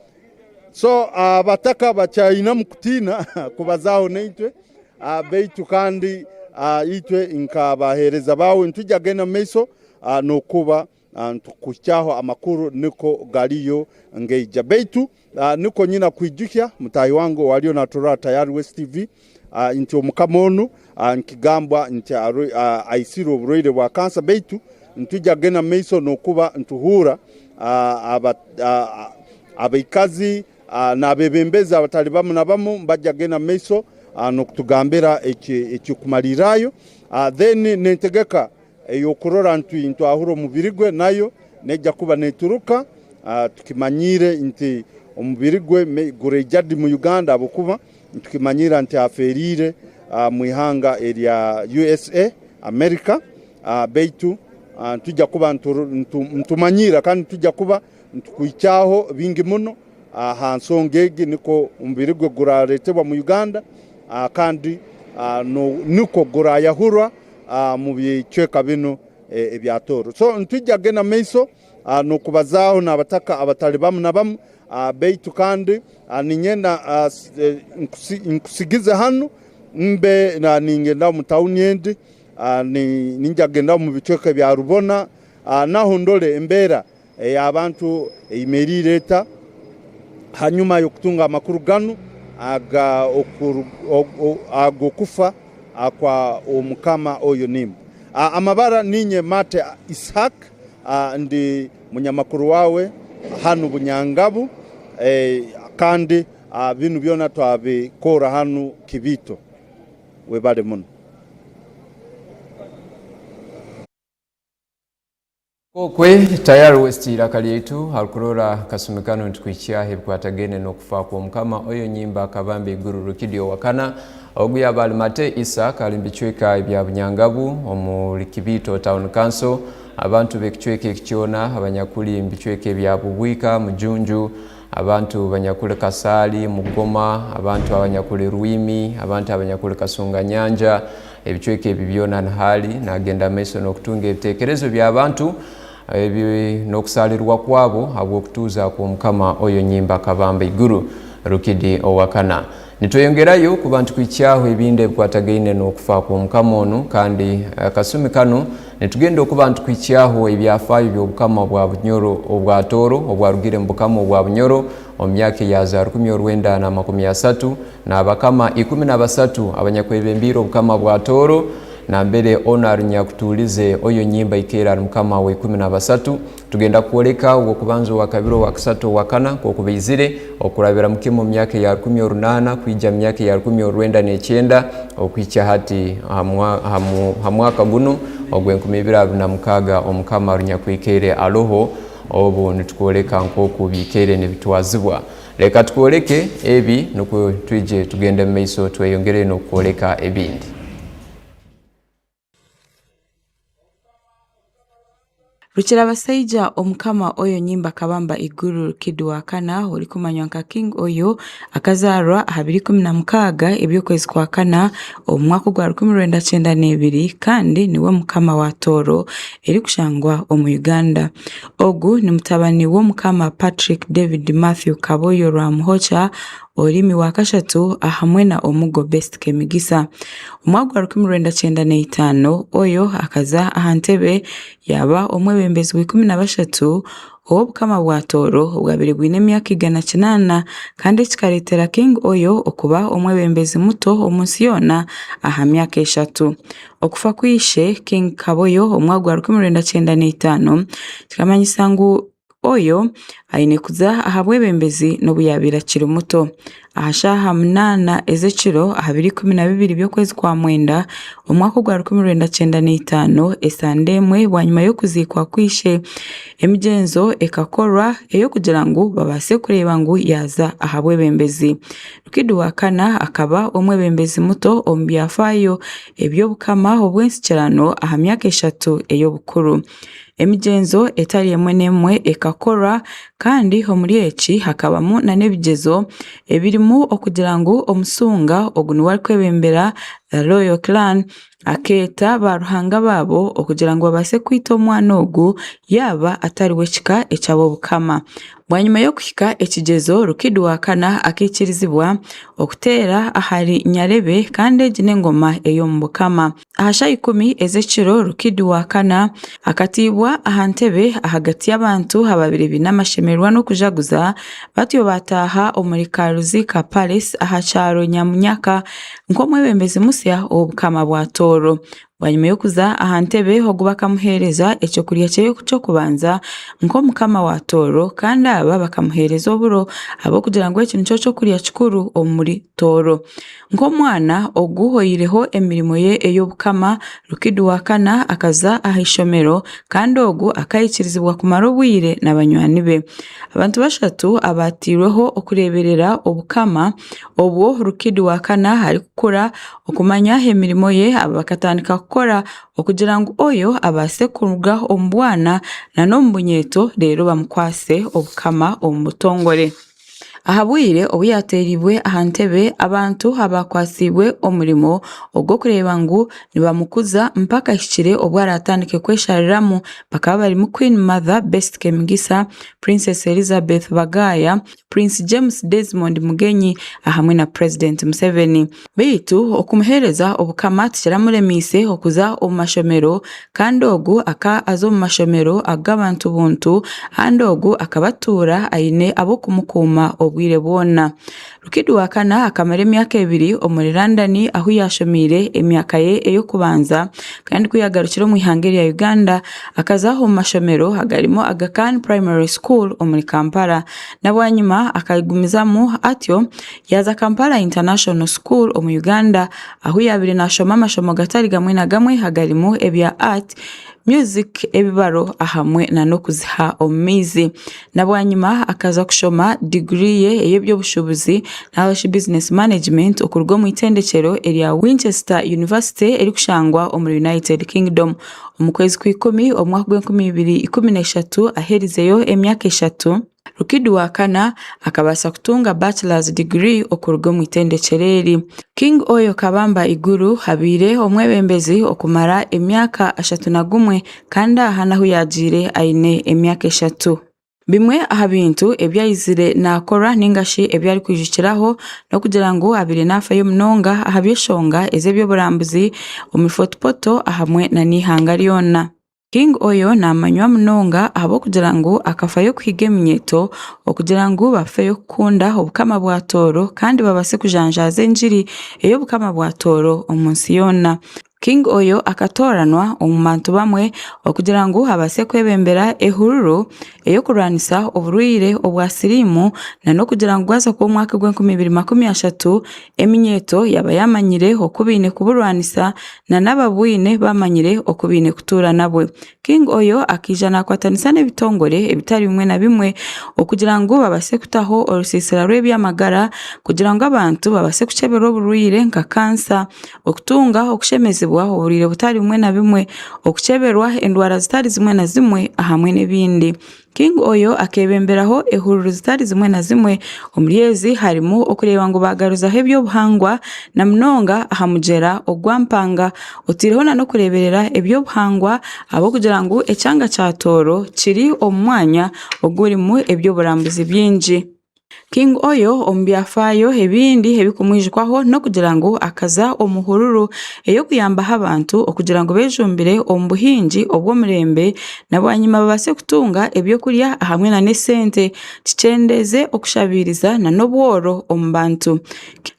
So, ah, abataka bakyainamu kutiina kubazaaho naitwe, ah, baitu kandi, ah, itwe nk'abaheereza baawe nitwija kugenda mu maiso, ah, n'okuba ah, nitukuhikyaho amakuru nukwo galiyo ngaija. Baitu, ah, nukwo nyina kwijukya mutaahi wange owaliyo naturora Tayari West T V, ah, nti omukama onu, ah, nkigambwa nti aru-, ah, aisirwe oburwaire bwa kansa, baitu nitwija kugenda mu maiso n'okuba nituhurra, ah, aba-, ah, ah, abaikazi, ah, n'abebembezi abatali bamu na bamu nibagya kugenda mu maiso, ah, n'okutugambira eki-, eky'okumalirrayo. Ah, then nentegeka ey'okurora nti ntwahura omubiri gwe nayo neija kuba neturuka. Ah, tukimanyiire nti omubiri gwe me-, gureija di mu Uganda, habwokuba nitukimanyira nti afeeriire, ah, mu ihanga erya U S A, America. Ah, baitu, ah, nitwija kuba nituru-, nitu-, nitumanyira kandi nitwija kuba nitukwikyaho bingi muno. Ah, ha nsonga egi nukwo omubiri gwe guraletebwa mu Uganda, ah, kandi, ah, no-, nukwo gurayahurwa, ah, mu bicweka binu, eh, ebya Tooro. So, nitwija kugenda mu maiso, ah, n'okubazaaho n'abataka abatali bamu na bamu, ah, baitu kandi, ah, ninyenda, ah, s-, eh, nkusi-, nkusigize hanu, mbe na, ningendaho mu tauni endi, ah, ni-, ninja kugendaho mu bicweka ebya Rubona, ah, naho ndole embeera ey'abantu eyemereire eta, hanyuma y'okutunga amakuru ganu aga okuru-, o-, o-, ag'okufa akwa omukama oyo Nimba. A-, amabara ninye Mate Ishak, a, ndi munyamakuru wawe hanu Bunyangabu, eh, kandi, a, binu byona twabikora hanu Kibito. Webale muno. Kokwe, Tayari West iraka lyaitu, harukurora kasumi kanu nitukuhikyaho ebikwatagaine n'okufa kw'omukama oyo Nyimba Kabamba Iguru Rukidi owa kana. Ogu yaba ali Mate Isaac, ali mu bicweka ebya Bunyangabu, omuli Kibito Town Council. Abantu b'ekicweka eki kyona, abanyakuli mu bicweka ebya Bubwika, Mujunju, abantu banyakuli Kasaali, Mugoma, abantu abanyakuli Rwimi, abantu abanyakuli Kasunganyanja, ebicweka ebi byona nihali, nagenda mu maiso n'okutunga ebitekerezo by'abantu, ebi, n'okusaalirwa kwabo habw'okutuuza kw'omukama oyo Nyimba Kabamba Iguru Rukidi owa kana. Nitweyongerayo kuba nitukuhikyaho ebindi ebikwatagaine n'okufa kw'omukama onu, kandi, eh, akasumi kanu, nitugenda okuba nitukuhikyaho ebyafaayo by'obukama bwa Bunyoro obwa Tooro, obwarugire mu bukama obwa Bunyoro omu myaka eya za rukumi orwenda na makumi asatu, n'abakama ikumi na basatu abanyakwebembiire obukama bwa Tooro, nambere onu ali nyakutuulize oyo Nyimba Ikeera ali mukama wa ikumi na basatu. Tugenda kwoleka ogw'okubanza, owa kabiri, owa kasatu, owa kana, nk'oku baizire okurabira mu kimu omu myaka eya rukumi orunaana kwija mu myaka eya rukumi orwenda n'ekyenda, okuhikya hati ha mwa-, ha mu-, ha mwaka gunu ogw'enkumi ibiri abiri na mukaaga, omukama Runyakwikere aloho. Obu nitukwoleka nk'oku biikaire nibitwazibwa. Leka tukwoleke ebi, nukwo twije tugende mu maiso tweyongere n'okukwoleka ebindi. Rukirabasaija, omukama oyo Nyimba Kabamba Iguru Rukidi wa kana, orikumanywa nka King oyo, akazaarwa ha biro ikumi na mukaaga eby'okwezi kwa kana omu mwaka ogwa rukumi rwenda kyenda n'ebiri, kandi niwe mukama wa Tooro erikushangwa omu Uganda. Ogu ni mutabani w'omukama Patrick David Matthew Kaboyo Rwamuhokya, Orimi wa kashatu, ahamwe na Omugo Best Kemigisa. Omwaka gwa rukumi rwenda kyenda na itaano, oyo akaza aha ntebe, yaba omwebembezi wa ikumi na bashatu ow'obukama bwa Tooro, obwabaire bwine emyaka igana kinaana, kandi eki kikaletera King oyo okuba omwebembezi muto omu nsi yoona aha myaka eshatu. Okufa kwa ishe, King Kaboyo, omwaka gwa rukumi rwenda kyenda na itaano, kikamanyisa ngu Oyo aine kuza aha bwebembezi n'obu yaabaire akiri muto. Aha shaaha munaana ez'ekiro, aha biro ikumi na bibiri by'okwezi kwa mwenda, omwaka ogwa rukumi rwenda kyenda na itaano, esande emwe bwanyima y'okuziikwa kwa ishe, emigyenzo ekakorwa ey'okugira ngu babaase kureeba ngu yaaza aha bwebembezi. Rukidi wa kana akaba omwebembezi muto omu byafaayo eby'obukama obw'ensikirano aha myaka eshatu ey'obukuru. Emigyenzo etali emwe n'emwe ekakorwa, kandi omuli eki hakabamu na n'ebigyezo ebirimu okugira ngu omusunga ogu nuwe arikwebembera the Royal Clan, akeeta ba ruhanga baabo okugira ngu babaase kwita omwana ogu, yaaba atari w'ekika eky'ab'obukama. Bwanyima y'okuhika ekigyezo, Rukidi wa kana akaikirizibwa okuteera ahari Nyarebe, kandi egi n'engoma ey'omu bukama. Aha shaaha ikumi ez'ekiro, Rukidi wa kana akatiibwa aha ntebe ahagati y'abantu ababaire baine amashemererwa n'okujaguza, batyo baataaha omuri Karuzi ka Palace aha kyaro Nyamunyaka nk'omwebembezi musya ow'obukama bwa Tooro. Bwanyima y'okuza aha ntebe, ogu bakamuheereza ekyokulya kye ky'okubanza nk'omukama wa Tooro, kandi aba bakamuheereza oburo, habw'okugira ngu eki nikyo kyokulya kikuru omuri Tooro. Nk'omwana ogu oihireho emirimo ye ey'obukama, Rukidi wa kana akaza aha ishomero, kandi ogu akaikirizibwa kumara obwire na banywani be. Abantu bashatu abaatairweho okureeberera obukama obwo Rukidi wa kana arikukura, okumanya emirimo ye, abo bakatandika kukora okugira ngu oyo abaase kuruga omu bwana na n'omu bunyeeto, reero bamukwase obukama omu butongore. Aha bwire obu yaateeriibwe aha ntebe, abantu abaakwasiibwe omurimo ogw'okureeba ngu nibamukuza mpaka ahikire obu araatandike kweshariramu, bakaba balimu Queen Mother Best Kemigisa, Princess Elizabeth Bagaaya, Prince James Desmond Mugenyi, ahamwe na President Museveni. Baitu okumuheereza obukama tikiramulemiise okuza omu mashomero, kandi ogu aka aza omu mashomero ag'abantu buntu, kandi ogu akaba atuura aine ab'okumukuuma obwire bwona. Rukidi wa kana akamara emyaka ebiri omuri London, ahu yaashomiire emyaka ye ey'okubanza, kandi ku yaagarukire omu ihanga erya Uganda, akaza omu mashomero agalimu Aga Khan Primary School omuri Kampala, na bwanyima akagumizamu atyo, yaaza Kampala International School omu Uganda, ahu yaabaire naashoma amashomo gatari gamwe na gamwe agalimu ebya art, music, ebibaro, ahamwe na n'okuziha omu maizi. Na bwanyima akaza kushoma digiri ye ey'eby'obushuubuzi, nari shi business management, okuruga omu itendekyero erya Winchester University erikushangwa omuri United Kingdom. Omu kwezi kwa ikumi, omwaka gw'enkumi ibiri ikumi n'eshatu, aherizeyo emyaka eshatu, Rukidi wa kana akabaasa kutunga bachelor's degree okuruga omu itendekyero eri. King Oyo Kabamba Iguru abaire omwebembezi okumara emyaka ashatu na gumwe, kandi aha nahu yaagiire aine emyaka eshatu. Bimwe aha bintu ebi aizire naakora, ninga shi ebi arikwijukiraho, n'okugira ngu abaire naafayo munonga aha by'eshonga ez'eby'oburambuzi omu Fort Portal ahamwe na n'eihanga ryona. King Oyo naamanywa munonga ahabw'okugira ngu akafayo kuhiga eminyeeto okugira ngu bafeyo kukunda obukama bwa Tooro, kandi babaase kujanjaaza engiri ey'obukama bwa Tooro omu nsi yoona. King Oyo akatooranwa omu bantu bamwe okugira ngu abaase kwebembera ehururu ey'okurwanisa oburwaire obwa siriimu, na n'okugira ngu gwaza kuba omwaka gw'enkumi ibiri makumi ashatu, eminyeeto yaaba yaamanyire oku baine kuburwanisa, na n'ababwine baamanyire oku baine kutuura nabwo. King Oyo akaija naakwatanisa n'ebitongore ebitari bimwe na bimwe okugira ngu babaase kutaho orusiisira rw'eby'amagara, kugira ngu abantu babaase kuceberwa oburwaire nka kansa, okutunga okushemezibwa oburwaire butari bumwe na bumwe, okuceberwa endwara zitari zimwe na zimwe, ahamwe n'ebindi. King Oyo akebemberaho ehururu zitari zimwe na zimwe. Omuri ezi harimu okureeba ngu baagaruzaho eby'obuhangwa, na munonga aha mugyera ogwa Mpanga. Otaireho na n'okureeberera eby'obuhangwa, ahabw'okugira ngu ekyanga kya Tooro kiri omu mwanya ogurimu eby'oburambuzi bingi. King Oyo omu byafaayo ebindi ebikumwijukwaho n'okugira ngu akaza omu hururu ey'okuyambaho abantu okugira ngu beejumbire omu buhingi obw'omurembe, na bwanyima babaase kutunga eby'okulya ahamwe na n'esente, kikyendeeze okushabiiriza na n'obworo omu bantu.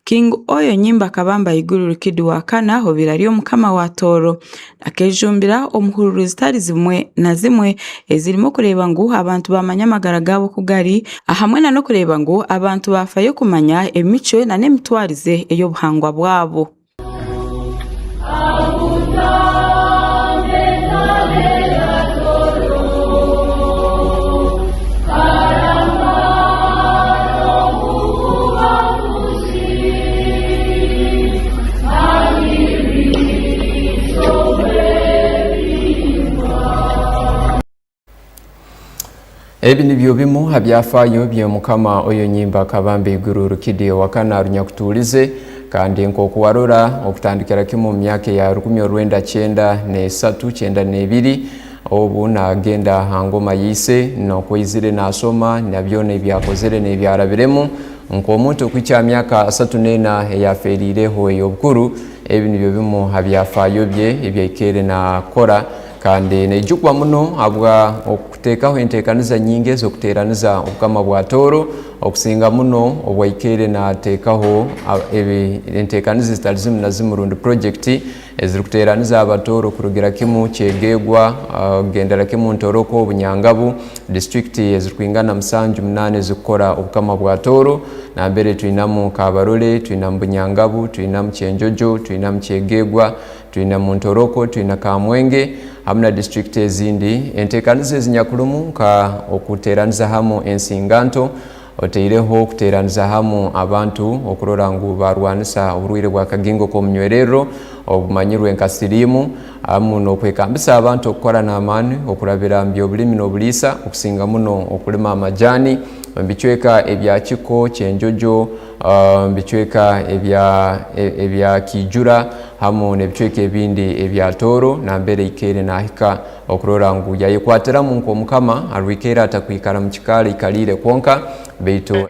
King Oyo Nyimba Kabamba Iguru Rukidi wa kana obaire ali omukama wa Tooro, akaijumbira omu hururu ezitali zimwe na zimwe ezirimu kureeba ngu abantu bamanya amagara gaabo oku gali, hamwe na n'okureeba ngu abantu bafaayo kumanya emicwe na n'emitwalize ey'obuhangwa bwabo. Ebi nibyo bimu ha byafaayo by'Omukama Oyo Nyimba Kabamba Iguru Rukidi owa kana Runyakutuulize, kandi nk'oku warora, okutandikira kimu omu myaka eya rukumi orwenda kyenda n'esatu, kyenda n'ebiri, obu naagenda ha ngoma ya ise, n'oku aizire naasoma, na byona ebi akozere n'ebi arabiremu, nk'omuntu okuhikya ha myaka asatu n'ena eyafeeriireho ey'obukuru, ebi nibyo bimu ha byafaayo bye ebi aikaire naakora, kandi naijukwa muno habwa okuteekaho enteekaniza nyingi ez'okuteeraniza obukama bwa Tooro, okusinga muno obu aikaire naateekaho, a, ebi, enteekaniza ezitali zimu na zimu rundi purojekiti ezirukuteeraniza Abatooro kurugira kimu Kyegegwa, ah, kugendera kimu Ntoroko, Bunyangabu, disiturikiti ezirukwingana musanju munaana ezikukora obukama bwa Tooro. Nambere twinamu Kabarole, twinamu Bunyangabu, twinamu Kyenjojo, twinamu Kyegegwa, twinamu Ntoroko, twina Kamwenge, hamu na disiturikiti ezindi. Enteekaniza ezinyakuli mu nka okuteeraniza hamu ensinganto, otaireho kuteeraniza hamu abantu okurora ngu barwanisa oburwaire bw'akagingo k'omunywererro obumanyirwe nka siriimu, hamu n'okwekambisa abantu okukora n'amaani okurabira omu by'obulimi n'obuliisa, okusinga muno okulima amajaani omu bicweka ebya Kiko, Kyenjojo, ah, omu bicweka ebya, e-, ebya Kiijura, hamu n'ebicweka ebindi ebya Tooro, nambere aikaire naahika okurora ngu yayekwatiramu nk'Omukama, arwikaire atakwikara mu kikaara aikaliire kwonka, baitu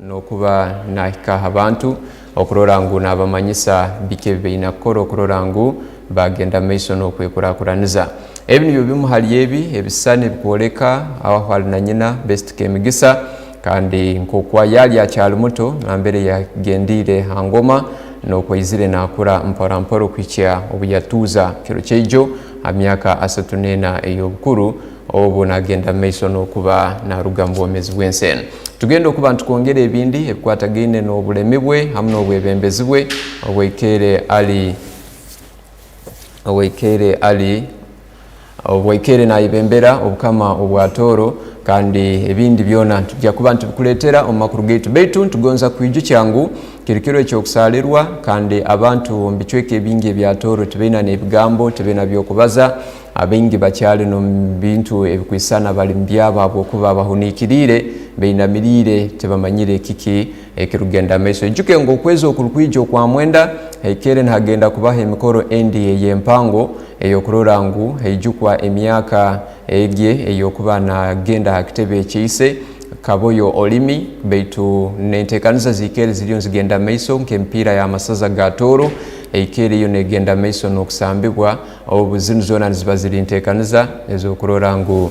n'okuba naahika ha bantu, okurora ngu naabamanyisa biki ebi baine kukora, okurora ngu bagenda mu maiso n'okwekurakuraniza. Ebi nibyo bimu hali ebi ebisisani ebikwoleka aho ali na nyina, Best Kemigisa, kandi nk'oku yali akyali muto, nambere yagendiire ha ngoma, n'oku aizire naakura mpora mpora okuhikya obu yatuuza kiro kyaijo ha myaka asatu n'ena ey'obukuru, obu naagenda mu maiso n'okuba naaruga mu bwomeezi bw'ensi enu. Tugenda okuba nitwongera ebindi ebikwatagaine n'obulemi bwe hamu n'obwebembezi bwe, obu aikaire ali, obu aikaire ali, obu aikaire naayebembera obukama obwa Tooro, kandi ebindi byona nitugya kuba nitubikuleetera omu makuru gaitu. Baitu nitugonza kwijukya ngu kiri kiro eky'okusaalirwa, kandi abantu omu bicweka ebingi ebya Tooro tibaina n'ebigambo, tibaina by'okubaza. Abaingi bakyali n'omu bintu ebikwisana, bali mu byabo habwokuba bahuniikiriire, bainamiriire, tibamanyire kiki ekirukugenda mu maiso. Ijuke ngu okwezi okurukwija okwa mwenda, haikaire nihagenda kubaho emikoro endi ey'empango ey'okurora ngu haijukwa emyaka egi ey'okuba naagenda ha kitebe kya ise, Kaboyo Olimi, baitu n'enteekaniza ziikaire ziriyo nizigenda mu maiso, nk'emipiira y'amasaza ga Tooro eikaire eriyo neegenda mu maiso n'okusambibwa. Obu zinu zoona niziba ziri nteekaniza ez'okurora ngu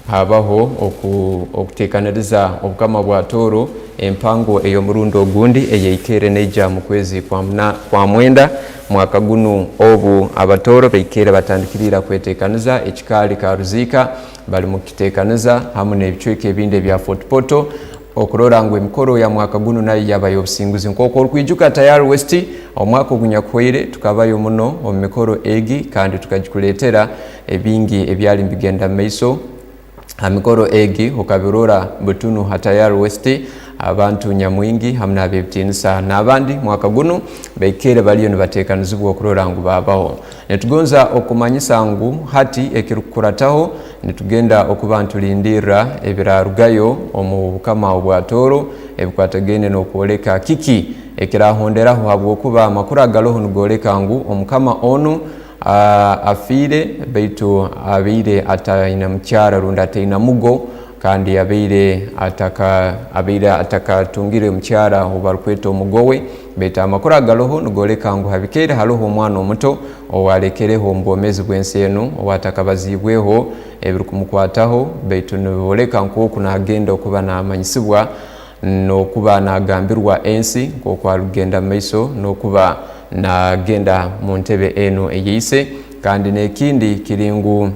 habaho oku-, okuteekaniriza obukama bwa Tooro, empango ey'omurundi ogundi eyaikaire neija mu kwezi kwa muna-, kwa mwenda mwaka gunu, obu Abatooro baikaire batandikiriire kweteekaniza ekikaali ka Ruziika, bali mu kukiteekaniza hamu n'ebicweka ebindi ebya Fort Portal, okurora ngu emikoro ya mwaka gunu nayo yaba y'obusinguzi. Nk'oku orukwijuka, Tayari West, omwaka ogunyakuhoire tukabayo muno omu mikoro egi, kandi tukagikuleetera ebingi ebyali nibigenda mu maiso ha mikoro egi. Okabirora butunu ha Tayari West, abantu nyamwingi hamu n'ab'ebitiinisa n'abandi mwaka gunu baikaire baliyo nibateekanizibwa okurora ngu babaho. Nitugonza okumanyisa ngu hati ekirukukurataho, nitugenda okuba nitulindirra ebirarugayo omu bukama obwa Tooro ebikwatagaine n'okwoleka kiki ekirahonderaho, habwokuba amakuru agaloho nigooleka ngu omukama onu, ah, afiire, baitu abaire ataina mukyara rundi ataina mugo, kandi abaire ataka-, abaire atakatungire mukyara ou barukweta omugo we, Baitu amakuru agaroho nigoleka ngu ha bikeire haroho omwana omuto owalekereho omu bwomeezi bw'ensi enu, owatakabaziibweho ebirukumukwataho, baitu niboleka nk'oku naagenda okuba naamanyisibwa n'okuba naagambirwa ensi nk'oku arukugenda mu maiso n'okuba naagenda mu ntebe enu eya ise, kandi n'ekindi kiri ngu,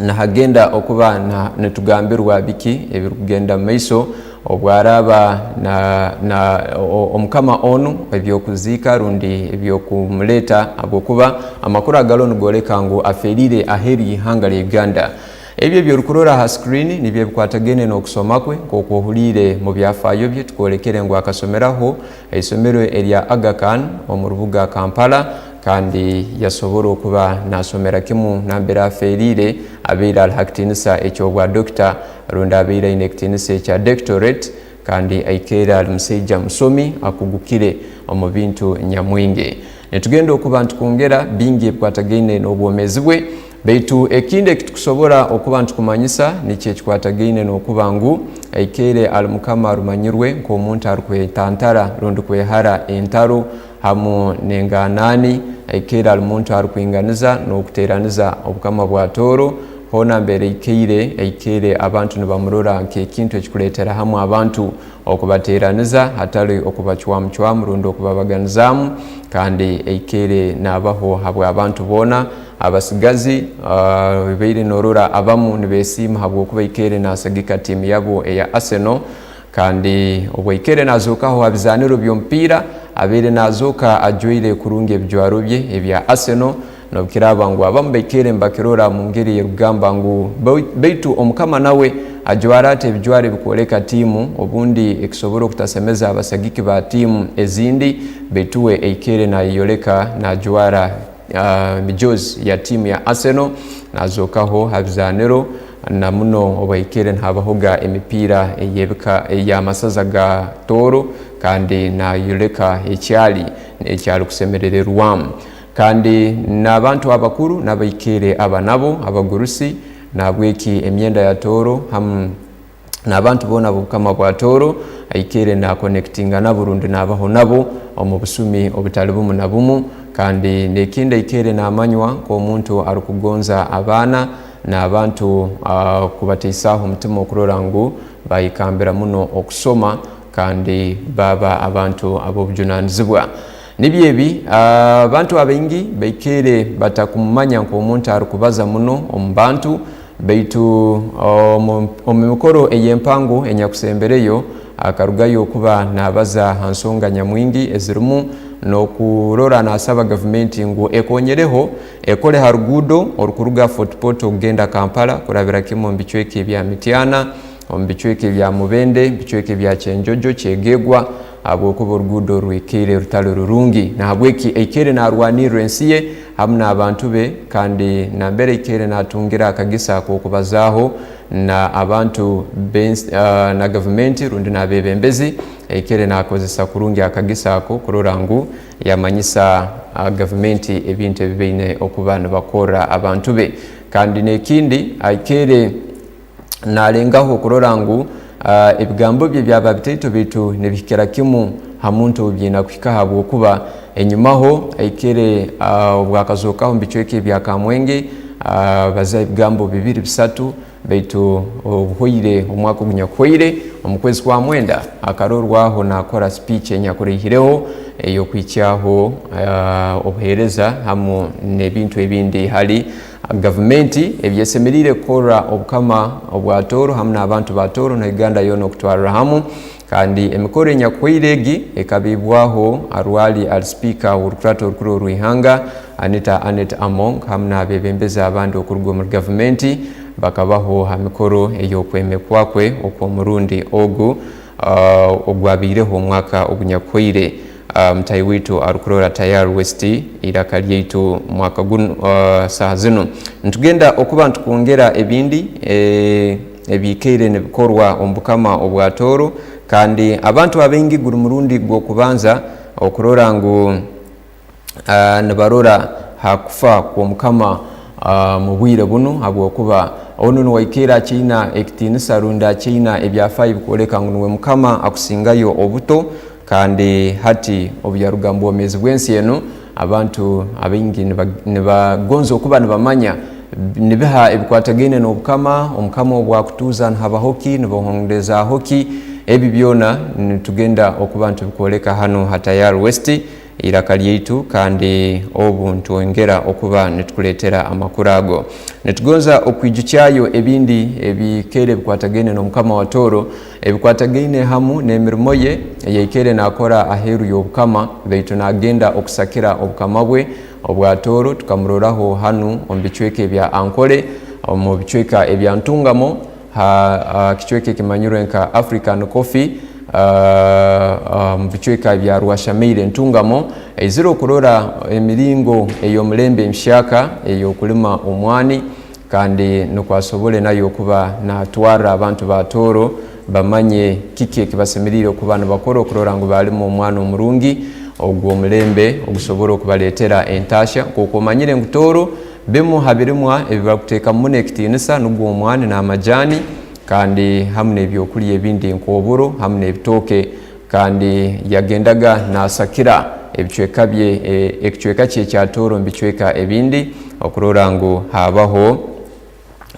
nihagenda okuba na, nitugambirwa biki ebirukugenda mu maiso obu araaba na, na, o-, omukama onu eby'okuziika rundi eby'okumuleeta, habwokuba amakuru agaroho nigoleka ngu afeeriire aheeru y'ihanga lya Uganda. Ebi eby'orukurora ha screen nibyo ebikwatagaine n'okusoma kwe, nk'oku ohuliire mu byafaayo bye, tukwolekere ngu akasomeraho ha isomero erya Aga Khan omu rubuga Kampala, kandi yasobora okuba naasomera kimu nambere afeeriire, abaire ali ha kitiinisa eky'obwa dokita, rundi abaire aine ekitiinisa ekya doctorate, kandi aikaire ali musaija musomi akugukire omu bintu nyamwingi. Nitugenda okuba nitukwongera bingi ebikwatagaine n'obwomeezi bwe, baitu ekindi ekitukusobora okuba nitukumanyisa nikyo ekikwatagaine n'okuba ngu aikaire ali mukama arumanyirwe nk'omuntu arukwetantara rundi kwehara entaro hamu n'enganani, aikaire ali muntu arukwinganiza n'okuteraniza obukama bwa Tooro. Hoona mbere aikaire, aikaire abantu nibamurora nk'ekintu ekikuleetera hamu abantu okubateraniza, hatali okubacwamucwamu rundi okubabaganizaamu, kandi aikaire naabaho habw'abantu boona. Abasigazi, ah, obaire noorora abamu nibeesiima habwokuba aikaire naasagika tiimu yabo eya Arsenal, kandi obu aikaire naazookaho ha bizaaniro by'omupiira, abaire naazooka ajwaire kurungi ebijwaro bye ebya Arsenal, noobu kiraaba ngu abamu baikaire nibakirora omu ngeri ey'erukugamba ngu, bai-, baitu omukama nawe ajwara ata ebijwaro ebikwoleka tiimu, obundi ekisobora okutasemeza abasagiki ba tiimu ezindi, baitu uwe aikaire naayeyoleka naajwara, ah, emijoozi ya tiimu ya Arsenal, naazookaho ha bizaaniro, na muno obu aikaire nihabahoga emipiira ey'ebika, ey'amasaza ga Tooro, kandi naayoleka ekyali n'ekyarukusemerererwamu. Kandi n'abantu abakuru n'abaikaire aba nabo, abagurusi, nahabweki emyenda ya Tooro hamu n'abantu boona b'obukama bwa Tooro, aikaire na connectinga nabo rundi naabaho nabo omu busumi obutali bumu na bumu. Kandi n'ekindi, aikaire naamanywa nk'omuntu arukugonza abaana n'abantu, ah, kubataisaho omutima okurora ngu baayekambira muno okusoma, kandi baaba abantu ab'obujunaanizibwa. Nibyo ebi, ah, abantu abaingi baikaire batakumumanya nk'omuntu arukubaza muno omu bantu, baitu omu, omu mikoro ey'empango enyakusembereyo, akarugayo okuba naabaza ha nsonga nyamwingi ezirumu n'okurora naasaba gavumenti ngu ekonyereho ekole ha ruguudo orukuruga Fort Portal kugenda Kampala, kurabira kimu omu bicweka ebya Mityana, omu bicweka ebya Mubende, bicweka ebya Kyenjojo, Kyegegwa, habwokuba oruguudo rwikaire rutali rurungi. Nahabweki aikaire naarwanirra ensi ye hamu n'abantu be, kandi nambere aikaire naatungira akagisa ak'okubazaaho na abantu b'ensi, ah, na gavumenti rundi n'abeebembezi, aikaire naakozesa kurungi akagisa ako kurora ngu yamanyisa, ah, gavumenti ebintu ebi baine okuba nibakorra abantu be. Kandi n'ekindi, aikaire naalengaho kurora ngu, ah, ebigambo bye byaba bitaito, baitu nibihikira kimu ha muntu ou biina kuhika, habwokuba enyimaho aikire, ah, obu akazookaho omu bicweka ebya Kamwenge, ah, abaza ebigambo bibiri bisatu, baitu obuhoire, omwaka ogunyakuhoire, omu kwezi kwa mwenda, akarorwaho naakora speech enyakuraihireho ey'okuhikyaho, ah, obuheereza hamu n'ebintu ebindi hali gavumenti ebi esemeriire kukorra obukama obwa Tooro hamu n'abantu ba Tooro na Uganda yoona okutwarra hamu. Kandi emikoro enyakuhoire egi ekabiibwaho arwali ali sipiika w'orukurato orukuru orw'ihanga, Anita Annet Among, hamu n'abeebembezi abandi okuruga omuli gavumenti, bakabaho ha mikoro ey'okwemekwa kwe okw'omurundi ogu, ah, ogwabaireho omwaka ogunyakuhoire. Ah, mutahi waitu arukurora Tayari West, iraka lyaitu mwaka gunu, ah, saaha zinu. Nitugenda okuba nitukwongera ebindi, eh, ebiikaire nibikorwa omu bukama obwa Tooro, kandi abantu abaingi guli murundi gw'okubanza okurora ngu, ah, nibarora ha kufa kw'omukama, ah, mu bwire bunu, habwokuba onu nuwe aikaire akyaina ekitiinisa rundi akyaina ebyafaayo ebikwoleka ngu nuwe mukama akusingayo obuto, Kandi hati obu yaruga mu bwomeezi bw'ensi enu, abantu abaingi niba-, nibagonza okuba nibamanya nibiha ebikwatagaine n'obukama, omukama obu akutuuza nihabaho ki, nibahondezaaho ki. Ebi byona nitugenda okuba nitubikwoleka hanu ha Tayari West, iraka lyaitu, kandi obu nitwongera okuba nitukuleetera amakuru ago. Nitugonza okwijukyayo ebindi ebikaire ebikwatagaine n'omukama wa Tooro, ebikwatagaine hamu n'emirimo ye eyaikaire naakora aheeru y'obukama, baitu naagenda okusakira obukama bwe obwa Tooro. Tukamuroraho hanu omu bicweka ebya Ankole, omu bicweka ebya Ntungamo, ha, ha kicweka ekimanyirwe nka African Coffee, ah, ah, omu bicweka bya Rwashamaire Ntungamo, aizire okurora emiringo ey'omulembe emihyaka ey'okulima omwani, kandi nukwo asobole nayo okuba naatwarra abantu ba Tooro bamanye kiki ekibasemeriire okuba nibakora okurora ngu balima omwani omurungi ogw'omulembe ogusobora okubaleetera entahya. Nk'oku omanyire ngu Tooro, bimu ha birimwa ebi barukuteekamu muno ekitiinisa nugwo omwani n'amajaani, kandi hamu n'ebyokulya ebindi nk'oburo hamu n'ebitooke. Kandi yagendaga naasakira ebicweka bye, e, ekicweka kye ekya Tooro omu bicweka ebindi, okurora ngu habaho,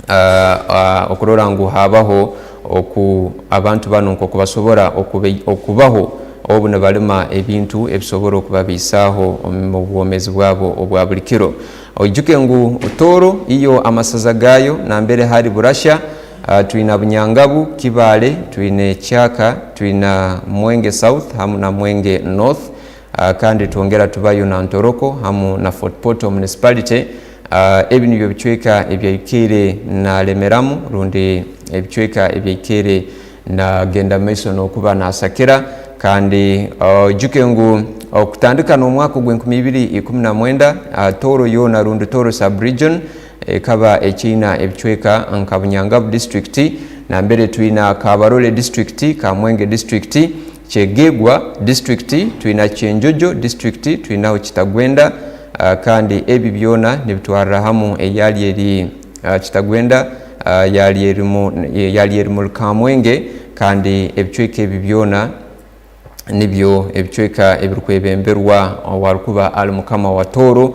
ah, ah, okurora ngu habaho oku abantu banu nk'oku basobora okube-, okubaho obu nibalima ebintu ebisobora okubabaisaho omu bwomeezi bwabo obwa buli kiro. Oijuke ngu Tooro iyo amasaza gaayo nambere hali Burasha, ah, twina Bunyangabu, Kibaale, twine Kyaka, twina Mwenge South hamu na Mwenge North, ah, kandi twongera tubayo na Ntoroko hamu na Fort Portal Municipality. Ah, ebi nibyo bicweka ebyaikaire nalemeramu, rundi ebicweka ebyaikaire nagenda mu maiso n'okuba nasakira. Kandi, ah, oijuke ngu okutandika n'omwaka ogw'enkumi ibiri ikumi na mwenda, ah, Tooro yoona rundi Tooro Sub-Region ekaba ekiina ebicweka nka Bunyangabu District, nambere twina Kabarole District, Kamwenge District, Kyegegwa District, twina Kyenjojo District, twinaho Kitagwenda, ah, kandi ebi byona nibitwarra hamu eyali eri, ah, Kitagwenda, ah, yali eri mu, yali eri muli Kamwenge, kandi ebicweka ebi byona nibyo ebicweka ebirukwebemberwa owarukuba ali mukama wa Tooro,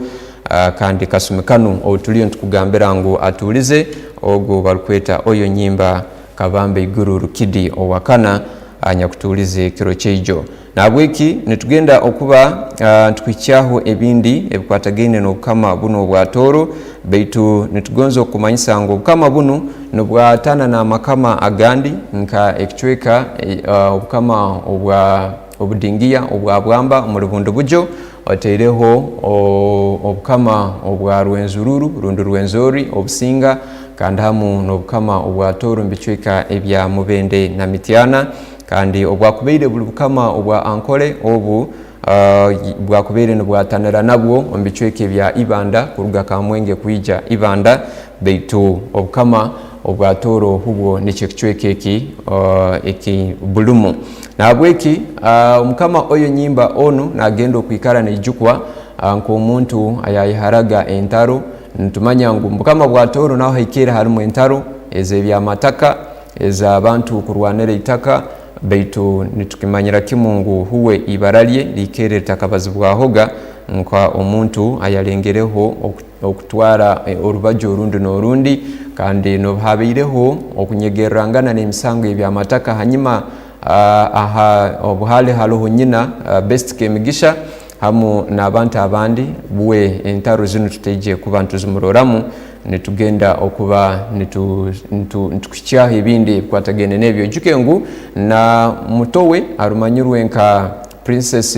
ah, kandi kasumi kanu ou tuliyo nitukugambira ngu atuulize, ogu barukweta Oyo Nyimba Kabamba Iguru Rukidi owa kana, anyakutuulize kiro kyaijo. Nahabweki nitugenda okuba, ah, nitukuhikyaho ebindi ebikwatagaine n'obukama bunu obwa Tooro, baitu nitugonza okukumanyisa ngu obukama bunu nibwatana n'amakama agandi, nka ekicweka, eh, ah, obukama obwa Obudingiya obwa Bwamba omuli Bundibugyo, otaireho o-, obukama obwa Rwenzururu rundi Rwenzori, Obusinga, kandi hamu n'obukama obwa Tooro omu bicweka ebya Mubende na Mityana. Kandi obwakubaire buli bukama obwa Ankole obu, ah, bwakubaire nibwatanira nabwo omu bicweka ebya Ibanda, kuruga Kamwenge kwija Ibanda, baitu obukama obwa Tooro hubwo nikyo kicweka eki, ah, eki bulimu. Nahabweki, ah, omukama Oyo Nyimba onu nagenda okwikara naijukwa, ah, nk'omuntu ayayeharaga entaro. Nitumanya ngu omu bukama bwa Tooro naho haikaire harumu entaro ez'eby'amataka, ez'abantu kurwanira itaka, baitu nitukimanyira kimu ngu uwe ibara lye likaire litakabazibwahoga nka omuntu ayalengereho oku-, okutwara, eh, orubaju orundi n'orundi, kandi n'obu habaireho okunyegerrangana n'emisango y'eby'amataka hanyuma, ah, aha, obu hali haroho nyina, ah, Best Kemigisha, hamu n'abantu abandi, uwe entaro zinu tutaije kuba nituzimuroramu, nitugenda okuba nitu-, nitu-, nitukuhikyaho ebindi ebikwatagaine n'ebyo. Oijuke ngu na muto we arumanyirwe nka Princess,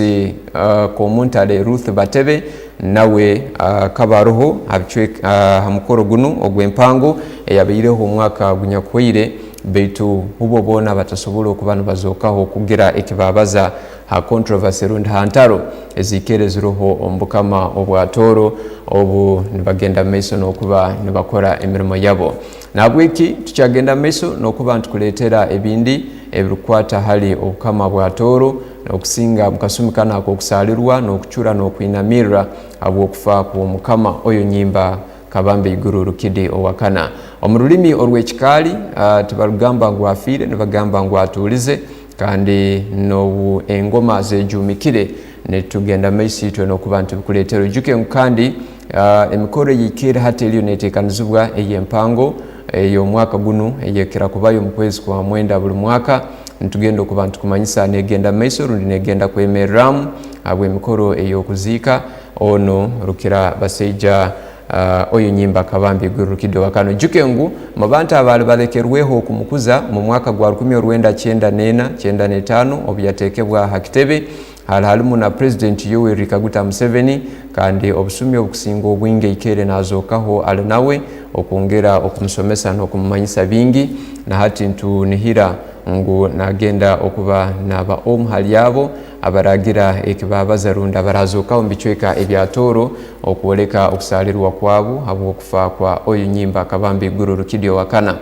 ah, Komuntale Ruth Batebe, nawe, ah, akaba aroho ha bicwek-, ah, ha mukoro gunu ogw'empango eyabaireho omwaka gunyakuhoire, baitu hubwo boona batasobora okuba nibazookaho kugira ekibabaza ha controversy rundi ha ntaro ezikaire ziroho omu bukama obwa Tooro, obu nibagenda mu maiso n'okuba nibakora emirimo yabo. Nahabweki, tukyagenda mu maiso n'okuba nitukuleetera ebindi ebirukukwata hali obukama bwa Tooro, n'okusinga mu kasumi kanu ak'okusaalirwa, n'okucura, n'okwinamirra habw'okufa kw'omukama Oyo Nyimba Kabamba Iguru Rukidi owa kana. Omu rulimi orw'ekikaali, ah, tibarugamba ngu afiire, nibagamba ngu atuulize. Kandi n'obu engoma zeejumikire, nitugenda mu maiso itwe n'okuba nitubikuleetera. Oijuke ngu kandi, ah, emikoro ey'ikaire hati eriyo neeteekanizibwa ey'empango ey'omwaka gunu, ey'ekira kubayo omu kwezi kwa mwenda buli mwaka, nitugenda okuba nitukumanyisa neegenda mu maiso rundi neegenda kwemerramu habw'emikoro ey'okuziika onu rukira basaija, ah, Oyo Nyimba Kabambe Iguru Rukidi owa kano. Oijuke ngu mu bantu abaali balekerweho okumukuza mu mwaka gwa rukumi orwenda kyenda n'ena, kyenda n'etaano, obu yateekebwa ha kitebe, haali halimu na President Yoweri Kaguta Museveni, kandi obusumi obukusinga obwingi aikaire naazookaho ali nawe, okwongera okumusomesa n'okumumanyisa bingi. Na hati ntunihira ngu naagenda okuba naaba omu hali abo abaraagira ekibabaza rundi abarazookaho omu bicweka ebya Tooro okwoleka okusaalirwa kwabu habw'okufa kwa Oyo Nyimba Kabambe Iguru Rukidi owa kana.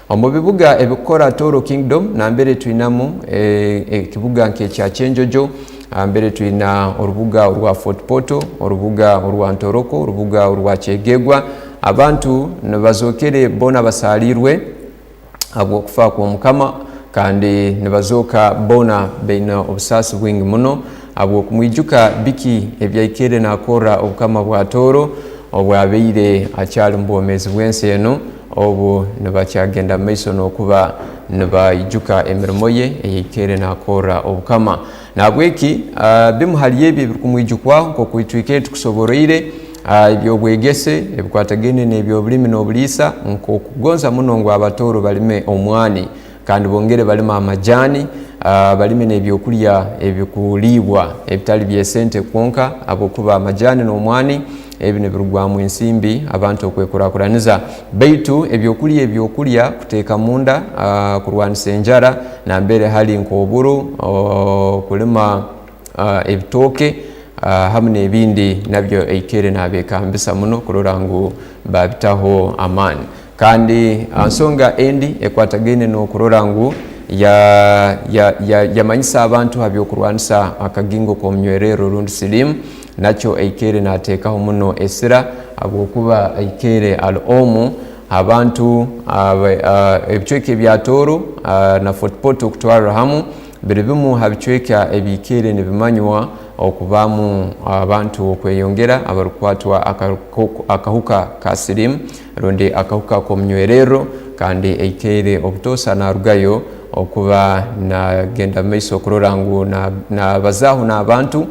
Omu bibuga ebikukora Tooro Kingdom, nambere twinamu, eh, ekibuga nk'ekya Kyenjojo, ah, mbere twina orubuga orwa Fort Portal, orubuga orwa Ntoroko, orubuga orwa Kyegegwa. Abantu nibazookere boona basaaliirwe habw'okufa kw'Omukama, kandi nibazooka boona baine obusaasi bwingi muno habw'okumwijuka biki ebyaikaire naakorra Obukama bwa Tooro obwabaire akyali mu bwomeezi bw'ensi enu, obu nibakyagenda mu maiso n'okuba nibaijuka emirimo ye eyaikaire naakorra Obukama. Nahabweki, ah, bimu hali ebi ebirukumwijukwaho, nk'oku itwikaire tukusoboroire, ah, eby'obwegese, ebikwatagaine n'eby'obulimi n'obuliisa, nk'okugonza muno ngu Abatooro balime omwani, kandi bongere balime amajaani, ah, balime n'ebyokulya ebikuliibwa ebitali by'esente kwonka, habwokuba amajaani n'omwani ebi nibirugwamu ensimbi abantu okwekurakuraniza. Baitu ebyokulya, ebyokulya kuteeka munda, ah, kurwanisa enjara, nambere hali nk'oburo, oh, kulima, ah, ebitooke, ah, hamu n'ebindi nabyo aikaire nabekambisa muno kurora ngu babitaho amaani. Kandi, ah, nsonga endi ekwatagaine n'okurora ngu ya-, ya-, ya-, yamanyisa abantu ha by'okurwanisa akagingo k'omunywererro rundi siliimu, nakyo aikaire nateekaho muno esira, habwokuba aikaire ali omu ha bantu aba-, ah, ebicweka ebya Tooro, ah, na Fort Portal kutwarra hamu, biri bimu ha bicweka ebiikaire nibimanywa okubaamu abantu okweyongera abarukukwatwa akaruko-, akahuka ka siliimu rundi akahuka k'omunywererro, kandi aikaire obutoosa naarugayo okuba naagenda mu maiso kurora ngu na-, naabazaaho n'abantu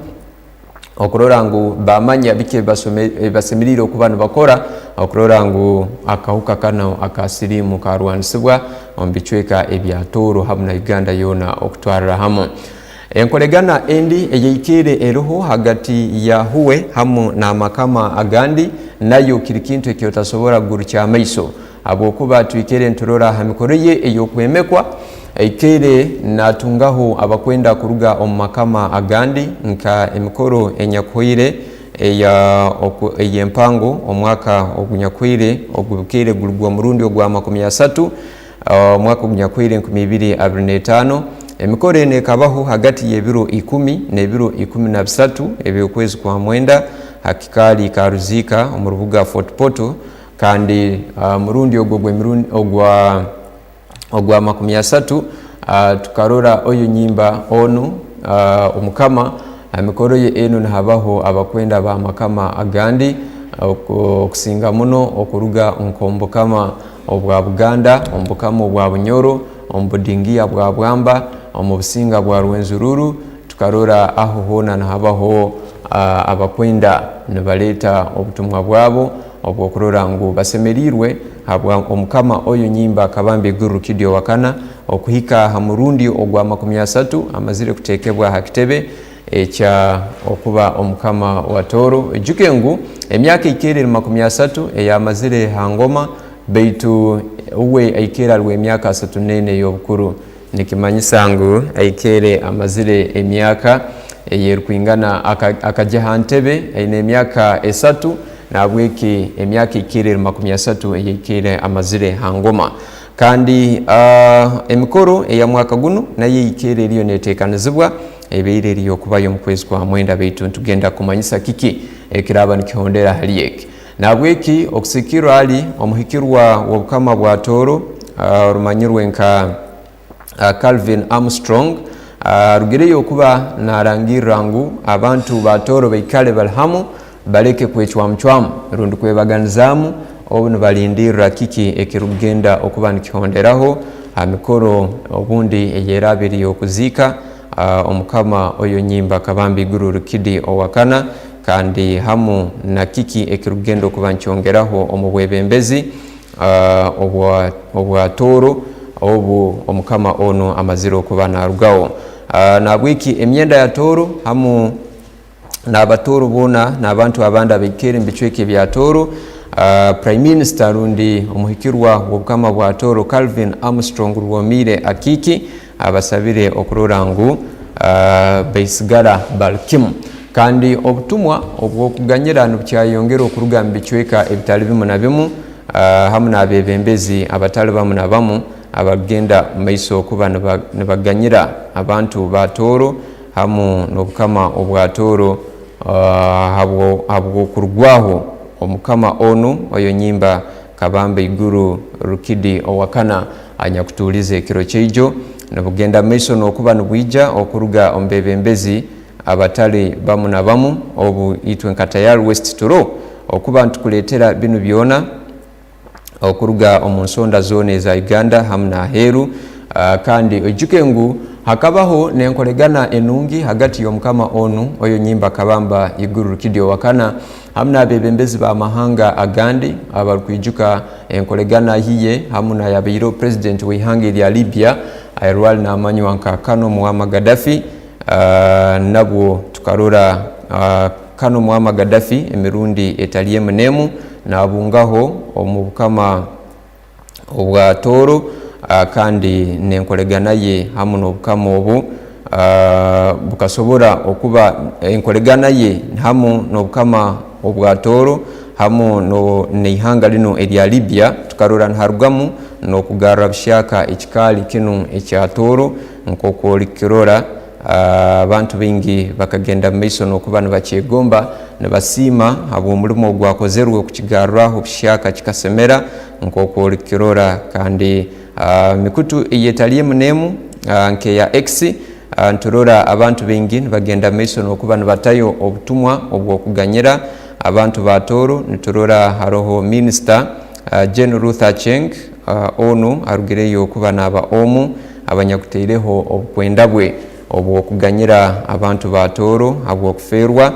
okurora ngu bamanya biki ebibasome-, ebibasemeriire okuba nibakora, okurora ngu akahuka kanu aka siliimu karwanisibwa omu bicweka ebya Tooro hamu na Uganda yoona okutwarra hamu. Enkolegana endi eyaikaire eroho hagati ya Huwe hamu n'amakama agandi, nayo kiri kintu eki otasobora kugurukya amaiso. Habwokuba twikaire niturora ha mikoro ye ey'okwemekwa, aikaire naatungaho abakwenda kuruga omu makama agandi, nka emikoro enyakuhoire eya oku-, ey'empango, omwaka ogunyakuhoire, ogukaire guli gwa murundi ogwa makumi asatu, ah, omwaka ogunyakuhoire enkumi ibiri abiri n'etaano. Emikoro enu ekabaho hagati y'ebiro ikumi n'ebiro ikumi na bisatu eby'okwezi kwa mwenda, ha kikaali ka Ruziika omu rubuga Fort Portal, kandi, ah, murundi ogwo gw'emirundi, ogwa, ogwa makumi asatu, ah, tukarora oyo nyimba onu, ah, omukama, emikoro ye enu nihabaho abakwenda b'amakama agandi, oku-, okusinga muno okuruga nk'omu bukama obwa Buganda, omu bukama obwa Bunyoro, omu budingiya bwa Bwamba, omu businga bwa Rwenzururu, tukarora aho hoona nihabaho, ah, abakwenda nibaleeta obutumwa bwabo obw'okurora ngu basemeriirwe habwa omukama oyo nyimba Kabambe Iguru Rukidi owa kana okuhika ha murundi ogwa makumi asatu amazire kuteekebwa ha kitebe ekya okuba omukama wa Tooro. Oijuke ngu emyaka eikaire eri makumi asatu eyamazire ha ngoma, baitu uwe aikaire ali w'emyaka asatu n'ena ey'obukuru. Nikimanyisa ngu aikaire amazire emyaka ey'erukwingana aka-, akagya ha ntebe aine emyaka esatu, nahabweki emyaka eikaire eri makumi asatu eyaikaire amazire ha ngoma. Kandi, ah, emikoro eya mwaka gunu nayo eikaire eriyo netekanizibwa, ebaire eri y'okubayo omu kwezi kwa mwenda, baitu nitugenda kumanyisa kiki ekiraba nikihondera hali eki. Nahabweki okusigikirra hali omuhikirwa w'obukama bwa Tooro, ah, orumanyirwe nka ah, Calvin Armstrong, arugireyo okuba narangirra ngu abantu ba Tooro baikale bali hamu, baleke kwecwamucwamu rundi kwebaganizaamu, obu nibalindirra kiki ekirukugenda okuba nikihonderaho ha mikoro obundi ey'eraaba eri y'okuziika, ah, omukama Oyo Nyimba Kabamba Iguru Rukidi owa kana, kandi hamu na kiki ekirukugenda okuba nikyongeraho omu bwebembezi, ah, obwa, obwa Tooro, obu omukama onu amazire okuba narugaho. Ah, nahabweki emyenda ya Tooro hamu n'Abatooro boona n'abantu abandi abaikaire omu bicweka ebya Tooro, ah, Prime Minister rundi omuhikirwa w'obukama bwa Tooro, Calvin Armstrong Rwomiire Akiiki, abasabire okurora ngu, ah, baisigara bali kimu. Kandi obutumwa obw'okuganyira nibukyayeyongera okuruga omu bicweka ebitali bimu na bimu, ah, hamu n'abeebembezi abatali bamu na bamu abakugenda omu maiso kuba niba-, nibaganyira abantu ba Tooro hamu n'obukama obwa Tooro, ah, habwo-, habw'okurugwaho omukama onu Oyo Nyimba Kabamba Iguru Rukidi owa kana anyakutuulize ekiro kyaijo. Nibugenda mu maiso n'okuba nibwija okuruga omu beebembezi abatali bamu na bamu, obu itwe nka Tayari West Turo okuba nitukuleetera binu byona okuruga omu nsonda zoona eza Uganda hamu n'aheeru. Ah, kandi oijuke ngu hakabaho n'enkolegana enungi hagati y'omukama onu Oyo Nyimba Kabamba Iguru Rukidi owa kana hamu n'abeebembezi b'amahanga agandi abarukwijuka enkolegana iye hamu n'ayabaireho President w'ihanga erya Libya, ayarwali namanywa nka Kano Muammar Gaddafi. Ah, nabwo tukarora, ah, Kano Muammar Gaddafi emirundi etali emu n'emu nabungaho omu bukama obwa Tooro, ah, kandi n'enkolegana ye hamu n'obukama obu, ah, bukasobora okuba enkolegana ye hamu n'obukama obwa Tooro hamu no-, n'ihanga linu erya Libya, tukarora niharugamu n'okugarra buhyaka ekikaali kinu ekya Tooro, nk'oku olikirora. Ah, abantu baingi bakagenda mu maiso n'okuba nibakyegomba, nibasiima habw'omulimo ogwakozerwe okukigarraho buhyaka kikasemera, nk'oku olikirora. Kandi, ah, mikutu ey'etali emu n'emu, ah, nk'eya X, ah, niturora abantu baingi nibagenda mu maiso n'okuba nibatayo obutumwa obw'okuganyira abantu ba Tooro. Niturora haroho Minisita, ah, Jane Ruth Aceng, ah, onu arugireyo kuba naaba omu abanyakutaireho obukwenda bwe obw'okuganyira abantu ba Tooro habw'okufeerwa,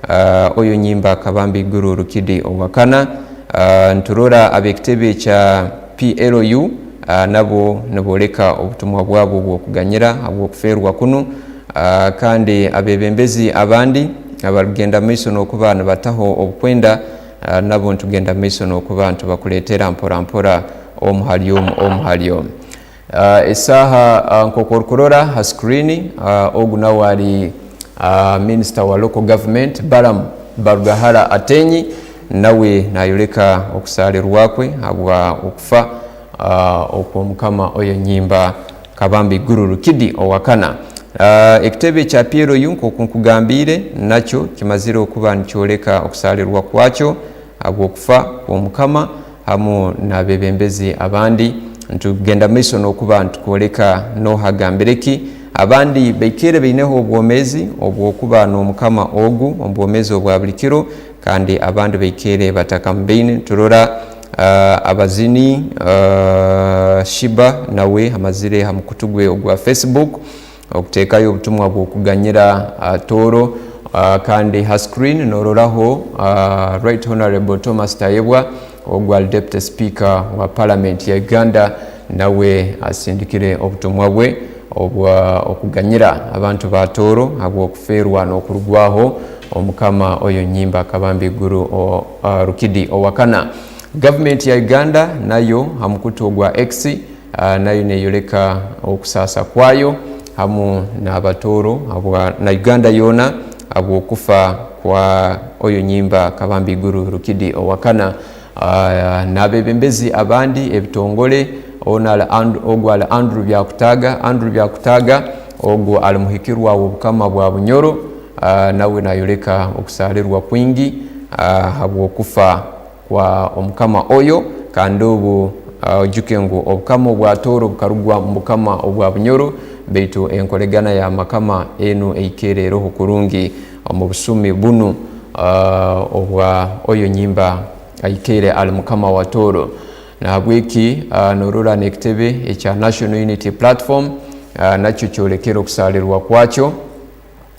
ah, Oyo Nyimba Kabamba Iguru Rukidi owa kana. Ah, niturora ab'ekitebe kya P L U, ah, nabo nibooleka obutumwa bwabo obw'okuganyira habw'okufeerwa kunu. Ah, kandi abeebembezi abandi abarukugenda mu maiso n'okuba nibataho obukwenda, ah, nabo nitugenda mu maiso n'okuba nitubakuleetera mpora mpora omu hali omu, omu hali omu. Ah, esaaha, ah, nk'oku orukurora ha screen, ah, ogu nawe ali, ah, Minisita wa Local Government, Balaam Barugahara Atenyi, nawe nayoleka okusaalirwa kwe habwa okufa, ah, okw'omukama Oyo Nyimba Kabamba Iguru Rukidi owa kana. Ah, ekitebe kya P L U, nk'oku nkugambiire, nakyo kimazire okuba nikyoleka okusaalirwa kwakyo habw'okufa kw'omukama hamu n'abeebembezi abandi. Nitugenda mu maiso n'okuba nitukwoleka nooha agambire ki. Abandi baikaire baineho obwomeezi obw'okuba n'omukama ogu omu bwomeezi obwa buli kiro, kandi abandi baikaire batakamubaine. Turora, ah, abazini, ah, Sheebah nawe amazire ha mukutu gwe ogwa Facebook okuteekayo obutumwa bw'okuganyira, ah, Tooro, ah, kandi ha screen noororaho, ah, Right Honourable Thomas Tayebwa, ogu ali Deputy Speaker wa Parliament ya Uganda, nawe asindikire obutumwa bwe obwa okuganyira abantu ba Tooro habw'okufeerwa n'okurugwaho omukama Oyo Nyimba Kabamba Iguru o-, ah, Rukidi owa kana. Gavumenti ya Uganda nayo ha mukutu ogwa X, ah, nayo neyoleka okusaasa kwayo hamu n'Abatooro habwa, na Uganda yoona habw'okufa kwa Oyo Nyimba Kabamba Iguru Rukidi owa kana. Ah, n'abeebembezi abandi, ebitongole, onu ali And-, ogu ali Andrew Byakutaaga, Andrew Byakutaaga, ogu ali muhikirwa w'obukama bwa Bunyoro, ah, nawe nayoleka okusaalirwa kwingi, ah, habw'okufa kwa omukama Oyo, kandi obu, ah, oijuke ngu obukama obwa Tooro bukarugwa omu bukama obwa Bunyoro, baitu enkolegana ya makama enu eikaire eroho kurungi omu busumi bunu, ah, obwa oyo nyimba aikaire ali mukama wa Tooro. Nahabweki, ah, norora n'ekitebe ekya National Unity Platform, ah, nakyo kyolekere okusaalirwa kwakyo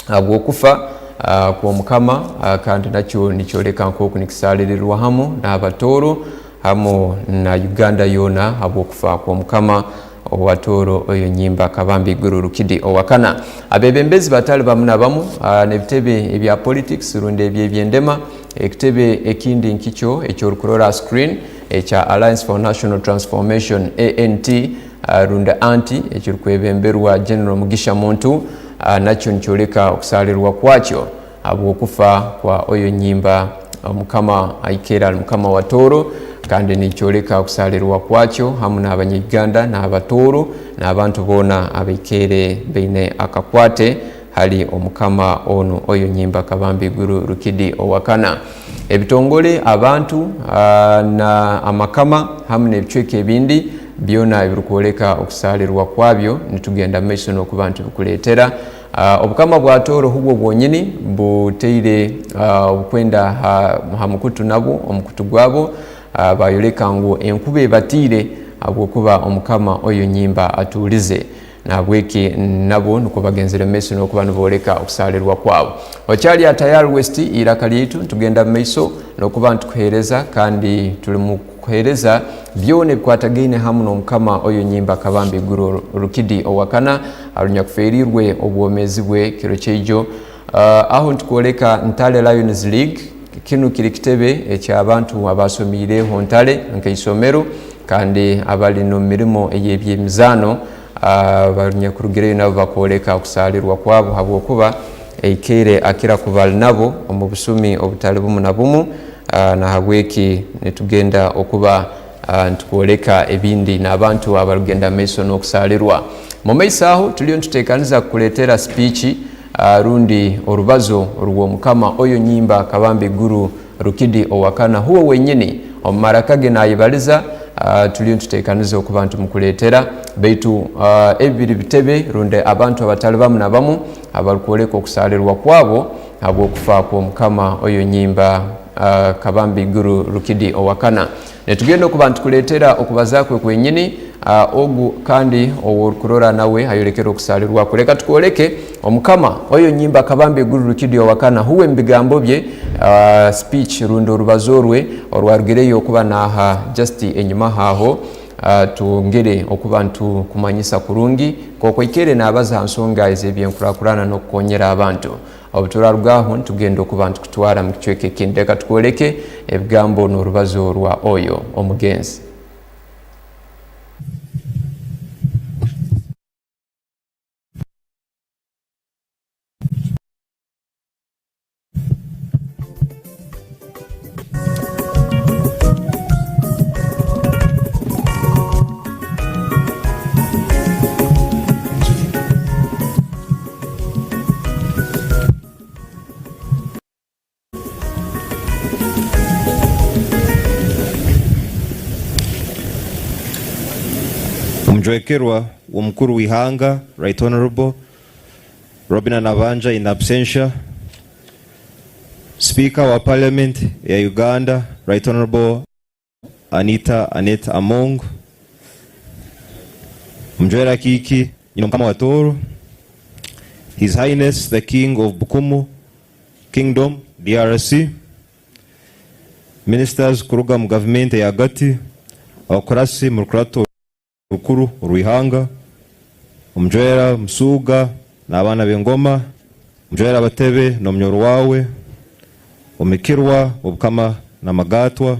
habw'okufa, ah, kw'omukama, ah, kandi nakyo nikyoleka nkooku nikisaalirirwa hamu n'Abatooro hamu na Uganda yoona habw'okufa kw'omukama owa Tooro oyo nyimba Kabambe Iguru Rukidi owa kana. Abeebembezi batali bamu na bamu, ah, n'ebitebe ebya politics rundi eby'ebyendema, ekitebe ekindi nkikyo eky'orukurora ha screen ekya Alliance for National Transformation, A N T, ah, rundi anti, ekirukwebemberwa General Mugisha Muntu, ah, nakyo nikyoleka okusaalirwa kwakyo habw'okufa kwa oyo nyimba, omukama aikaire ali mukama wa Tooro, kandi nikyoleka okusaalirwa kwakyo hamu n'Abanya-Uganda n'Abatooro n'abantu boona abaikaire baine akakwate hali omukama onu oyo nyimba Kabambe Iguru Rukidi owa kana. Ebitongole, abantu, ah, na amakama hamu n'ebicweka ebindi byona ebirukwoleka okusaalirwa kwabyo, nitugenda mu maiso n'okuba nitubikulletera. Ah, obukama bwa Tooro hubwo bwonyini buteire, ah, obukwenda ha, ha mukutu nabwo, omukutu gwabo, ah, bayoleka ngu enkuba ebatiire habwokuba omukama oyo nyimba atuulize. Nahabweki nabo nukwo bagenzire mu maiso n'okuba nibooleka okusaalirwa kwabo. Okyali ha Tayari West, iraka lyaitu, nitugenda mu maiso n'okuba nitukuheereza, kandi tuli mu kukuheereza byona ebikwatagaine hamu n'omukama oyo nyimba Kabambe Iguru Rukidi owa kana, arunyakufeerirwe obwomeezi bwe kiro kyaijo. Ah, aho nitukwoleka Ntale Lions League. Kinu kiri kitebe eky'abantu abasomiireho Ntale nk'isomero, kandi abali n'omu mirimo ey'eby'emizaano, ah, banyakurugireyo nabo bakwoleka okusaalirwa kwabo habwokuba eikaire akira kuba ali nabo omu busumi obutali bumu na bumu, ah, nahabweki nitugenda okuba, ah, nitukwoleka ebindi n'abantu abarugenda mu maiso n'okusaalirwa. Mu maiso aho, tuliyo nituteekaniza kukuleetera speech, ah, rundi orubazo rw'omukama oyo nyimba Kabambe Iguru Rukidi owa kana, huwe wenyini omu maraka ge naayebaliza, ah, tuliyo nituteekaniza okuba nitumukuleetera, baitu, ah, ebi biri bitebe rundi abantu abatali bamu na bamu abarukwoleka okusaalirwa kwabo habw'okufa kw'omukama oyo nyimba, ah, Kabambe Iguru Rukidi owa kana. Nitugenda okuba nitukuleetera okubaza kwe kwenyini, ah, ogu kandi ow'orukurora nawe ayolekere okusaalirwa kwe. Leka tukwoleke omukama oyo nyimba Kabambe Iguru Rukidi owa kana, huwe mu bigambo bye, ah, speech rundi orubazo rwe orwarugireyo okuba naaha just enyuma haaho, ah, twongere okuba nitukumanyisa kurungi nk'oku aikaire naabaza ha nsonga ez'eby'enkurakurana n'okukoonyera abantu. Obu turarugaho, nitugenda okuba nitukutwara mu kicweka ekindi. Leka tukwoleke ebigambo n'orubazo rwa oyo omugenzi. Omujwekerwa w'omukuru w'ihanga, Right Honorable Robinah Nabbanja in absentia, Speaker wa Parliament ya Uganda, Right Honorable Anita Annet Among, Mujwera Kiiki, nyina omukama wa Tooro, His Highness the King of Bukumu Kingdom, D R C, Ministers kuruga mu gavumenti eya hagati, abakurasi mu rukurato rukuru orw'ihanga, omujwera Musuuga n'abaana b'engoma, omujwera Batebe n'omunyoro waawe, omukirwa w'obukama n'amagaatwa,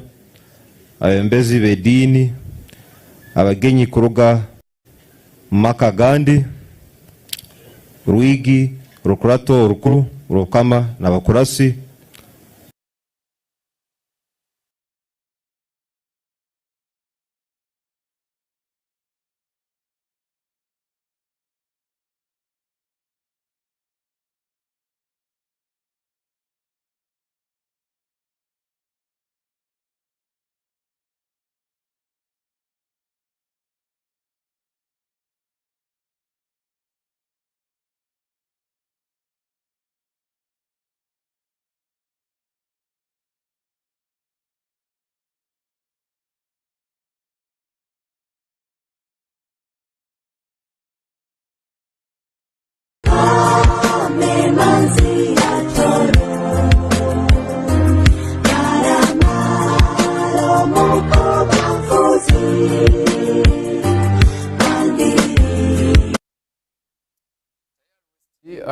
abebembezi b'ediini, abagenyi kuruga mu maka agandi, rwigi, rukurato orukuru rw'obukama n'abakurasi,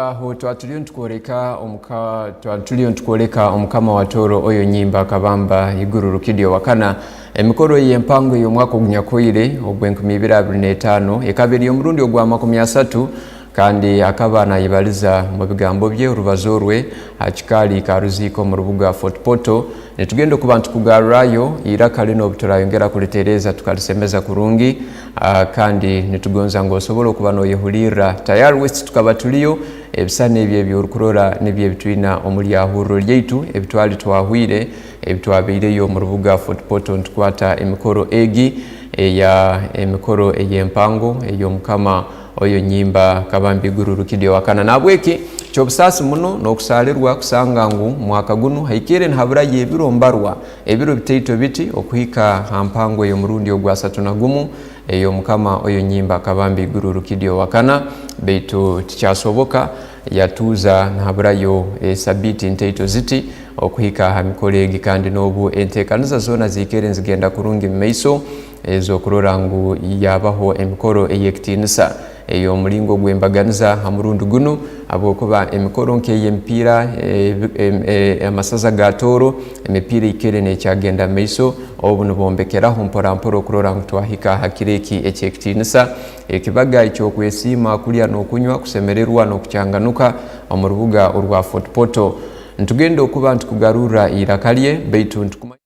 Aho twatuliyo nitukwoleka omuka-, twatuliyo nitukwoleka omukama wa Tooro Oyo Nyimba Kabamba Iguru Rukidi owakana emikoro y'empango y'omwaka ogunyakoire ogw'enkumi ibiri abiri n'etaano, ekaba eri omurundi ogwa makumi asatu, kandi akaba nayebaliza mu bigambo bye orubazo rwe ha kikaali ka Ruziiko omu rubuga Fort Portal. Nitugenda okuba nitukugarurayo iraka linu obu turayongera kulitereeza tukalisemeza kurungi, ah, kandi nitugonza ngu osobole okuba noyehulirra. Tayari West tukaba tuliyo, ebisani ebi ebi orukurora nibyo ebi twina omuli ahurro lyaitu, ebi twali twahwire, ebi twabaireyo omu rubuga Fort Portal nitukwata emikoro egi, eya emikoro ey'empango ey'omukama Oyo Nyimba Kabambi Iguru Rukidi owakana. Nahabweki, ky'obusaasi muno n'okusaalirwa kusanga ngu mwaka gunu haikaire nihaburayo ebiro mbarwa, ebiro bitaito biti okuhika ha mpango ey'omurundi ogwasatu na gumu ey'omukama Oyo Nyimba Kabambi Iguru Rukidi owakana, baitu tikyasoboka, yatuuza nihaburayo esabiiti ntaito ziti okuhika ha mikoro egi, kandi n'obu enteekaniza zoona ziikaire nizigenda kurungi mu maiso, ez'okurora ngu yabaho emikoro ey'ekitiinisa ey'omulingo gw'embaganiza ha murundi gunu, habwokuba emikoro nk'ey'emipiira, eh, em-, eh, amasaza ga Tooro, emipiira eikaire neekyagenda mu maiso, obu nibombekeraho mpora mpora okurora ngu twahika ha kiro eki eky'ekitiinisa, ekibaga eky'okwesiima, kulya n'okunywa, kusemererwa n'okukyanganuka omu rubuga orwa Fort Portal. Nitugenda okuba nitukugarurra iraka lye, baitu nitukumanya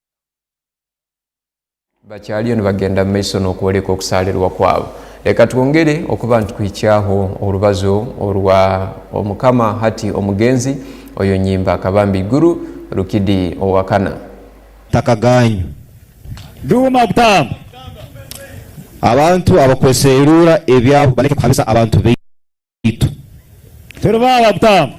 bakyaliyo nibagenda mu maiso n'okwoleka okusaalirwa kwabo. Leka twongere okuba nitukuhikyaho orubazo orwa omukama hati omugenzi Oyo Nyimba Kabambi Iguru Rukidi owakana. Taka ganyu. Duma butamba. Abantu abakweserura ebyabo baleke kuhabisa abantu baitu. Tuli baba butamba.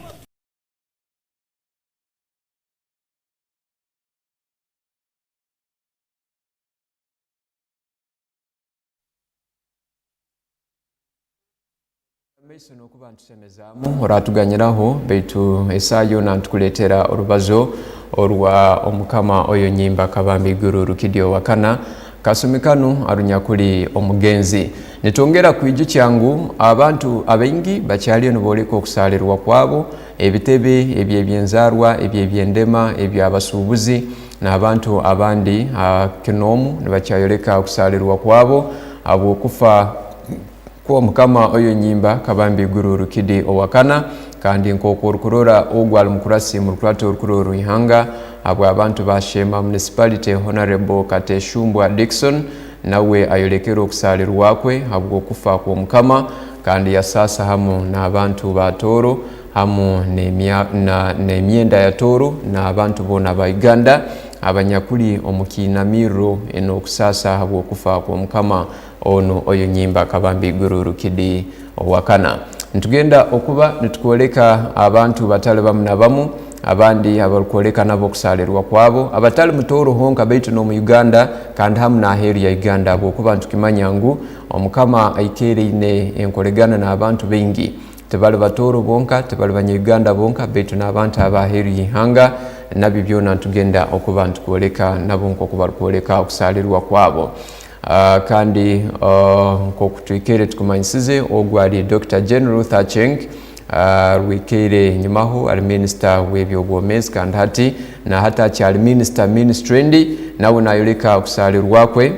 Amaiso n'okuba nitusemezaamu, oratuganyiraho, baitu esaaha yoona nitukuleetera orubazo orwa omukama Oyo Nyimba Kabambi Iguru Rukidi owakana, kasumi kanu arunyakuli omugenzi. Nitwongera kwijukya ngu abantu abaingi bakyaliyo nibooleka okusaalirwa kwabo, ebitebe eby'ebyenzarwa, eby'ebyendema, eby'abasuubuzi, n'abantu abandi, ah, kinoomu nibakyayoleka okusaalirwa kwabo habw'okufa kw'omukama Oyo Nyimba Kabambi Iguru Rukidi owakana, kandi nk'oku orukurora ogu ali mukurasi mu rukurata orukuru orw'ihanga, habw'abantu ba Sheema Municipality, Honorable Kateshumbwa Dickson, nawe ayolekere okusaalirwa kwe habw'okufa kw'omukama, kandi yasaasa hamu n'abantu ba Tooro, hamu n'emya-, na, n'emyenda ya Tooro, n'abantu boona ba Uganda abanyakuli omu kiinamirro n'okusaasa habw'okufa kw'omukama onu Oyo Nyimba Kabambi Iguru Rukidi owakana. Nitugenda okuba nitukwoleka abantu batali bamu na bamu, abandi abarukwoleka nabo okusaalirwa kwabo, abatali mu Tooro honka, baitu n'omu Uganda, kandi hamu n'aheeru ya Uganda, habwokuba nitukimanya ngu omukama aikaire aine enkolegana n'abantu baingi. Tibali ba Tooro bonka, tibali Banya-Uganda bonka, baitu n'abantu ab'aheeru y'ihanga, nabyo byona nitugenda okuba nitukwoleka nabo nk'oku barukwoleka okusaalirwa kwabo. Ah, kandi, ah, nk'oku twikaire tukumanyisize, ogu ali Dokita Jane Ruth Aceng, ah, rwikaire nyimaho ali minisita w'eby'obwomeezi, kandi hati na hati akyali minisita, minisitule endi, nawe nayoleka okusaalirwa kwe.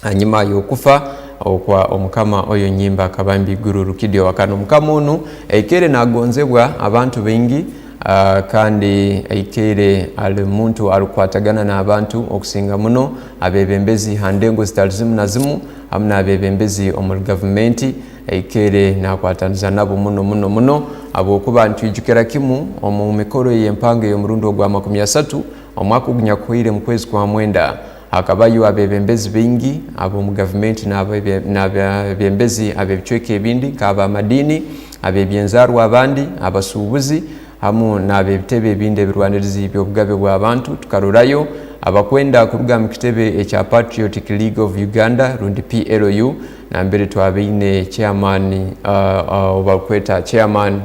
Hanyuma y'okufa okwa omukama Oyo Nyimba Kabambi Iguru Rukidi owakana, omukama onu aikaire nagonzebwa abantu baingi, ah, kandi aikaire ali muntu arukukwatagana n'abantu okusinga muno abebembezi ha ndengo zitali zimu na zimu, hamu n'abebembezi omuli gavumenti, aikaire nakwataniza nabo muno, muno, muno, habwokuba nitwijukira kimu omu mikoro ey'empango ey'omurundi ogwa makumi asatu, omwaka ogunyakuhoire mu kwezi kwa mwenda, hakabayo abebembezi baingi ab'omu gavumenti n'abebe-, n'abebembezi ab'ebicweka ebindi, nk'ab'amadiini, ab'ebyenzarwa abandi, abasuubuzi, hamu n'ab'ebitebe ebindi ebirwanirizi by'obugabe bw'abantu. Tukarorayo abakwenda kuruga mu kitebe ekya Patriotic League of Uganda, rundi P L U, nambere twabaine chairman, ah, ah, ou barukweta chairman,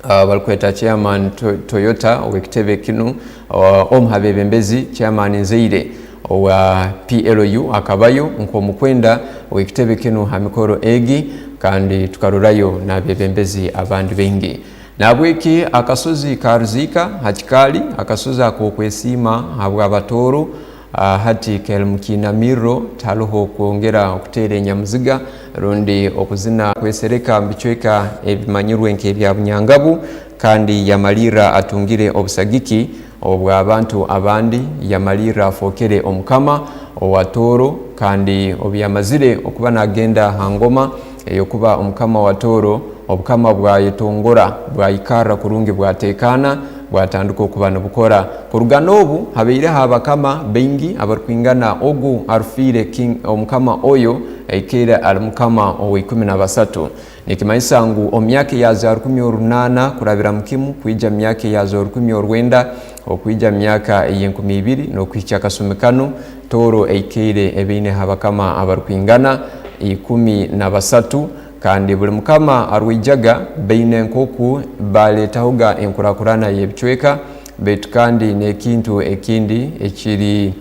ah, barukweta Chairman To-, Toyota ow'ekitebe kinu, ah, omu ha bebembezi, Chairman Nzeire owa P L U akabayo nk'omukwenda w'ekitebe kinu ha mikoro egi, kandi tukarorayo n'abebembezi abandi baingi. Nahabweki akasozi ka Ruziika hakikaali akasozi ak'okwesiima habw'Abatooro. Ah, hati kali mu kiinamirro, tiharoho kwongera okuteera enyamuziga rundi okuzina kwesereka omu bicweka ebimanyirwe nk'ebya Bunyangabu, kandi yamalirra atungire obusagiki obw'abantu abandi, yamalirra afookere omukama owa Tooro, kandi obu yamazire okuba naagenda ha ngoma ey'okuba omukama wa Tooro, obukama bwayetongora, bwayikarra kurungi, bwateekaana, bwatandika okuba nibukora. Kuruga n'obu, habaireho abakama baingi abarukwingana ogu arufiire king, omukama oyo aikaire ali mukama ow'ikumi na basatu. Nikimanyisa ngu omu myaka eya za rukumi orunaana kurabiramu kimu kwija mu myaka eya za orukumi orwenda, okwija mu myaka ey'enkumi ibiri n'okuhikya akasumi kanu, Tooro eikaire ebaineho abakama abarukwingana ikumi na basatu, kandi buli mukama arwaijaga baine nk'oku baleetahoga enkurakurana y'ebicweka, baitu kandi n'ekintu ekindi ekiri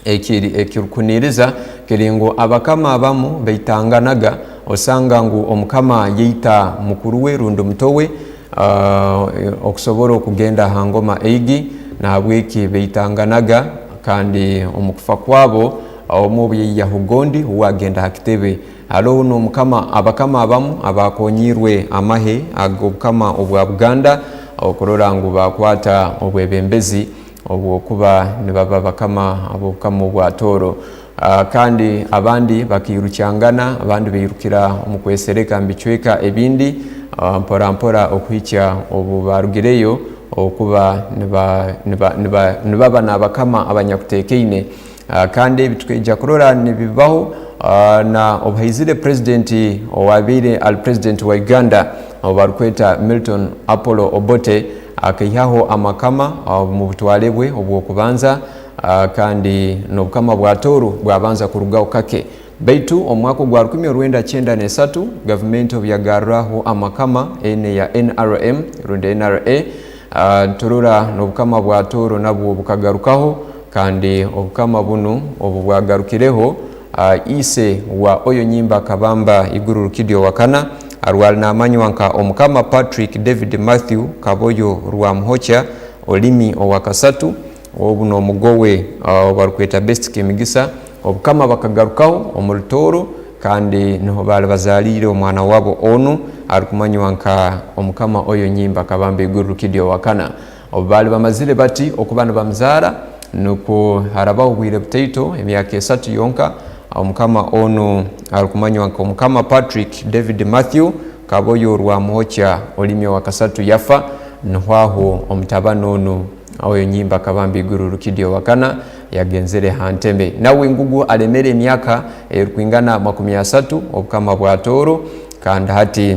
ekiri, ekirukuhuniriza kiri ngu abakama abamu baitanganaga, osanga ngu omukama yaita mukuru we rundi muto we, ah, okusobora okugenda ha ngoma eigi. Nahabweki baitanganaga, kandi omu kufa kwabo, omu obu yaiyaho ogundi, uwe agenda ha kitebe. Haroho n'omukama, abakama abamu abakonyiirwe amahe ag'obukama obwa Buganda, okurora ngu bakwata obwebembezi obw'okuba nibaba bakama ab'obukama obwa Tooro. Ah, kandi abandi bakairukyangana, abandi bairukira omu kwesereka omu bicweka ebindi, ah, mpora mpora okuhikya obu barugireyo okuba niba-, niba-, niba-, nibaba n'abakama abanyakutekaine. Ah, kandi ebi tukaija kurora nibibaho, ah, na obu haizire purezidenti owabaire ali purezidenti wa Uganda, ou barukweta Milton Apollo Obote, akaihaho amakama, ah, mu butwale bwe obw'okubanza, ah, kandi n'obukama bwa Tooro bwabanza kurugaho kake. Baitu omu mwaka ogwa rukumi orwenda kyenda n'esatu, gavumenti obu yagarraho amakama enu eya N R M rundi N R A, ah, niturora n'obukama bwa Tooro nabwo bukagarukaho, kandi obukama bunu obu bwagarukireho, ah, ise wa Oyo Nyimba Kabamba Iguru Rukidi owa kana, arwali namanywa nka Omukama Patrick David Matthew Kaboyo Rwamuhokya, Olimi owa kasatu, obu n'omugo we, ah, ou barukweta Best Kimigisa, obukama bakagarukaho omuli Tooro, kandi niho baali bazaliire omwana wabo onu arukumanywa nka Omukama Oyo Nyimba Kabamba Iguru Rukidi owa kana. Obu baali bamazire bati okuba nibamuzaara, nukwo harabaho obwire butaito, emyaka esatu yonka, omukama onu arukumanywa nka Omukama Patrick David Matthew Kaboyo Rwamuhokya Olimi owa kasatu yafa, niho aho omutabani onu Oyo Nyimba Kabamba Iguru Rukidi owa kana yagenzere ha ntebe. Nawe ngugu alemere emyaka erukwingana makumi asatu obukama bwa Tooro, kandi hati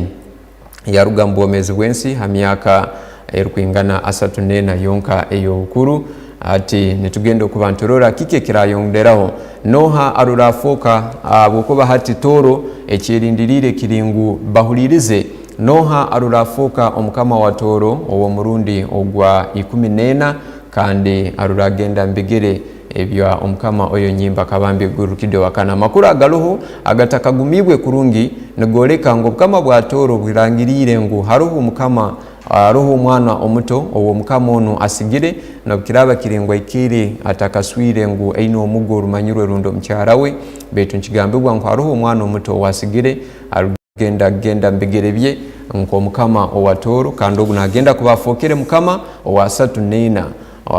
yaruga mu bwomeezi bw'ensi ha myaka erukwingana asatu n'ena yonka ey'obukuru. Hati nitugenda okuba niturora kiki ekirayongeraho. Nooha arurafooka, habwokuba hati Tooro ekyerindiriire kiri ngu bahuliirize. Nooha arurafooka omukama wa Tooro ow'omurundi ogwa ikumi n'ena, kandi aruragenda mu bigere ebya Omukama Oyo Nyimba Kabamba Iguru Rukidi owa kana? Amakuru agaroho agatakagumiibwe kurungi nigoleka ngu obukama bwa Tooro burangiriire ngu haroho omukama, haroho omwana omuto ow'omukama onu asigire, nobukiraaba kiri ngu aikaire atakaswire ngu aine omugo orumanyirwe rundi omukyara we, baitu nikigambibwa ngu haroho omwana omuto ow'asigire, aru- genda, genda mu bigere bye nk'omukama owa Tooro, kandi ogu nagenda kuba afookere mukama owa asatu n'ena,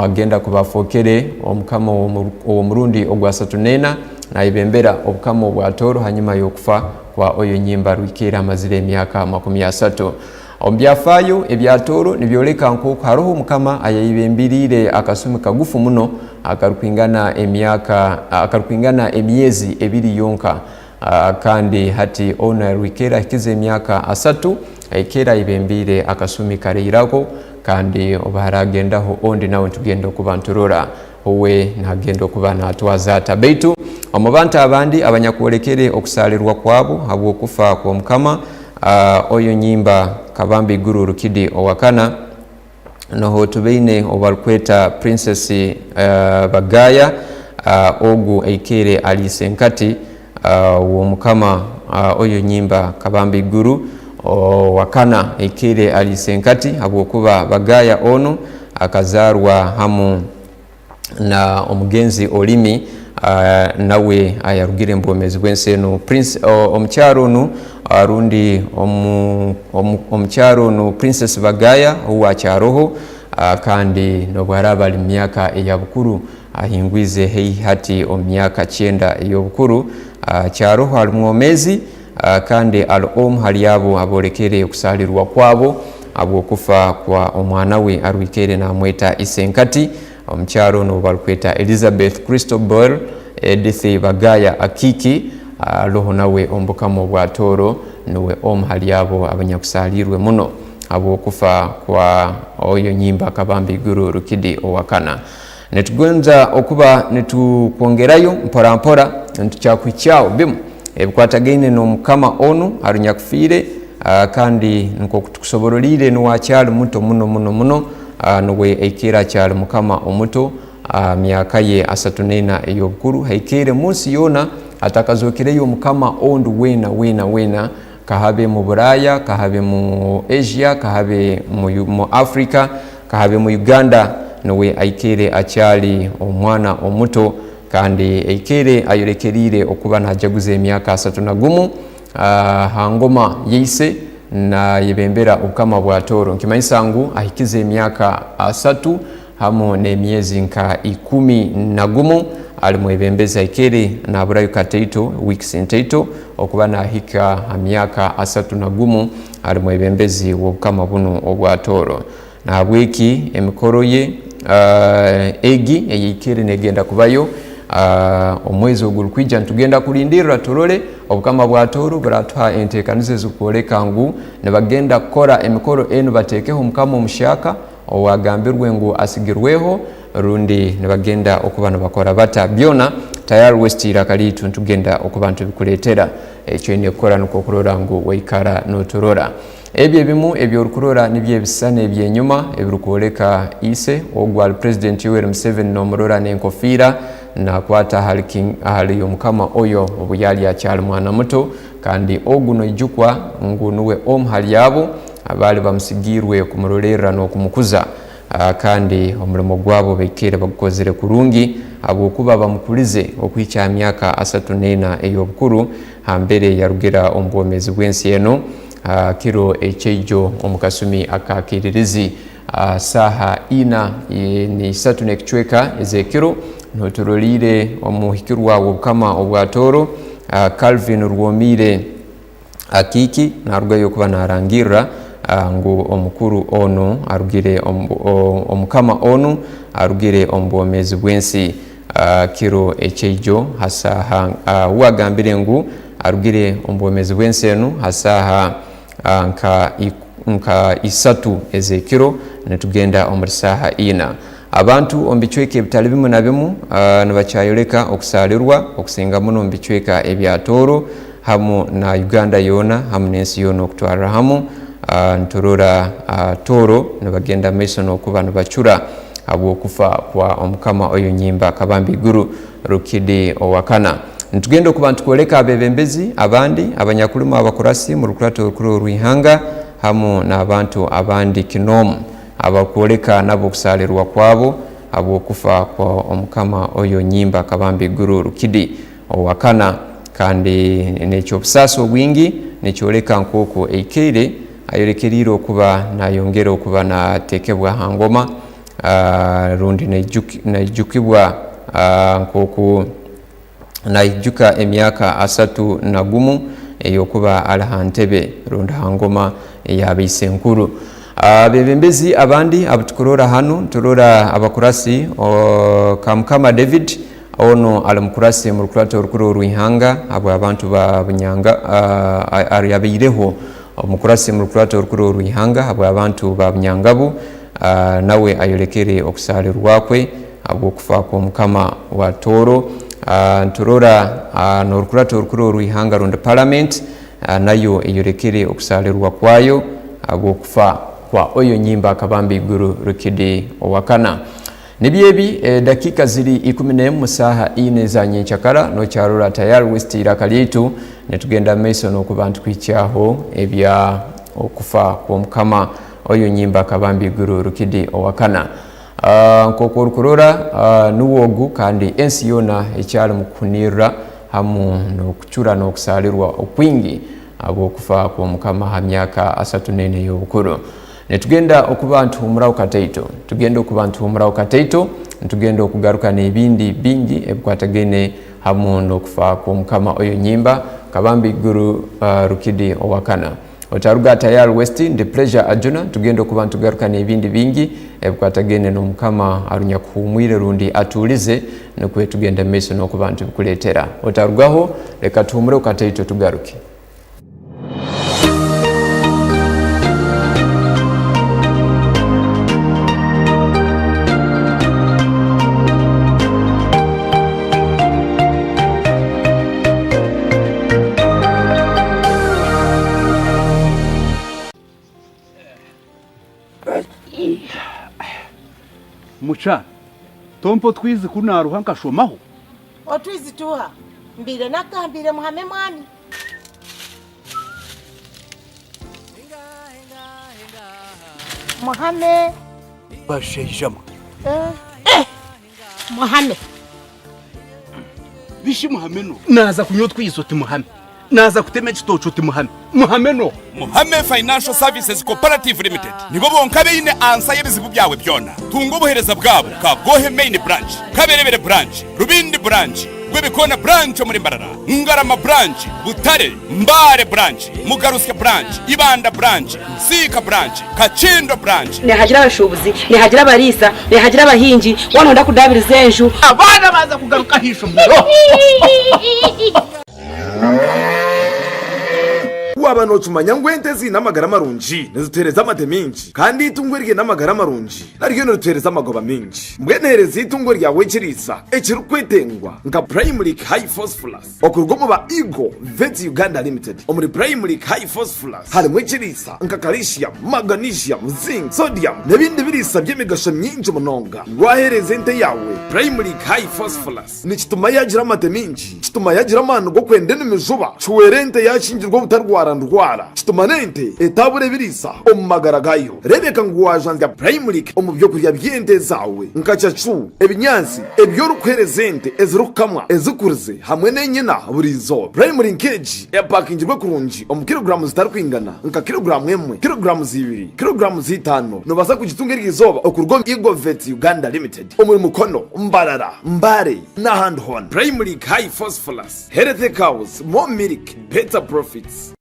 agenda kuba afookere omukama ow'omu-, ow'omurundi ogwa asatu n'ena, naibembera obukama obwa Tooro hanyuma y'okufa kwa Oyo Nyimba Rwikeera amazire emyaka makumi asatu. Omu byafaayo ebya Tooro nibyoleka nk'oku haroho omukama ayaibemberiire akasumi kagufu muno akarukwingana emyaka, akarukwingana emyezi ebiri yonka. Ah, kandi hati onu arwikeera ahikize emyaka asatu, aikeera aibembiire akasumi karairaho, kandi obu haragendaho ondi nawe nitugenda okuba niturora, uwe nagenda okuba natwaza ata. Baitu omu bantu abandi abanyakwolekere okusaalirwa kwabo habw'okufa kw'omukama, ah, Oyo Nyimba Kabamba Iguru Rukidi owa kana, nuho tubaine ou barukweta Princess, eh, Bagaya, ah, ogu aikaire ali isenkati, ah, w'omukama Ah, oyo nyimba Kabamba Iguru, owa kana, aikaire ali isenkati, habwokuba Bagaya onu akazaarwa hamu na omugenzi Olimi, ah, nawe ayarugire mu bwomeezi bw'ensi enu. Prince, o-, omukyara onu, ah, rundi omu-, omu-, omukyara onu, Princess Bagaya, uwe akyaroho, ah, kandi n'obu araaba ali mu myaka eya bukuru, ahingwize haihi hati omu myaka kyenda ey'obukuru, ah, akyaroho ali mwomeezi, ah, kandi ali omu hali abo aboolekere okusaalirwa kwabo habw'okufa kwa omwana we arwikaire naamweta isenkati. Omukyara onu ou barukweta Elizabeth Christabel Edith Bagaya Akiki, aroho nawe omu bukama obwa Tooro, nuwe omu hali abo abanyakusaaliirwe muno habw'okufa kwa oyo nyimba Kabamba Iguru Rukidi owa kana. Nitugonza okuba nitukwongerayo mpora mpora, nitukyakuhikyaho bimu ebikwatagaine n'omukama onu arunyakufiire, ah, kandi nk'oku tukusoboroliire, nuwe akyali muto muno, muno, muno, ah, nuwe aikaire akyali mukama omuto, ah, myaka ye asatu n'ena ey'obukuru, haikaire mu nsi yoona atakazookereyo mukama ondi weena, weena, weena, kahabe mu Buraaya, kahabe mu Asia, kahabe mu U-, mu Africa, kahabe mu Uganda, nuwe aikaire akyali omwana omuto, kandi aikaire ayolekeriire okuba naajaguza emyaka asatu na gumu, ah, ha ngoma ya ise, naayebembera obukama bwa Tooro. Nikimanyisa ngu ahikize emyaka asatu hamu n'emyezi nka ikumi na gumu ali mwebembezi, aikaire naaburayo kataito, weeks ntaito, okuba naahika ha myaka asatu na gumu ali mwebembezi w'obukama bunu obwa Tooro. Nahabweki emikoro ye, ah, egi eyaikaire neegenda kubayo, ah, omwezi ogurukwija, nitugenda kulindirra turole obukama bwa Tooro buratuha enteekaniza ezirukwoleka ngu nibagenda kukora emikoro enu, bateekeho omukama omuhyaka, owagambirwe ngu asigirweho, rundi nibagenda okuba nibakora bata. Byona tayari, wesitira kaliitu, nitugenda okuba nitubikuleetera. Eki oine kukora nukwo kurora ngu waikara nooturora. Ebi ebimu ebi orukurora nibyo ebisisani eby'enyuma ebirukwoleka ise ogu ali President Yoweri Museveni, noomurora n'enkofiira, naakwata ahali King, ahali omukama oyo obu yali akyali mwana muto, kandi ogu noijukwa ngu nuwe omu hali abo abaali bamusigiirwe kumurolerra n'okumukuza. Ah, kandi omulimo gwabo baikaire bagukozere kurungi, habwokuba bamukulize okuhikya ha myaka asatu n'ena ey'obukuru, hambere yarugira omu bwomeezi bw'ensi enu, ah, kiro ekyaijo omu kasumi aka kiiririzi, ah, saaha ina, eh, n'isatu n'ekicweka ez'ekiro, niho turoliire omuhikirwa w'obukama obwa Tooro, ah, Calvin Rwomiire Akiiki, naarugayo okuba naarangirra, ah, ngu omukuru onu arugire omu, o-, omukama onu arugire omu bwomeezi bw'ensi, ah, kiro ekyaijo ha saaha, ah, uwe agambire ngu arugire omu bwomeezi bw'ensi enu ha saaha, ah, nka ik-, nka isatu ez'ekiro, nitugenda omuri saaha ina. Abantu omu bicweka ebitali bimu na bimu, ah, nibakyayoleka okusaalirwa, okusinga muno omu bicweka ebya Tooro hamu na Uganda yoona, hamu n'ensi yoona okutwarra hamu. Ah, niturora, ah, Tooro nibagenda mu maiso n'okuba nibacura habw'okufa kwa omukama oyo Nyimba Kabamba Iguru Rukidi owa kana. Nitugenda okuba nitukwoleka abeebembezi abandi, abanyakulima, abakurasi mu rukurato orukuru orw'ihanga, hamu n'abantu abandi kinoomu abakwoleka nabo okusaalirwa kwabo habw'okufa kwa omukama oyo Nyimba Kabamba Iguru Rukidi owa kana. Kandi n'eky'obusaasi obwingi nikyoleka nkooku aikaire ayolekeriire okuba naayongera okuba naateekebwa ha ngoma, ah, rundi naijuki-, naijukibwa, ah, nkooku naijuka emyaka asatu na gumu ey'okuba ali ha ntebe rundi ha ngoma eya baisenkuru. Abeebembezi abandi abu tukurora hanu, turora abakurasi, o, Kamukama David, onu ali mukurasi mu rukurato orukuru orw'ihanga habw'abantu ba Bunyanga-, ah, a-, a-, yabaireho omukurasi mu rukurato orukuru orw'ihanga habw'abantu ba Bunyangabu, ah, nawe ayolekere okusaalirwa kwe habw'okufa kw'omukama wa Tooro. Ah, nturora, ah, n'orukurato orukuru orw'ihanga rundi Parliament, ah, nayo eyolekere okusaalirwa kwayo habw'okufa kwa oyo Nyimba Kabamba Iguru Rukidi owa kana. Nibyo ebi, eh, dakiika ziri ikumi n'emu mu saaha ina eza nyenkyakara, nokyarora Tayari West iraka lyaitu, nitugenda mu maiso n'okuba nitukuhikyaho ebya okufa kw'Omukama oyo Nyimba Kabambi Iguru Rukidi owa kana. Ah, nk'oku orukurora, ah, nuwe ogu, kandi ensi yoona ekyali mu kuhunirra hamu n'okucura n'okusaalirwa okwingi habw'okufa kw'Omukama ha myaka asatu n'ena ey'obukuru. Nitugenda okuba nituhuumuraho kataito, tugenda okuba nituhuumuraho kataito, nitugenda okugaruka n'ebindi bingi ebikwatagaine hamu n'okufa kw'Omukama oyo Nyimba Kabambi Iguru, ah, Rukidi owa kana. Otaruga Tayari West, ndi Pleasure Ajuna, tugenda okuba nitugaruka n'ebindi bingi ebikwatagaine n'Omukama arunyakuhuumwire rundi atuulize, nukwo tugende mu maiso n'okuba nitubikuleetera. Otarugaho, leka tuhuumureho kataito tugaruke. Mukyara, tompa otwizi kunu aruha nkashomaho? Otwizi tuha? Mbaire nakugambire muhame mwami. Muhame. Bashaija mwe. Eh. Eh. Muhame. Bishi muhame no? Naza kunywa otwizi oti muhame. Naza kutema ekitooki oti muhame. Muhame no? Muhame Financial Services Cooperative Limited nibo bonka abaine ansa y'ebizibu byawe byona. Tunga obuheereza bwabo Kagohe Main Branch, Kaberebere Branch, Rubindi Branch, Rwebikoona Branch omuli Mbarara, Ngarama Branch, Butare, Mbale Branch, Mugarusya Branch, Ibanda Branch, Nsiika Branch, Kakindo Branch. Nihagira abashuubuzi, nihagira abariisa, nihagira abahingi, boona noyenda kudaabiriza enju. Abaana baza kugaruka ha ishomero. Waba nookimanya ngu ente eziine amagara marungi nizituheereza amate maingi, kandi itungo eriine amagara marungi naryo nirituheereza amagoba maingi. Mbwenu heereza itungo ryawe ekiriisa ekirukwetengwa nka Primeric High Phosphorus okuruga omu ba Eagle Vets Uganda Limited. Omuri Primeric High Phosphorus harimu ekiriisa nka calcium, magnesium, zinc, sodium n'ebindi biriisa by'emigasho mingi munonga. Waheereza ente yaawe Primeric High Phosphorus, nikituma yaagira amate maingi, kituma yaagira amaani g'okwenda enimi juba, kihwera ente yaakingirwa obutarwara ndwara, kituma n'ente etaabura ebiriisa omu magara gaayo. Reebeka ngu waajanzya Primeric omu byokulya by'ente zaawe nka cacu, ebinyaatsi ebi orikuheereza ente ezirukukamwa, ezikurize, hamwe n'enyina buri izooba. Primeric egi epakingirwe kurungi omu kiroguraamu zitarikwingana, nka kiroguraamu emwe, kiroguraamu ibiri, kiroguraamu itaano. Noobaasa kugitunga eri izooba okuruga omu Eagle Vets Uganda Limited, omuri Mukono, Mbarara, Mbale, n'ahandi hoona. Primeric High Phosphorus, healthy cows, more milk, better profits.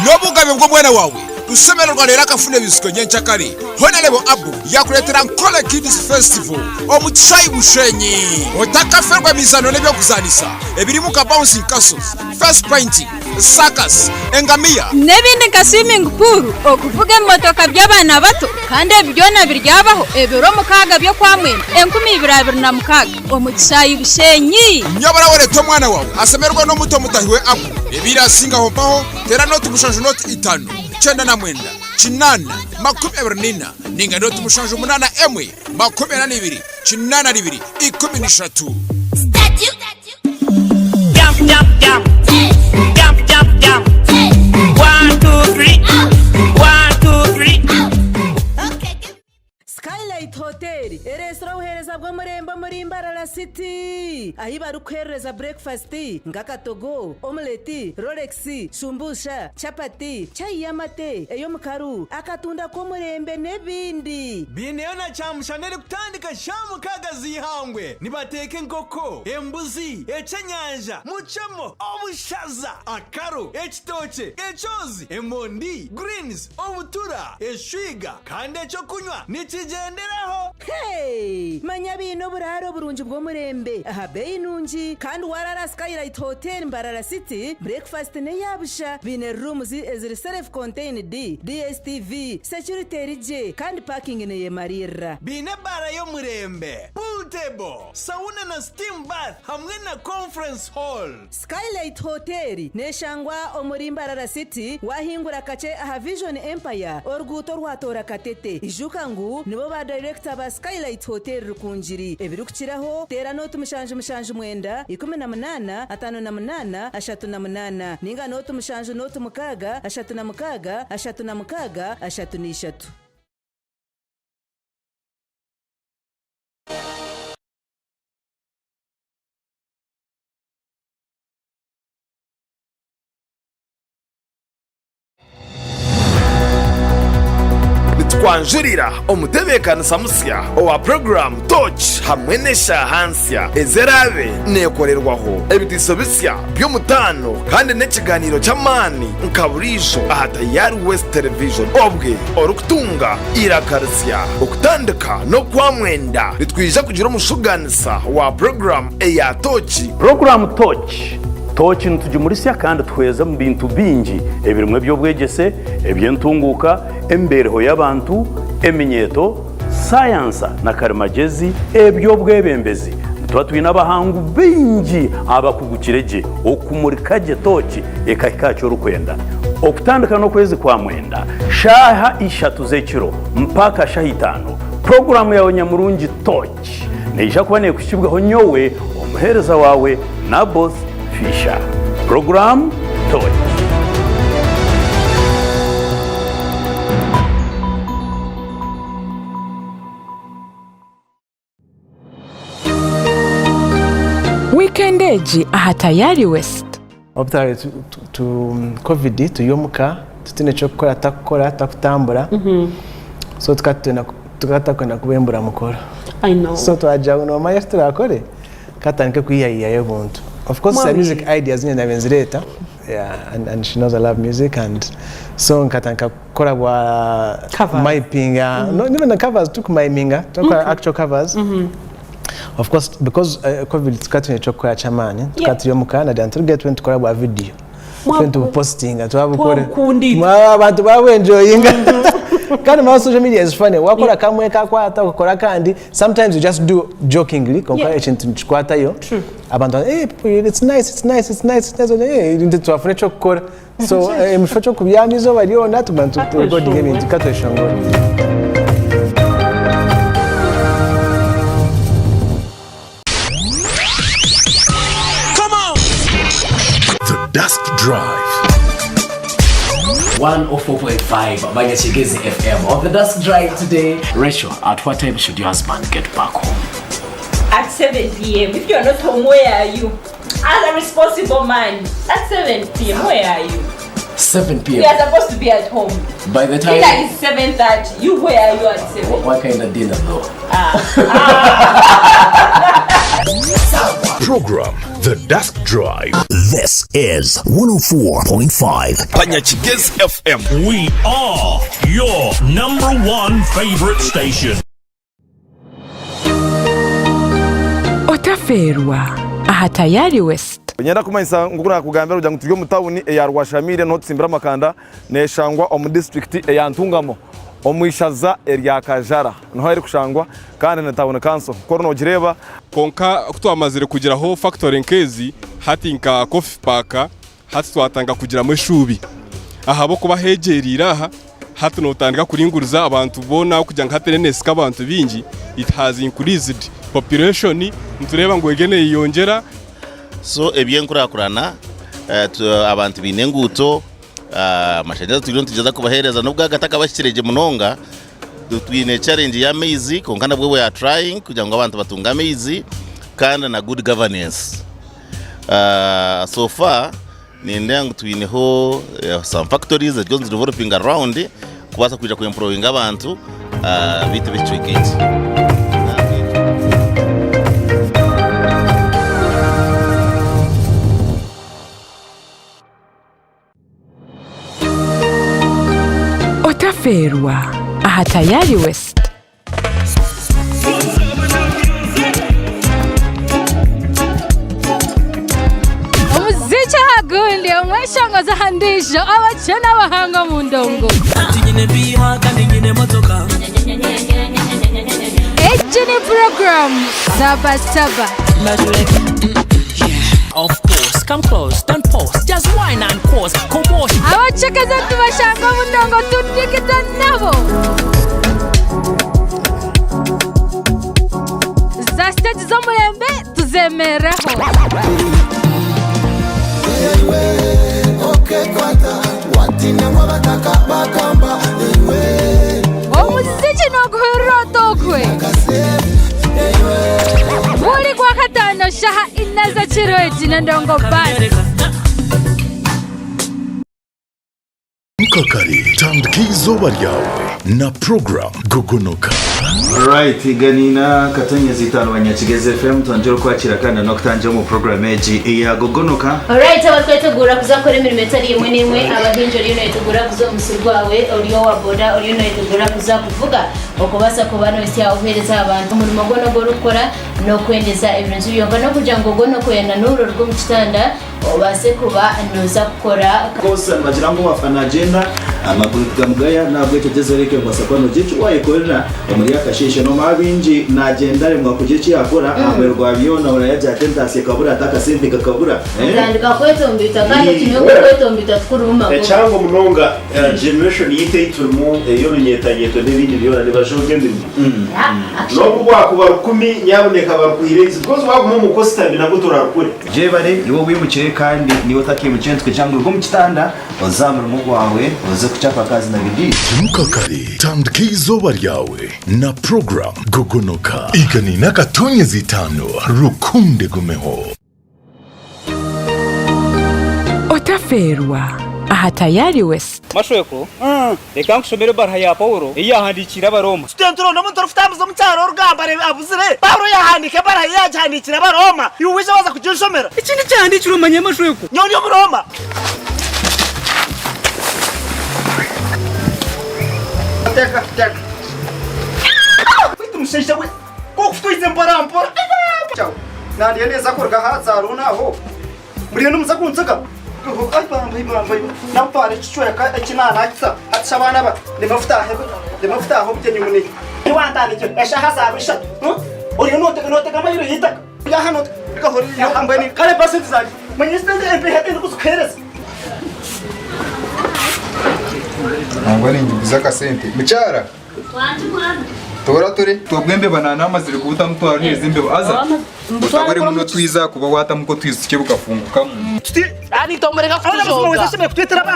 N'obugabe bw'omwana waawe, rusemererwa leero akafuna ebisiko nyenkyakare. Honorable Abu yakuleetera Nkole Kids Festival omu kishaayi Bushenyi. Otakaferwa emizaano n'eby'okuzaanisa ebirimu nka bouncing castles, face painting, circus, engamiya, n'ebindi nka swimming pool, okuvuga ebimotoka by'abaana bato, kandi ebi byona biryabaho ebiro mukaaga by'okwa mwenda, enkumi ibiri abiri na mukaaga, omu kishaayi Bushenyi. Nyabura weerete omwana waawe asemererwe n'omuto mutahi we Abu. Ebirasingaho mpaho, teera noti mushanju noti itaano, kyenda na mwenda, kinaana, makumi abiri na ina, ninga noti mushanju munaana emu, makumi ana n'ibiri, kinaana n'ibiri, ikumi n'ishatu. Jump, jump, jump. Jump, jump, jump. One, two, three. One, two, three. Skylight Hotel ereesire obuheereza bw'omurembe omuri Mbarara City, ahi barikuheerereza breakfast nk'akatogo, omelette, Rolex, shumbusha, chapati, chai y'amate ey'omukaru, akatunda k'omurembe n'ebindi. Baineyo na kyamushana erikutandika shaaha mukaaga z'eihangwe. Nibateeka enkoko, embuzi, ekyenyanja, mucemo, obushaza, akaro, ekitookye, ekyozi, emondi, greens, obutura, eshwiga, kandi eky'okunywa nikigyenderaho. Hey! Manya baine oburaaro burungi bw'omurembe aha Ei nungi, kandi warara Skylight Hotel Mbarara City, breakfast n'eya busha, baine rooms eziri self-contained, D S T V, security eri gye, kandi parking neyemalirra. Baine baara y'omurembe, pool table, sauna na steam bath, hamwe na conference hall. Skylight Hotel neshangwa omuri Mbarara City, wahingura kakye aha Vision Empire, oruguuto orwatoora Katete. Ijuka ngu nibo ba director ba Skylight Hotel Rukungiri. Ebirukukiraho, teera nooti mushanju mushanju mwenda, ikumi na munaana, ataano na munaana, ashatu na munaana, ninga nooti mushanju nooti mukaaga, ashatu na mukaaga, ashatu na mukaaga, ashatu na ishatu. Nitukwanjurira omutebeekanisa musya owa puroguraamu Torch hamwe n'eshaaha nsya eziraabe neekorerwaho. Ebitiiso bisya by'omutaano kandi n'ekigaaniiro ky'amaani nka buriijo aha Tayari West Television. Obwe orikutunga iraka risya. Okutandika n'okwa mwenda, nitwija kugira omushuganisa wa puroguraamu eya Tooki. Puroguraamu Tooki. Tooki nitugimurisya kandi tuhweza omu bintu bingi, ebirimu eby'obwegyese, eby'entunguuka, emibeereho y'abantu, eminyeeto, sayansa na karimagyezi, eby'obwebembezi. Nituba twine abahangu baingi abakugukire gye okumurika gye tooki ekahika aha ky'orikwenda. Okutandika n'okwezi kwa mwenda, shaaha ishatu z'ekiro mpaka shaaha itaano, puroguraamu yaawe nyamurungi Tooki neija kuba neekuhikibwaho nyowe, omuheereza waawe, Naboth Fisher. Puroguraamu Tooki. Weekend egi aha Tayari West. Obutali tu, tu, tu, covid, tuli omuka, tutaine eky'okukora, tutakukora, tutakutambura. Mhm. So, tukaba tutenda ku-, tukaba tutakwenda kuba embura mukoro. I know. So, twagira ngu, "Noomanya eki turakore? Katandike kwihayihayo obuntu." Of course, Mwami. Music ideas nyine nabe nzireeta. Yeah, and, and she knows I love music, and so nkatandika kukora bwa Covers. Miming, ah, Mm. no, even the covers, tukumiminga, tukora Okay. actual covers. Mhm. Of course, because, uh, covid, tukaba twine eky'okukora ky'amaani, tukaba Yeah. tuli omuka, nagira nti, "Turuge tube nitukora bwa video." Mwa-, Tube nitubupostinga, twabukore. Twabukundi. Mwa-, abantu babu enjoyinga. Mhm. Kandi mwa social media is funny. Wakora Yeah. kamwe kakwata, okakora kandi. Sometimes you just do jokingly, konka Yeah. ekintu nikikwatayo. True. Abantu, "Eh, people, it's nice, it's nice, it's nice, it's nice." Eh, nti twafuna eky'okukora. So, eh, mu kifo ky'okubyama izooba lyona, tuguma tu-, tu-, recording ebintu, katweshongore. Come on! The Dusk Drive. One oh four point five Banyakigezi F M. On the Dusk Drive today, Rachel, at what time should your husband get back home? At seven p m. If you're not home, where are you? As a responsible man, at seven p m, where are you? Seven p m. We are supposed to be at home. By the time Dinner is seven thirty. You, where are you at seven? Wha-, what kind of dinner, though? Ah. Ah. Program The Dusk Drive. This is one oh four point five Banyakigezi F M. We are your number one favorite station. Otafeerwa aha Tayari West. Nyenda kumanyisa ngu, nk'oku nakugambira, kugira ngu turi omu town eya Rwashamiire, niho tusimbira amakanda, neshangwa omu district eya Ntungamo, omu ishaza erya Kajara, niho eri kushangwa, kandi ni town council. Kunu nogireeba. Kwonka, ku twamazire kugiraho factory nk'ezi, hati nka Coffee Park, hati twatandika kugiramu eshuubi. Ahabw'okuba hegyereire aha, hati notandika kuringuriza abantu boona, kugira ngu hati n'esika abantu baingi, it has increased population, nitureeba ngu egyo neyeyongyera. So, eby'enkurakurana, eh, tu-, abantu baine enguuto, ah, amashanyarazi turiyo nitugyeza kubaheereza, nubwo agatakabahikiregye munonga, tu-, twine challenge y'amaizi, kwonka nabwo we are trying kugira ngu abantu batunge amaizi, kandi na good governance. Ah, so far, nindeeba ngu twineho, eh, some factories eziriyo nizidevelopinga around, kubaasa kwija ku employinga abantu, ah, baitu b'ekicweka eki. Otafeerwa aha Tayari West. Shanga za handijo, abakye n'abahanga mu ndongo. Ati nyine biha kandi nyine motoka. Egi ni program Saba Saba. Of course, come close, don't pause, just wine and cause commotion. Abacekeze tubashanga mu ndongo, tudigita nabo. Za stage z'omulembe, tuzemereho. Omuziki n'oguhurira otokwe. Buli Gwakataano, shaha ina z'ekiro, egi ni Ndongo Band. Mukakali, tandika izooba lyawe na program Gogonoka. Right, iganina katonyezi itaano Banyakigezi F M, twongera okwakira kandi n'okutangira omu program egi eya Gogonoka. Alright, abakwetegura kuza kukora emirimo etali emwe n'emwe, abahingi, oriyo noyetegura kuza omu musiri gwawe, oriyo owa boda, oriyo noyetegura kuza kuvuga, okubaasa kuba noyesya obuheereza abantu. Omurimo gwona ogu orikukora n'okwendeza ebirungi byonka, n'okugira ngu ogwo n'okwenda n'oruruga omu kitanda, obaase kuba nooza kukora. Kosa nibagira ngu wafa nagenda, amaguru tigamugaya, nabwekyo gyeza oreke ngu obaasa kuba noogira eki wayekorera omuri akasheeshe. Noomanya baingi nagenda aremwa kugira eki yakora, mm, ahabw'okuba byona orayagira ati, "Ntaasye kabura, ati akasente kakabura." Eh? Otandika kwetombiita, kandi, eh, eki n'obu kwetombiita tikuruma. Ekyangu munonga, eh, generation yaitu ei turimu, ey'orunyetanyeto n'ebindi byona, nibajooga emirimo. Mm. Yeah, mm, actually. N'obu rwakuba rukumi, nyaboneka barukuha iraizi, because waguma omu coaster mbi nabwo torarukure. Gyebale, iwe owimukire kandi niiwe otakeimukire, nitukwija ngu ruga omu kitanda, oze aha murimo gwawe, oze kucapa kazi na bidii. Timuka kare, tandika izooba lyawe na program Gogonoka. Iganina akatonyezi itaano, rukundo egumeho. Otafeerwa aha Tayari West. Mashweko, ah, leka nkusomere ebaruha ya Paulo ei yahandikiire Abarooma. Student loan, omuntu orikutambuza omu kyaro orugamba are-, abuzire. Paulo yahandiika ebaruha ei yagihandiikire Abarooma. Iwe waija waza kuginsomera? Eki nikihandiikirwe manya Mashweko. Nyowe ndi Omurooma. Teeka, teeka. Baitu mushaija we, k'okutwiza mpora mpora. Kyau. Nandiyo ninza kuruga ha zaaro naho. Muriyo nimuza kunziga? Ai, bambai, bambai. Nampaara ekicweka eki nanakisa. Hati shi abaana ba, nimufutahe, nimufutahe obugyenyi muni. Niwantandikira eshaaha zaaba ishatu. Hmm? Oriyo notega, notega amayiro y'itaka. Yaha notega, hori, yo, mbwenu, kale basi ntizari. Manyire sente empeha endi kuzikuhereza. Nangwa ningiguza akasente. Mukyara. Tora tore. Tobwe embeba nana amazire kubuta mutwaro hezi embeba. Aza. Mutabure muno twiza kuba watamu ko twizuke bukafungukamu. Tuti-, ani tomureka kutujoga.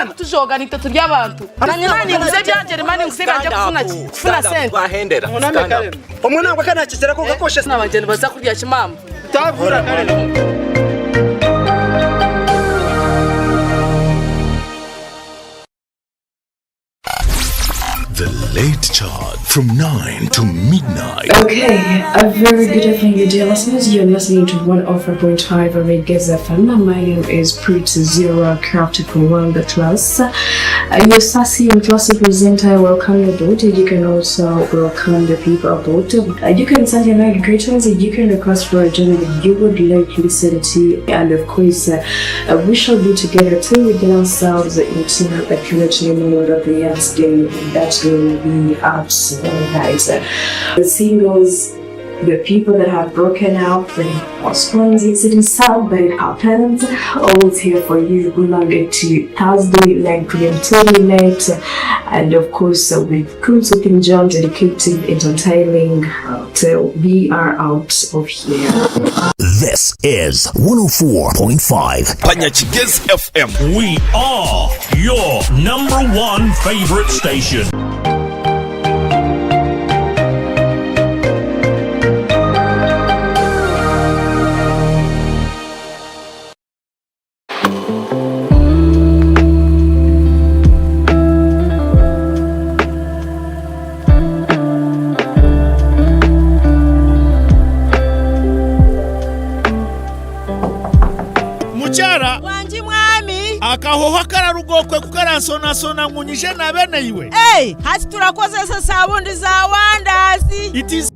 Kutujoga nitwe tuli abantu. Nanye nani nguze byanje, mani nguze byanje kufuna ki? Kufuna sente. Twahendera. Muname kale. Omwana wange kana kizira ko gakosha. Na banje nibaza kurya kimama. Tabura kale. The Late Charge from nine to midnight. Okay, a very good evening, dear listeners. You're listening to one oh four point five Reggae F M. My name is Pretty Zero, crafted from World Class. Uh, your sassy and classy presenter, I welcome you aboard. You can also welcome the people aboard. Uh, you can send your night greetings. You can request for a genre that you would like to listen to. And of course, uh, Uh, we shall be together till we get ourselves into a pure moment of the year's day that will be out, uh, guys. Uh, the singles, the people that have broken up, the postpones, yes, it is sad, but it happens. Always here for you. We love it to Thursday, nine p.m. to midnight. And of course, uh, we cruise with Enjoy, dedicating, entertaining, uh, till we are out of here. This is one oh four point five Panyakigezi F M. We are your number one favorite station. Mukyara wangi mwami, akahoho akararuga okwe kukaransonasona ngu nyije nabe naiwe. Hey, hati turakozesa sabundi za Wonders. It is.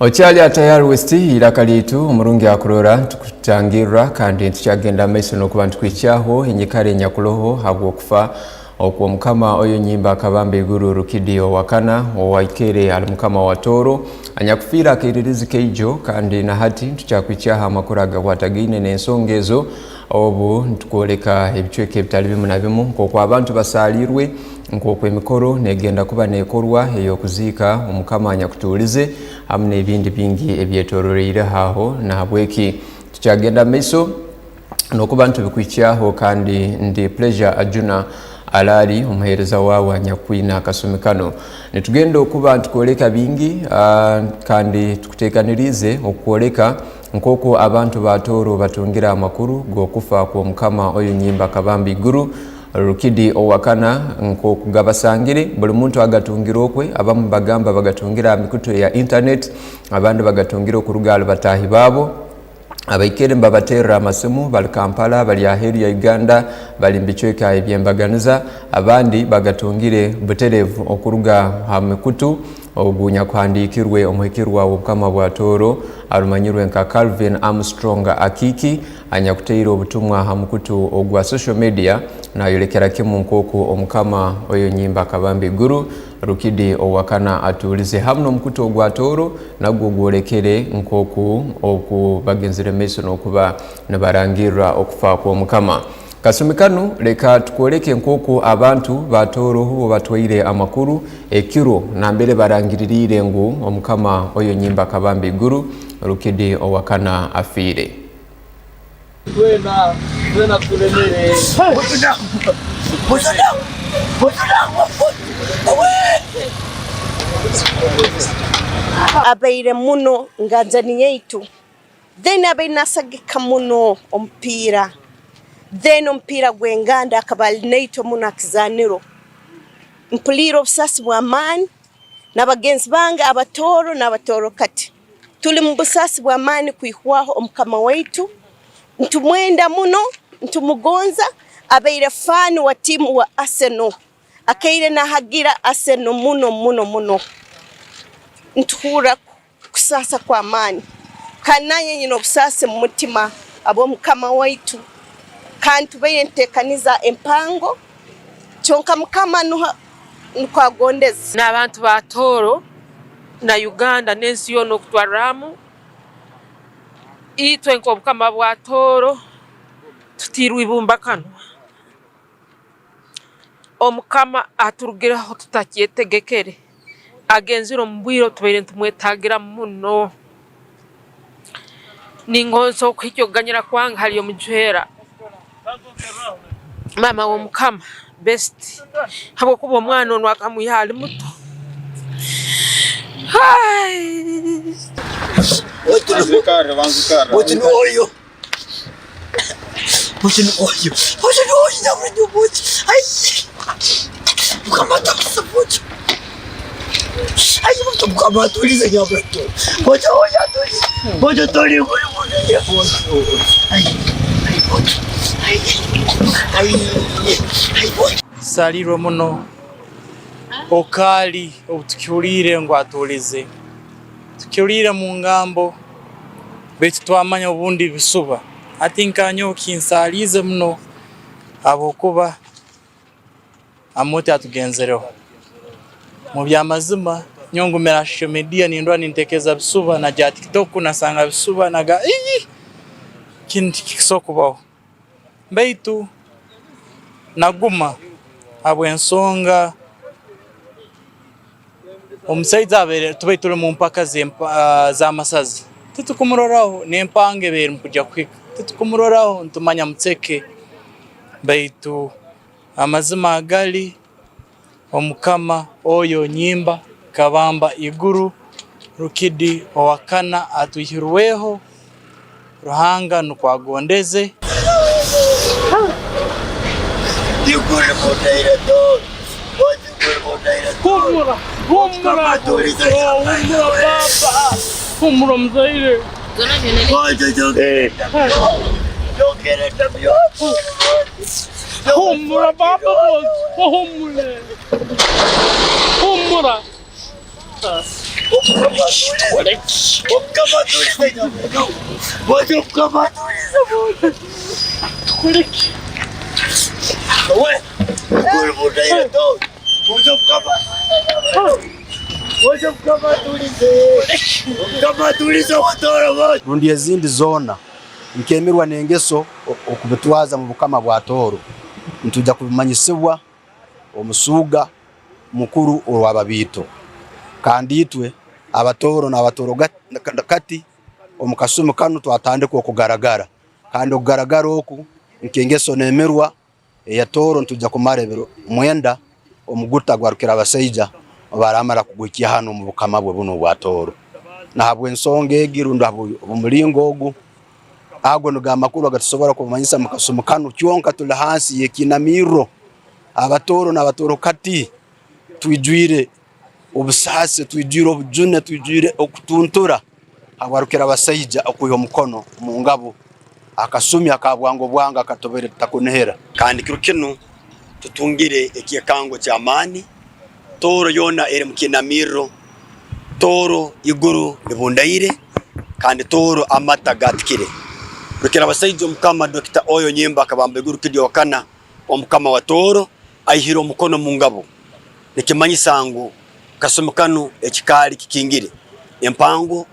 Okyali ha Tayari West, iraka lyaitu omurungi akurora, nitukutangirra kandi nitukyagenda mu maiso n'okuba nitukuhikyaho enyikara enyakuroho habw'okufa okw'omukama Oyo Nyimba Kabamba Iguru Rukidi owa kana, owaikaire ali mukama wa Tooro, anyakufiire akairirizi kaijo, kandi na hati nitukyakuhikyaho amakuru agakwatagaine n'ensonga ezo. Obu nitukwoleka ebicweka ebitali bimu na bimu, nk'oku abantu basaaliirwe, nk'oku emikoro negenda kuba nekorwa ey'okuziika omukama anyakutuulize, hamu n'ebindi bingi ebyetoroireho aho. Nahabweki tukyagenda mu maiso n'okuba nitubikuhikyaho, kandi ndi Pleasure Ajuna Alali, omuheereza waawe anyakwina akasumi kanu. Nitugenda okuba nitukwoleka bingi, ah, kandi tukuteekaniriize okukwoleka nk'oku abantu ba Tooro batungire amakuru g'okufa kw'omukama Oyo Nyimba Kabamba Iguru Rukidi owa kana, nk'oku gabasangire, buli muntu agatungire okwe, abamu bagamba bagatungire ha mikutu eya internet, abandi bagatungire okuruga hali bataahi baabo. Abaikaire nibabaterra amasimu, bali Kampala, bali aheeru ya Uganda, bali mu bicweka eby'embaganiza, abandi bagatungire butereevu okuruga ha mikutu. Ogu nyakuhandiikirwe omuhikirwa w'obukama bwa Tooro, arumanyirwe nka Calvin Armstrong Akiiki, anyakuteire obutumwa ha mukutu ogwa social media, nayolekera kimu nk'oku omukama Oyo Nyimba Kabamba Iguru Rukidi owa kana atuulize, hamu n'omukutu ogwa Tooro nagwo gwolekere nk'oku oku bagenzire mu maiso n'okuba nibarangirra okufa kw'omukama. Kasumi kanu, leka tukwoleke nk'oku abantu ba Tooro bo batwaire amakuru ekiro nambere barangiririire ngu omukama Oyo Nyimba Kabamba Iguru Rukidi owa kana afiire. Twena, twena tulemere. Abaire muno nganjani yaitu. Then abaire nasagika muno omupiira. Then omupiira gw'enganda akaba ali naitwe muno ha kizaaniro. Mpuliire obusaasi bw'amaani na bagenzi bange Abatooro n'Abatooro kati. Tuli mu busaasi bw'amaani kwihwaho omukama waitu. Nitumwenda muno, nitumugonza. Abaire fan wa tiimu wa Arsenal. Akaire nahagira Arsenal muno, muno, muno. Nituhurra kusaasa kw'amaani. Kandi nanye nyine obusaasi mu mutima habw'omukama waitu. Kandi tubaire nituteekaniza empango, kyonka Mukama nuha-, nukwo agondeze. N'abantu ba Tooro na Uganda n'ensi yoona okutwarra hamu, itwe nk'obukama bwa Tooro tutiirwe ibumbakanwa. Omukama aturugireho tutakyetegekere. Agenzire omu bwire obu tubaire nitumwetaagira muno. Ningonza okuhikya okuganyira kwange hali omujuheera, maama w'omukama, best, habwokuba omwana onu akamwiha ali muto. Hai! Banza oikale, banza oikale. Otu ni oyo. Bojo ni oyo. Bojo ni oyo, nyabura ni omuki. Ai. Mukama atakusa bojo. Ai, bojo Mukama atulize nyabura to. Bojo oyo atulize. Bojo toli kuli bojo ye bojo. Ai. Ai, bojo. Ai. Ai. Ai, bojo. Nsalirwe muno. Okaali obu tukihuliire ngu atuulize, tukihuliire mu ngambo, baitu twamanya obundi bisuba. Hati nka nyowe kinsaaliize muno, habwokuba Amooti atugenzereho. Mu by'amazima, nyowe ngumire ha social media, nindora nintekereza bisuba, nagya ha TikTok, nasanga bisuba, naga, "Ii, kinu tikikusobora kubaho." Baitu naguma habw'ensonga omusaija abaire, tubaire tuli mu mpaka z'empa-, z'amasaza. Titukumuroraho, n'empanga ebaire eri mu kugya kuhika. Titukumuroraho, nitumanya muceke. Baitu amazima agali, Omukama oyo Nyimba Kabamba Iguru Rukidi owa kana atwihirweho, Ruhanga nukwo agondeze. Humura, humura, humura baba, humura muzaire. Eh. Humura baba, bojo, ohumule. Humura. Mukama atulize, Nyamuhanga. Mwojo Mukama atulize, Mwojo. Tukuleke. We, kuli mutaire to. Mwojo Mukama atulize, Nyamuhanga. Mwojo Mukama atulize. Mukama atulize, watoro, Mwojo. Rundi ezindi zoona, nk'emirwa n'engeso o-, okubitwaza mu bukama bwa Tooro, nitwija kubimanyisibwa omusuuga mukuru orwa Babiito. Kandi itwe Abatooro n'Abatooro gat-, ka-, kati omu kasumi kanu twatandika okugaragara. Kandi okugaragara oku, nk'engeso n'emirwa eya Tooro, nitwija kumara ebiro mwenda omuguta gwa Rukirabasaija obu aramara kuguhikya hanu omu bukama bwe bunu obwa Tooro. Na habw'ensonga egi, rundi habw-, habw'omulingo ogu, ago nigo amakuru agatusobora kubamanyisa mu kasumi kanu. Kyonka tuli hansi y'ekiinamirro. Abatooro n'Abatooro kati twijwire obusaasi, twijwire obujune, twijwire okutuntura habwa Rukirabasaija okwiha omukono omu ngabo. Akasumi aka bwangu bwangu akatubere tutakunihira. Kandi kiro kinu tutungire ekyekango ky'amaani. Tooro yoona eri mu kiinamirro. Tooro iguru libundaire, kandi Tooro amata gatikire. Rukirabasaija Omukama Dokita Oyo Nyimba Kabamba Iguru Kidi owa kana, Omukama wa Tooro, aihire omukono omu ngabo. Nikimanyisa ngu kasumi kanu ekikaali kikingire. Empango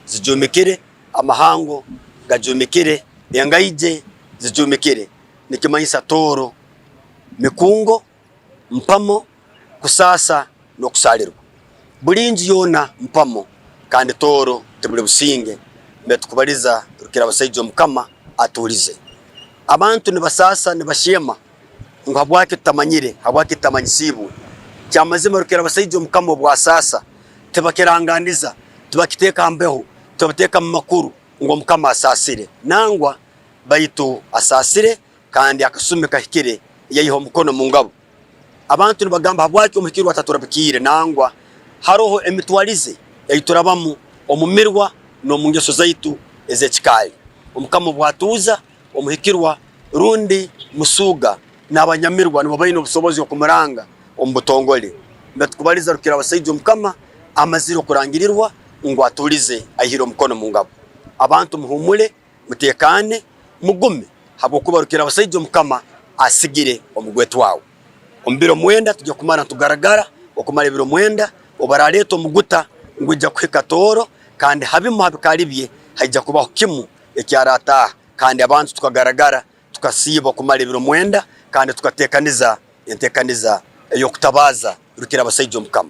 zijumikire, amahango gajumikire, engaije zijumikire. Nikimanyisa Tooro mikungo, mpamo, kusaasa n'okusaalirwa. Buli nju yoona mpamo, kandi Tooro tibuli businge. Mbe tukubaliza Rukirabasaija Omukama atuulize. Abantu nibasaasa, nibasiima ngu habwaki tutamanyire, habwaki tutamanyisiibwe. Kyamazima, Rukirabasaija Omukama obu asaasa, tibakirangaaniza, tibakiteeka ha mbeho, tibabiteeka mu makuru ngu Omukama asaasire. Nangwa, baitu asaasire, kandi akasumi kahikire, yaiha omukono mu ngabo. Abantu nibagamba, "Habwaki omuhikirwa ataturambikiire?" Nangwa, haroho emitwalize ei turabamu omu mirwa n'omu ngeso zaitu ez'ekikaali. Omukama obu atuuza, omuhikirwa rundi musuuga n'abanyamirwa nibo baine obusobozi okumuranga omu butongole. Nitukubaliza Rukirabasaija Omukama amazire okurangirirwa ngu atuulize, aihire omukono mu ngabo. Abantu muhuumule, muteekaane, mugume, habwokuba Rukirabasaija Omukama asigire omugwetwa we. Omu biro mwenda tugya kumara nitugaragara, okumara ebiro mwenda, obu araleeta omuguta ngu aija kuhika Tooro, kandi ha bimu ha bikaali bye haija kubaho kimu ekyaraataaha, kandi abantu tukagaragara, tukasiiba okumara ebiro mwenda, kandi tukateekaniza enteekaniza ey'okutabaaza Rukirabasaija Omukama.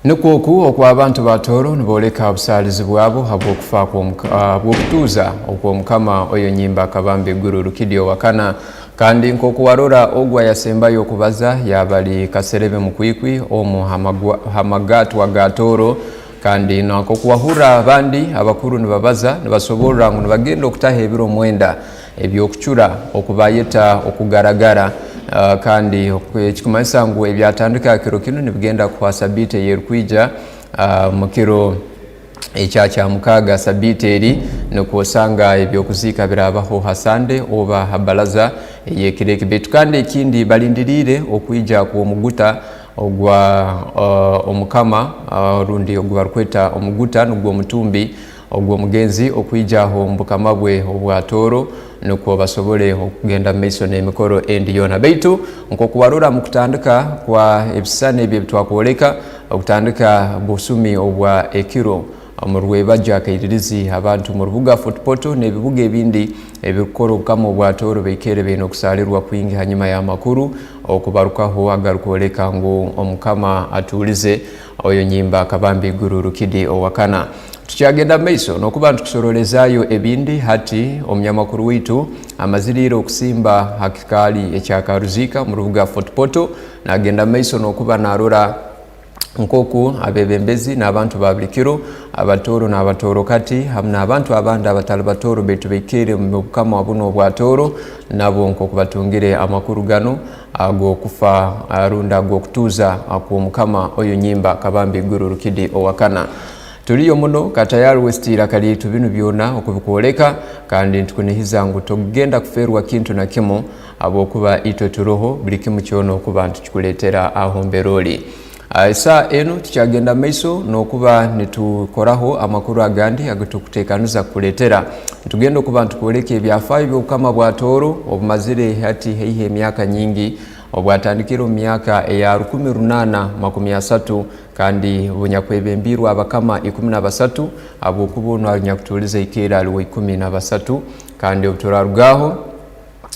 Nukwo oku oku abantu ba Tooro nibooleka obusaalizi bwabo habw'okufa kw'omuka-, ah, habw'okutuuza okw'Omukama Oyo Nyimba Kabamba Iguru Rukidi owa kana. Kandi nk'oku warora, ogu ayasembayo okubaza yaba ali Kaserebe Mukwikwi omu ha magwa-, ha magatwa ga Tooro. Kandi na nk'oku wahurra abandi abakuru nibabaza, nibasoborra ngu nibagenda okutaho ebiro mwenda eby'okucura okubayeta okugaragara. Ah, kandi oku-, ekikumanyisa ngu ebyatandika kiro kinu nibigenda kuhwa Sabiiti ey'erukwija, ah, mu kiro ekya kyamukaaga Sabiiti eri, nukwo osanga eby'okuziika birabaho ha Sande oba ha Baraza ey'ekiro eki. Baitu kandi ekindi, balindiriire okwija kw'omuguta ogwa, ah, Omukama, ah, rundi ogu barukweta omuguta, nugwo omutumbi ogw'omugenzi okwija omu bukama bwe obwa Tooro, nukwo basobole okugenda mu maiso n'emikoro endi yoona. Baitu nk'oku warora mu kutandika kwa ebisisani ebi ebitwakwoleka, okutandika busumi obwa ekiro, omu Rwebagyo akairirizi, abantu mu rubuga Fort Portal n'ebibuga ebindi ebirukukora obukama obwa Tooro baikaire baine okusaalirwa kwingi hanyuma y'amakuru okubarukaho agarukwoleka ngu Omukama atuulize Oyo Nyimba Kabamba Iguru Rukidi owa kana. Tukyagenda mu maiso n'okuba nitukusorolezaayo ebindi, hati omunyamakuru waitu amazire ira okusimba ha kikaali ekya Karuziika mu rubuga Fort Portal, nagenda mu maiso n'okuba narora nk'oku abebembezi n'abantu ba buli kiro, Abatooro n'Abatooro kati, hamu n'abantu abandi abatali Batooro baitu baikaire omu bukama bunu obwa Tooro, nabo nk'oku batungire amakuru ganu ag'okufa, ah, rundi ag'okutuuza, ah, kw'Omukama Oyo Nyimba Kabamba Iguru Rukidi owa kana. Tuliyo muno, Katayari West iraka lyaitu binu byona okubikwoleka, kandi nitukunihiza ngu tokugenda kufeerwa kintu na kimu, habwokuba itwe turoho buli kimu kyona okuba nitukikuleetera aho mbere oli. Ah, esaaha enu tukyagenda mu maiso n'okuba nitukoraho amakuru agandi agatukuteekaniza kukuleetera. Nitugenda okuba nitukwoleka ebyafaayo by'obukama bwa Tooro obumazire hati haihi emyaka nyingi, obwatandikire omu myaka eya rukumi runaana makumi asatu, kandi bunyakwebembiirwe abakama ikumi na basatu, habwokuba onu anyakutuulize ikaire ali wa ikumi na basatu, kandi obu turarugaho,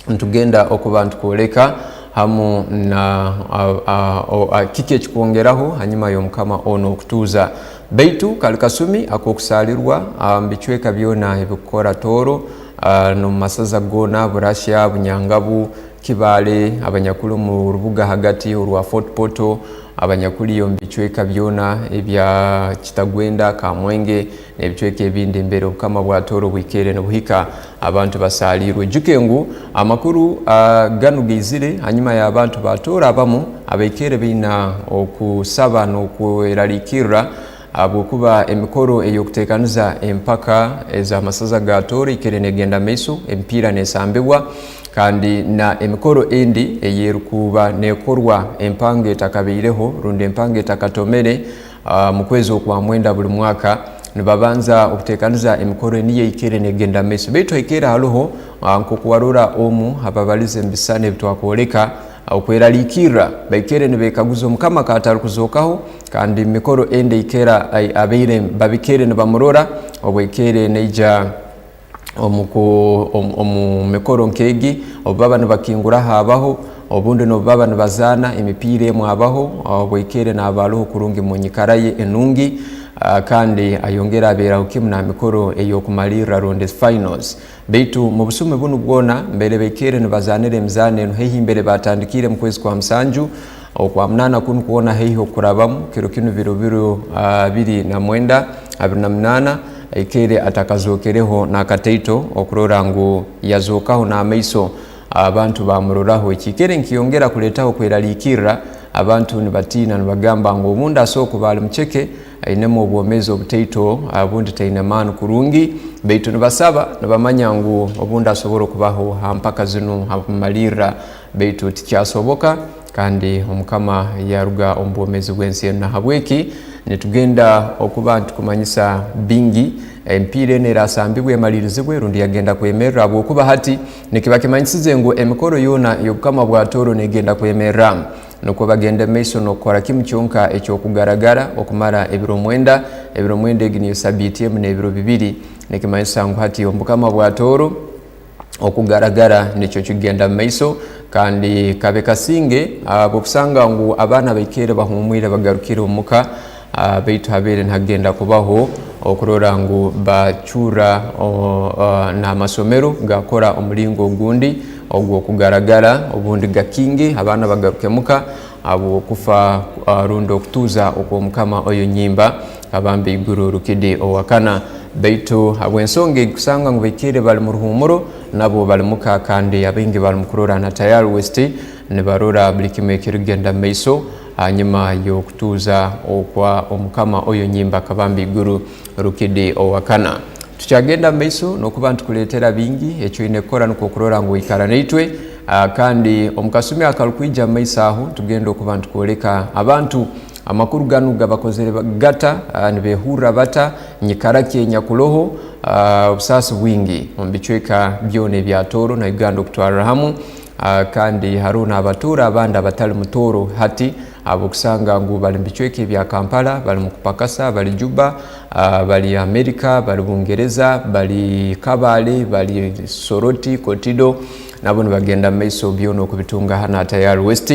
nitugenda okuba nitukwoleka hamu na, a, a, o, a, kiki ekikwongeraho hanyuma y'omukama onu okutuuza. Baitu kali kasumi ak'okusaalirwa, a, omu bicweka byona ebikukora Tooro, a, n'omu masaza goona, Burasya, Bunyangabu, Kibaale, abanyakuli omu rubuga hagati orwa Fort Portal, abanyakuli omu bicweka byona ebya Kitagwenda, Kamwenge, n'ebicweka ebindi embere obukama bwa Tooro bwikaire nibuhika, abantu basaaliirwe. Oijuke ngu amakuru, ah, ganu gaizire hanyuma y'abantu ba Tooro abamu abaikaire baina okusaba n'okweraliikirra, habwokuba emikoro ey'okuteekaniza empaka ez'amasaza ga Tooro ikaire neegenda mu maiso, emipiira neesambibwa, kandi na emikoro endi ey'erukuba neekorwa empango etakabaireho rundi empango etakatomere, ah, mu kwezi okwa mwenda buli mwaka, nibabanza okuteekaniza emikoro eniyo eikaire neegenda mu maiso. Baitu haikaire haroho, ah, nk'oku warora omu ha babalize omu bisisani ebi twakwoleka, ah, okweraliikirra, baikaire nibeekaguza Omukama katarukuzookaho, kandi emikoro endi eikaire, ai-, abaire babikaire nibamurora, obu ekaire neija omu ku-, omu, omu mikoro nk'egi, obu baba nibakinguraho abaho, obundi n'obu baba nibazaana emipiira emu abaho, obu ekaire naaba aroho kurungi mu nyikara ye enungi, ah, kandi ayongera abeeraho kimu na mikoro ey'okumalirra rundi finals. Baitu mu busumi bunu bwona, mbere baikaire nibazaanira emizaano enu haihi mbere batandikiire mu kwezi kwa musanju, okwa munaana kunu kwona haihi okurabamu, kiro kinu biro, biro, ah, abiri na mwenda, abiri na munaana, aikaire atakazookereho n'akataito okurora ngu yazookaho n'amaiso, abantu bamuroraho. Ekiikaire nikiyongera kuleetaho kweraliikirra, abantu nibatiina, nibagamba ngu obundi asobora kuba ali muceke, ainemu obwomeezi obutaito, obundi taine maani kurungi, baitu nibasaba, nibamanya ngu obundi asobora okubaho ha mpaka zinu ha kumalirra, baitu tikyasoboka, kandi Omukama yaruga omu bwomeezi bw'ensi enu. Nahabweki, nitugenda okuba nitukumanyisa bingi, emipiira enu erasambibwe emalirizibwe, rundi yagenda kwemerra, habwokuba hati nikiba kimanyisize ngu emikoro yoona y'obukama bwa Tooro negenda kwemerra. Nukwo bagende mu maiso n'okukora kimu kyonka eky'okugaragara okumara ebiro mwenda. Ebiro mwenda egi niyo sabiiti emu n'ebiro bibiri. Nikimanyisa ngu hati omu bukama bwa Tooro okugaragara nikyo kigenda mu maiso, kandi kabe kasinge, ah, bw'okusanga ngu abaana baikaire bahuumwire bagarukire omu ka, ah, baitu habaire nihagenda kubaho okurora ngu bacurra, o, ah, n'amasomero gakora omulingo ogundi ogw'okugaragara, obundi gakinge, abaana bagaruke muka, habw'okufa, ah, rundi okutuuza okw'Omukama Oyo Nyimba Kabambe Iguru Rukidi owa kana. Baitu habw'ensonga ekusanga ngu baikaire bali mu ruhuumuro, nabo bali muka, kandi abaingi bali mu kurora na Tayari West, nibarora buli kimu ekirikugenda mu maiso, hanyuma y'okutuuza okwa Omukama Oyo Nyimba Kabambe Iguru Rukidi owa kana. Tukyagenda mu maiso n'okuba nitukuleetera bingi eki oine kukora nukwo kurora ngu oikara naitwe, ah, kandi omu kasumi akarukwija mu maiso aho, tugenda okuba nitukwoleka abantu amakuru ganu gabakozere ba-, gata, ah, nibehurra bata, nyikara ki enyakuroho, ah, obusaasi bwingi omu bicweka byona ebya Tooro na Uganda okutwarra hamu. Ah, kandi haroho n'abatooro abandi abatali mu Tooro hati, habw'okusanga ngu bali mu bicweka ebya Kampala, bali mu kupakasa, bali Juba, ah, bali Amerika, bali Bungereza, bali Kabale, bali Soroti, Kotido, nabo nibagenda mu maiso byona okubitunga hanu ha Tayari West.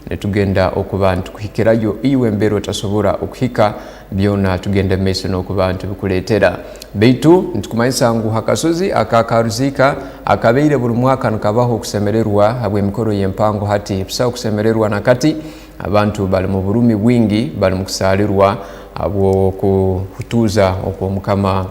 Nitugenda okuba nitukuhikirayo iwe mbere otasobora okuhika, byona tugende mu maiso n'okuba nitubikuleetera. Baitu nitukumanyisa ngu ha kasozi aka Karuziika akabaire buli mwaka nikabaho okusemererwa habw'emikoro y'empango, hati tibisaho kusemererwa na kati. Abantu bali mu burumi bwingi, bali mu kusaalirwa habw'okuhutuuza okw'Omukama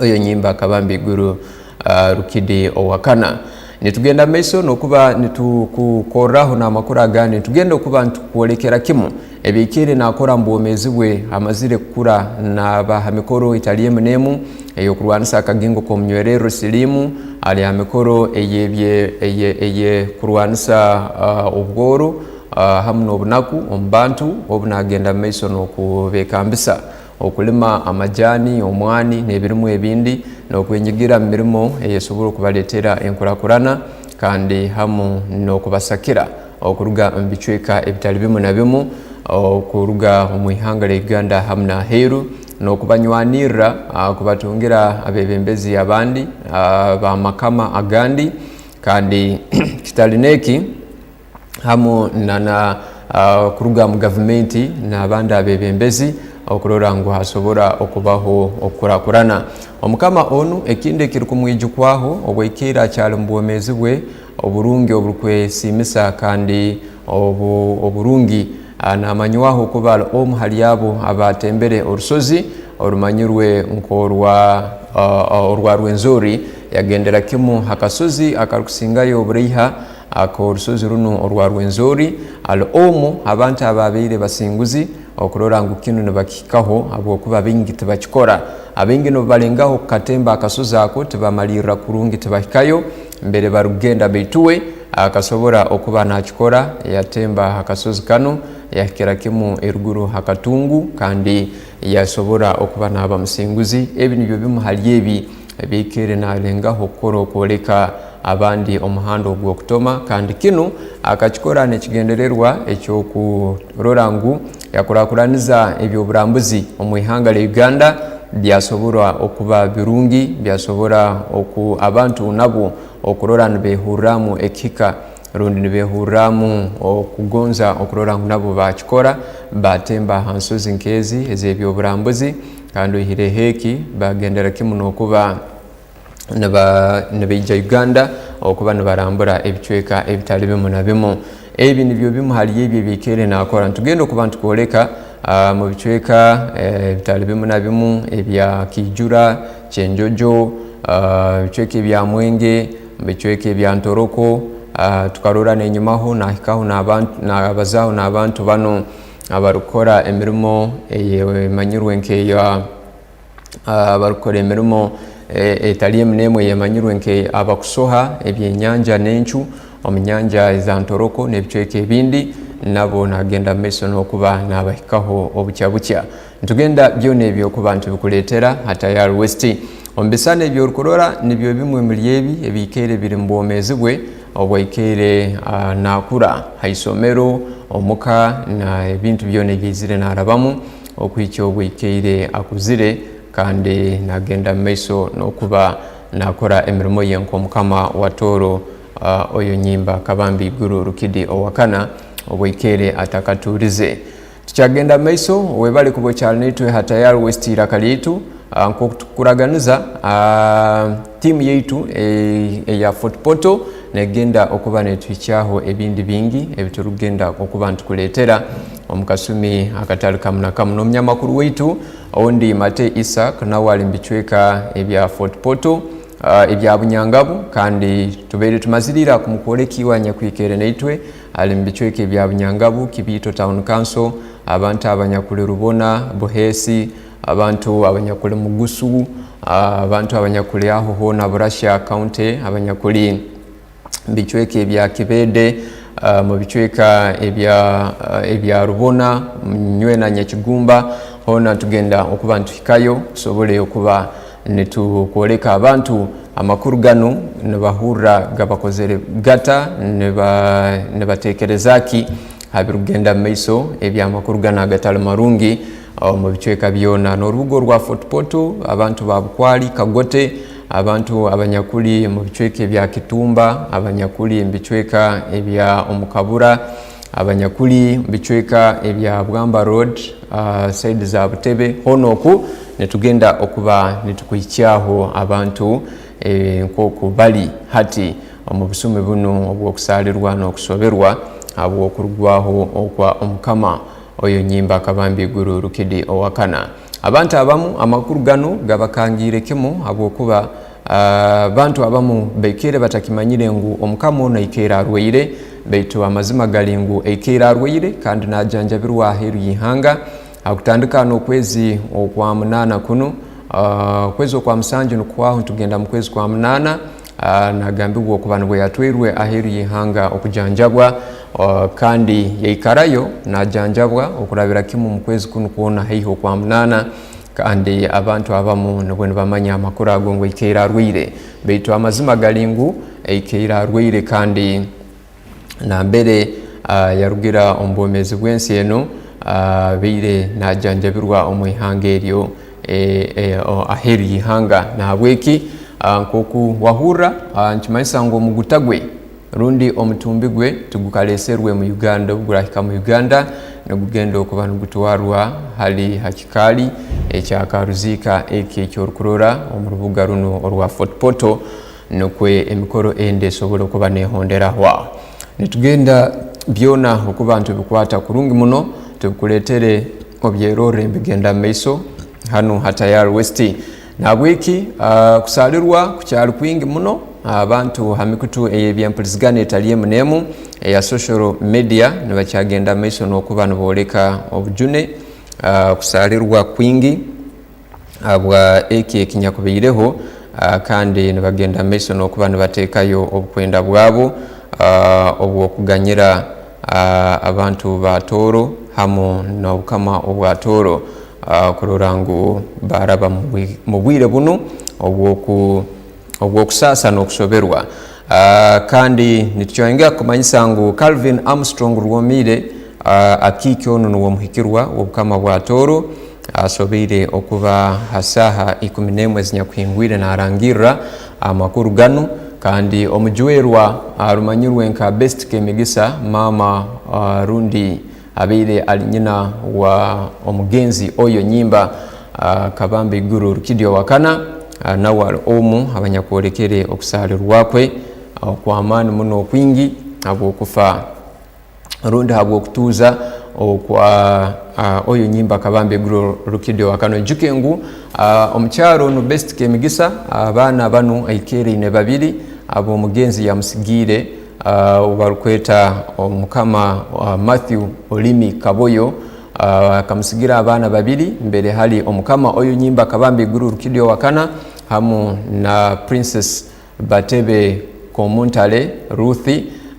Oyo Nyimba Kabambe Iguru, ah, Rukidi owa kana. Nitugenda mu maiso n'okuba nitukukorraho n'amakuru agandi. Nitugenda okuba nitukwolekera kimu Eby'ikaire naakora mu bwomeezi bwe, amazire kukura naaba ha mikoro etali emu n'emu ey'okurwanisa akagingo k'omunywererro siriimu, ali ha mikoro ey'ebye-, eye-, ey'okurwanisa, ah, obworo, ah, hamu n'obunaku omu bantu, obu naagenda mu maiso n'okubeekambisa okulima amajaani, omwani n'ebirimu ebindi, n'okwenyigira mu mirimo eyesobora okubaleetera enkurakurana, kandi hamu n'okubasakira okuruga omu bicweka ebitali bimu na bimu, okuruga omu ihanga lya Uganda hamu n'aheeru, n'okubanywanirra, ah, kubatungira abeebembezi abandi, ah, b'amakama agandi, kandi kitali n'eki, hamu na, na, ah, kuruga mu gavumenti n'abandi abeebembezi, okurora ngu hasobora okubaho okukurakurana. Omukama onu ekindi ekirukumwijukwaho, obwikaire akyali mu bwomeezi bwe oburungi oburukwesiimisa kandi obu-, oburungi, ah, naamanywaho kuba ali omu hali abo abaatembere orusozi orumanyirwe nk'orwa, ah, ah, orwa Rwenzori, yagendera kimu ha kasozi akarukusingayo oburaiha ak'orusozi runu orwa Rwenzori, ali omu abantu abaabaire basinguzi okurora ngu kinu nibakihikaho, habwokuba baingi tibakikora. Abaingi nibo balengaho kukatemba akasozi ako, tibamalirra kurungi, tibahikayo mbere barukugenda, baitu we akasobora okuba naakikora. Yatemba ha kasozi kanu, yahikira kimu eruguru ha katungu, kandi yasobora okuba naaba musinguzi. Ebi nibyo bimu hali ebi ebyikaire naalengaho kukora okwoleka abandi omuhanda ogw'okutoma, kandi kinu akakikora n'ekigendererwa eky'okurora ngu yakurakuraniza eby'oburambuzi omu ihanga lya Uganda, byasobora okuba birungi, byasobora oku-, abantu nabo okurora nibeehurramu ekihika, rundi nibeehurramu okugonza okurora ngu nabo baakikora, baatemba ha nsozi nk'ezi ez'eby'oburambuzi, kandi oihireho eki, baagendera kimu n'okuba niba-, nibaija Uganda okuba nibarambura ebicweka ebitali bimu na bimu. Ebi nibyo bimu hali ebi ebyikaire naakora. Nitugenda okuba nitukwoleka, ah, mu bicweka, eh, ebitali bimu na bimu ebya Kiijura, Kyenjojo, ah, ebicweka ebya Mwenge, mu bicweka ebya Ntoroko, ah, tukarora n'enyumaho, naahikaho n'abantu, naabazaaho n'abantu banu abarukukora emirimo eyemanyirwe nk'eya, ah, abarukukora emirimo, eh, etali emu n'emu eyemanyirwe nk'abakusoha ebyenyanja n'encu omu nyanja eza Ntoroko n'ebicweka ebindi, nabo naagenda mu maiso n'okuba naabahikaho obukya bukya. Nitugenda byona ebi okuba nitubikuleetera ha Tayari West. Omu bisisani ebi orukurora, nibyo bimu omuli ebi ebiikaire biri mu bwomeezi bwe obwaikaire, ah, naakura ha isomero, omuka, na ebintu byona ebi aizire naarabamu okuhikya obwaikaire akuzire, kandi naagenda mu maiso n'okuba naakora emirimo ye nk'omukama wa Tooro, ah, oyo Nyimba Kabambi Iguru Rukidi owa kana obwaikaire atakatuurize. Tukyagenda mu maiso, webale kuba okyali naitwe ha Tayari West iraka lyaitu. Ah, nk'oku tukuraganiza, ah, tiimu yaitu, eh, eya Fort Portal negenda okuba netuhikyaho ebindi bingi ebiturukugenda okuba nitukuleetera omu kasumi akatali kamu na kamu. N'omunyamakuru waitu ondi Mate Isaac nawe ali mu bicweka ebya Fort Portal, ah, ebya Bunyangabu, kandi tubaire tumazire ira kumukwoleka iwe anyakwikaire naitwe, ali mu bicweka ebya Bunyangabu, Kibiito Town Council, abantu abanyakuli Rubona, Buheesi, abantu abanyakuli Mugusu, ah, abantu abanyakuli aho hoona Burasha County, abanyakuli bicweka ebya Kibede, ah, mu bicweka ebya, ah, ebya Rubona, Nywena, Nyakigumba, hoona tugenda okuba nituhikayo, tusobole okuba nitukwoleka abantu amakuru ganu nibahurra gabakozere gata, niba-, nibatekereza ki ha birukugenda mu maiso eby'amakuru ganu agatali marungi omu bicweka byona. N'orubuga orwa Fort Portal, abantu ba Bukwali, Kagote, abantu abanyakuli mu bicweka ebya Kitumba, abanyakuli mu bicweka ebya Omukabura, abanyakuli mu bicweka ebya Bwamba Road, ah, side za Butebe, hoona oku nitugenda okuba nitukuhikyaho abantu, eh, nk'oku bali hati omu busumi bunu obw'okusaalirwa n'okusoberwa habw'okurugwaho okwa Omukama oyo Nyimba Kabambi Iguru Rukidi owa kana. Abantu abamu amakuru ganu gabakangiire kimu habwokuba, ah, abantu abamu baikaire batakimanyire ngu Omukama onu aikaire arwaire, Baitu amazima gali ngu, eikaire arwaire kandi najanjabirwa aheeru y'ihanga. Hakutandika n'okwezi okwa munaana kunu, ah, okwezi okwa musanju nikuhwaho, nitugenda mu kwezi kwa munaana. Ah, nagambibwa okuba nubwo yatwairwe aheeru y'ihanga okujanjabwa, ah, kandi yaikarayo najanjabwa okurabira kimu mu kwezi kunu kwona haihi okwa munaana, kandi abantu abamu nubwo nibamanya amakuru ago ngu eikaire arwaire. Baitu amazima gali ngu, eikaire arwaire kandi nambere, ah, yarugira omu bwomeezi bw'ensi enu, ah, abaire najanjabirwa omu ihanga eryo, eh, eh, o-, aheeru y'ihanga. Nahabweki, ah, nk'oku wahurra, ah, nikimanyisa ngu omuguta gwe rundi omutumbi gwe tigukaleserwe mu Uganda. Obu gurahika mu Uganda, nigugenda okuba nigutwarwa hali ha kikaali ekya karuziika eki eky'orukurora omu rubuga runu orwa Fort Portal, nukwo emikoro endi esobole okuba nehonderahwaho. Nitugenda byona okuba nitubikwata kurungi muno, tubikuleetere obyerorre nibigenda mu maiso hanu ha Tayal West. Nahabweki, ah, kusaalirwa kukyali kwingi muno. Abantu ha mikutu ey'eby'empulizigana etali emu n'emu eya social media nibakyagenda mu maiso n'okuba nibooleka obujune, ah, kusaalirwa kwingi habwa eki ekinyakubaireho, ah, kandi nibagenda mu maiso n'okuba nibateekayo obukwenda bwabo, ah, obw'okuganyira, ah, abantu ba Tooro hamu n'obukama obwa Tooro, ah, kurora ngu baraba mu bwi-, mu bwire bunu obw'oku-, obw'okusaasa n'okusoberwa. Ah, kandi nitukyongera kumanyisa ngu Calvin Armstrong Rwomiire, ah, Akiiki onu nuwe omuhikirwa w'obukama bwa Tooro, asobeire okuba ha saaha ikumi n'emu ezinyakuhingwire narangirra amakuru ganu, kandi omujwerwa arumanyirwe nka Best Kemigisa, maama, ah, rundi abaire ali nyina wa omugenzi Oyo Nyimba, ah, Kabamba Iguru Rukidi owa kana, ah, nawe ali omu abanyakwolekere okusaalirwa kwe, ah, okw'amaani muno okwingi habw'okufa rundi habw'okutuuza okwa, ah, Oyo Nyimba Kabamba Iguru Rukidi owa kana. Oijuke ngu, ah, omukyara onu Best Kemigisa, abaana banu aikaire aine babiri, ab'omugenzi yamusigiire, ah, ou barukweta omukama, ah, Matthew Olimi Kaboyo, ah, akamusigira abaana babiri, mbere hali omukama Oyo Nyimba Kabamba Iguru Rukidi owa kana, hamu na Princess Batebe Komuntale Ruth,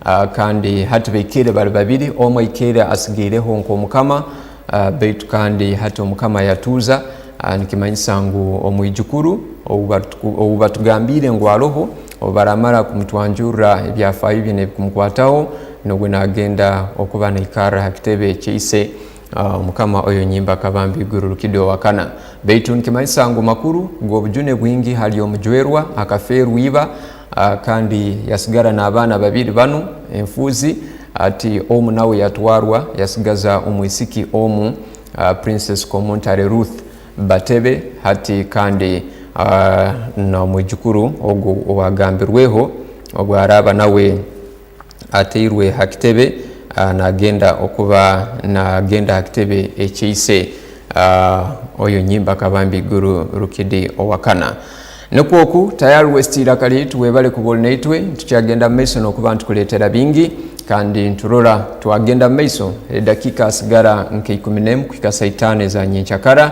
ah, kandi hati baikaire bali babiri, omu aikaire asigaireho nk'omukama, ah, baitu kandi hati omukama yatuuza, ah, nikimanyisa ngu omwijukuru ou batuku-, ou batugambiire ngu aroho, obu baramara kumutwanjurra ebyafaayo bye n'ebikumukwataho, nubwo naagenda okuba naikarra ha kitebe kya ise, ah, omukama Oyo Nyimba Kabamba Iguru Rukidi owa kana. Baitu nikimanyisa ngu makuru g'obujune bwingi hali omujwerwa akafeerwa iba, ah, kandi yasigara n'abaana babiri banu enfuuzi, hati omu nawe yatwarwa, yasigaza omwisiki omu, ah, Princess Komuntale Ruth Batebe, hati kandi, ah, n'omwijukuru ogu owagambirweho, obu araaba nawe atairwe ha kitebe, ah, nagenda okuba nagenda ha kitebe ekya ise, ah, Oyo Nyimba Kabamba Iguru Rukidi owa kana. Nukwo oku, Tayari West iraka lyaitu, webale kuba oli naitwe, nitukyagenda mu maiso n'okuba nitukuleetera bingi, kandi nturora twagenda mu maiso, edakiika hasigara nka ikumi n'emu kuhika saa itaano eza nyenkyakara,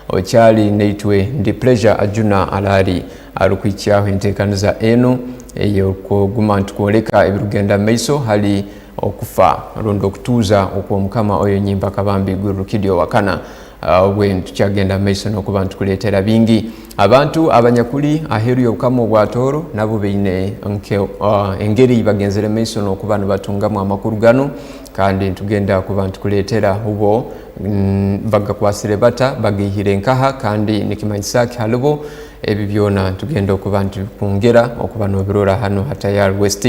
okyali naitwe ndi Pleasure Ajuna Alali. Arukuhikyaho enteekaniza enu ey'okuguma nitukwoleka ebirukugenda mu maiso hali okufa rundi okutuuza okw'Omukama Oyo Nyimba Kabamba Iguru Rukidi owa kana. Ah, obwenu tukyagenda mu maiso n'okuba nitukuleetera bingi. Abantu abanyakuli aheeru y'Obukama obwa Tooro nabo baine nke-, ah, engeri ei bagenzere mu maiso n'okuba nibatungamu amakuru ganu, kandi nitugenda kuba nitukuleetera bo, mm, bagakwasire bata, bagaihire nkaha, kandi nikimanyisa ki hali bo. Ebi byona nitugenda okuba nitubikwongera okuba noobirora hanu ha Tayari West.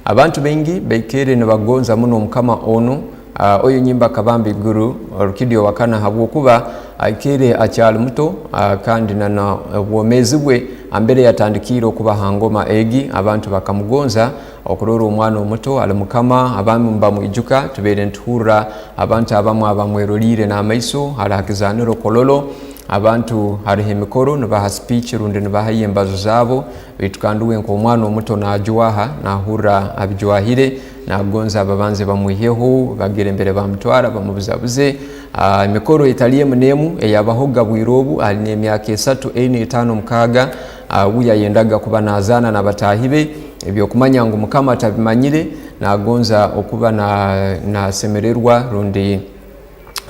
Abantu baingi baikaire nibagonza muno Omukama onu, ah, Oyo Nyimba Kabamba Iguru Rukidi owa kana, habwokuba aikaire akyali muto, ah, kandi na, na obwomeezi bwe, ambere yatandikiire okuba ha ngoma egi, abantu bakamugonza. Okurora omwana omuto ali Mukama, abamu nibamwijuka, tubaire nituhurra abantu abamu abamweroliire n'amaiso, hali ha kizaaniro Kololo, Abantu haroho emikoro nibaha speech rundi nibahayo embazo zaabo, baitu kandi uwe nk'omwana omuto naajwaha, naahurra abijwahire, naagonza babanze bamwiheho, bagere mbere bamutwara, bamubuzabuze. Ah, emikoro etali emu n'emu eyabahoga bwire obu, ali n'emyaka esatu, ena, etaano, mukaaga, ah, uwe yayendaga kuba naazaana na bataahi be, eby'okumanya ngu Mukama atabimanyire, naagonza okuba na-, naasemererwa rundi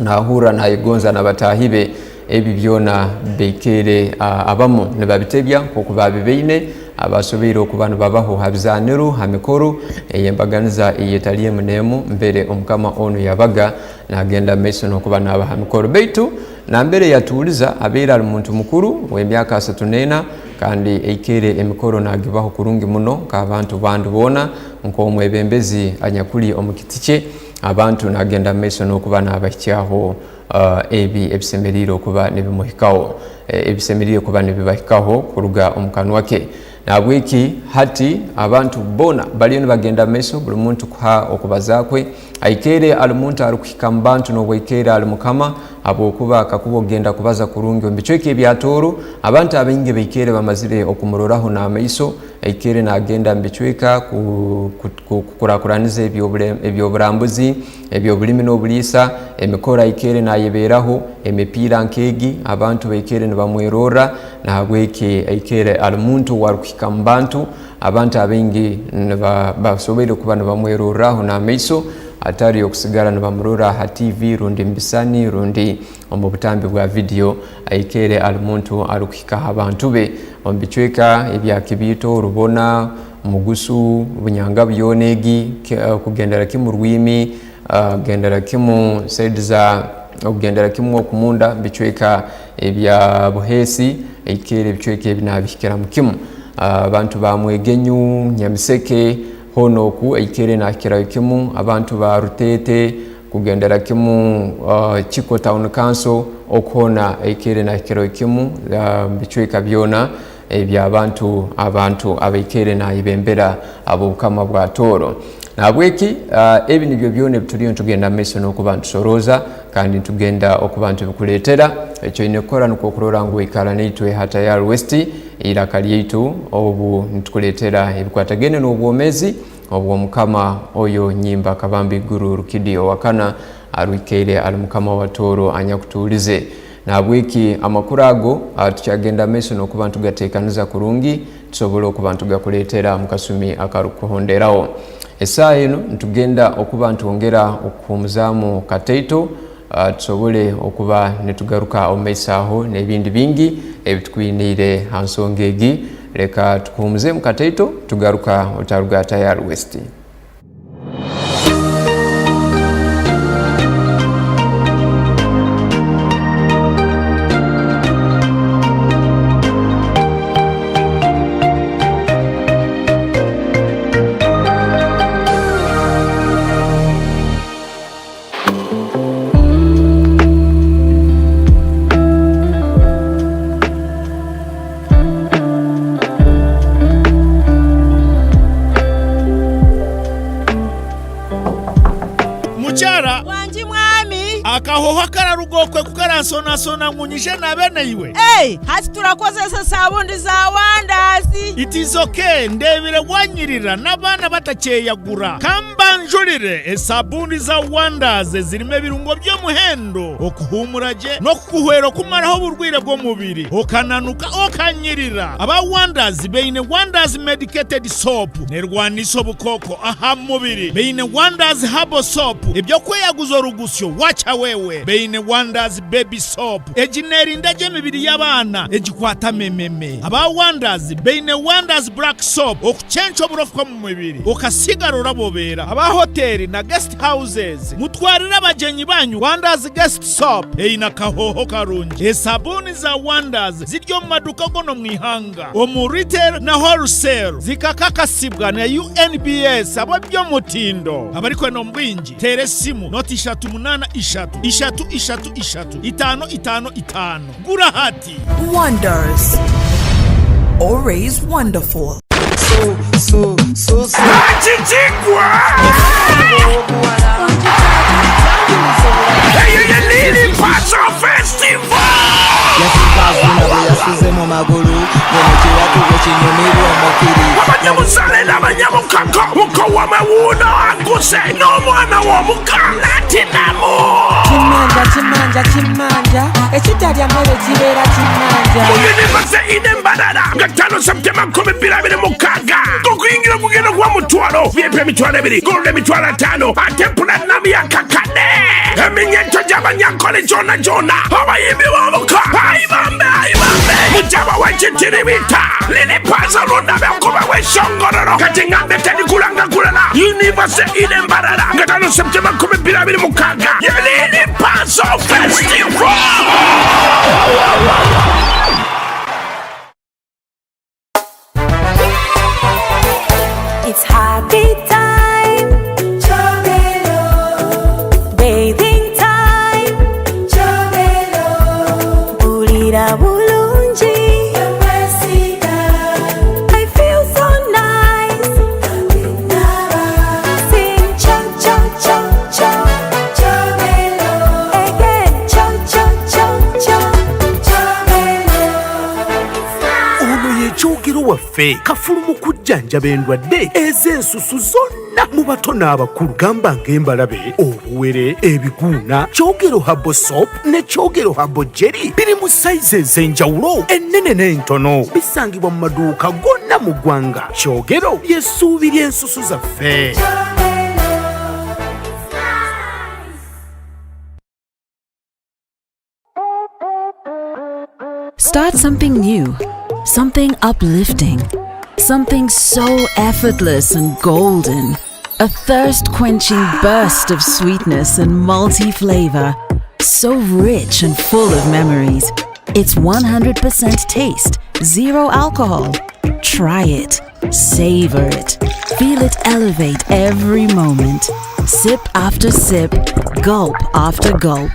naahurra naayegonza na bataahi be, ebi byona baikaire, ah, abamu nibabitebya nkooku baabibaine, abasoboire okuba nibabaho ha bizaaniro, ha mikoro ey'embaganiza ey'etali emu n'emu, mbere Omukama onu yabaga naagenda mu maiso n'okuba naabaha mikoro. Baitu nambere yatuuliza, abaire ali muntu mukuru w'emyaka asatu n'ena, kandi aikaire emikoro naagibaho kurungi muno nk'abantu bandi boona, nk'omwebembezi anyakuli omu kiti kye. Abantu naagenda mu maiso n'okuba naabahikyaho, ah, ebi ebisemeriire okuba nibimuhikaho, eh, ebisemeriire kuba nibibahikaho kuruga omu kanwa ke. Nahabweki hati abantu boona baliyo nibagenda mu maiso, buli muntu kuha okubaza kwe. Aikaire ali muntu arukuhika mu bantu n'obu aikaire ali Mukama, habwokuba kakuba okugenda kubaza kurungi omu bicweka ebya Tooro, abantu abaingi baikaire bamazire okumuroraho n'amaiso, aikaire naagenda omu bicweka ku-, ku-, ku-, kukurakuraniza eby'obule-, eby'oburambuzi, eby'obulimi n'obuliisa, emikoro aikaire naayebeeraho, emipiira nk'egi, abantu baikaire nibamwerorra, nahabweki aikaire ali muntu ow'arukuhika mu bantu, abantu abaingi niba-, basoboire kuba nibamwerorraho n'amaiso, hatali okusigara nibamurora ha T V, rundi mu bisisani, rundi omu butambi bwa vidiyo, aikaire ali muntu arukuhika ha bantu be, omu bicweka ebya Kibiito, Rubona, Mugusu, Bunyanga, byona egi, ke-, eh, kugendera kimu Rwimi, ah, kugendera kimu side za, okugendera kimu okumunda, bicweka ebya Buheesi, aikaire ebicweka ebi naabihikiramu kimu. Ah, abantu ba Mwegenyu, Nyamiseke, hoona oku aikaire naahikirayo kimu, abantu ba Ruteete, kugendera kimu, ah, Kiko Town Council, oku hoona aikaire naahikirayo kimu, ah, bicweka byona eby'abantu, abantu abaikaire naayebembera ab'obukama bwa Tooro. Nahabweki, ah, ebi nibyo byona ebi tuliyo nitugenda mu maiso n'okuba nitusorooza, kandi nitugenda okuba nitubikuleetera. Eki oine kukora nukwo kurora ngu oikara naitwe ha Tayari West, iraka lyaitu, obu nitukuleetera ebikwatagaine n'obwomeezi obw'Omukama oyo Nyimba Kabamba Iguru Rukidi owa kana, arwikaire ali Mukama wa Tooro anyakutuulize. Nahabweki amakuru ago, ah, tukyagenda mu maiso n'okuba nitugateekaniza kurungi, tusobole okuba nitugakuleetera omu kasumi akarukuhonderaho. Esaaha enu nitugenda okuba nitwongera okuhuumuzaamu kataito, ah, tusobole okuba nitugaruka omu maiso aho n'ebindi bingi ebi tukwiniire ha nsonga egi. Leka tukuhuumuzemu kataito, tugaruka otaruga Tayari West. Mukyara. Wangi mwami. Akahoho akararuga okwe kukaransonasona ngu nyije nabe naiwe. Ei, hati turakozesa sabuni za Wonders. It is okay, ndebire wanyirira n'abaana batakyeyagura. Ka mbanjulire, esabuni za Wonders ezirimu ebirungo by'omuhendo, okuhuumura gye, n'okukuhwera okumaraho oburwaire bw'omubiri, okananuka, okanyirira. Aba Wonders baine Wonders Medicated Soap, nerwanisa obukooko aha mubiri. Baine Wonders Herbal Soap, eby'okweyaguza orugusyo, wacha wewe. Baine Wonders Baby Soap, egi neerinda gye emibiri y'abaana egikwata mememe. Aba Wonders baine Wonders Black Soap, okucenca oburofu bw'omu mubiri, okasigara orabobeera. Aba hoteri na guest houses, mutwarire abagyenyi banyu Wonders Guest Soap, eine akahooho karungi. Esabuuni za Wonders ziri omu maduuka gona omu ihanga, omu retail na wholesale, zikakakasibwa na U N B S. Habw'eby'omutindo, abarikwenda omu bwingi, teera esimu, noti ishatu munaana ishatu, ishatu ishatu ishatu, itaano itaano itaano. Gura hati. Wonders. Always wonderful. So, so, so, so. Hakikigwa! Eyo ye Lili Pazo Festival! Avuna bwe yasuze mu magulu, ng'omukiwatu bwe kinyumirwa omukiri. Abanyabuzaale n'abanyamukago, muko wamwe wuuno anguze, n'omwana w'omuka, Platinum. Kimanja, kimanja, kimanja, ekitalya mmere kibeera kimanja. Mu University ine Mbarara, Gatano September nkumi bbiri abiri mukaaga. Okuyingira okugenda kuba mutwalo, V I P emitwalo ebiri, Gold emitwalo ataano, ate Platinum ya kakade. Eminyeto gy'Abanyankole gyona gyona, abayimbi b'omuka, ayi bambe, ayi bambe. Mujaba w'ekitiri bita, Lili Pazo Lunda bekuba w'eshongororo. Kati ngambe teri kulanga kulala, University ine Mbarara, Gatano September nkumi bbiri abiri mukaaga, ye Lili Pazo Festival. It's happy time. Chobelo. Bathing time. Chobelo. Bulira bulungi. I feel so nice. Sing cho, cho, cho, cho. Chobelo. Again. Cho, cho, cho, cho. Chobelo. Ono ye kyogero waffe, kafulu mu kujjanjaba endwadde ez'ensusu zonna mu bato n'abakulu. Gamba ng'embalabe, obuwere, ebiguuna. Kyogero Herbal Soap ne Kyogero Herbal Jelly biri mu size ez'enjawulo, ennene n'entono. Bisangibwa mu maduuka gonna mu ggwanga. Kyogero ly'essuubi ly'ensusu zaffe. Start something new, something uplifting, something so effortless and golden. A thirst-quenching burst of sweetness and multi-flavor, so rich and full of memories. It's one hundred percent taste, zero alcohol. Try it. Savor it. Feel it elevate every moment. Sip after sip, gulp after gulp.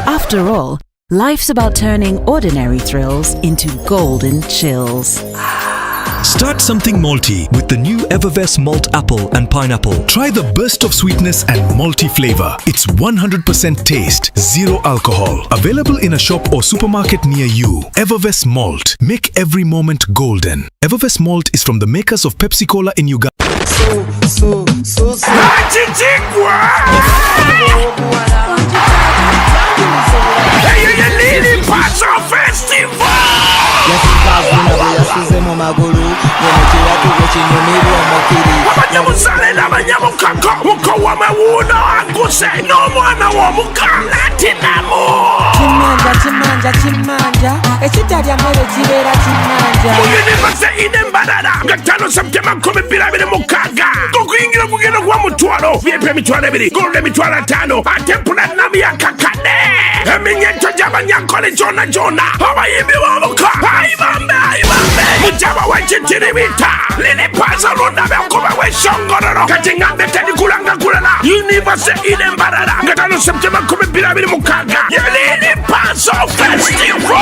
After all, life's about turning ordinary thrills into golden chills. Start something malty with the new Evervest Malt Apple and Pineapple. Try the burst of sweetness and malty flavor. It's one hundred percent taste, zero alcohol. Available in a shop or supermarket near you. Evervest Malt. Make every moment golden. Evervest Malt is from the makers of Pepsi Cola in Uganda. Su, su, su, su. Akijigwa! Eyo ye Lili Pazo Festival! Yasika avuna bwe yasuze mu magulu, ng'omukiwatu bwe kinyumirwa omukiri. Abanyabuzaale n'abanyamukago, muko wamwe wuuno anguze, n'omwana w'omuka, Platinum. Kimanja, kimanja, kimanja, ekitalya mmere kibeera kimanja. Mu University ine Mbarara, Gatano September nkumi bbiri abiri mukaaga. Okuyingira okugenda kuba mutwalo, V I P emitwalo ebiri, Gold emitwalo ataano, ate Platinum ya kakade. Eminyeto gy'Abanyankole gyona gyona, abayimbi b'omuka, ayi bambe, ayi bambe. Mujaba w'ekitiri bita, Lili Pazo Lunda bekuba w'eshongororo. Kati ngambe teri kulanga kulala, University ine Mbarara, Gatano September nkumi bbiri abiri mukaaga, ye Lili Pazo Festival.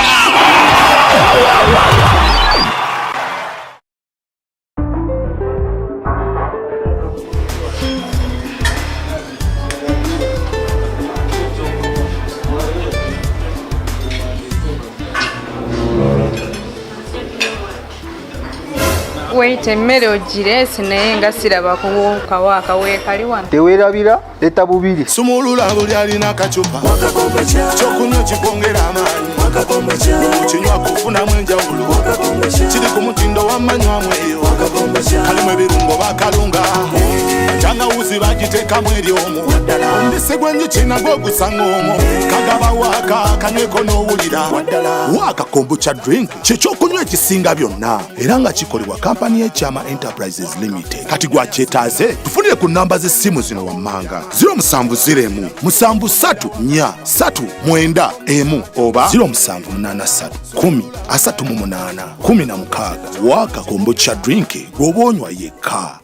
Wait, emmere ogireese naye nga siraba ku kawa akawa kali wano. Teweerabira, leta bubiri. Sumulula buli alina akacupa. Ekyokunywa kikwongera amaani. Okinywa kufunamu enjawulo. Kiri ku mutindo w'amanywamu eyo. Kalimu ebirungo bakalunga. Entangawuzi bagiteekamu eri omwo. Omubisi gw'enjuki nagwo gusanga omwo. Kagaba waaka, kanyweko n'owulira. Waaka kombucha drink. Ky'ekyokunywa ekisinga byonna, era nga kikolebwa kampani y'Ekyama Enterprises Limited. Kati gwakyetaaze? Tufunire ku namba z'essimu zino wammanga, ziro musanvu ziro emu, musanvu ssatu nnya ssatu mwenda emu oba ziro musanvu munaana ssatu kumi asatu mu munaana kumi na mukaaga. Waaka kombucha drink gw'oba onywa yekka.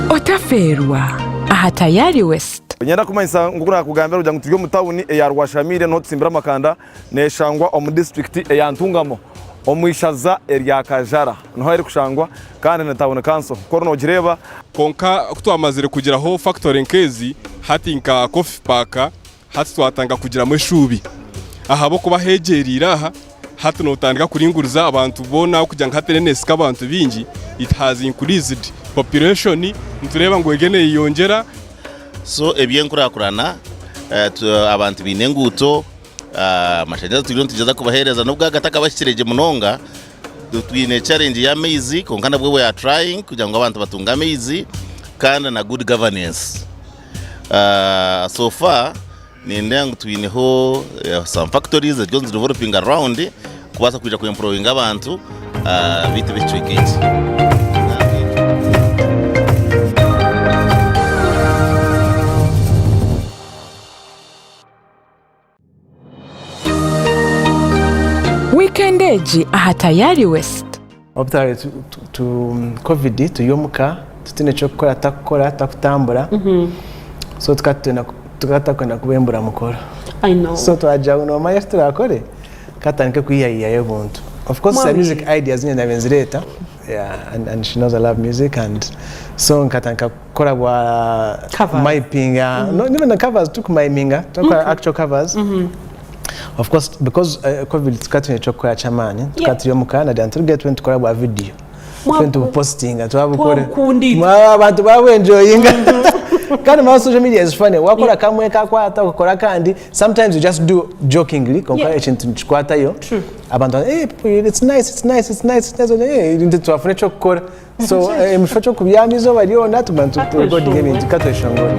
Otafeerwa aha Tayari West. Nyenda kumanyisa, nk'oku nakugambira, kugira ngu tuli omu tauni eya Rwashamiire, niho tusimbire amakanda, neshangwa omu disiturikiti eya Ntungamo, omu ishaza erya Kajara, niho erikushangwa, kandi ni tauni kanso, nk'oku ori nogireeba. Kwonka, ku twamazire kugiraho fakitore nk'ezi, hati nka Coffee Park, Hati twatandika kugiramu eshuubi. Ahabw'okuba hegyereire aha, hati notandika kuringuriza abantu boona, okugira ngu hati nenesika abantu baingi, it has increased population, nitureeba ngu egyo neyeyongyera. So, eby'enkurakurana, eh, tu-, abantu baine enguuto, ah, amashanyarazi turiyo nitugyezaho kubaheereza, nubwo agatakabahikire gye munonga. Tu-, twine challenge y'amaizi, kwonka nabwo we are trying kugira ngu abantu batunge amaizi, kandi na good governance. Ah, so far, nindeeba ngu twineho, eh, some factories eziriyo nizideveloping around, kubaasa kwija kuemployinga abantu, ah, baitu b'ekicweka eki. Weekend egi aha Tayari West. Obutali tu, tu, tu, covid, tuli omuka, titine ekyokukora, takukora, takutambura. So, tukaba tutenda ku-, tukaba tutakwenda kubembura mukoro. I know. So, twagira ngu, "Nomanya eki turakore? Katandike kwihayihayo obuntu." Of course, Mwami. Music ideas nyine nabe nzireeta. Yeah, and, and she knows I love music, and so nkatandika kukora bwa Covers. Miming, uh, no, even the covers, tukumiminga, tukora actual covers. Of course, because, uh, covid, tukaba twine ekyokukora ky'amaani, tukaba tuli omuka, na then tugenda tukora bwa video. Mwa-, twe nitubupostinga, twabukore. Twabukundira. Mwa-, abantu babu enjoyinga. Kandi mwa social media is funny. Wakora kamwe kakwata, okakora kandi. Sometimes you just do jokingly, konka ekintu nikikwatayo. True. Abantu, "Eh, it's nice, it's nice, it's nice, it's nice." Eh, nti twafuna ekyokukora. So, eh, emifo ky'okubyama izooba lyona, tuguma nitu-, recordinga ebintu, katweshongore.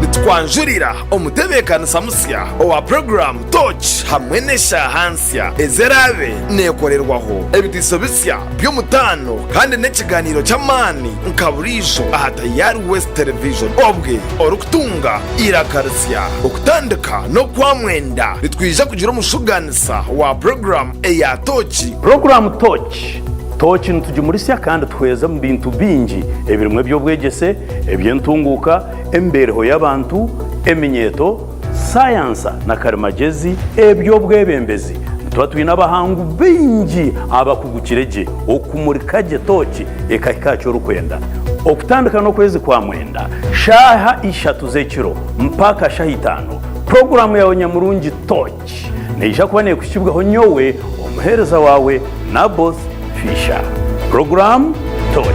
Nitukwanjurira omutebeekanisa musya owa puroguraamu Touch hamwe n'eshaaha nsya eziraabe neekorerwaho. Ebitiiso bisya by'omutaano kandi n'ekigaaniiro ky'amaani nka buriijo aha Tayari West Television. Obwe orikutunga iraka risya. Okutandika n'okwa mwenda nitwija kugira omushuganisa wa puroguraamu eya Touch. Puroguraamu Touch. Touch nitugimurisya kandi tuhweza omu bintu bingi ebirimu eby'obwegyese, eby'entunguuka, emibeereho y'abantu, eminyeeto, sayansa na karimagyezi, eby'obwebembezi. Nituba twine abahangu baingi abakugukire gye, okumurika gye tooki ekahika aha ky'orikwenda. Okutandika n'okwezi kwa mwenda, shaaha ishatu z'ekiro mpaka shaaha itaano, puroguraamu yaawe nyamurungi Touch. Neija kuba neekuhikibwaho nyowe, omuheereza waawe, Naboth Fisher. Puroguraamu Touch.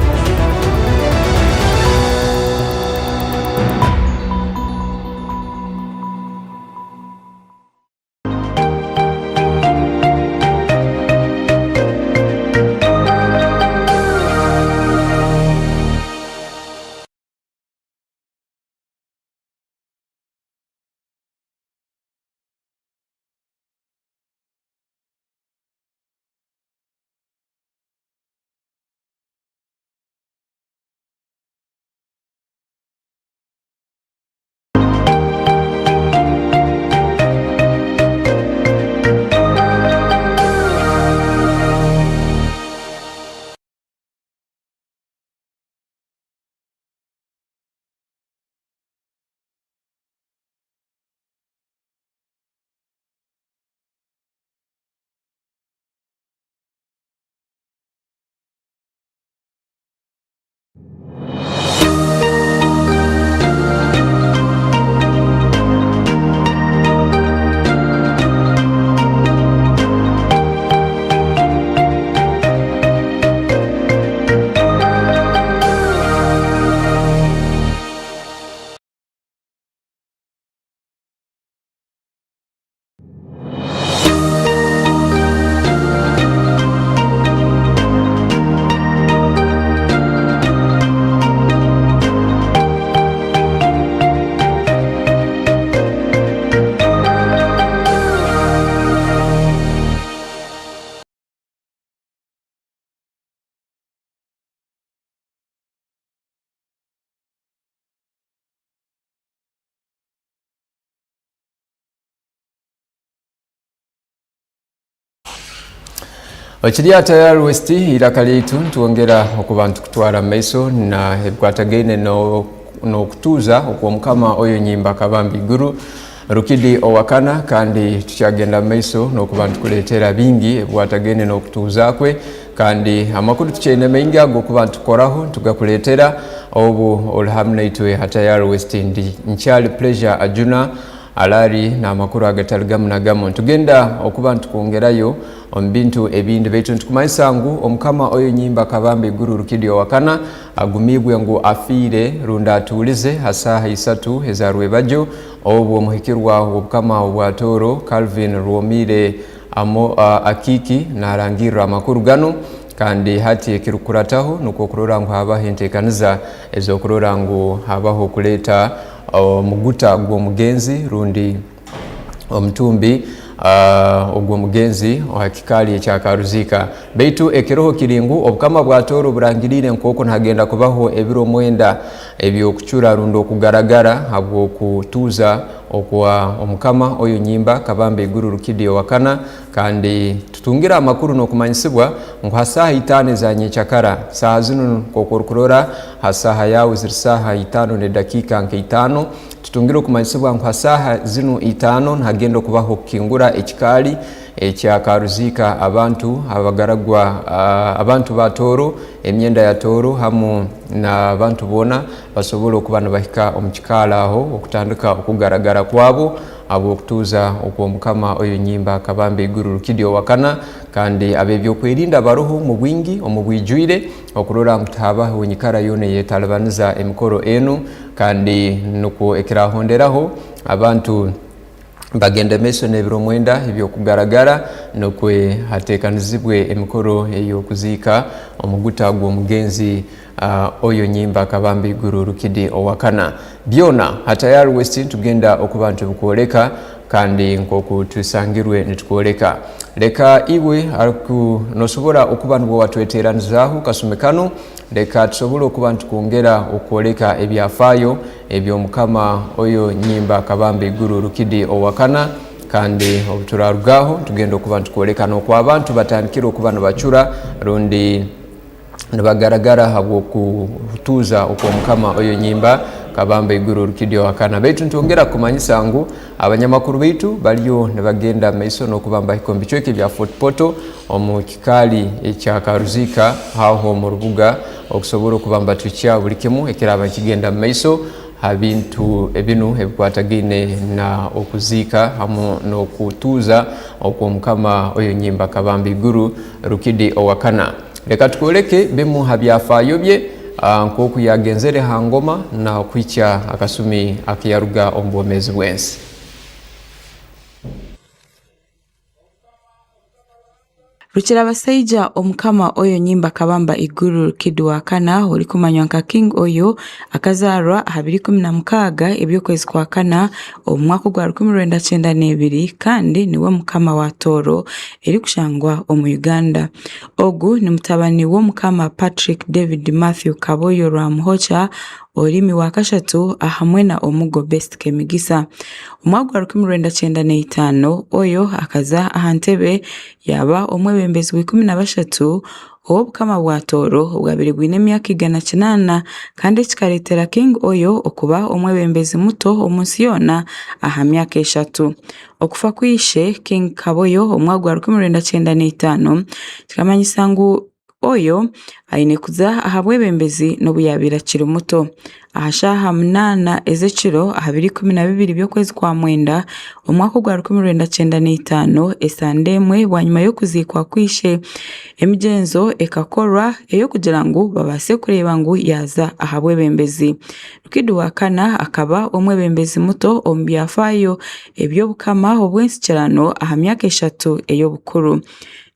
Okiri aha Tayari West, iraka lyaitu, nitwongera okuba nitukutwara mu maiso na ebikwatagaine no-, n'okutuuza okw'Omukama oyo Nyimba Kabambi Iguru. Rukidi owa kana, kandi tukyagenda mu maiso n'okuba nitukuleetera bingi ebikwatagaine n'okutuuza kwe, Kandi amakuru tukyaine maingi ag'okuba nitukoraho, nitugakuleetera obu oli hamu naitwe ha Tayari West. Ndi nkyali Pleasure Ajuna, arali n'amakuru agatali gamu na gamu. Nitugenda okuba nitukwongerayo omu bintu ebindi, baitu nitukumanyisa ngu Omukama Oyo Nyimba Kabamba Iguru Rukidi owa kana agumiibwe ngu afiire rundi atuulize ha saaha isatu eza rwebagyo, obu omuhikirwa w'Obukama obwa Tooro, Calvin Rwomiire Amo-, a-, Akiiki, naarangirra amakuru ganu, kandi hati ekirukukurataho nukwo kurora ngu habaho enteekaniza ez'okurora ngu habaho kuleeta omuguta gw'omugenzi rundi omutumbi, ah, ogw'omugenzi owa kikaali ekya Karuziika. Baitu ekiroho kiri ngu Obukama bwa Tooro burangiriire nkooku nihagenda kubaho ebiro mwenda eby'okucura rundi okugaragara habw'okutuuza okwa Omukama Oyo Nyimba Kabamba Iguru Rukidi owa kana, kandi tutungire amakuru n'okumanyisibwa ngu ha saaha itaano eza nyenkyakara, saaha zinu nkooku orukurora, ha saaha yaawe ziri saaha itaano n'edakiika nka itaano, tutungire okumanyisibwa ngu ha saaha zinu itaano nihagenda okubaho okukingura ekikaali ekya Karuziika, abantu abagaragwa, ah, abantu ba Tooro, emyenda ya Tooro, hamu n'abantu boona basobole okuba nibahika omu kikaali aho, okutandika okugaragara kwabo, habw'okutuuza okw'Omukama Oyo Nyimba Kabamba Iguru Rukidi owa kana, kandi ab'ebyokwerinda baroho omu bwingi, omu bwijwire, okurora ngu tihabaho nyikara yoona eyetalibaniza emikoro enu, kandi nukwo ekirahonderaho abantu bagende maiso n'ebiro mwenda eby'okugaragara, nukwo hateekanizibwe emikoro ey'okuziika omuguta gw'omugenzi, ah, Oyo Nyimba Kabamba Iguru Rukidi owa kana. Byona ha Tayari West nitugenda okuba nitubikwoleka, kandi nkooku tusangirwe nitukwoleka. Leka iwe aruku-, noosobora okuba nubwo watweteranizaaho kasumi kanu, leka tusobole okuba nitukwongera okwoleka ebyafaayo eby'Omukama Oyo Nyimba Kabamba Iguru Rukidi owa kana, kandi obu turarugaho, tugenda okuba nitukwoleka n'oku abantu batandikire okuba nibacura rundi nibagaragara habw'okutuuza okw'Omukama Oyo Nyimba Kabamba Iguru Rukidi owa kana. Baitu nitwongera kumanyisa ngu abanyamakuru baitu baliyo nibagenda mu maiso n'okuba nibahika omu bicweka ebya Fort Portal, omu kikaali ekya Karuziika, haho omu rubuga, okusobora okuba nibatuhikya buli kimu ekiraaba nikigenda mu maiso ha bintu binu ebikwatagaine na okuziika hamu n'okutuuza okw'Omukama Oyo Nyimba Kabamba Iguru Rukidi owa kana. Leka tukwoleke bimu ha byafaayo bye, ah, nk'oku yagenzere ha ngoma na kuhikya akasumi akiyaruga omu bwomeezi bw'ensi. Rukirabasaija Omukama Oyo Nyimba Kabamba Iguru Rukidi wa kana, orikumanywa nka King Oyo, akazaarwa ha biro ikumi na mukaaga eby'okwezi kwa kana omu mwaka ogwa rukumi rwenda kyenda n'ebiri, kandi niwe Mukama wa Tooro erikushangwa omu Uganda. Ogu ni mutabani w'Omukama Patrick David Matthew Kaboyo Rwamuhokya, Orimi wa kashatu, ahamwe na Omugo Best Kemigisa. Omwaka gwa rukumi rwenda kyenda n'etaano, Oyo akaza aha ntebe, yaba omwebembezi wa ikumi na bashatu ow'Obukama bwa Tooro, obwabaire bwine emyaka igana kinaana, kandi ekikaletera King Oyo okuba omwebembezi muto omu nsi yoona aha myaka eshatu. Okufa kwa ishe, King Kaboyo, omwaka gwa rukumi rwenda kyenda n'etaano, kikamanyisa ngu Oyo aine kuza aha bwebembezi n'obu yabaire akiri muto. Aha shaaha munaana ez'ekiro, aha biro ikumi na bibiri by'okwezi kwa mwenda, omwaka ogwa rukumi rwenda kyenda n'etaano, esande emwe bwanyima y'okuziikwa kwa ishe, emigyenzo ekakorwa ey'okugira ngu babaase kureeba ngu yaaza aha bwebembezi. Rukidi wa kana akaba omwebembezi muto omu byafaayo eby'obukama obw'ensikirano aha myaka eshatu ey'obukuru.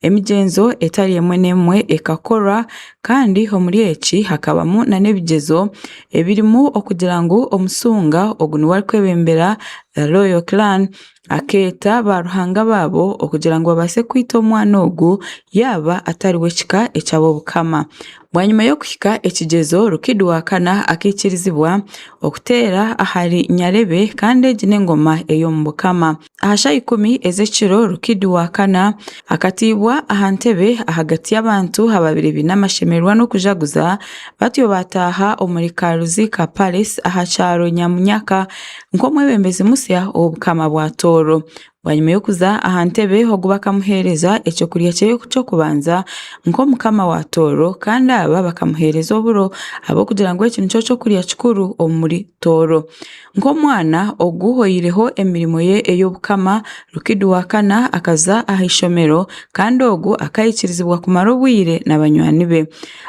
Emigyenzo etali emwe n'emwe ekakorwa, kandi omuli eki hakabamu na n'ebigyezo ebirimu okugira ngu omusunga ogu nuwe arikwebembera the royal clan, akeeta ba ruhanga baabo okugira ngu babaase kwita omwana ogu, yaaba atari w'ekika eky'ab'obukama. Bwanyima y'okuhika ekigyezo, Rukidi wa kana akaikirizibwa okuteera ahari Nyarebe, kandi egi n'engoma ey'omu bukama. Aha shaaha ikumi ez'ekiro, Rukidi wa kana akatiibwa aha ntebe ahagati y'abantu ababaire baine amashemererwa n'okujaguza, batyo baataaha omuri Karuziika Palace aha kyaro Nyamunyaka nk'omwebembezi musya ow'obukama bwa Tooro. Bwanyima y'okuza aha ntebe, ogu bakamuheereza ekyokulya kye ky'okubanza nk'omukama wa Tooro, kandi aba bakamuheereza oburo, habw'okugira ngu eki nikyo kyokulya kikuru omuri Tooro. Nk'omwana ogu oihireho emirimo ye ey'obukama, Rukidi wa kana akaza aha ishomero, kandi ogu akaikirizibwa kumara obwire na banywani be.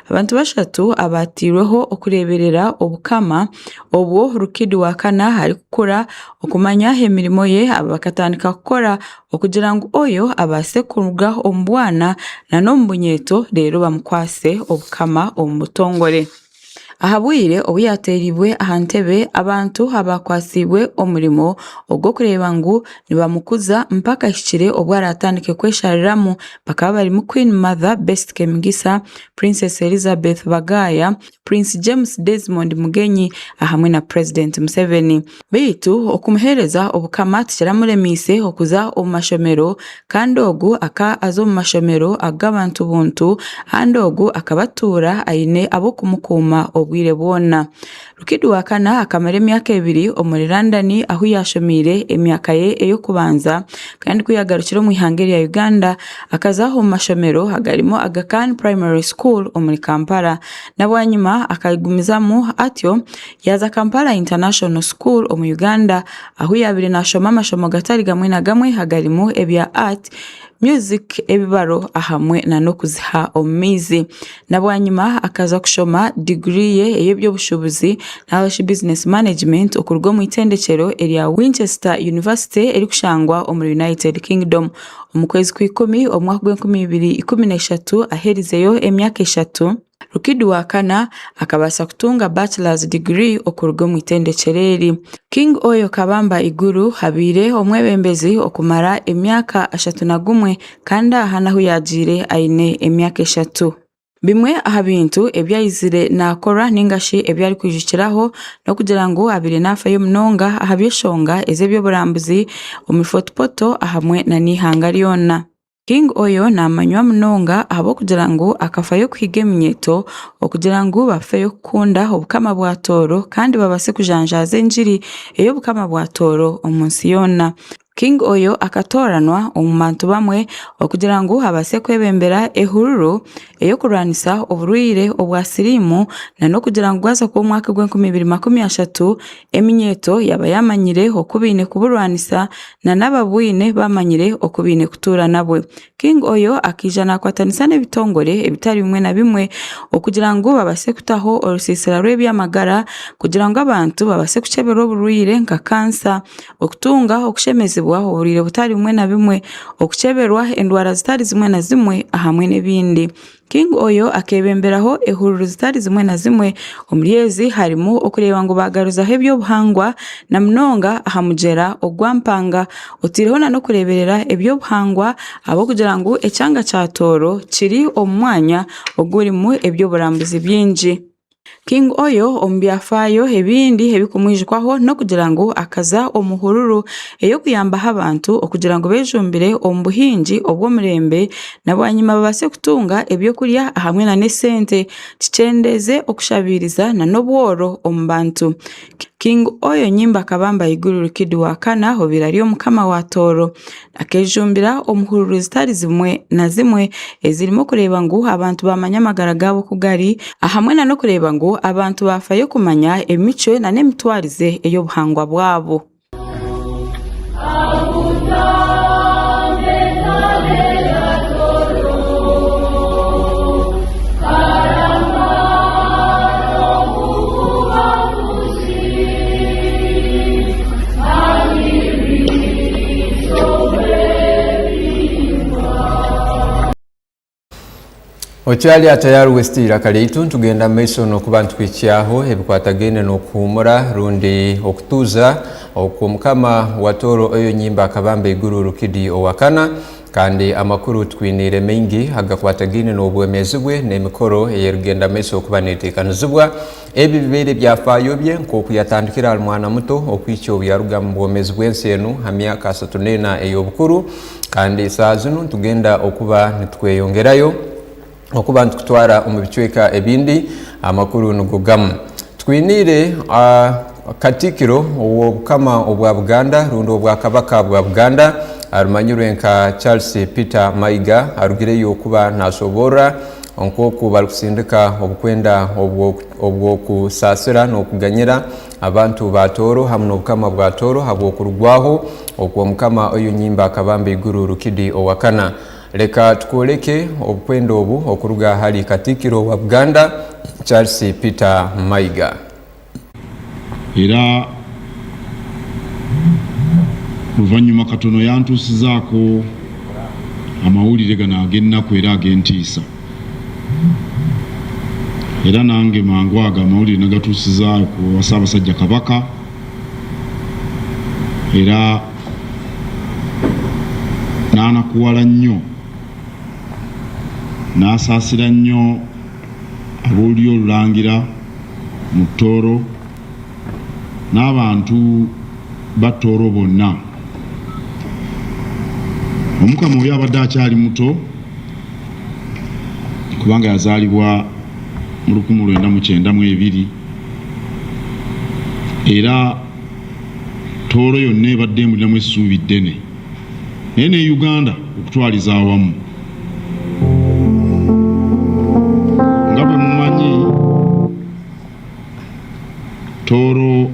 Abantu bashatu abaatairweho okureeberera obukama obwo Rukidi wa kana arikukura, okumanya emirimo ye, aba bakatandika kukora okugira ngu oyo abaase kuruga omu bwana na n'omu bunyeeto, reero bamukwase obukama omu butongore. Aha bwire obu yateereibwe aha ntebe, abantu abaakwasiibwe omurimo ogw'okureeba ngu nibamukuza mpaka ahikire obu araatandike kweshariramu, bakaba balimu Queen Mother Best Kemigisa, Princess Elizabeth Bagaya, Prince James Desmond Mugenyi, ahamwe na President Museveni. Baitu okumuheereza obukama tikiramulemeise okuza omu mashomero, kandi ogu aka aza omu mashomero ag'abantu buntu, kandi ogu akaba atuura aine ab'okumukuuma obwire bwona. Rukidi wa kana akamara emyaka ebiri omuri London, ahu yashomiire emyaka ye ey'okubanza, kandi ku yagarukire omu ihanga erya Uganda, akaza omu mashomero agalimu Aga Khan Primary School omuri Kampala. Na bwanyima akagumizamu atyo, yaza Kampala International School omu Uganda, ahu yabaire nashoma amashomo gatari gamwe na gamwe, agalimu ebya art, music, ebibaro, ahamwe na n'okuziha omu maizi. Na bwanyima akaza kushoma degree ye ey'eby'obushubuzi, nari shi business management, okuruga omu itendekyero erya Winchester University erikushangwa omuri United Kingdom. Omu kwezi kwa ikumi, omu mwaka gw'enkumi ibiri ikumi n'eshatu, aherizeyo emyaka eshatu, Rukidi wa kana akabaasa kutunga bachelor's degree okuruga omu itendekyero eri. King Oyo Kabamba Iguru abaire omwebembezi okumara emyaka ashatu na gumwe, kandi aha naho yagiire aine emyaka eshatu. Bimwe aha bintu ebi aizire naakora, ninga shi ebi arikwijukiraho, n'okugira ngu abaire naafayo munonga aha by'eshonga ez'eby'oburambuzi omuri Fort Portal ahamwe na n'ihanga lyona. King Oyo naamanywa munonga ahabw'okugira ngu akafayo kuhiga eminyeeto, okugira ngu bafeyo kukunda obukama bwa Tooro, kandi babaase kujanjaaza engiri ey'obukama bwa Tooro omu nsi yoona. King Oyo akatooranwa omu bantu bamwe okugira ngu abaase kwebembera ehururu ey'okurwanisa oburwaire obwa siriimu, na n'okugira ngu gwaza kuba omwaka gw'enkumi ibiri makumi ashatu, eminyeeto yaba yaamanyire oku baine kuburwanisa, na n'ababwine baamanyire oku baine kutuura nabwo. King Oyo akaija naakwatanisa n'ebitongore ebitari bimwe na bimwe okugira ngu babaase kutaho orusiisira rw'eby'amagara, kugira ngu abantu babaase kuceberwa oburwaire nka kansa, okutunga okushemezibwa oburwaire butari bumwe na bumwe, okuceberwa endwara zitari zimwe na zimwe, ahamwe n'ebindi. King Oyo akebemberaho ehururu zitari zimwe na zimwe, omuri ezi harimu okureeba ngu bagaruzaho eby'obuhangwa, na munonga aha mugyera ogwa Mpanga. Otaireho na n'okureeberera eby'obuhangwa, ahabw'okugira ngu ekyanga kya Tooro kiri omu mwanya ogurimu eby'oburambuzi bingi. King Oyo omu byafaayo ebindi ebikumwijukwaho n'okugira ngu akaza omu hururu ey'okuyambaho abantu okugira ngu beejumbire omu buhingi obw'omurembe, na bwanyima babaase kutunga eby'okulya ahamwe na n'esente, kikyendeeze okushabiiriza na n'obworo omu bantu. King Oyo Nyimba Kabamba Iguru Rukidi wa kana, obaire ari omukama wa Tooro, akejumbira omu hururu zitari zimwe na zimwe ezirimu kureeba ngu abantu bamanya amagara gaabo oku gali, ahamwe na n'okureeba ngu abantu bafayo kumanya emicwe na n'emitwarize ey'obuhangwa bwabo. Okyali ha Tayari West iraka lyaitu, nitugenda mu maiso n'okuba nitukuhikyaho ebikwatagaine n'okuhuumura rundi okutuuza okw'omukama wa Tooro Oyo Nyimba Kabamba Iguru Rukidi owa kana, kandi amakuru tukwiniire maingi agakwatagaine n'obwomeezi bwe n'emikoro ey'erugenda mu maiso okuba neeteekanizibwa. Ebi bibaire byafaayo bye nk'oku yatandikire ali mwana muto okuhikya obu yaruga mu bwomeezi bw'ensi enu ha myaka asatu n'ena ey'obukuru, kandi saaha zinu nitugenda okuba nitweyongerayo okuba nitukutwara omu bicweka ebindi, amakuru nigo gamu. Tukwiniire, ah, Katikkiro ow'Obukama obwa Buganda rundi Obwakabaka bwa Buganda, Arumanyirwe nka Charles Peter Maiga arugireyo kuba nasoborra nk'oku barukusindika obukwenda obwo-, obw'okusaasira n'okuganyira abantu ba Tooro hamu n'obukama bwa Tooro habw'okurugwaho okw'omukama Oyunyimba Kabamba Iguru Rukidi owa kana. Leka tukwoleke obukwenda obu okuruga hali Katikkiro wa Buganda, Charles Peter Maiga. Era luvannyuma katono yantuusizaako amawulire gano ag'ennaku era ag'entiisa. Era nange mangu ago amawulire nagatuusiza ku Ssaabasajja Kabaka, era n'anakuwala nnyo, n'asaasira nnyo ab'olulyo olulangira mu Tooro, n'abantu ba Tooro bonna. Omukama oyo abadde akyali muto, kubanga yazaalibwa mu lukumi lwenda mu kyenda mu ebiri, era Tooro yonna ebadde emulinamu essuubi ddene, naye ne Uganda okutwaliza awamu. Nga bwe mumanyi, Tooro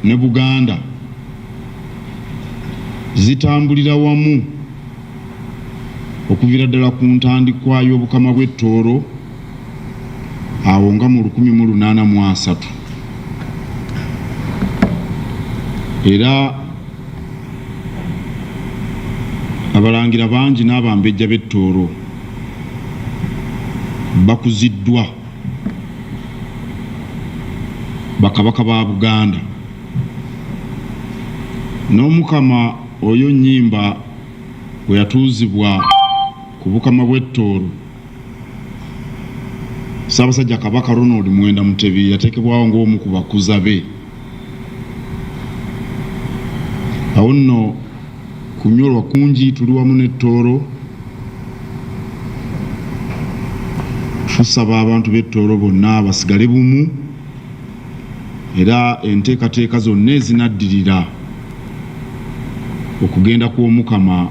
ne Buganda zitambulira wamu okuviira ddala ku ntandikwa y'obukama bw'e Tooro, awo nga mu lukumi mu lunaana mu asatu. Era abalangira bangi n'abambejja b'e Tooro bakuziddwa bakabaka ba Buganda. N'omukama oyo Nyimba bwe yatuuzibwa ku bukama bw'e Tooro, Ssaabasajja Kabaka Ronald Mwenda Mutebi yateekebwaho ng'omu ku bakuza be. Awo nno kunyolwa kungi, tuli wamu ne Tooro. Tusaba abantu b'e Tooro bonna basigale bumu, era enteekateeka zonna ezinaddirira okugenda kw'Omukama,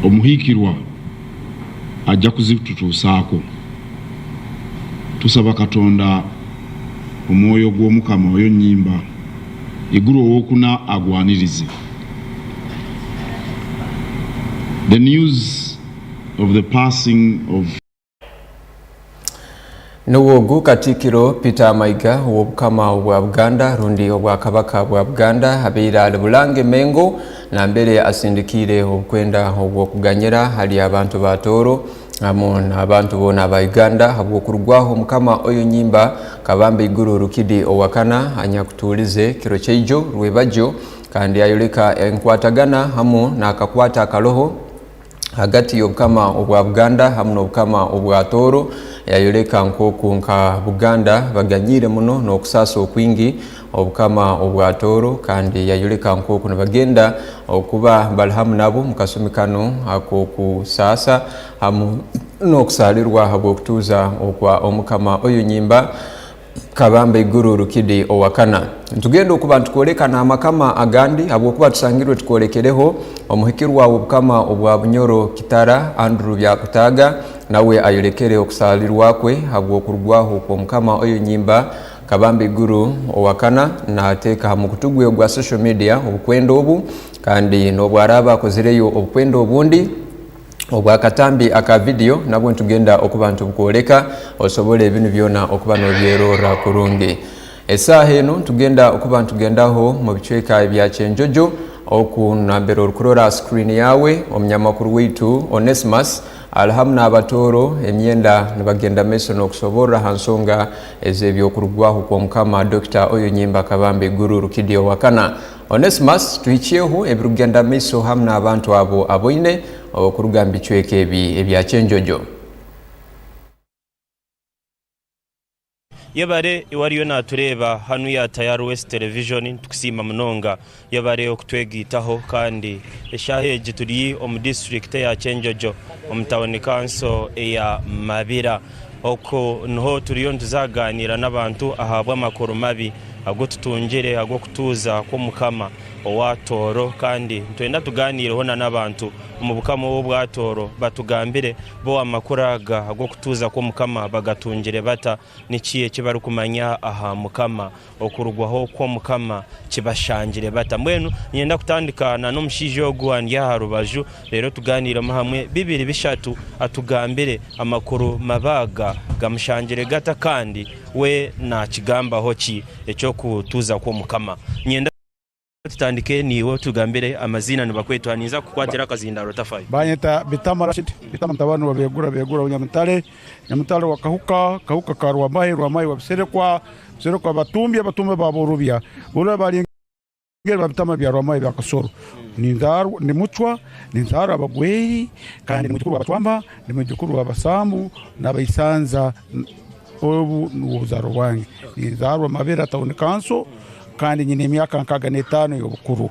omuhiikirwa ajja kuzitutuusaako. Tusaba Katonda omwoyo gw'Omukama oyo Nyimba Iguru ow'okuna agwanirize. The news of the passing of Nuwe ogu Katikkiro Peter Mayiga ow'Obukama obwa Buganda rundi Obwakabaka bwa Buganda abaire ali Bulange Mengo nambere asindikiire obukwenda obw'okuganyira hali abantu ba Tooro hamu n'abantu boona aba Uganda habw'okurugwaho Omukama Oyo Nyimba Kabamba Iguru Rukidi owa kana anyakutuulize kiro kyaijo rwebagyo, kandi ayoleka enkwatagana hamu n'akakwata akaroho hagati y'Obukama obwa Buganda hamu n'Obukama obwa Tooro. Yayoleka nk'oku nka Buganda baganyiire muno n'okusaasa okwingi Obukama obwa Tooro, kandi yayoleka nk'oku nibagenda okuba bali hamu nabo omu kasumi kanu ak'okusaasa hamu n'okusaalirwa habw'okutuuza okwa Omukama Oyo Nyimba Kabamba Iguru Rukidi owa kana. Nitugenda okuba nitukwoleka n'amakama agandi, habwokuba tusangirwe tukwolekereho omuhikirwa w'Obukama obwa Bunyoro Kitara, Andrew Byakutaaga, nawe ayolekere okusaalirwa kwe habw'okurugwaho kw'Omukama Oyo Nyimba Kabamba Iguru owa kana. Naateeka ha mukutu gwe ogwa social media obukwenda obu, kandi n'obu araaba akozireyo obukwenda obundi, obw'akatambi aka vidiyo nabwo nitugenda okuba nitubukwoleka, osobole binu byona okuba noobyerorra kurungi. Esaaha enu nitugenda okuba nitugendaho mu bicweka ebya Kyenjojo, oku nambere orukurora ha screen yaawe, omunyamakuru waitu Onesimus ali hamu n'Abatooro, emyenda nibagenda maiso n'okusoborra ha nsonga ez'eby'okurugwaho kw'Omukama Dokita Oyo Nyimba Kabamba Iguru Rukidi owa kana. Onesimus, tuhikyeho ebirukugenda maiso hamu n'abantu abo aboine okuruga omu bicweka ebi ebya Kyenjojo. Yebale iwe ariyo naatureeba hanu ya Tayari West Television, nitukusiima munonga. Yebale okutwegaitaho, kandi eshaaha egi tuli omu disiturikiti eya Kyenjojo, omu tawuni kanso eya Mabira. Oku nuho turiyo nituza kuganiira n'abantu ahabw'amakuru mabi ag'otutungire, ag'okutuuza kw'Omukama owa Tooro, kandi nitwenda tuganiireho na n'abantu omu Bukama obwa Tooro, batugambire bo amakuru aga ag'okutuuza kw'Omukama bagatungire bata, niki eki barukumanya aha Mukama, okurugwaho kw'Omukama kibashangire bata. Mbwenu, ninyenda kutandika na n'omushaija ogu andi aha rubaju, rero tuganiiremu hamwe bibiri bishatu, atugambire amakuru mabi aga gamushangire gata, kandi we naakigambaho ki eky'okutuuza kw'Omukama. Nyenda tutandike niiwe, otugambire amaziina, nibakweta, ninza kukwatira akazindaaro, tafayo. Banyeta Bitama Rashid, Bitama mutabani wa Begura, Begura wa Nyamutale, Nyamutale wa Kahuka, Kahuka ka Rwamahe, Rwamahe wa Biserekwa, Biserekwa Batumbya, Batumbya ba Borubya, Borubya ba Lingeri, ba Bitama bya Rwamahe bya Kasoro. Ninzaarwa, ndi Mucwa, ninzaarwa Abagweri, kandi ndi mwijukuru wa Bacwamba, ndi mwijukuru wa Basambu, n'Abaisanza, obu nubwo buzaarwa bwange. Ninzaarwa Mabera Town Council, kandi nyine emyaka nkaaga n'etaano y'obukuru.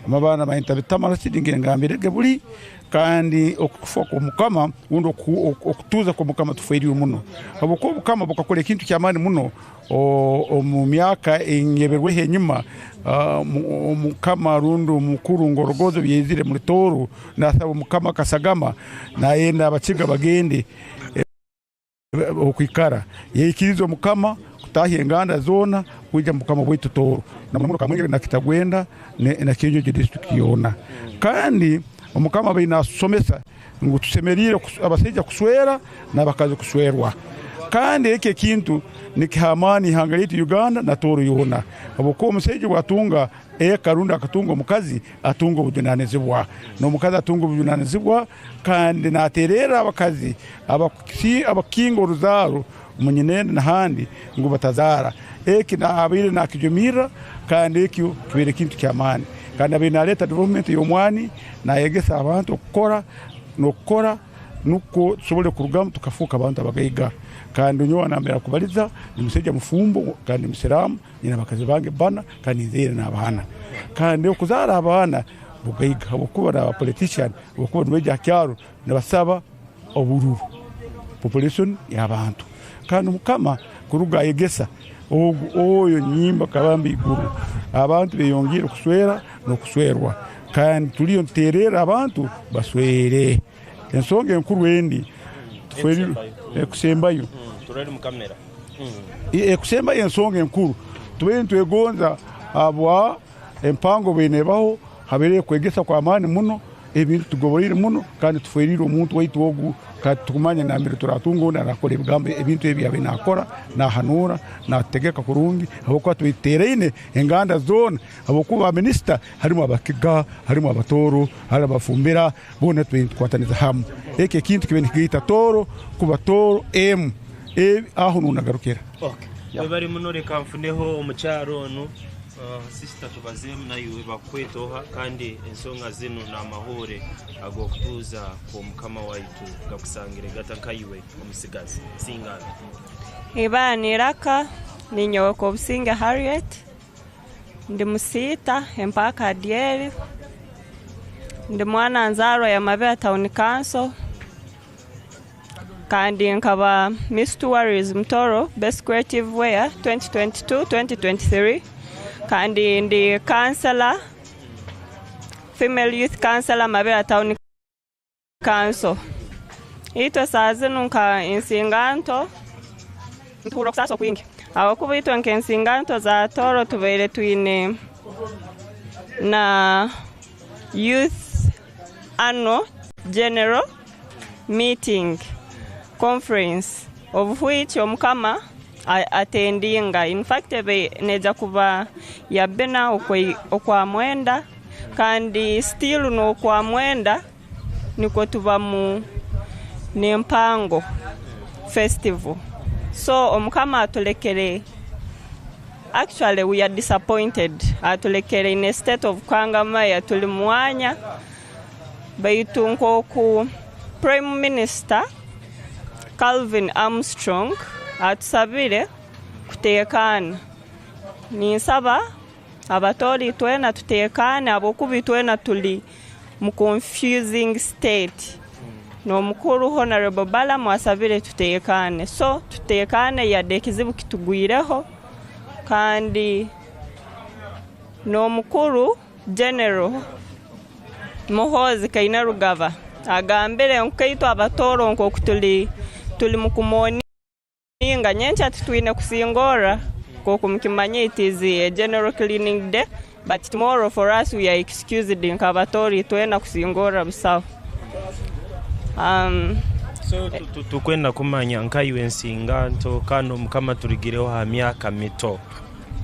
Amabara banyeta Bitama Rashid, ngire ngambirege buli, kandi okufa kw'Omukama, rundi oku-, oku-, okutuuza kw'Omukama tufoirwe muno. Habwokuba Obukama bukakora ekintu ky'amaani muno, o-, omu myaka enyeberweho enyuma, ah, omu-, Omukama rundi omukuru Ngorogoza obu yaizire muli Tooro, naasaba Omukama Kasagama, naayenda Abakiga bagende, eh, okwikara. Yaikiriza Omukama kutahya enganda zoona kwija mu Bukama bwaitu Tooro, na muno muno Kamwenge na Kitagwenda, ne, na Kyenjojo district yoona. Kandi Omukama abaire naasomesa ngu tusemeriire kus-, abasaija kuswera n'abakazi kuswerwa. Kandi eki ekintu nikiha amaani ihanga lyaitu Uganda na Tooro yoona. Habwokuba omusaija obu atunga eka rundi akatunga omukazi, atunga obujunaanizibwa. N'omukazi atunga obujunaanizibwa, kandi naateererra abakazi abakusi-, abakukinga oruzaaro omu Nyinende n'ahandi ngu batazaara. Eki na-, abaire naakijumirra, kandi eki kibaire kintu ky'amaani. Kandi abaire naaleeta development y'omwani, naayegesa abantu okukora, n'okukora, nukwo tusobole kurugamu tukafooka abantu abagaiga. Kandi nyowe nambere kubaliza, ndi musaija mufumbo, kandi Musiraamu, nyina abakazi bange bana, kandi ninzaire n'abaana. Kandi okuzaara abaana bugaiga, habwokuba n'aba politician, habwokuba nibaija ha kyaro, nibasaba obururu, population y'abantu. Kandi Mukama kuruga ayegesa, ogu, oyo nyimba kabamba iguru. Abantu beyongiire kuswera n'okuswerwa. Kandi tuliyo nituteererra abantu baswere. Ensonga enkuru endi, tufoire-, ekusembayo. Mm, turole mu kamera. Mm. E-, ekusembayo ensonga enkuru. Tubaire nitwegonza habwa empango bw'eneebaho, habeere kwegesa kw'amaani muno, ebintu tugoboleire muno, kandi tufoiriire omuntu waitu ogu, kandi tukumanya nambere turatunga ondi arakora ebigambo, ebintu ebi abaire naakora, naahanura, naatutegeka kurungi, habwokuba tweteraine enganda zoona, habwokuba baminisita halimu Abakiga, halimu Abatooro, halimu Abafumbira, boona tubaire nitukwataniza hamu. Eki ekintu kibaire nikigaita Tooro kuba Tooro emu. Ebi, aho nuho nagarukira. Okay. Yeah. Webale muno, leka nfuneho omukyara onu. Ah, sister, tubazeemu naiwe bakukweta oha, kandi ensonga zinu n'amahuure ag'okutuuza kw'Omukama waitu gakusangire gata, nka iwe omusigazi? Singana. Ibara n'iraka, ninyowe Kobusinge Harriet, ndi Musiita, empaako Adyeri, ndi mwana nzaarwa ya Mabera Town Council. Kandi nkaba Miss Tourism Tooro, Best Creative Wear twenty twenty-two, twenty twenty-three. Kandi ndi counselor, female youth counselor, Mabera Town Council. Itwe saaha zinu nka Ensinganto, ntuhurra okusaasa okwingi. Habwokuba itwe nk'Ensinganto za Tooro tubaire twine na Youth Annual General Meeting, Conference, of which Omukama a-, attendinga. In fact, ebe neija kuba ya bbina okwe-, okwa mwenda, kandi still n'okwa mwenda nukwo tubamu n'empango festival. So, Omukama atulekere, actually, we are disappointed. Atulekere in a state of kwangamaya, tuli mu mwanya, baitu nk'oku Prime Minister Calvin Armstrong atusabire kuteekaana, ninsaba Abatooro itwena tuteekaane, habwokuba itwena tuli mu confusing state. N'omukuru Honorable Balaam asabire tuteekaane. So, tuteekaane yadde ekizibu kitugwireho, Kandi n'omukuru General Muhoozi Kainerugaba agambire nkaitwe Abatooro nkooku tuli, tuli mu kumoninga. Nyenkya titwine kusingorra, nkooku mukimanya it is a general cleaning day, but tomorrow for us we are excused nk'Abatooro itwena kusingorra busaho. Um, So, tu-, tu-, tukwenda kumanya nka iwe ensinganto, kandi Omukama turugireho ha myaka mito.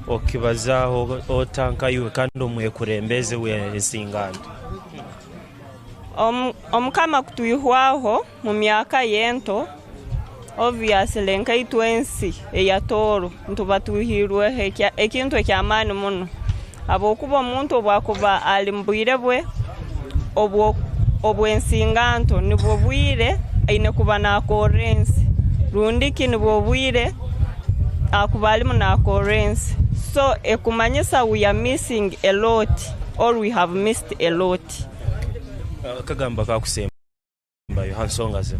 Okibazaaho ota nka iwe kandi omwekulembeze w'ensinganto? Omu-, Omukama kutwihwaho mu myaka ye ento, obviously, nkaitwe ensi eya Tooro, nituba twihirweho ekya-, ekintu eky'amaani muno. Habwokuba omuntu obu akuba ali mu bwire bwe obwo-, obw'ensinganto, nubwo bwire aine kuba naakorra ensi. Rundi ki nubwo bwire akuba alimu naakorra ensi. So, ekumanyisa we are missing a lot, or we have missed a lot. Akagamba kakusemba. Mbayo ha nsonga zinu.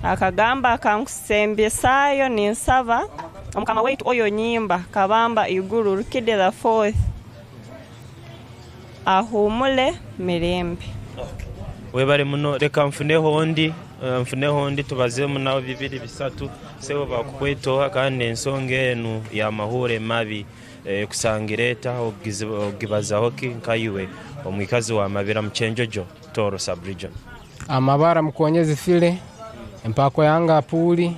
Akagamba akankusembesaayo, ninsaba Omukama waitu Oyo Nyimba Kabamba Iguru Rukidi the fourth ahuumule mirembe. Webale muno. Leka nfuneho ondi, eh, nfuneho ondi, tubazemu nawe bibiri bisatu. Sebo, bakukwetoha, kandi ensonga enu y'amahuure mabi, eh, ekusangire eta? Ogizi-, ogibazaho ki nka iwe, omwikazi wa Mabira Mukyenjojo, Tooro Sub-Region? Amabara Mukonyezi File, empaako yange Apuuli,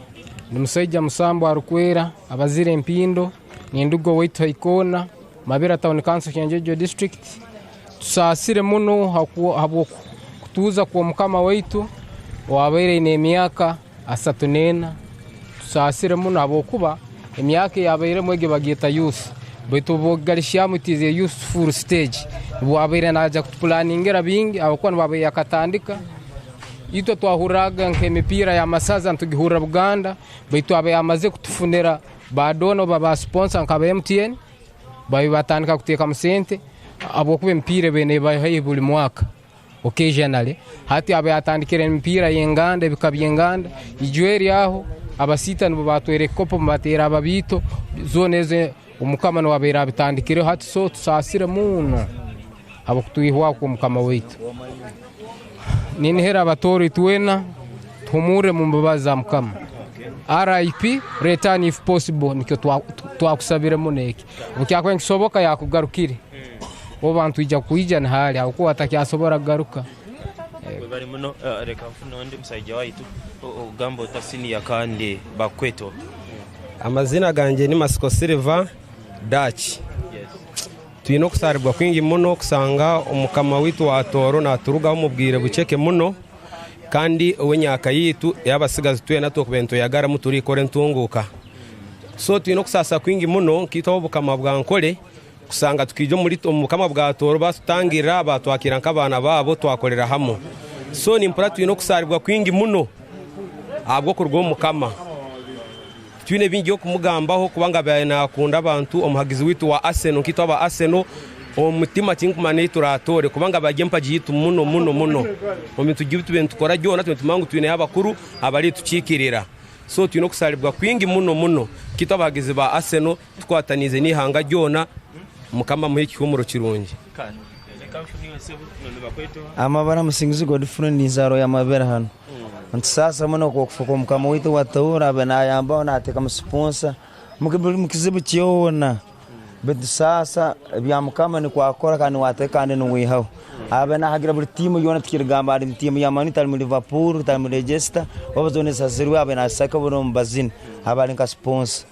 ndi musaija musambu arukwera, abazire empindo, ninduga owaitu ha ikoona, Mabira Town Council, Kyenjojo District. Tusaasire muno haku-, habw'oku-, kutuuza kw'Omukama waitu ow'abaire aine emyaka asatu n'ena. Tusaasire muno habwokuba emyaka eyabairemu egi bagyeta youth, baitu obu ogigalihyamu, it is a youthful stage. Nubwo abaire naija kutupulaningira bingi, habwokuba nubwo abaire yakatandika. Itwe twahurraga nk'emipiira y'amasaza nitugihurra Buganda, baitu aba yamaze kutufunira ba donor oba ba sponsor nk'aba M T N, babi batandika kuteekamu sente, habwokuba emipiira eba neeba haihi buli mwaka. Occasionally. Hati aba yatandikire emipiira y'enganda, ebika by'enganda, ijweri aho, abasiita nubo batwera ekikopo, bateera ababiito, zoona ezo Omukama nuwe abaire abitandikireho. Hati so tusaasire muno habw'okutwihwaho kw'Omukama waitu. Ninihira Abatooro itwena, tuhumurre mu mbabazi za Mukama. R I P, return if possible, nikyo twa-, twakusabire muno eki. Obu kyakuba nikisoboka, yakugarukire. Obu bantu ija kwija ni hali, habwokuba atakyasobora kugaruka. Webale muno, eh, leka nfune ondi musaija waitu. O-, ogamba ota senior kandi bakweta ota? Amazina gangye ni Masiko Silver Dutch. Yes. Twine okusaalibwa kwingi muno kusanga Omukama waitu wa Tooro naaturugaho omu bwire buceke muno, kandi ow'emyaka yaitu ey'abasigazi twena tukubaire nitweyagaramu turaikora entunguuka. So, twine okusaasa kwingi muno, nkaitwe ab'obukama bwa Nkole, kusanga tukaija omuli, omu bukama bwa Tooro, baatutangirra, baatwakira nk'abaana baabo, twakolera hamu. So, nimpurra twine okusaalibwa kwingi muno ahabw'okuruga omu Mukama. Twine bingi by'okumugambaho, kubanga abaire naakunda abantu, omuhagizi waitu wa Arsenal, nkaitwe aba Arsenal, omu mutima tinkumanya naitwe turatoore, kubanga abaire empagi yaitu muno, muno, muno. Omu bintu byaitu tubaire nitukora byona, tubaire nitumanya ngu twineyo abakuru abalitukiikirira. So, twine okusaalibwa kwingi muno, muno. Nkaitwe abahagizi ba Arsenal, tukwataniize n'ihanga lyona, Mukama amuhe ekihumuro kirungi. Kandi, leka nfune iwe, sebo, nanu bakweta oha? Amabara Musingizi Godfrey, ninzaarwa ya Mabera hanu. Mm. Ntusaasa muno okw'okufa kw'Omukama waitu wa Tooro, abe naayambaho, naateekamu siponsa mu ki-, buli mu kizibu kyona. Baitu tusaasa, ebya Mukama nukwo akora kandi nuwe ateeka kandi nuwe aihaho. Abe naahagira buli tiimu yoona, tukirigamba ali mu tiimu ya Man U, tali mu Liverpool, tali mu Leicester, oba zoona ezisazirwe, abe naasaka buli omu bazini, abe ali nka sponsor.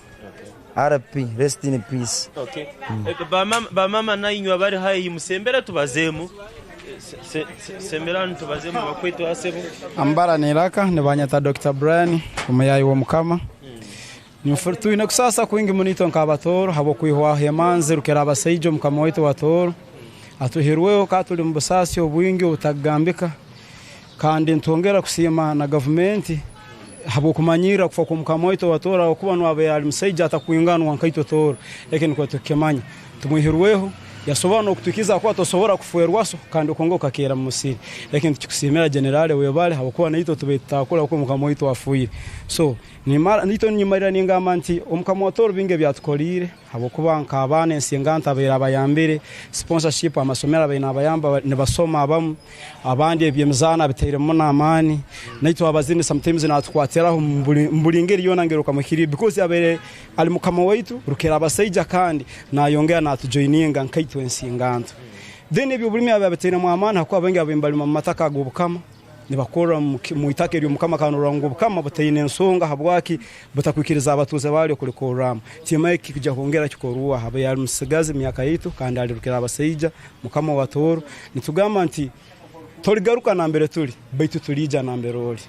R I P, rest in peace. Okay. Mm. Eh, bamama, bamama na inywe abali haihi, musembere tubazeemu. Eh, se-, se-, se-, sembera hanu tubazeemu, bakweta oha, sebo? Amabara n'iraka, nibanyeta Dokita Brian, omuyaayi w'Omukama. Mm. Ninfu-, twine kusaasa kwingi muno itwe nk'Abatooro habw'okwihwaho emanzi rukira abasaija Omukama waitu wa Tooro. Atwihirweho, kandi tuli mu busaasi obwingi obutakugambika. Kandi nitwongera kusiima na gavumenti habw'okumanyirra kufa kw'Omukama waitu owa Tooro, habwokuba nuwe abaire ali musaija atakwinganwa nkaitwe Tooro. Eki nukwo tukimanya. Tumwihirweho, Yasobora n'okutwikiriza kuba tosobora kufeerwa so, kandi okwonka okakeera mu musiri. Ekintu kikusiimira General, webale, habwokuba naitwe tubaire tutakura habwokuba mukama waitu afiire. So, nimara, naitwe ninyimalira ningamba nti, omukama wa Tooro bingi eby'atukoliire, habwokuba nk'abaana ensinganto abaire abayambire, sponsorship, amasomero abaire nabayamba, nibasoma abamu, abandi eby'emizaano abitairemu muno amaani. Naitwe abazini sometimes natukwatiraho mu buli, mu buli ngeri yoona ngeri okamuhikiriire, because abaire ali mukama waitu, rukira abasaija kandi nayongera natujoininga nkaitwe ensinganto. Then eby'obulimi abaire abitairemu amaani, hakuba baingi abaire nibalima mu mataka ag'obukama, nibakorra mu ki-, mu itaka ery'omukama, kandi norora ngu obukama butaine nsonga habwaki butakwikiriza abatuuze baalyo kulikorramu. Timaye kikija kwongera kikorwa, abaire ali musigazi myaka yaitu, kandi ali rukira abasaija, mukama wa Tooro. Nitugamba nti, toligaruka nambere tuli, baitu tuliija nambere oli.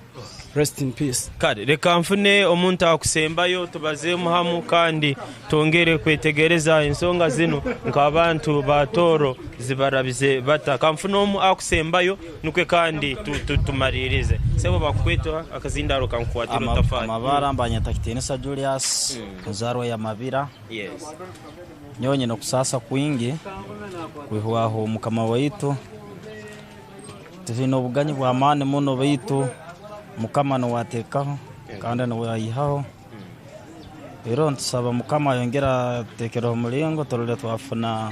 Rest in peace. Kale, leka nfune omuntu akusembayo, tubazeemu hamu, kandi twongere kwetegereza ensonga zinu, nk'abantu ba Tooro zibarabize bata. Kanfune omu akusembayo, nukwo kandi tu-, tu-, tumalirize. Sebo, bakukweta akazindaaro kankukwatire Ama-, otafaali. Amabara mbanyeta Kitiinisa Julius, nzaarwa ya Mabira. Yes. Nyowe nyine okusaasa kwingi kwihwaho mukama waitu. Twine obuganyi bw'amaani muno, baitu mukama nuwe ateekaho kandi nuwe aihaho. Rero nitusaba mukama ayongere atuteekereho omulingo, turole twafuna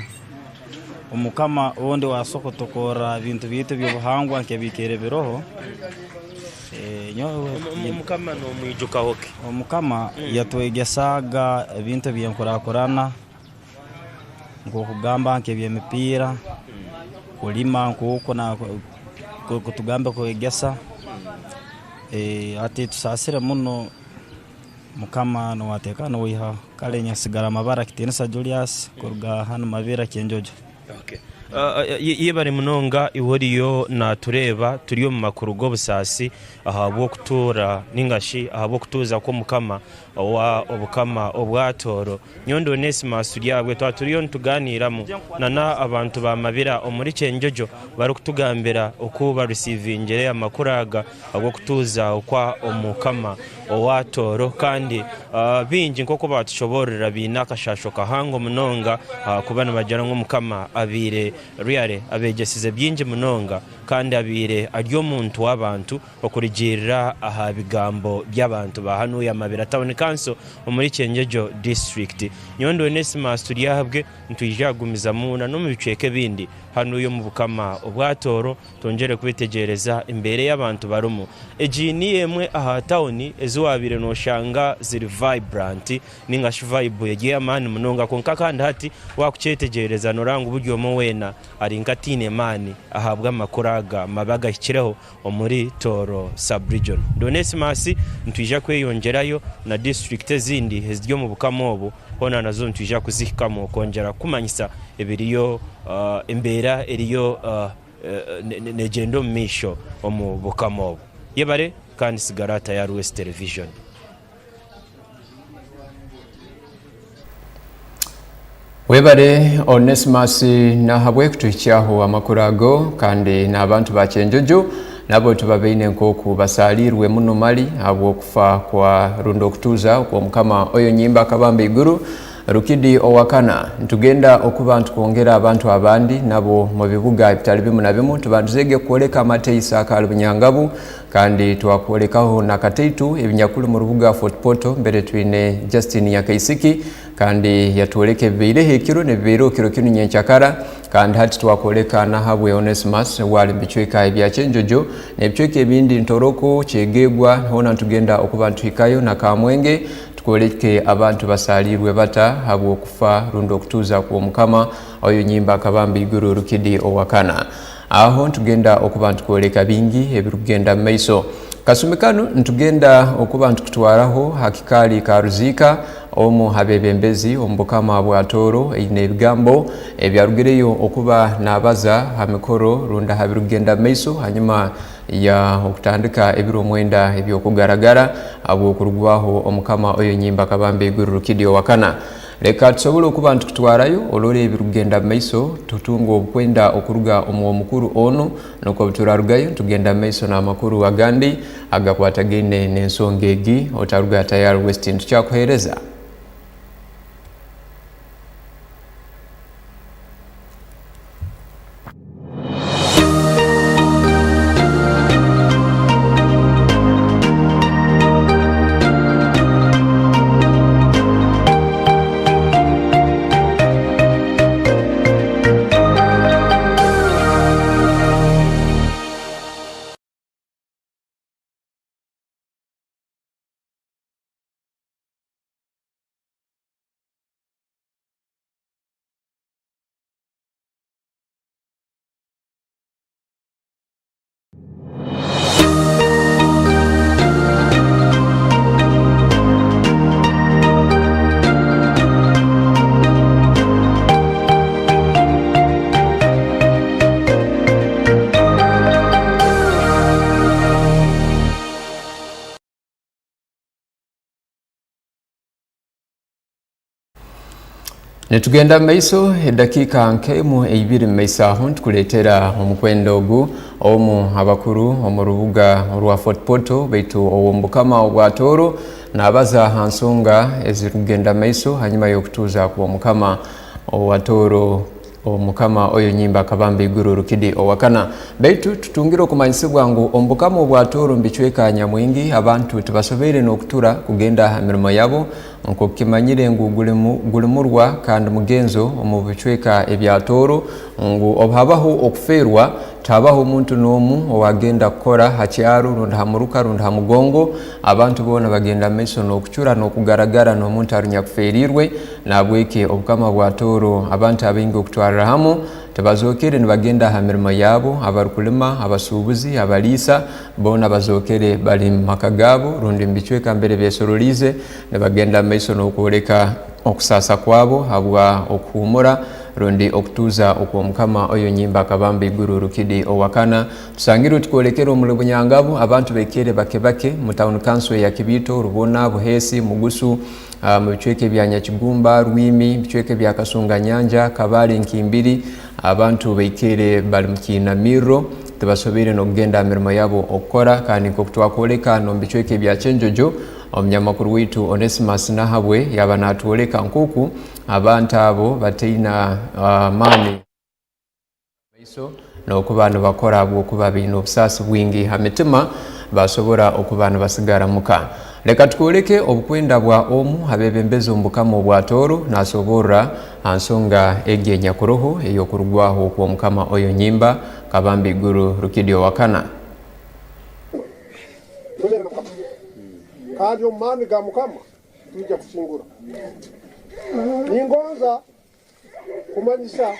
omukama ondi owaasobora kutukorra ebintu byaitu eby'obuhangwa nk'ebiikaire biroho. Eh, nyowe Omu-, omu-, omukama n'omwijukaho ki? Omukama yatwegesaaga ebintu eby'enkurakurana, nk'okugamba nk'eby'emipiira, kulima nk'oku na, ku-, kutugambe kwegesa. Eh, hati tusaasire muno, mukama nuwe ateekaho nuwe aihaho. Kale nyesigara amabara Kitiinisa Julius, kuruga hanu Mabira Kyenjojo. Okay. Ah, ah, ye-, yebale munonga iwe oriyo natureeba, tuli omu makuru g'obusaasi ahabw'okutuura, ninga shi ahabw'okutuuza kw'omukama owa obukama obwa Tooro. Nyowe ndi Onesmus Turyahabwe, twaba tuliyo nituganiiramu na, na abantu ba Mabira omuli Kyenjojo, barukutugambira oku barusivingire amakuru aga ag'okutuuza okwa omukama owa Tooro, kandi, ah, baingi nk'oku batushoborra baine akashaasho kahango munonga, ah, kuba nibagira ngu omukama abaire really abegesize bingi munonga, kandi abaire ali omuntu w'abantu okurugiirira aha bigambo by'abantu ba hanu ya Mabira Town Council omuli Kyenjojo District. Nyowe ndi Onesmus Turyahabwe, nitwija kugumizamu na n'omu bicweka ebindi hanu omu bukama obwa Tooro, twongere kwetegyereza embeera ey'abantu barumu. Egi niyo emwe aha town ezi wabaire noshanga ziri vibrant, ninga shi vibe egi ey'amaani munonga, kwonka kandi hati wakukyetegereza, norora ngu buli omu weena ali nk'ataine maani ahabw'amakuru aga mabi agahikireho omuri Tooro sub-region. Ndi Onesmus, nitwija kweyongyerayo na district ezindi eziri omu bukama obu, hoona nazo nitwija kuzihikamu kwongyera kumanyisa ebiriyo, ah, embeera eriyo, ah, eh, ne-, ne-, negenda omu maisho omu bukama obu. Yebale, kandi sigara tayari West Television. Webale, Onesmus, nahabwe kutuhikyaho amakuru ago, kandi n'abantu ba Kyenjojo nabo tubabaine nk'oku basaliirwe muno mali habw'okufa kwa rundi okutuuza kw'omukama oyo Nyimba Kabamba Iguru Rukidi owa kana. Nitugenda okuba nitukwongera abantu abandi nabo mu bibuga ebitali bimu na bimu, tubandizeege kwoleka amateisa akali Bunyangabu, kandi twakwolekaho na Kataitu ebinyakuli mu rubuga Fort Portal, mbere twine Justin Nyakaisiki, kandi yatwoleka ebibaireho ekiro, n'ebibaireho kiro kinu nyenkyakara, kandi hati twakwoleka nahabwe Onesmus, wali mu bicweka ebya Kyenjojo, n'ebicweka ebindi, Ntoroko, Kyegegwa, hoona nitugenda okuba nituhikayo na Kamwenge, tukwoleke abantu basaliirwe bata habw'okufa rundi okutuuza kw'omukama oyo Nyimba Kabamba Iguru Rukidi owa kana. Aho nitugenda okuba nitukwoleka bingi ebirukugenda mu maiso. Kasumi kanu nitugenda okuba nitukutwaraho ha kikaali ka Ruziika, omu ha beebembezi omu bukama bwa Tooro aine ebigambo ebyarugireyo okuba naabaza ha mikoro rundi ha birukugenda mu maiso hanyuma ya okutandika ebiro mwenda eby'okugaragara habw'okurugwaho omukama oyo Nyimba Kabamba Iguru Rukidi owa kana. Leka tusobole okuba nitukutwarayo, olole ebirukugenda mu maiso, tutunge obukwenda okuruga omu omukuru onu, nukwo obu turarugayo, nitugenda mu maiso n'amakuru agandi agakwatagaine n'ensonga egi. Otaruga tayari, West, nitukyakuheereza. Nitugenda mu maiso, edakiika nk'emu, ibiri mu maiso aho, nitukuleetera omukwenda ogu. Omu ha bakuru omu rubuga orwa Fort Portal, baitu ow'omu bukama obwa Tooro, naabaza ha nsonga ezirukugenda mu maiso hanyuma y'okutuuza kw'omukama owa Tooro, omukama Oyo Nyimba Kabamba Iguru Rukidi owa kana. Baitu tutungire okumanyisibwa ngu omu bukama obwa Tooro omu bicweka nyamwingi, abantu tibasoboire n'okutura kugenda ha mirimo yabo, nk'oku kimanyire ngu guli mu-, guli murwa kandi mugenzo omu bicweka ebya Tooro, ngu obu habaho okufeerwa, tihabaho omuntu n'omu owagenda kukora ha kyaro, rundi ha muruka, rundi ha mugongo. Abantu boona bagenda mu maiso n'okucura n'okugaragara n'omuntu ali nyakufeeriirwe. Nahabweki obukama bwa Tooro, abantu abaingi okutwarra hamu, tibazookere nibagenda ha mirimo yabo. Abarukulima, abasuubuzi, abaliisa, boona bazookere bali mu maka gaabo, rundi mu bicweka mbere byesoroliize, nibagenda mu maiso n'okwoleka okusaasa kwabo habwa okuhuumura, rundi okutuuza okw'omukama Oyo Nyimba Kabamba Iguru Rukidi owa kana. Tusangirwe tukwolekere omuli Bunyangabu, abantu baikaire bake bake mu town council eya Kibito, Rubona, Buheesi, Mugusu, ah, mu bicweka ebya Nyakigumba, Rwimi, bicweka ebya Kasunganyanja, Kabale, Nkimbiri, abantu baikaire bali mu kiinamirro, tibasoboire n'okugenda ha mirimo yabo okukora, kandi nk'oku twakwoleka n'omu bicweka ebya Kyenjojo, omunyamakuru waitu Onesimus Nahabwe yaba naatwoleka nk'oku abantu abo bataina, ah, maani maiso n'okuba nibakora habwokuba baine obusaasi bwingi ha mitima, basobora okuba nibasigara muka. Leka tukwoleke obukwenda bwa omu ha beebembezi omu bukama obwa Tooro, naasoborra ha nsonga egi enyakuroho ey'okurugwaho kw'omukama Oyo Nyimba Kabamba Iguru Rukidi owa kana. Kandi omu maani ga Mukama twija kusingura. Ningonza kumanyisa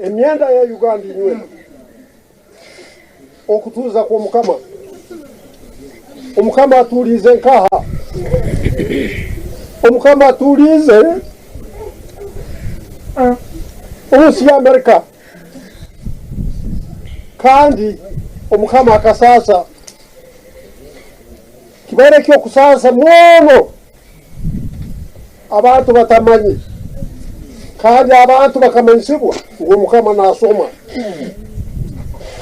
emyenda ya Uganda inywena. Okutuuza kw'Omukama. Omukama atuuliize nkaha? Omukama atuuliize omu nsi ya Amerika. Kandi Omukama akasaasa. Kibaire ky'okusaasa muno. Abantu batamanye. Kandi abantu bakamanyisibwa ngu Omukama naasoma.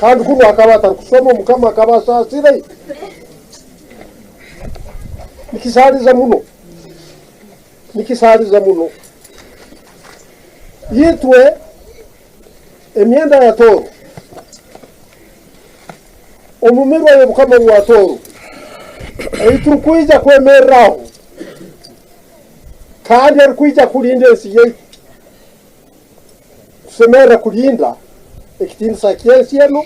Kandi kunu akaba atarukusoma, Omukama akaba asaasire. Nikisaaliza muno. Nikisaaliza muno. Itwe emyenda ya Tooro, omu mirwa y'obukama bwa Tooro, ei turukwija kwemerraho, kandi erukwija kulinda ensi yaitu. Tusemerra kulinda ekitiinisa ky'ensi enu,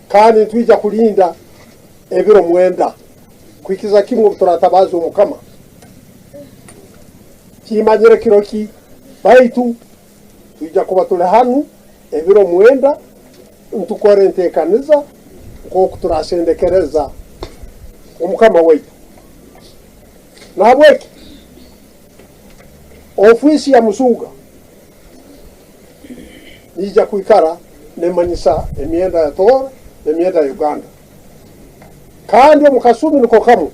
kandi nitwija kulinda ebiro mwenda, kuhikiza kimu obu turatabaaze Omukama. Timanyire kiro ki, baitu twija kuba tuli hanu ebiro mwenda, nitukora enteekaniza nk'oku turasendekereza Omukama waitu. Nahabweki, ofiisi ya Musuuga niija kwikara neemanyisa emyenda ya Tooro n'emyenda ya Uganda. Kandi omu kasumi niko kamu,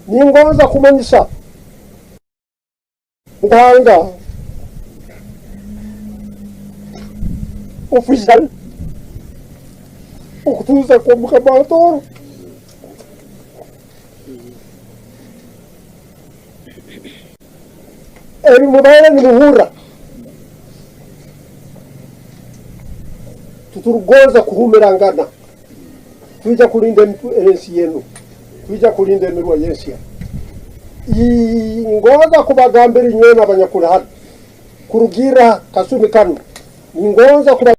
ningonza kumanyisa Ruhanga officially okutuuza kw'Omukama wa Tooro. Ebi mubaire nimuhurra, titurugonza kuhumirangana. Twija kulinda emi-, ensi enu. Twija kulinda emirwa y'ensi enu. I-, ngonza kubagambira inywena abanyakuli hanu, kurugirra kasumi kanu, ningonza kuba-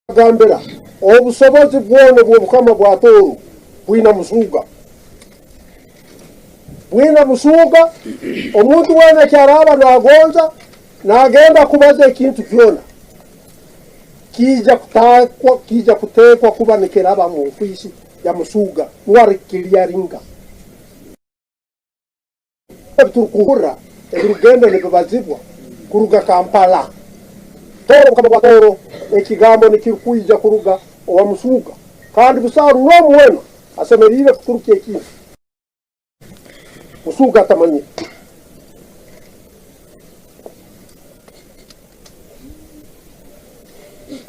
Bagambira, obusobozi bwona bw'obukama bwa Tooro bwina Musuuga. Bwina Musuuga, omuntu weena eki araaba naagonza, naagenda kubaza ekintu kyona, kiija kuteekwa, kiija kuteekwa kuba nikiraba mu ofiisi ya Musuuga, nuwe arikukiclearinga. Ebi turukuhurra ebirukugenda nibibazibwa kuruga Kampala. Tooro, Mukama wa Tooro, ekigambo nikirukwija kuruga owa Musuuga, kandi busaho n'omu weena asemeriire kuturukya ekintu Musuuga atamanyire.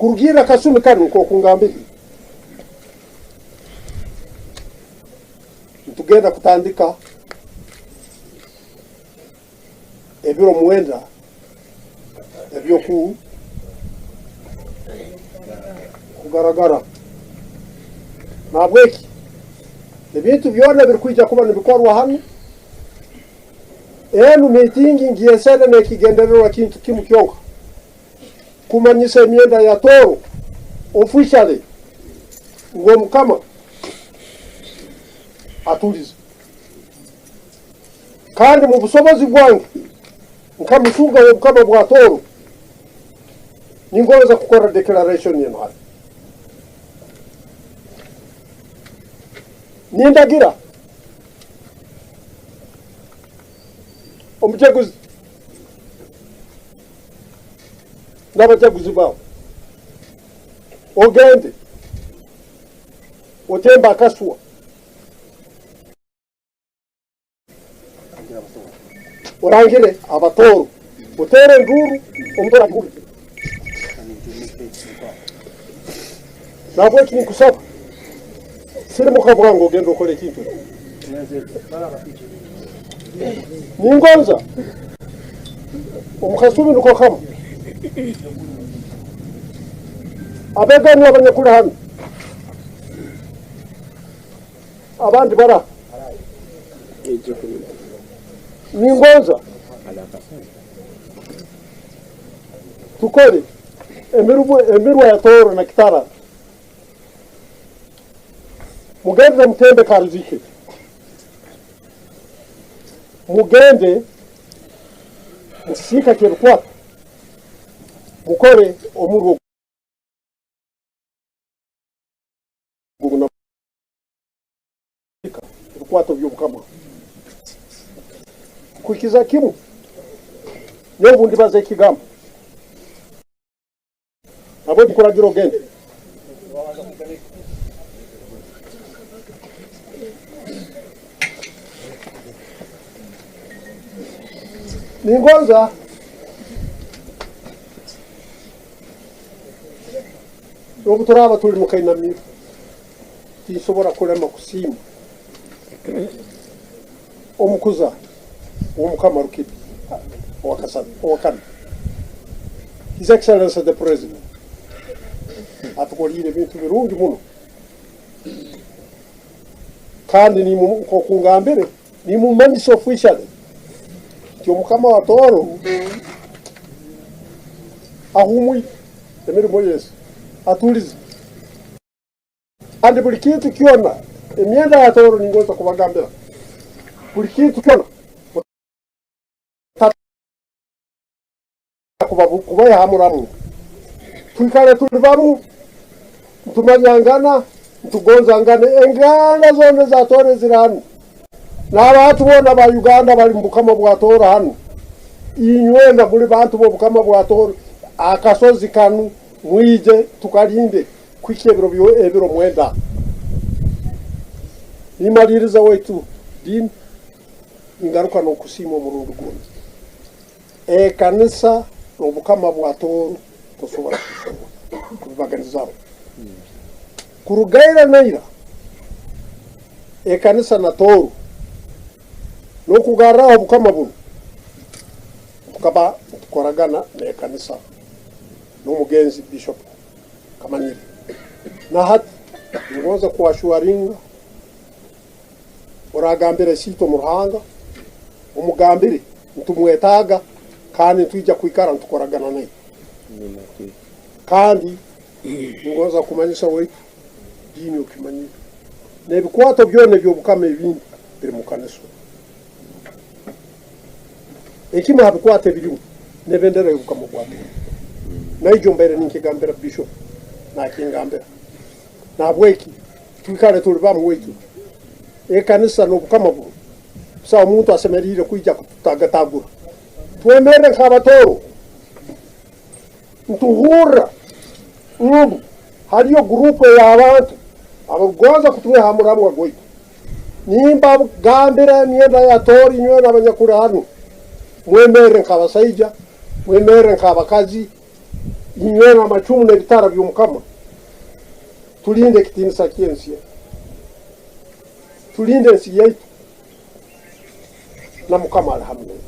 Kurugirra kasumi kanu, nk'oku ngambire, nitugenda kutandika ebiro mwenda eby'oku-, kugaragara. Nahabweki, ebintu byona ebirukwija kuba nibikorwa hanu, enu miitingi ngyesere n'ekigendererwa kintu kimu kyonka, kumanyisa emyenda ya Tooro officially ngu Omukama atulize. Kandi mu busobozi bwange, nka Musunga w'Obukama bwa Tooro, ningonza kukora declaration enu hanu. Nindagira omujaguzi n'abajaguzi baawe, ogende otembe akaswa, orangire Abatooro, otere enduuru, omuntu oragihulize. Nahabweki ninkusaba, sirimuka bwangu ogende okole ekintu eki. Ningonza, omu kasumi niko kamu. Abeeganwa abanyakuli hanu, abandi bara. Ningonza tukole emirwa, emirwa ya Tooro na Kitara. Mugende mutembe Karuzike. Mugende mu kisiika ky'ebikwata. Mukole omurwa ogu na ebikwato by'Obukama. Kuhikiza kimu, nyowe obu ndibaza ekigambo, nabwo nkuragira ogende. Ningonza, obu turaaba tuli mu kainamiro, tinsobora kulema kusiima omukuza w'Omukama Rukidi owa kasatu, owa kane. His Excellency the President atukoliire ebintu birungi muno. Kandi nimu-, nk'oku ngambire, nimumanyisa officially nti Omukama wa Tooro ahumwire emirimo ye, atulize. Kandi buli kintu kyona, emyenda ya Tooro ningonza kubagambira, buli kintu kyona kuba-, kubaiha hamu ramu. Twikale tuli bamu, nitumanyangana, nitugonzangana. Enganda zoona eza Tooro eziri hanu, n'abantu boona ba Uganda bali mu Bukama bwa Tooro hanu, inywena muli bantu b'Obukama bwa Tooro, akasozi kanu mwije tukalinde kuhikya ebiro byo-, ebiro mwenda. Nimaliriza waitu Dean. Ningaruka n'okusiima omurundi gundi. Ekanisa n'Obukama bwa Tooro tosobora kubibaganizaho. Kuruga ira na ira, ekanisa na Tooro, n'okugarraho Obukama bunu, tukaba nitukoragana n'ekanisa n'omugenzi Bishop Kamanyire. Na hati, ningonza kuassuringa oragambire Isiitwe omu Ruhanga, omugambire, nitumwetaaga, kandi nitwija kwikara nitukoragana naye. Kandi ningonza kumanyisa waitu, Dean okimanyire, n'ebikwato byona eby'Obukama ebindi biri mu kanisa. Ekimu ha bikwato ebirimu, n'ebendera y'Obukama bwa Tooro. Naijo mbaire ninkigambira Bishop, nakingambira. Nahabweki, twikale tuli bamu waitu. Ekanisa n'Obukama bunu, busaho omuntu asemeriire kwija kututagatagura. Twemerre nk'Abatooro. Nituhurra ngu haliyo guruupu ey'abantu abarukugonza kutwiha ha muramwa gwaitu. Nimbagambira emyenda ya Tooro, inywena abanyakuli hanu, mwemerre nk'abasaija, mwemerre nk'abakazi, Inywena amacumu n'ebitara by'Omukama, tulinde ekitiinisa ky'ensi enu. Tulinde ensi yaitu. Na Mukama ali hamu naiwe.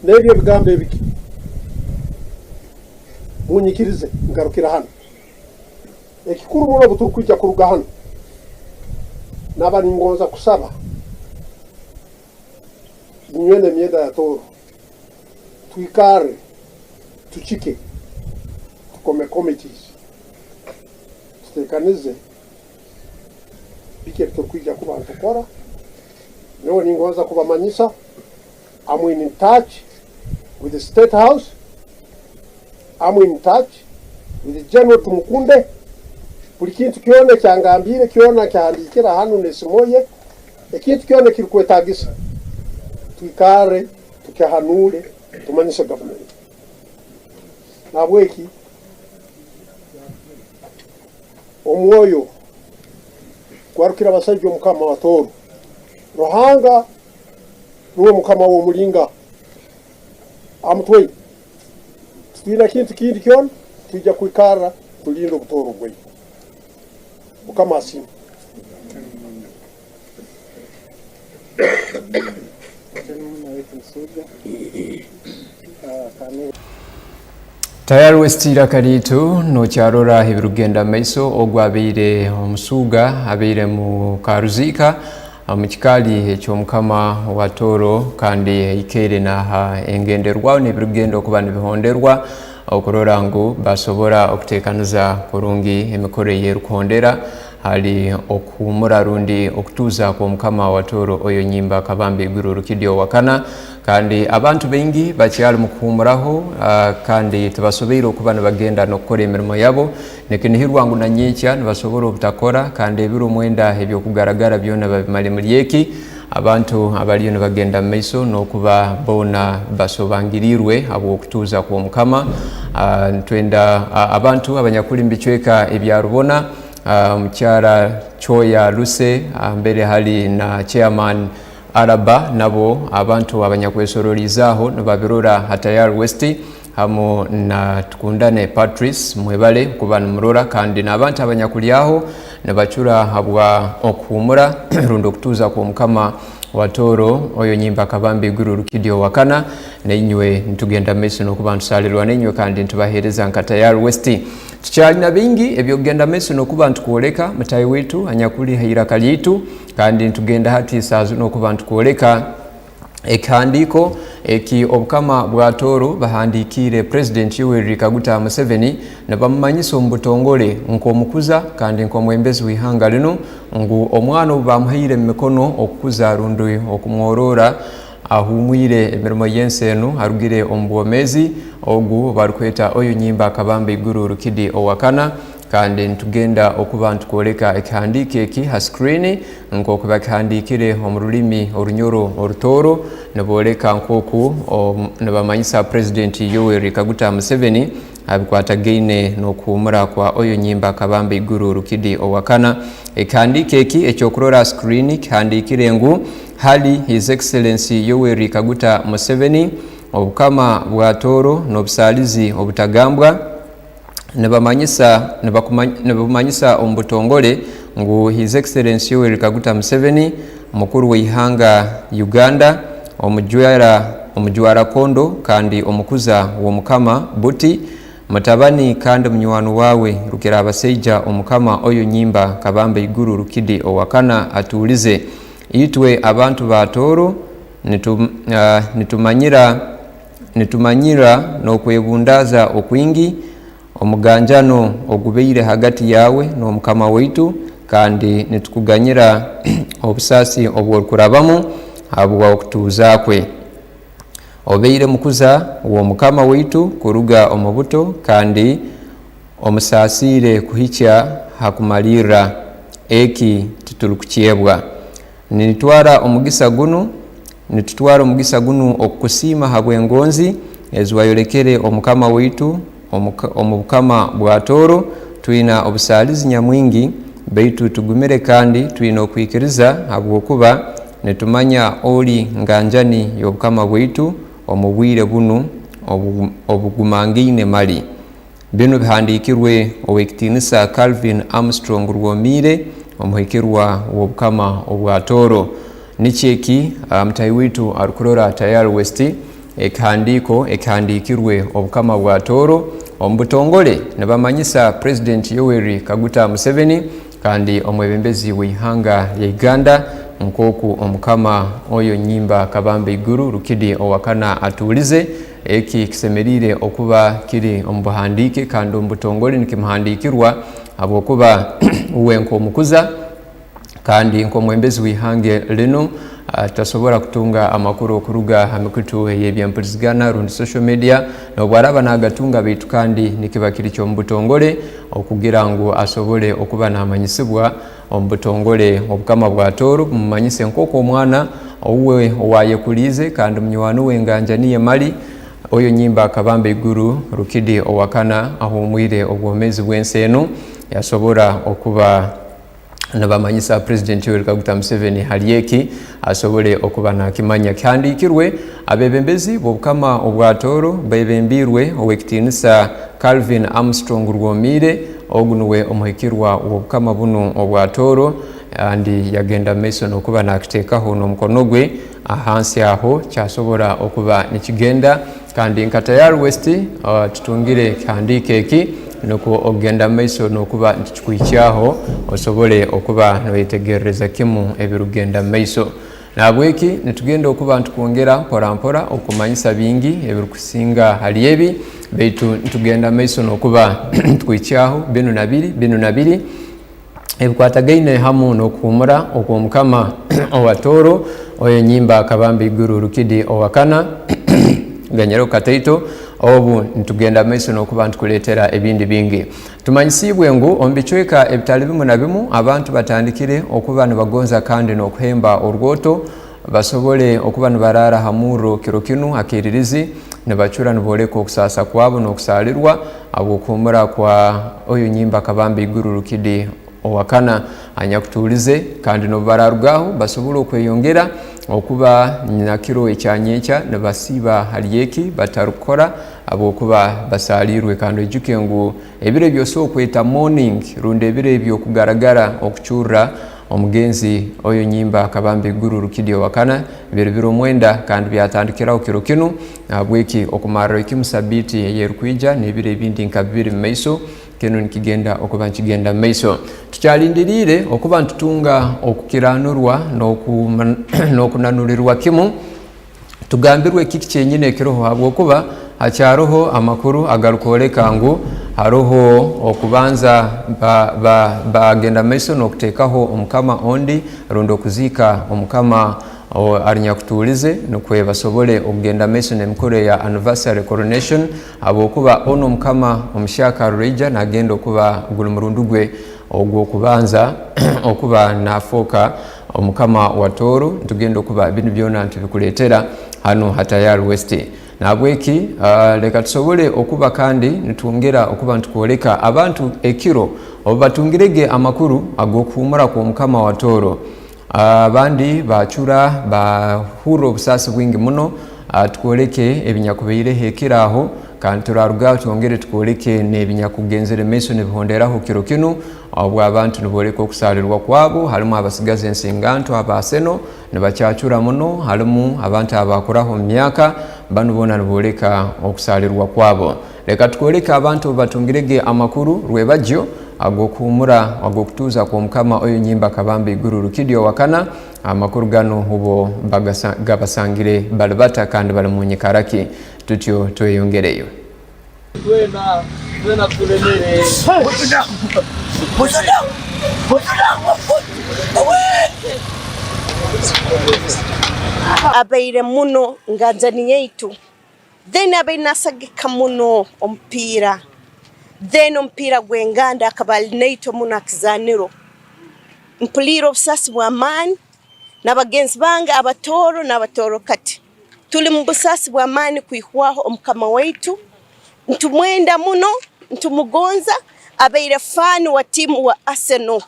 N'ebyo ebigambo ebiki, munyikirize, ngarukira hanu. Ekikuru muno obu turukwija kuruga hanu, naba ningonza kusaba inywena emyenda ya Tooro, twikarre, tucike, tukome committees, tutekanize biki ebiturukwija kuba nitukora. Nyowe ningonza kubamanyisa, I'm in touch with the State House, I'm in touch with General Tumukunde. Buli kintu kyona ekyangambiire, kyona kyahandiikire hanu n'esimu ye, ekintu kyona ekirukwetaagisa, twikarre, tukihanuule, tumanyise gavumenti. Nahabweki, omwoyo gwarukira abasaija Omukama wa Tooro. Ruhanga nuwe Mukama w'omulinga. Amutwire. Titwina kintu kindi kyona, twija kwikarra, tulinde obutooro bwaitu. Mukama asiimwe. Tayari West iraka lyaitu, nokyarora ebirukugenda mu maiso. Ogu abaire omusuuga, abaire mu Karuziika, omu kikaali eky'omukama wa Tooro, kandi aikaire naaha engenderwaho n'ebirukugenda okuba nibihonderwa, okurora ngu basobora okuteekaniza kurungi emikoro ey'erukuhondera hali okuhuumura rundi okutuuza kw'omukama wa Tooro Oyo Nyimba Kabamba Iguru Rukidi owa kana. Kandi abantu baingi bakyali mu kuhuumuraho, ah, kandi tibasoboire okuba nibagenda n'okukora emirimo yabo. Nikinihirwa ngu na nyenkya nibasobora obutakora, kandi ebiro mwenda eby'okugaragara byona babimale muli eki. Abantu abaliyo nibagenda mu maiso n'okuba boona basobangiriirwe habw'okutuuza kw'omukama. Ah, nitwenda, ah, abantu abanyakuli omu bicweka ebya rubona, ah, mukyara Choya Luse, ah, mbere hali na chairman Araba, nabo abantu abanyakwesoroliizaaho nibabirora ha Tayari West, hamu na Tukundane Patrice, mwebale kuba nimurora, kandi n'abantu abanyakulyaho nibacura habwa okuhuumura rundi okutuuza kw'omukama wa Tooro, Oyo Nyimba Kabamba Iguru Rukidi owa kana. Nainywe nitugenda mu maiso n'okuba nitusaalirwa nainywe, kandi nitubaheereza nka Tayari West. Tukyali na bingi eby'okugenda mu maiso n'okuba nitukwoleka, mutaahi waitu anyakuli ha iraka lyaitu, kandi nitugenda hati esaaha zinu okuba nitukwoleka ekihandiiko eki obukama bwa Tooro bahandiikiire President Yoweri Kaguta Museveni, nibamumanyisa omu butongole nk'omukuza kandi nk'omwembezi w'ihanga linu, ngu omwana ou baamuhaire omu mikono okukuza rundi okumworora, ahuumwire emirimo y'ensi enu, arugire omu bwomeezi, ogu barukweta Oyo Nyimba Kabamba Iguru Rukidi owa kana. Kandi nitugenda okuba nitukwoleka ekihandiiko eki ha screen, nk'oku bakihandiikire omu rulimi Orunyoro Orutooro, nibooleka nk'oku, o, nibamanyisa President Yoweri Kaguta Museveni ha bikwatagaine n'okuhuumura kwa Oyo Nyimba Kabamba Iguru Rukidi owa kana. Ekihandiiko eki eky'okurora ha screen kihandiikire ngu, hali His Excellency Yoweri Kaguta Museveni, obukama bwa Tooro n'obusaalizi obutagambwa, nibamanyisa, nibakuma-, nibabumanyisa omu butongole ngu His Excellency Yoweri Kaguta Museveni, mukuru w'ihanga Uganda, omujwara, omujwara kondo kandi omukuza w'omukama Buti, mutabani kandi munywani waawe Rukirabasaija omukama Oyo Nyimba Kabamba Iguru Rukidi owa kana atuulize. Itwe abantu ba Tooro nitu-, ah, nitumanyira, nitumanyira n'okwebundaaza okwingi omuganjano ogubaire hagati yaawe n'omukama waitu, kandi nitukuganyira obusaasi obu orukurabamu habw'okutuuza kwe. Obaire mukuza w'omukama waitu kuruga omu buto, kandi omusaasiire kuhikya ha kumalirra. Eki titurukukyebwa. Nitutwara omugisa gunu, nitutwara omugisa gunu okukusiima habw'engonzi ezi wayolekere omukama waitu omuka-, omu bukama bwa Tooro. Twina obusaalizi nyamwingi, baitu tugumire kandi twina okwikiriza, habwokuba nitumanya oli nganjani y'obukama bwaitu omu bwire bunu obu-, obugumangaine mali. Binu bihandiikirwe Ow'ekitiinisa Calvin Armstrong Rwomiire, omuhikirwa w'Obukama obwa Tooro. Niki eki, ah, mutahi waitu arukurora Tayal West, ekihandiiko ekihandiikirwe Obukama bwa Tooro omu butongole nibamanyisa President Yoweri Kaguta Museveni, kandi omwebembezi w'ihanga lya Uganda, nkooku Omukama Oyo Nyimba Kabamba Iguru Rukidi owa kana atuulize, eki kisemeriire okuba kiri omu buhandiike kandi omu butongole nikimuhandiikirwa, habwokuba uwe nk'omukuza kandi nk'omwebembezi w'ihanga linu, ah, tasobora kutunga amakuru okuruga ha mikutu ey'eby'empulizigana rundi social media, n'obu araaba naagatunga, baitu kandi nikiba kiri ky'omu butongole okugira ngu asobole okuba naamanyisibwa omu butongole Obukama bwa Tooro, bumumanyise nk'oku omwana owuwe ow'ayekuliize kandi munywani we nganja niye mali, Oyo Nyimba Kabamba Iguru Rukidi owa kana ahuumwire obwomeezi bw'ensi enu, yasobora okuba nibamanyisa President Yoweri Kaguta Museveni hali eki, asobole okuba naakimanya. Kihandiikirwe, abeebembezi b'Obukama obwa Tooro beebembiirwe Ow'ekitiinisa Calvin Armstrong Rwomiire, ogu nuwe omuhikirwa w'Obukama bunu obwa Tooro, kandi yagenda mu maiso n'okuba naakiteekaho n'omukono gwe ahansi aho, kyasobora okuba nikigenda. Kandi nka Tayal West, ah, tutungire ekihandiiko eki, nukwo okugenda mu maiso n'okuba nitukikuhikyaho, osobole okuba nooyetegerereza kimu ebirukugenda mu maiso. Nahabweki, nitugenda okuba nitukwongera mpora mpora okumanyisa bingi ebirukusinga hali ebi, baitu nitugenda mu maiso n'okuba nitukuhikyaho binu na biri, binu na biri ebikwatagaine hamu n'okuhuumura okw'Omukama owa Tooro, Oyo Nyimba Kabamba Iguru Rukidi owa kana. Ganyiraho kataito, obu nitugenda mu maiso n'okuba nitukuleetera ebindi bingi. Tumanyisiibwe ngu omu bicweka ebitali bimu na bimu, abantu batandikire okuba nibagonza kandi n'okuhemba orwoto, basobole okuba nibaraara ha murro kiro kinu akeeririzi, nibacura nibooleka okusaasa kwabo n'okusaalirwa habw'okuhuumura kwa Oyo Nyimba Kabamba Iguru Rukidi owa kana. Anyakutuulize, kandi n'obu baraaruga aho, basobole okweyongera okuba nyakiro ekyanyenkya nibasiiba hali eki batarukukora, habwokuba basaaliirwe. Kandi oijuke ngu ebiro ebi osobola kweta mourning, rundi ebiro eby'okugaragara okucurra omugenzi Oyo Nyimba Kabamba Iguru Rukidi owa kana, biri biro mwenda, kandi byatandikiraho kiro kinu. Nahabweki, okumarraho kimu sabiiti ey'erukwija n'ebiro ebindi nka bibiri mu maiso, kinu nikigenda okuba nikigenda mu maiso. Tukyalindiriire okuba nitutunga okukiranurwa n'oku-, n'okunanulirwa kimu, tugambirwe kiki kyenyini ekiroho, habwokuba hakyaroho amakuru agarukwoleka ngu haroho okubanza ba-, ba-, bagenda mu maiso n'okuteekaho omukama ondi, rundi okuziika omukama o-, ali nyakutuulize, nukwo basobole okugenda mu maiso n'emikoro eya anniversary coronation, habwokuba onu omukama omuhyaka aruraija nagenda okuba guli murundi gwe ogw'okubanza okuba nafooka omukama wa Tooro. Nitugenda okuba binu byona nitubikuleetera hanu ha Tayal West. Nahabweki, ah, leka tusobole okuba kandi nitwongera okuba nitukwoleka abantu ekiro obu batungirege amakuru ag'okuhuumura kw'omukama wa Tooro. Ah, abandi bacura, bahurra obusaasi bwingi muno. Ah, tukwoleke ebinyakubaireho ekiro aho, kandi turarugaho twongere tukwoleke n'ebinyakugenzere mu maiso nibihonderaho kiro kinu, obu abantu nibooleka okusaalirwa kwabo. Halimu abasigazi ensinganto aba Arsenal nibakyacura muno, halimu abantu abakuraho omu myaka, banu boona nibooleka okusaalirwa kwabo. Leka tukwoleke abantu obu batungirege amakuru rwebagyo ag'okuhuumura, ag'okutuuza kw'omukama Oyo Nyimba Kabamba Iguru Rukidi owa kana. Amakuru ganu hubo bagasa-, gabasangire bali bata kandi bali mu nyikara ki? Tutyo tweyongereyo. Twena, twena tulemere. Abaire muno nganjani yaitu. Then abaire nasagika muno omupiira. Then omupiira gw'enganda akaba ali naitwe muno ha kizaaniro. Mpuliire obusaasi bw'amaani na bagenzi bange Abatooro n'Abatooro kati. Tuli mu busaasi bw'amaani kwihwaho omukama waitu. Ntumwenda muno, ntumugonza, abaire fan wa tiimu wa Arsenal.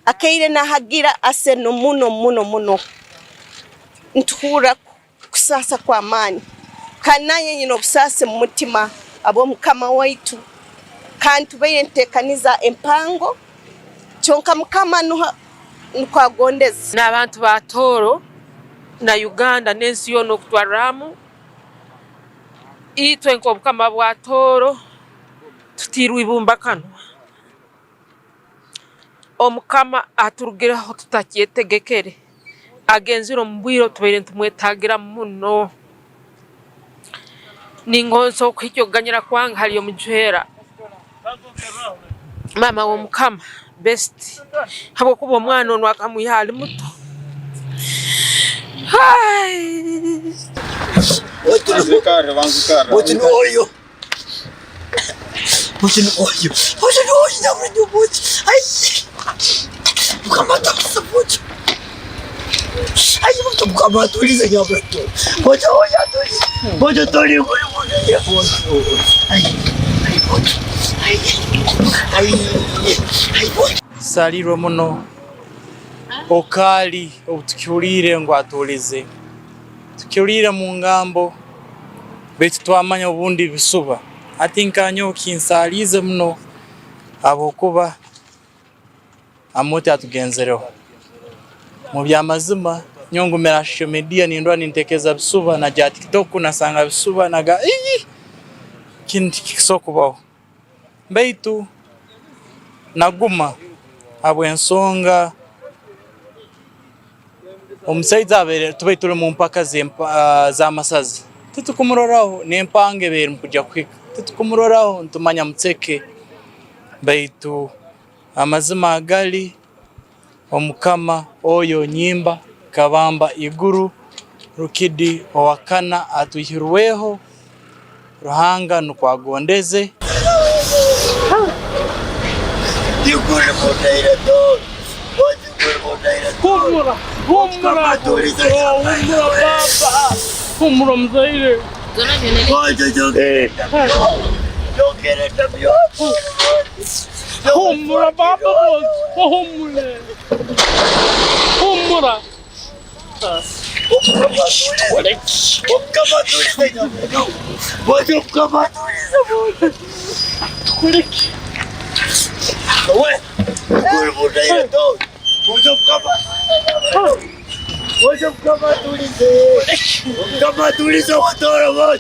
Akaire nahagira Arsenal muno, muno, muno. Ntuhurra kusaasa kw'amaani. Kandi nanye nyine obusaasi mu mutima habw'omukama waitu. Kandi tubaire nituteekaniza empango, kyonka Mukama nuha-, nukwo agondeze. N'abantu ba Tooro na Uganda n'ensi yoona okutwarra hamu, itwe nk'obukama bwa Tooro tutairwe ibumbakanwa. Omukama aturugireho tutakyetegekere. Agenzire omu bwire obu tubaire nitumwetagiramu muno. Ningonza okuhikya okuganyira kwange hali omujwera, maama w'Omukama, best. Habwokuba omwana onu akamwiha ali muto. Hai! Banzikara, banzikara. Oyo. Oyo ni oyo. Oyo ni oyo, nyamwingi omuki. Ai. Mukama atulize muki. Ai, Mukama atulize, nyamwingi. Oyo, oyo atulize. Oyo toli, oyo, oyo, oyo. Ai. Ai, oyo. Ai. Ai, oyo. Nsalirwe muno. Okaali obu tukihuliire ngu atulize. Tukihuliire mu ngambo, baitu twamanya obundi bisuba. Hati nka nyowe kinsaaliize muno habwokuba Amooti atugenzereho. Mu by'amazima, nyowe ngumire ha social media, nindora nintekereza bisuba, nagya ha TikTok, nasanga bisuba, naga, "Ii! Kinu tikisobola kubaho." Baitu naguma habw'ensonga omusaija abaire, tubaire tuli mu mpaka z'empa-, z'amasaza. Titukumuroraho, n'empango ebaire eri mu kugya kuhika. Titukumuroraho, nitumanya muceke. Baitu amazima agali, Omukama oyo nyimba, Kabamba iguru, Rukidi owa kana atwihirweho, Ruhanga nukwo agondeze. Humura, humura, humura, humura, baba. Humura, muzaire. Eh. Humura, baba, bose, ohumule. Humura.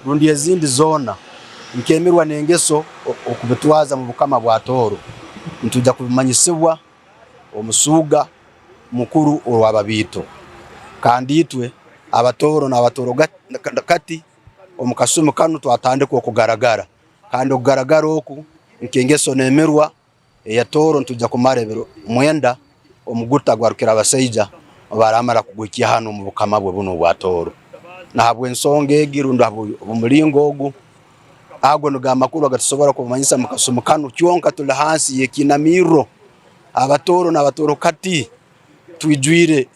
Rundi ezindi zoona, nk'emirwa n'engeso o-, okubitwaza mu bukama bwa Tooro, nitwija kubimanyisibwa omusuuga mukuru orwa Babiito. Kandi itwe Abatooro n'Abatooro gat-, ka-, kati omu kasumi kanu twatandika okugaragara. Kandi okugaragara oku, nk'engeso n'emirwa eya Tooro, nitwija kumara ebiro mwenda omuguta gwa Rukirabasaija obu aramara kuguhikya hanu omu bukama bwe bunu obwa Tooro. Na habw'ensonga egi rundi habw-, habw'omulingo ogu, ago nigo amakuru agatusobora kubamanyisa omu kasumi kanu, kyonka tuli hansi y'ekiinamirro. Abatooro n'Abatooro kati twijwire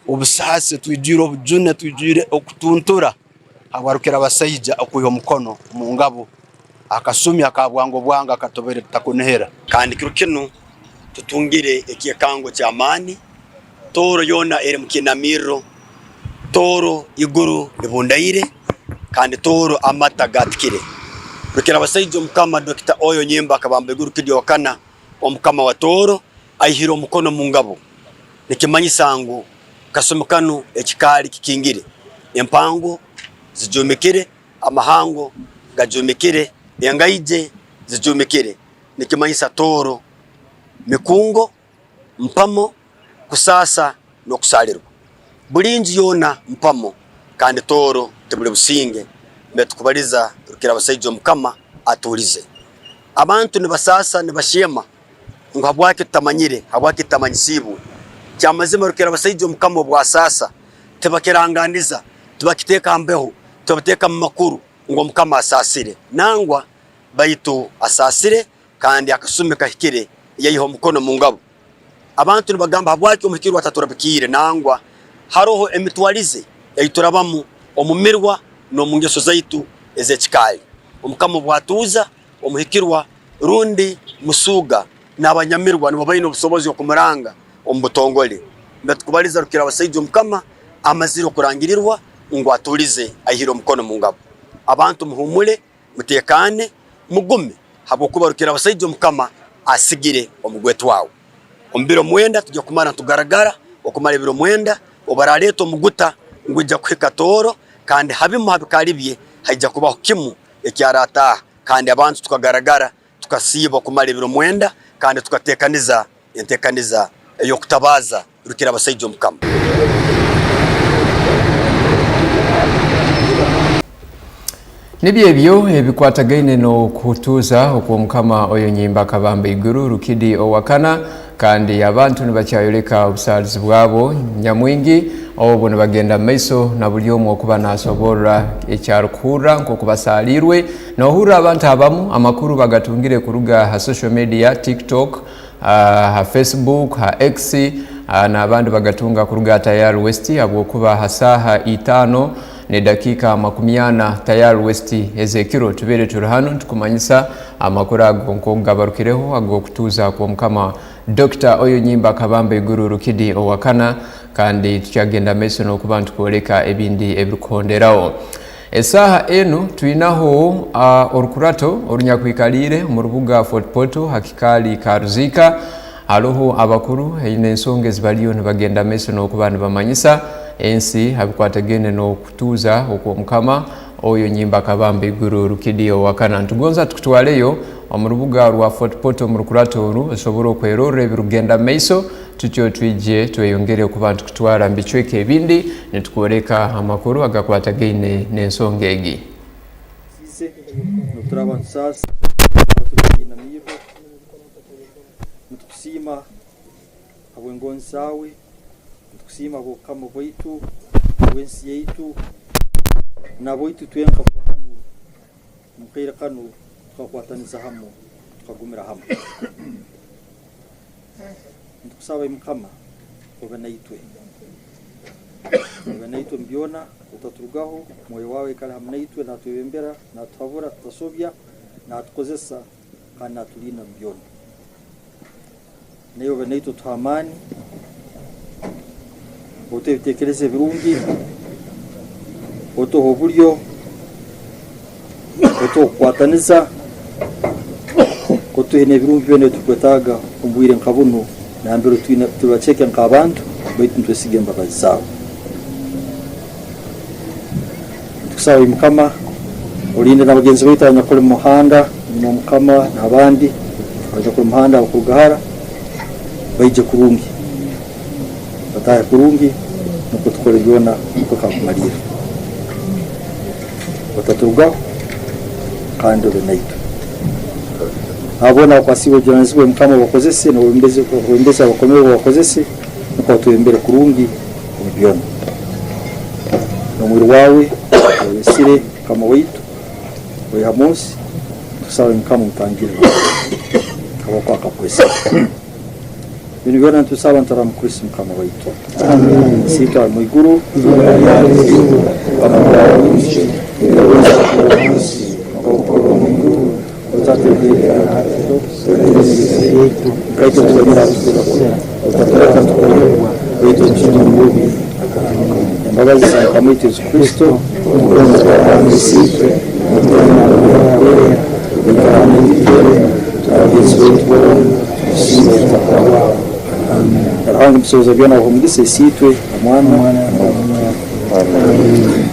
obusaasi, twijwire obujune, twijwire okutuntura habwa Rukirabasaija okwiha omukono omu ngabo, akasumi aka bwangu bwangu akatubaire tutakunihira. Kandi kiro kinu tutungire ekyekango ky'amaani, Tooro yoona eri mu kiinamirro, Tooro iguru libundaire, kandi Tooro amata gatikire. Rukirabasaija Omukama Dokita Oyo Nyimba Kabamba iguru Rukidi owa kana, Omukama wa Tooro, aihire omukono omu ngabo. Nikimanyisa ngu kasumi kanu ekikaali kikingire. Empango zijuumikire, amahango gajuumikire, engaije zijuumikire. Nikimanyisa Tooro mikungo, mpamo, kusaasa n'okusaalirwa. Buli nju yoona mpamo, kandi Tooro tibuli businge. Mbe tukubaliza Rukirabasaija Omukama atuulize. Abantu nibasaasa, nibasiima ngu, "Habwaki tutamanyire? Habwaki tutamanyisiibwe?" Kyamazima, Rukirabasaija Omukama obu asaasa, tibakiranganiza, tibakiteeka ha mbeho, tibabiteeka mu makuru ngu Omukama asaasire. Nangwa, baitu asaasire, kandi akasumi kahikire, yaiha omukono omu ngabo. Abantu nibagamba, "Habwaki omuhikirwa taturabikiire?" Nangwa, haroho emitwalize ei turabamu omu mirwa n'omu ngeso zaitu ez'ekikaali. Omukama obu atuuza, omuhikirwa rundi musuuga n'abanyamirwa nibo baine obusobozi okumuranga omu butongole. Nitukubaliza Rukirabasaija Omukama amazire okurangirirwa ngu atuulize, aihire omukono omu ngabo. Abantu muhuumule, muteekaane, mugume, Habwokuba Rukirabasaija Omukama asigire omugwetwa we. Omu biro mwenda tugya kumara nitugaragara, okumara ebiro mwenda, obu baraleeta omuguta ngu ija kuhika Tooro, kandi ha bimu ha bikaali bye haija kubaho kimu ekyaraataaha, kandi abantu tukagaragara, tukasiiba okumara ebiro mwenda, kandi tukateekaniza enteekaniza ey'okutabaaza Rukirabasaija Omukama. Nibyo ebyo ebikwatagaine n'okutuuza okw'Omukama Oyo Nyimba Kabamba Iguru Rukidi owa kana, kandi abantu nibakyayoleka obusaalizi bwabo nyamwingi, obu nibagenda mu maiso na buli omu okuba naasoborra eki arukuhurra nk'oku basaaliirwe. Noohurra abantu abamu amakuru bagatungire kuruga ha social media, TikTok, ah, ha Facebook, ha X, ah, n'abandi bagatunga kuruga ha Tayari West, habwokuba ha saaha itaano n'edakiika makumi ana Tayari West ez'ekiro tubaire tuli hanu nitukumanyisa amakuru ago nk'oku gabarukireho ag'okutuuza kw'Omukama Dokita Oyo Nyimba Kabamba Iguru Rukidi owa kana, kandi tukyagenda mu maiso n'okuba nitukwoleka ebindi ebirukuhonderaho. Esaaha enu twinaho, ah, orukurato orunyakwikaliire omu rubuga Fort Portal ha kikaali ka Ruziika. Haroho abakuru, haine ensonga ezi baliyo nibagenda mu maiso n'okuba nibamanyisa ensi ha bikwatagaine n'okutuuza okw'Omukama Oyo Nyimba Kabamba Iguru Rukidi owa kana. Nitugonza tukutwaleyo omu rubuga rwa Fort Portal omu rukurato oru, osobole okwerorra ebirukugenda mu maiso. Tutyo twije tweyongere kuba nitukutwara omu bicweka ebindi, nitukwoleka amakuru agakwatagaine n'ensonga egi. Nitukuraba nitusaasa, nitukusiima habw'engonzi zaawe, nitukusiima habw'obukama bwaitu, habw'ensi yaitu, na bwaitu twenka kuba hanu. Omu kaire kanu tukakwataniza hamu, tukagumira hamu. Nitukusaba, Ai Mukama, obe naitwe. Obe naitwe omu byona, otaturugaho, Mwoyo waawe aikale hamu naitwe, naatwebembera, naatuhabura, tutasobya, naatukozesa, kandi naatulinda omu byona. Naiwe obe naitwe, otuhe amaani, otuhe ebiteekerezo ebirungi, otuhe obulyo, otuhe okukwataniza, otuhe n'ebirungi byona ebiturukwetaaga omu bwire nka bunu, nambere twine, tuli baceke nk'abantu, baitu nitwesiga embabazi zaawe. Nitukusaba, Ai Mukama, olinde na bagenzi baitu abanyakuli mu muhanda, nyina Omukama, n'abandi abanyakuli mu muhanda abakuruga hara, baije kurungi, bataahe kurungi, nukwo tukole byona nukwo kakumalirra. Otaturugaho, kandi obe naitwe. Abo boona abakwasiibwe obujunaanizibwa, Mukama, obakozese, n'obembezi, obembezi abakomerwe obakozese, nukwo batwebembere kurungi omu byona. N'omwiru waawe, oyebesire, Mukama waitu, oiha mu nsi, tukusaba, Mukama, omutangirre habwokuba akakwesiga. Binu byona nitubisaba nituramu Kristo Mukama waitu. Amen. Isiitwe ali mu iguru, embabazi za Mukama waitu Yesu Kristo, Ruhanga omusobooza byona abahe omugisa, Isiitwe, Omwana, Omwoyo Mutukuvu. Amen.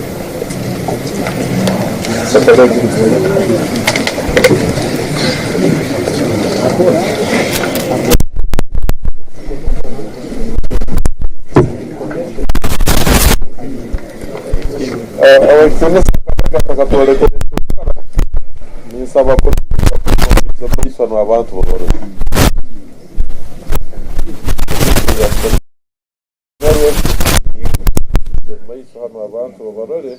Eh, Ekitiinisa Kabaga akatwolekere eky'okukora. Ninsaba kurungi maiso n'abantu babarole. Maiso hanu abantu babarole.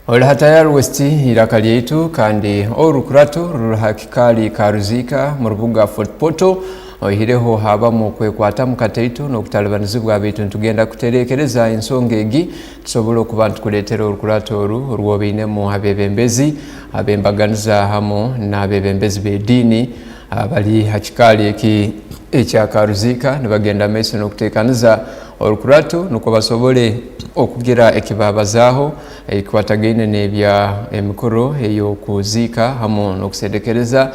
Oli ha Tayari West, iraka lyaitu, kandi oru rukurato ruli ha kikaali ka Ruziika mu rubuga Fort Portal, Oihireho habamu okwekwatamu kataito n'okutalibanizibwa, baitu nitugenda kuterekereza ensonga egi, tusobole okuba nitukuleetera orukurato oru orw'obainemu abebembezi, abembaganiza hamu n'abebembezi b'ediini, abali ha kikaali eki ekya Karuziika, nibagenda mu maiso n'okuteekaniza orukurato, nukwo basobole okugira eki babazaaho ekikwatagaine n'ebya emikoro ey'okuziika hamu n'okusendekereza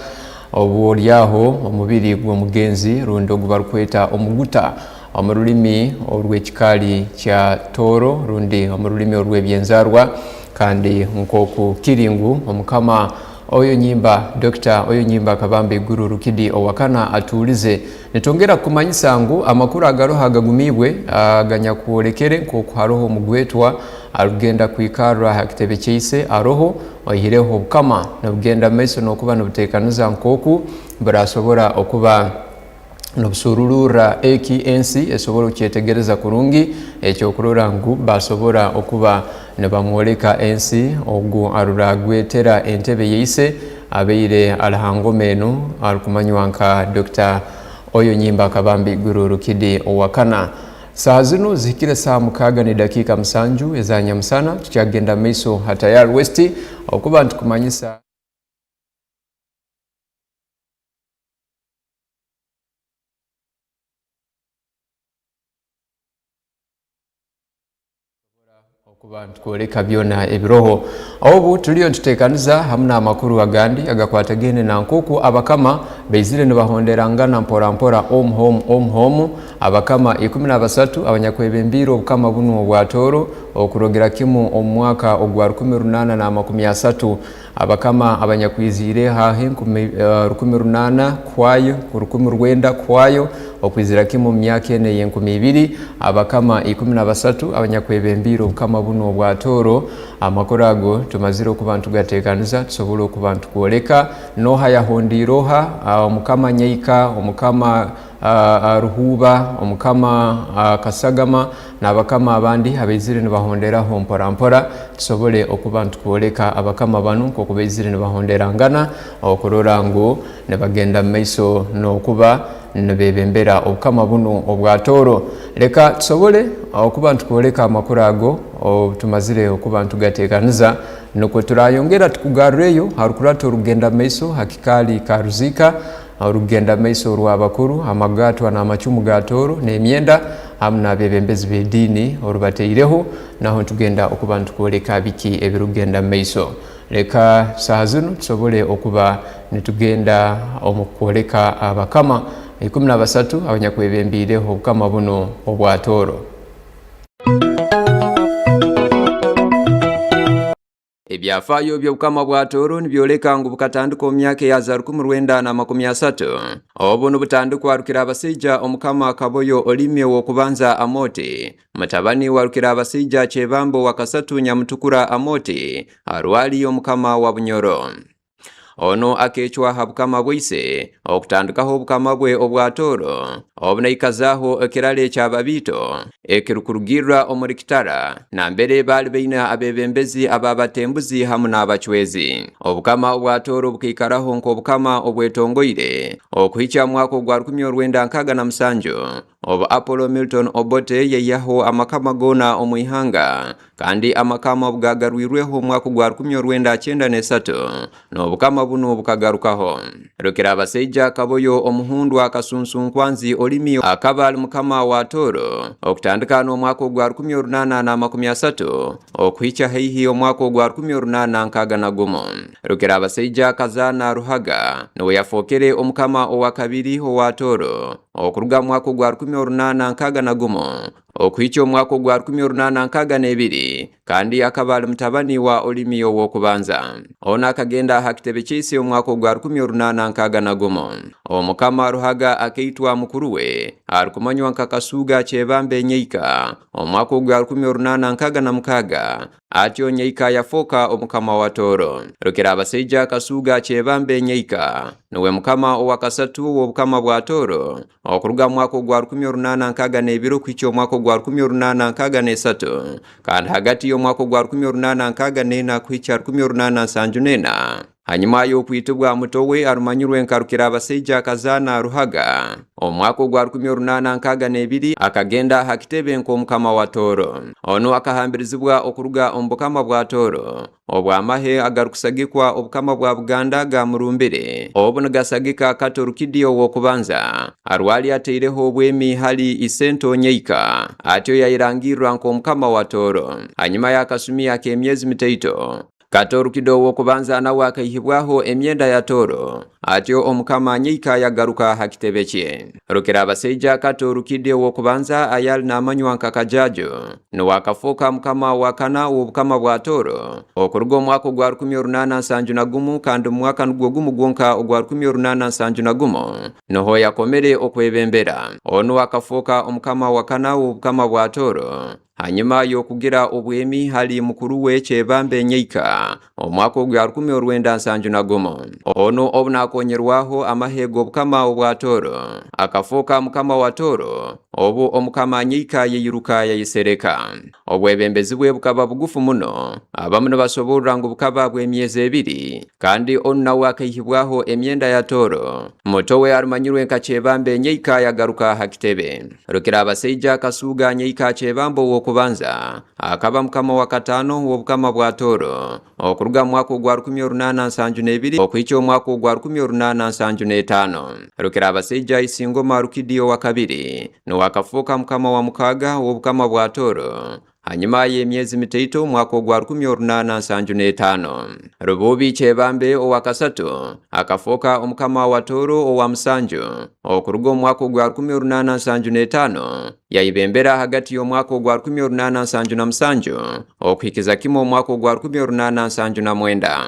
obwolyaho omubiri gw'omugenzi, rundi ogu barukweta omuguta omu rulimi orw'ekikaali kya Tooro, rundi omu rulimi orw'ebyenzaarwa. Kandi nkooku kiri ngu Omukama Oyo Nyimba, Dokita Oyo Nyimba Kabamba Iguru Rukidi owa kana atuulize, nitwongera kukumanyisa ngu amakuru agaroho agagumiibwe, aganyakwolekere nkooku haroho omugwetwa arukugenda kwikarra ha kitebe kya ise aroho, oihireho obukama nibugenda mu maiso n'okuba nibuteekaniza nkooku burasobora okuba nibusurururra eki ensi esobole okukyetegereza kurungi, ekyokurora ngu basobora okuba nibamwoleka ensi ogu aruragwetera entebe ya ise, abaire ali ha ngoma enu, arukumanywa nka Dokita Oyo Nyimba Kabamba Iguru Rukidi owa kana. Saaha zinu zihikire saaha mukaaga n'edakiika musanju eza nyamusana. Tukyagenda mu maiso ha Tayari West okuba nitukumanyisa okuba nitukwoleka byona ebiroho. Obu tuliyo nituteekaniza hamu n'amakuru agandi agakwatagaine na nkooku abakama baizire nibahonderangana mpora mpora omu h'omu, omu h'omu. Abakama ikumi na basatu abanyakwebembiire obukama bunu obwa Tooro, okurogera kimu omu mwaka ogwa rukumi runaana na amakumi asatu. Abakama abanyakwiziire ha enkumi, eh, rukumi runaana kwayo, rukumi rwenda kwayo, okwizira kimu omu myaka enu ey'enkumi ibiri, abakama ikumi na basatu abanyakwebembiire obukama bunu obwa Tooro. Amakuru ago tumazire okuba nitugateekaniza, tusobole okuba nitukwoleka nooha yahondiire oha, ah, Omukama Nyaika, Omukama ah, ah, Ruhuuba, Omukama, ah, Kasagama, n'abakama abandi abaizire nibahonderaho mpora mpora, tusobole okuba nitukwoleka abakama banu nkooku baizire nibahonderangana, okurora ngu nibagenda mu maiso n'okuba nibebembera obukama bunu obwa Tooro. Leka tusobole okuba nitukwoleka amakuru ago, obu tumazire okuba nitugateekaniza, nukwo turayongera tukugarrureyo ha rukurato orukugenda mu maiso ha kikaali ka Ruziika, orukugenda mu maiso orw'abakuru, amagatwa n'amacumu ga Tooro, n'emyenda, hamu n'abebembezi b'ediini orubataireho, naho nitugenda okuba nitukwoleka biki ebirukugenda mu maiso. Leka saaha zinu tusobole okuba nitugenda omu kwoleka abakama ikumi na basatu abanyakwebembiireho obukama bunu obwa Tooro. Ebyafaayo by'obukama bwa Tooro nibyoleka ngu bukatandika omu myaka eya za rukumi rwenda na makumi asatu. Obu nibutandikwa Rukirabasaija Omukama Kaboyo Olimi ow'okubanza Amooti, mutabani wa Rukirabasaija Kyebamba owa kasatu Nyamutukura Amooti, Arwali Omukama wa Bunyoro. Onu akecwa ha bukama bwa ise, okutandikaho obukama bwe obwa Tooro, obu naikazaaho ekiraro ekya Babiito, ekirukurugirra omuli Kitara, nambere baali baina abebembezi ab'abatembuzi hamu n'abacwezi. Obukama obwa Tooro bukaikaraho nk'obukama obwetongoire, okuhikya mu mwaka ogwa rukumi orwenda nkaaga na musanju, obu Apollo Milton Obote yaihaho amakama goona omu ihanga, kandi amakama obu gagarwirweho omu mwaka ogwa rukumi orwenda kyenda n'esatu, n'obukama bunu bukagarukaho. Rukirabasaija Kaboyo Omuhundwa Kasunsunkwanzi Olimi akaba ali mukama wa Tooro, okutandika n'omwaka ogwa rukumi orunaana na makumi asatu, okuhikya haihi omwaka ogwa rukumi orunaana nkaaga na gumu. Rukirabasaija Kazaana Ruhaga nuwe yafookere omukama owa kabiri owa Tooro, okuruga mu mwaka ogwa rukumi orunaana nkaaga na gumu okuhikya omu mwaka ogwa rukumi orunaana nkaaga n'ebiri, kandi akaba ali mutabani wa Olimi ow'okubanza. Onu akagenda ha kitebe kya ise omu mwaka ogwa rukumi orunaana nkaaga na gumu. Omukama Ruhaga akaitwa mukuru we, arukumanywa nka Kasuuga Kyebamba Enyaika, omu mwaka ogwa rukumi orunaana nkaaga na mukaaga, atyo Nyaika yafooka omukama wa Tooro. Rukirabasaija Kasuuga Kyebamba Enyaika nuwe mukama owa kasatu ow'obukama bwa Tooro, okuruga mu mwaka ogwa rukumi orunaana nkaaga n'ebiri okuhikya omu mwaka ogwa rukumi orunaana nkaaga n'esatu, kandi hagati y'omwaka ogwa rukumi orunaana nkaaga n'ena kuhikya rukumi orunaana nsanju n'ena, Hanyuma y'okwitibwa muto we arumanyirwe nka Rukirabasaija Kazaana Ruhaga, omu mwaka ogwa rukumi orunaana nkaaga n'ebiri, akagenda ha kitebe nk'omukama wa Tooro. Onu akahambirizibwa okuruga omu bukama bwa Tooro, obw'amahe agarukusagikwa obukama bwa Buganda ga Murumbire, obu nigasagika Kato Rukidi ow'okubanza, arwali ataireho obwemi hali Isento Nyaika, atyo yayerangirra nk'omukama wa Tooro. Hanyuma y'akasumi ak'emyezi mitaito, Kato Rukidi ow'okubanza nawe akaihibwaho emyenda ya Tooro, atyo omukama Nyaika yagaruka ha kitebe kye. Rukirabasaija Kato Rukidi ow'okubanza ayali naamanywa nka Kajaaju, nuwe akafooka mukama wa kana w'obukama bwa Tooro, okuruga omu mwaka ogwa rukumi orunaana nsanju na gumu, kandi mu mwaka nugwo gumu gwonka ogwa rukumi orunaana nsanju na gumu, nuho yakomere okwebembera. Onu akafooka omukama wa kana w'obukama bwa Tooro, hanyuma y'okugira obwemi hali mukuru we Kyebambe Nyaika, omu mwaka ogwa rukumi orwenda nsanju na gumu. Onu obu naakonyerwaho amahe g'obukama obwa Tooro, akafooka mukama wa Tooro, obu omukama Nyaika yairuka yayesereka. Obwebembezi bwe bukaba bugufu muno, abamu nibasoborra ngu bukaba bw'emyezi ebiri, kandi onu nawe akaihibwaho emyenda ya Tooro. Muto we arumanyirwe nka Kyebambe Nyaika yagaruka ha kitebe. Rukirabasaija Kasuuga Nyaika Kyebambe ow'okubanza akaba mukama wa kataano w'obukama bwa Tooro, okuruga mu mwaka ogwa rukumi orunaana nsanju n'ebiri okuhikya omu mwaka ogwa rukumi orunaana nsanju n'etaano. Rukirabasaija Isingoma Rukidi owa kabiri nuwe akafuuka mukama wa mukaaga w'obukama bwa Tooro, hanyuma y'emyezi mitaito, omu mwaka ogwa rukumi orunaana nsanju n'etaano. Rubuubi Kyebambe owa kasatu akafooka omukama wa Tooro owa musanju, okuruga omu mwaka ogwa rukumi orunaana nsanju n'etaano, yaibembera hagati y'omwaka ogwa rukumi orunaana nsanju na musanju okuhikiza kimu omu mwaka ogwa rukumi orunaana nsanju na mwenda.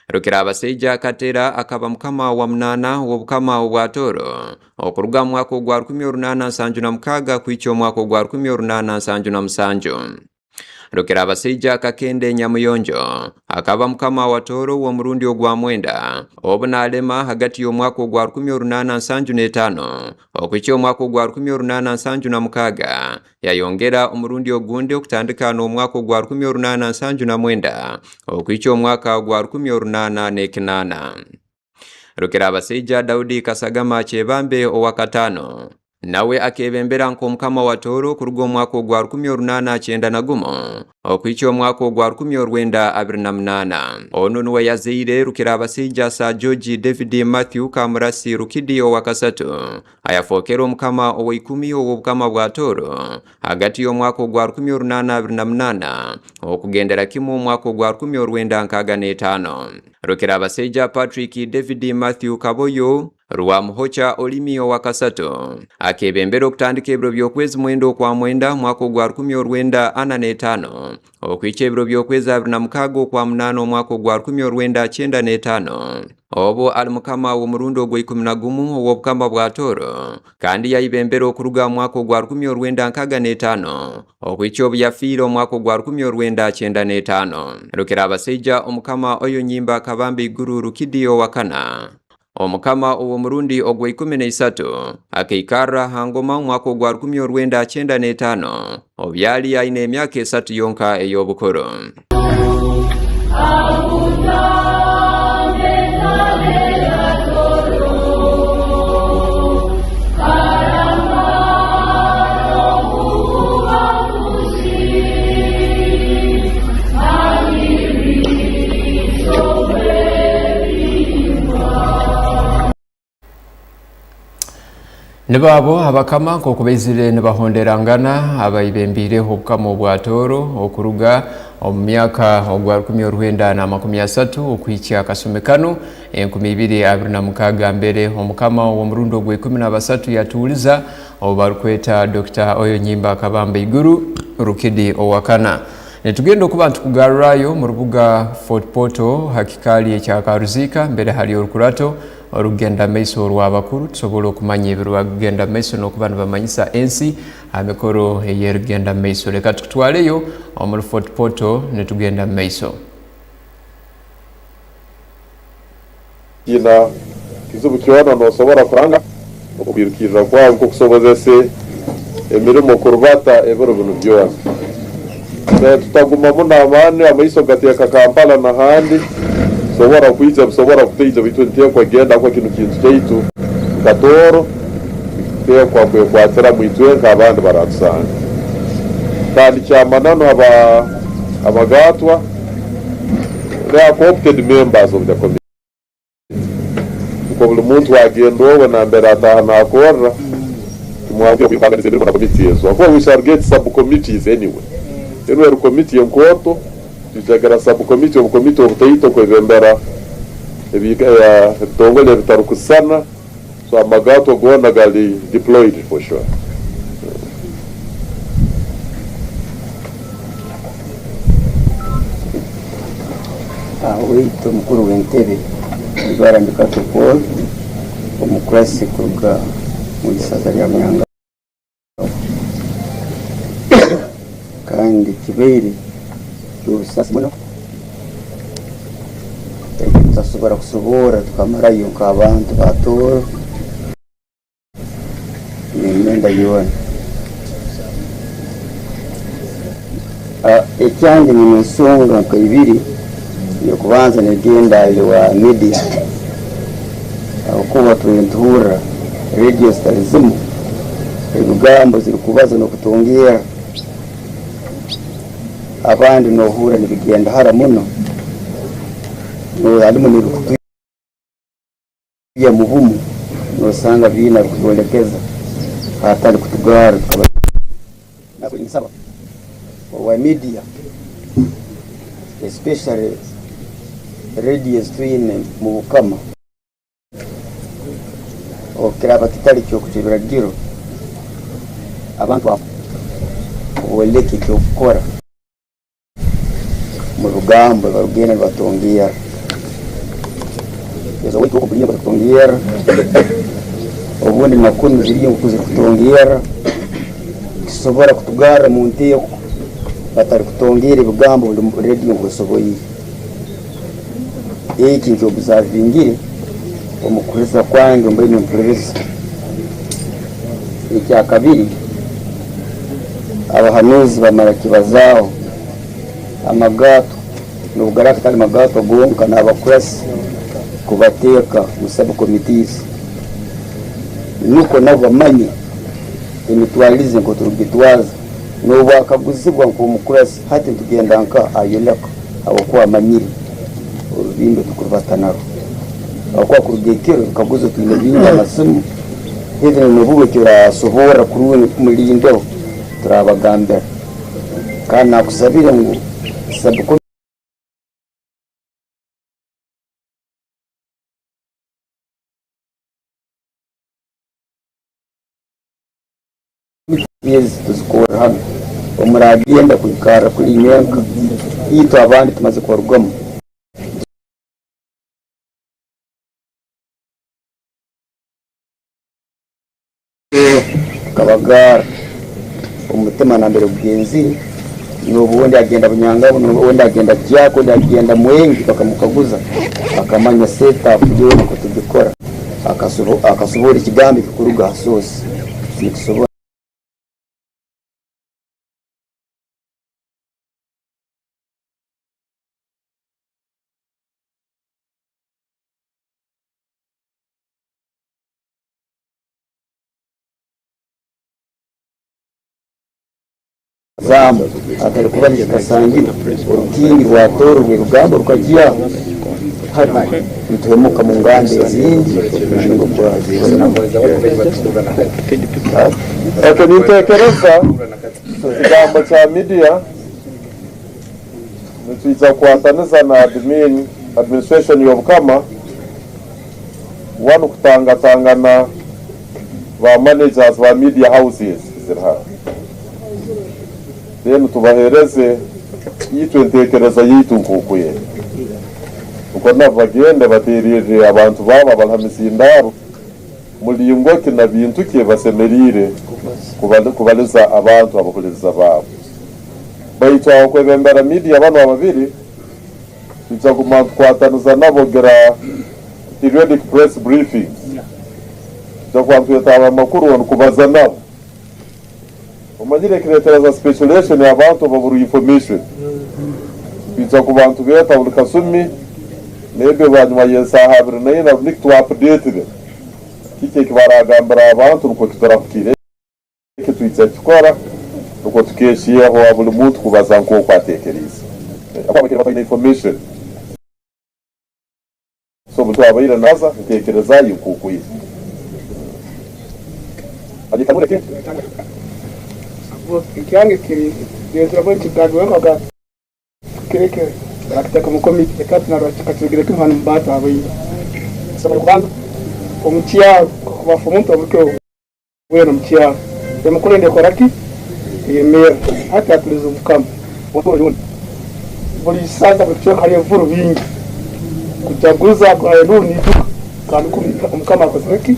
Rukirabasaija Katera akaba mukama wa munaana w'obukama obwa Tooro, okuruga mu mwaka ogwa rukumi orunaana nsanju na mukaaga kuhikya omwaka ogwa rukumi orunaana nsanju na musanju. Rukirabasaija Kakende Nyamuyonjo akaba mukama wa Tooro w'omurundi ogwa mwenda, obu naalema hagati y'omwaka ogwa rukumi orunaana nsanju n'etaano okuhikya omwaka ogwa rukumi orunaana nsanju na mukaaga, yayongera omurundi ogundi okutandika n'omwaka ogwa rukumi orunaana nsanju na mwenda okuhikya omwaka ogwa rukumi orunaana n'ekinaana. Rukirabasaija Daudi Kasagama Kyebambe owa kataano, nawe akebembera nk'omukama wa Tooro kuruga omu mwaka ogwa rukumi orunaana kyenda na gumu okuhikya omwaka ogwa rukumi orwenda abiri na munaana. Onu nuwe yazaire Rukirabasaija Sir George David Matthew Kamurasi Rukidi owa kasatu, ayafookere omukama owa ikumi ow'obukama bwa Tooro hagati y'omwaka ogwa rukumi orunaana abiri na munaana okugendera kimu omwaka ogwa rukumi orwenda nkaaga n'etaano. Rukirabasaija Patrick David Matthew Kaboyo Rwamuhokya Olimi owa kasatu akebembera okutandika ebiro by'okwezi mwenda okwa mwenda mwaka ogwa rukumi orwenda ana n'etaano okuhikya ebiro by'okwezi abiri na mukaaga okwa munaana omwaka ogwa rukumi orwenda kyenda n'etaano. Obu ali mukama w'omurundi ogwa ikumi na gumu ow'obukama bwa Tooro, kandi yaibembera okuruga mu mwaka ogwa rukumi orwenda nkaaga n'etaano okuhikya obu yafiire omu mwaka ogwa rukumi orwenda kyenda n'etaano. Rukirabasaija omukama Oyo Nyimba Kabamba Iguru Rukidi owa kana, omukama ow'omurundi ogwa ikumi na isatu, akaikarra ha ngoma omu mwaka ogwa rukumi orwenda kyenda n'etaano, obu yali aine emyaka esatu yonka ey'obukuru. Nibo abo abakama, nk'oku baizire nibahonderangana, abaibembiireho obukama obwa Tooro okuruga omu myaka ogwa rukumi orwenda na makumi asatu okuhikya akasumi kanu, enkumi ibiri abiri na mukaaga, mbere omukama ow'omurundi ogw'ikumi na basatu yatuuliza, ou barukweta Dokita Oyo Nyimba Kabamba Iguru, Rukidi owa kana. Nitugenda okuba nitukugarrayo omu rubuga Fort Portal ha kikaali ekya Karuziika, mbere hali orukurato orukugenda mu maiso orw'abakuru, tusobole okumanya ebirukugenda mu maiso n'okuba nibamanyisa ensi ha mikoro ey'erukugenda mu maiso. Leka tukutwaleyo omuli Fort Portal, nitugenda mu maiso. Tiina kizibu kyona, noosobora kuranga okwirukirra kwawe nk'okusobozese emirimo kurubata ebiro binu byona. Eh, tutaguma muno amaani, amaiso gateeka Kampala n'ahandi. Bisobora kwija, bisobora kutaija, baitu enteekwa egenda, habwokuba kinu kintu kyaitu nka Tooro, nituteekwa kwekwatiramu itwenka, abandi baratusanga. Kandi kyamananu aba-, abagatwa, they are co-opted members of the committee. Nukwo buli muntu agenda owe nambere ataaha naakorra, tumwahukire kwihanganiza emirimo na committee ezo. Habwokuba we shall get sub-committees anyway. Enu eri committee enkooto, twijagira sub-committee, obukomiti obutaito kwebembera ebi-, eh, ebitongole ebitarukusisana. So, amagatwa goona gali deployed for sure. Ah, owaitu omukuru w'entebe, Rwara Ndikato Paul, omukurasi kuruga mu isaza lya Bunyanga. Kandi kibaire ky'obusaasi muno. Tutasobora kusoborra tukamarayo nk'abantu ba Tooro n'emyenda yoona. Ah, ekyange nyine ensonga nka ibiri. Eyokubanza negenda ewa media. Habwokuba tubaire nituhurra radio zitali zimu, ebigambo ziri kubaza n'okutongeera. Abandi noohurra nibigenda hara muno, no-, halimu n'ebikutwibya mu bumu, noosanga biine abikubyolekeza, hatali kutugarra tukaba. Nabwo ninsaba owa media, especially radio ezitwine mu Bukama, obu kiraaba kitali ky'okucwa ebiragiro, abantu abo booleke eky'okukora mu bigambo barugenda nibatongeera. Ezo waitu oku buli nkuba zikutongeera, obundi na kunu ziriyo nku zikutongeera, kisobora kutugarra mu nteeko batali kutongeera ebigambo buli radio nku esoboire. Eki nkyo observingire omu kuhuliriza kwange, mbaire nimpuliiriza. Ekyakabiri, abahanuuzi bamara kibazaaho, amagato, n'obu garaaba gatali magato gonka, n'abakurasi kubateeka mu sub-committees, nukwo nabo bamanye emitwalize nk'oku turukugitwaza. N'obwakaguzibwa nk'omukurasi, hati nitugenda nka ayoleka, habwokuba amanyire orubimbi otukurubata narwo. Habwokuba kuruga ekiro, ebikaguzo twine bingi, amasimu, even n'obwire kyorasoborra kurungi kumulindeho, turabagambira. Kandi nakusabire ngu, sub-committee ezi tuzikorra hanu. Omuragenda kwikarra kuli nyenka, itwe abandi tumaze kubarugamu. Tukabagarra omutima nambere gugenzire, n'obundi agenda Bunyangabo, n'obundi agenda Kyako, ondi agenda Mwenge, bakamukaguza, akamanya setup yoona oku tugikora, akasubo-, akasoborra ekigambo ekikuruga ha source, nikisobora. Zaamu, hatali kuba nikikasangibwa, orukingi rwa Tooro rw'ebigambo rukagyaho. Hati nituhemuka mu nganda ezindi, omulingo gwa. Ekyo nintekereza, ekigambo kya media, nitwija kukwataniza na admin, administration y'Obukama, wanu kutangatangana ba managers ba media houses ziri hanu. Then tubaheereze itwe enteekereza yaitu nkooku eri. Nukwo nabo bagende bateererre abantu baabo abali ha mizindaaro, mulingo ki na bintu ki ebi basemeriire kubali-, kubaliza abantu abahuliriza baabo. Baitu abakwebembera media banu ababiri, twija kuguma nitukwataniza nabo kugira periodic press briefings. Twija kuba nitwetaaga amakuru, nikubaza nabo. Omanyire, ekireetera za speculation, abantu babura information. Twija kuba nitubeeta buli kasumi, Maybe bwanyima y'ensaaha abiri na ina, niki twa update be. Kiki eki baragambira abantu, nukwo kiturahukire. Eki twija kikora, nukwo tukehyeho ha buli muntu kubaza nk'oku atekeriize. Habwokuba babaire bataine information. So, omuntu abaire naaza, nteekereza ye nk'oku iri. Ekyange kiri, nenzira bw'ekigambibwa nkaga, kireke, bakiteeka mu komiti, ekati na lwaki kakirugire kimu hanu mu bantu abaingi. Nsaba kubanza, omu kyaro, kubafa omuntu oburukiro. Weena omu kyaro. Emikura endi ekora ki? Eyemeera. Hati atulize Omukama. Buli isaza, buli kicweka hali ebivuru bingi. Kujaguza, haleluya, niijuka. Kandi ku-, Omukama akozire ki?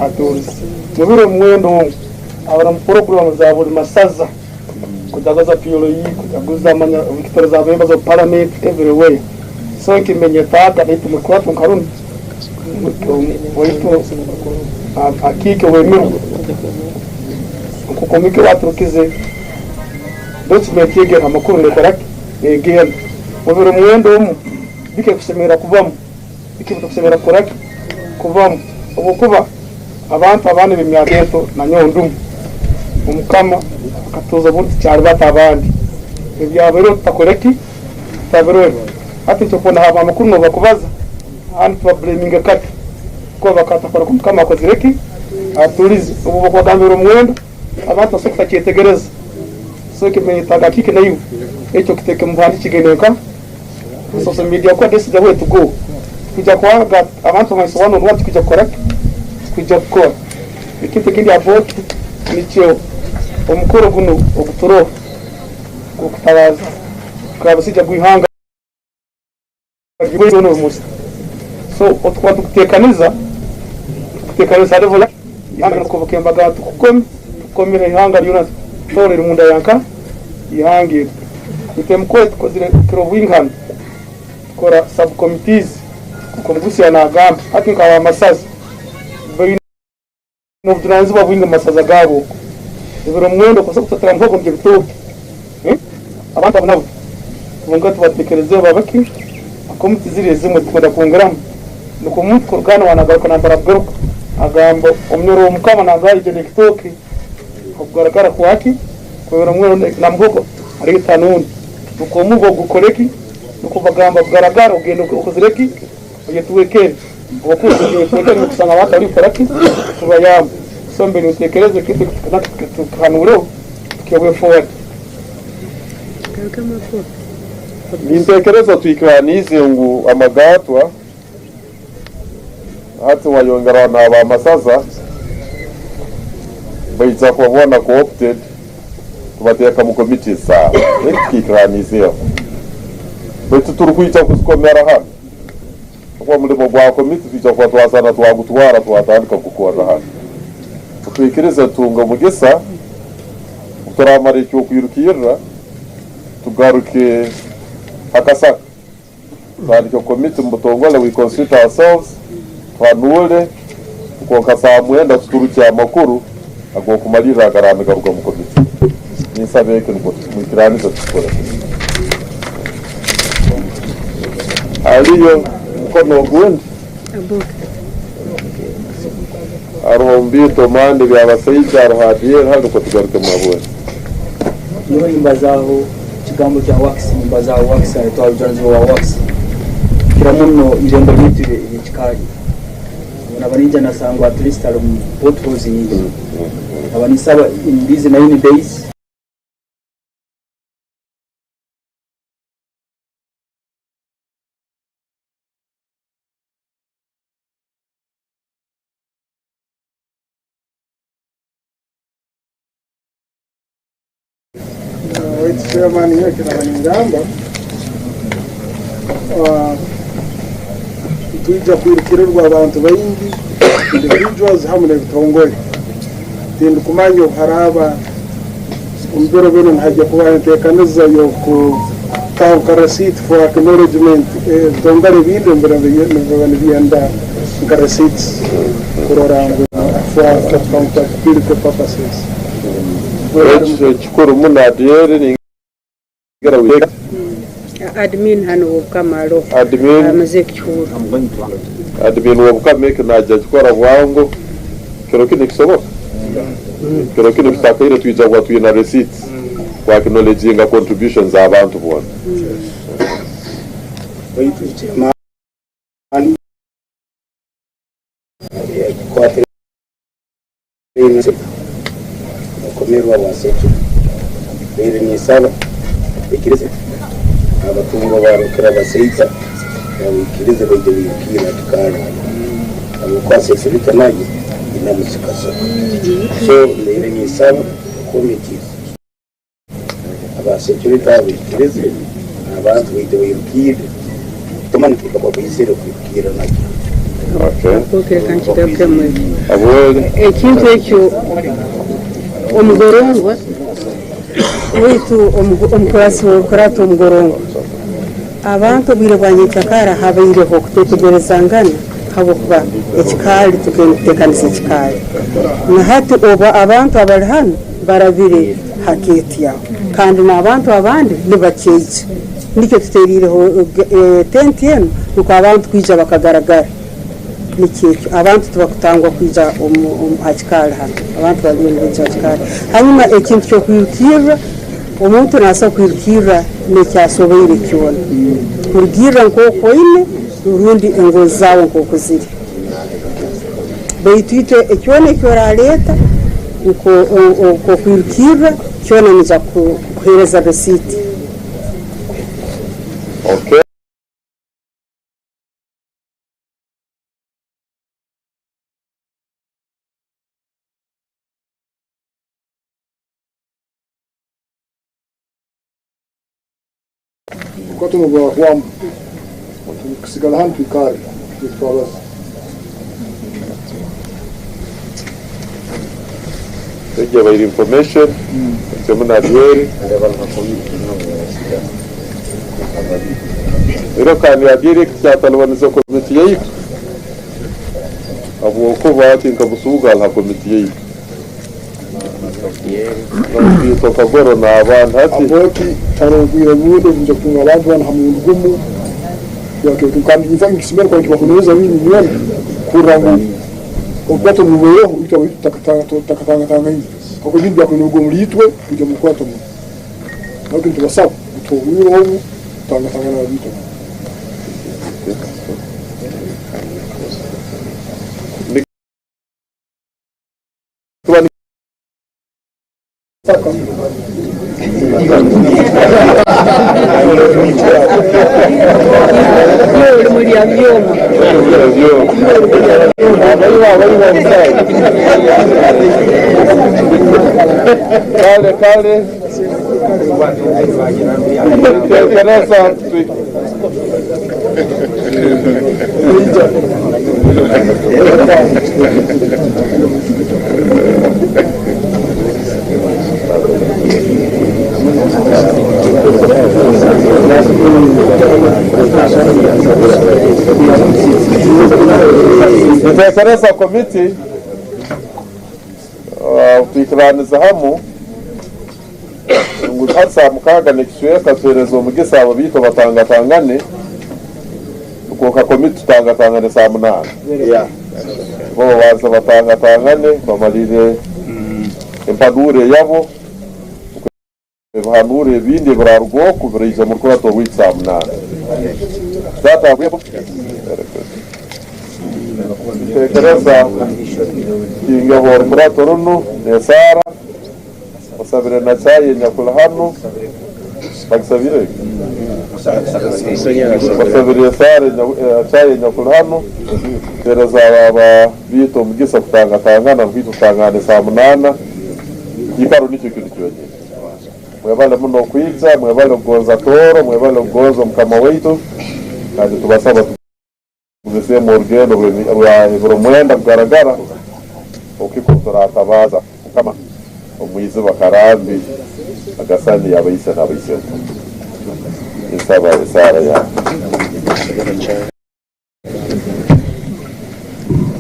Atulize. Mu biro omwenda omu, abali mu puroguramu za buli masaza. Kujaguza P L E, kujaguza manya, victory za member of parliament, everywhere. So, nkimenyetaaga, baitu mu kwatu nka runu, waitu, a-, akiike w'emiro. Nkukomike waturukize document egyo amakuru nekora ki? Negenda. Mu biro mwenda omu, bike kusemerra kubamu. Biki bitukusemera kukora ki? Kubamu. Habwokuba abantu abandi b'emyaka ento, na nyowe ndumu. Omukama akatuza obundi tukyali bato abandi. Ebyabaireho tutakole ki? Tutabirole. Hati nikyo kubona haba amakuru nobakubaza, hanu tubablaminga kati. Kuba bakatakora ku Mukama akozire ki? Atulize. Obu bakubagambira omwenda, abantu basobora kutakyetegereza. So, ekimenyetaaga kiki naiwe? Ekyo kiteeke mu buhandiiki kigende nka social media, kuba this is the way to go. Kwija kwaga abantu bamanyisa one on one, tukwija kukora ki? Tukwija kukora. Ekintu ekindi habwaki nikyo omukoro gunu oguturoho gw'okutabaza, tukaba basija gw'ihanga. So, otukuba tukutekaniza, tukutekaniza ha level ya ihanga, nukwo embaga tukukome, tukukomere ihanga lyona, Tooro eri munda ya nka, ihanga eri. Itwe mukore tukozire kiro bwingi hanu, tukora sub committees, nukwo Mugusi yanagamba, hati nk'abamasaza, baine n'obujunaanizibwa bwingi omu masaza gaabo. Ebiro mwenda okusobora kutatira muhogo nibyo bitooke. Eh? Abantu abo nabo, bonka tubatekerezeho, babaki? Komiti ziri ezimu tukwenda kwongeramu. Nukwo omuntu kuruga hanu, wanagaruka nambere akugaruka, agamba, "Omunyoro w'Omukama nagamba aije n'ekitooke." Okugaragara kwaki? Kubera mwenda na muhogo, haliyo etanuuni. Nukwo omuhogo gukole ki? Nukwo bagamba, "Kugaragara, ogende okozire ki?" Oyetuwekere. Obukuusa oyetuwekere, nikusanga abantu bali kukora ki? Kubayamba. So, mbe nintekereza ekintu eki tukanuureho, tukebwe forward. Nintekereza twikiraniize ngu amagatwa, hati wayongeraho n'abamasaza, baija kuba boona co-opted, tubateeka mu committees zaabo. Eki twikiraniizeho. Baitu turukwija kuzikomera hanu. Habwokuba omulimo gwa komiti twija kuba twasana twagutwara, twatandika kugukorra hanu. Twikirize tutunge omugisa, obu turamara ekyokwirukirra, tugaruke ha Kasaka. Tutandike komiti mu butongole, we constitute ourselves, tuhanuule, nukwo nka saa mwenda tuturukye amakuru ag'okumalirra agaraba nigaruga mu komiti. Ninsaba eki nukwo tumwikiranize tukikole. Haliyo mukono ogundi? Haroho omu bintu omande by'abasaija, haroho abyera, hali nukwo tugarukemu habwenu. Nyowe nimbazaaho ekigambo kya Wakisi, nimbazaaho Wakisi, eh, twarujanizibwa wa Wakisi. Kukira muno irembo lyaitu erye-, ery'ekikaali. Naba ninja nasangwa at least hali omu potholes nyingi. Nkaba ninsaba in these nine days, Waitu chairman, nyowe eki naba ningamba, ah, nitwija kwirukirirwa abantu baingi, individuals hamu n'ebitongole. Tindukumanya obu haraaba omu biro binu nihaija kubaho enteekaniza y'okutaho nka receipt for acknowledgement, eh, ebitongole ebindi nibira-, nibiraba nibyenda nka receipts kurora ngu for, for, for spiritual purposes. Ekyo kikuru muno, Adyeri, ningira wikeka. Admin hanu w'Obukama aroho. Admin. Ah, Muzei Kihura. Admin w'Obukama eki naija kikora bwangu. Kiro kinu nikisoboka? Kiro kinu tutakaire twija kuba twina receipts. Ku acknowledginga contributions z'abantu boona. Okomerwa bwa Sejo. Mbaire ninsaba, baikirize. Abakungu barokere abasaija, baikirize, baije bairukirre ha kikaali. Habwokuba security nayo inamusikasa. So, mbaire ninsaba committees. Aba security abo baikirize, abantu baitu bairukirre. Tomanya nituruga kwa baizire kwirukirra nakyo. Okay. Okay, ka nkigarukemu ekyo. Habwoli? Ekintu ekyo, omugorongwa waitu, omu-, omukurasi w'orukurato omugorongwa. Abantu obwire bwa nyenkyakara habaireho kutetegerezangana habwokuba ekikaali, tugenda kuteekanisa ekikaali. Na hati obu abantu abali hanu barabire ha gate aho, kandi n'abantu abandi nibakyaija. Nikyo tuteriireho, eh, tenti enu, nukwo abantu kwija bakagaragara. Nikyo ekyo, abantu tibakutangwa kwija omu, omu, ha kikaali hanu. Abantu baliyo nibaija ha kikaali. Hanyuma, ekintu ky'okwirukirra, omuntu naasobora kwirukirra n'ekyasoboire kyona, kurugirra nk'oku oine, rundi engonzi zaawe nk'oku ziri. Baitu itwe, kyona eki oraleeta, nko-, o-, o-, nk'okwirukirra, kyona niija ku-, kukuheereza receipt. Okay. Obukwatano bwahwamu, nitusigara hanu twikarre, nitwabaza. Egi ebaire information, mm, ekyo muna Adyeri. Ero kandi Adyeri eki kyatalibaniza komiti yaitu. Habwokuba hati nka Busuuga ali ha komiti yaitu. Nka Kagoro n'abandi hati. Habwaki haroho obwire bundi obwija kutunga abantu banu ha murundi gumu? Kandi in fact, nkisemerra kuba nikibahuniriza binu nywena, kurora ngu obukwatano bubaireho, itwe abaitu tutakata-, tutakatangatangaine. Habwokuba ebintu byakwenda kuruga omuli itwe, kwija omu bukwatano bunu. Nabyo nitubasaba, mutuhe obwire obu, tutangatangane na baitu. Kale, kale. Tekereza, ntekereza komiti, uh, twikiraniza hamu. Ngu hati saa mukaaga n'ekicweka, tuheereze omugisa abo baitu batangatangane, nukwo ka komiti tutangatangane saa munaana. Yeah. Bo babanze batangatangane, bamalire, mm, empanuro eyabo, ebihanuro ebindi ebiraruga oku biraija mu rukurato orwaitu saa munaana. Taata, ntekereza, kingeho orukurato runu, n'esaara. Basabire na caayi enyakuli hanu. Bagisabire? Basabire esaara enya-, eh, caayi enyakuli hanu. Teereza aba, aba baitu omugisa kutangatangana, nukwo itwe tutangane saa munaana. Kiikaro nikyo kinu kyonyini. Mwebale muno okwija, mwebale kugonza Tooro, mwebale kugonza Omukama waitu. Kandi tubasaba tu- Tugumiseemu orugendo rw'emi-, rwa ebiro mwenda kugaragara, okuhika obu turaatabaaza Mukama omu iziba karambi, agasani y'abaise n'abaiseho. Nsaba esaara yanyu.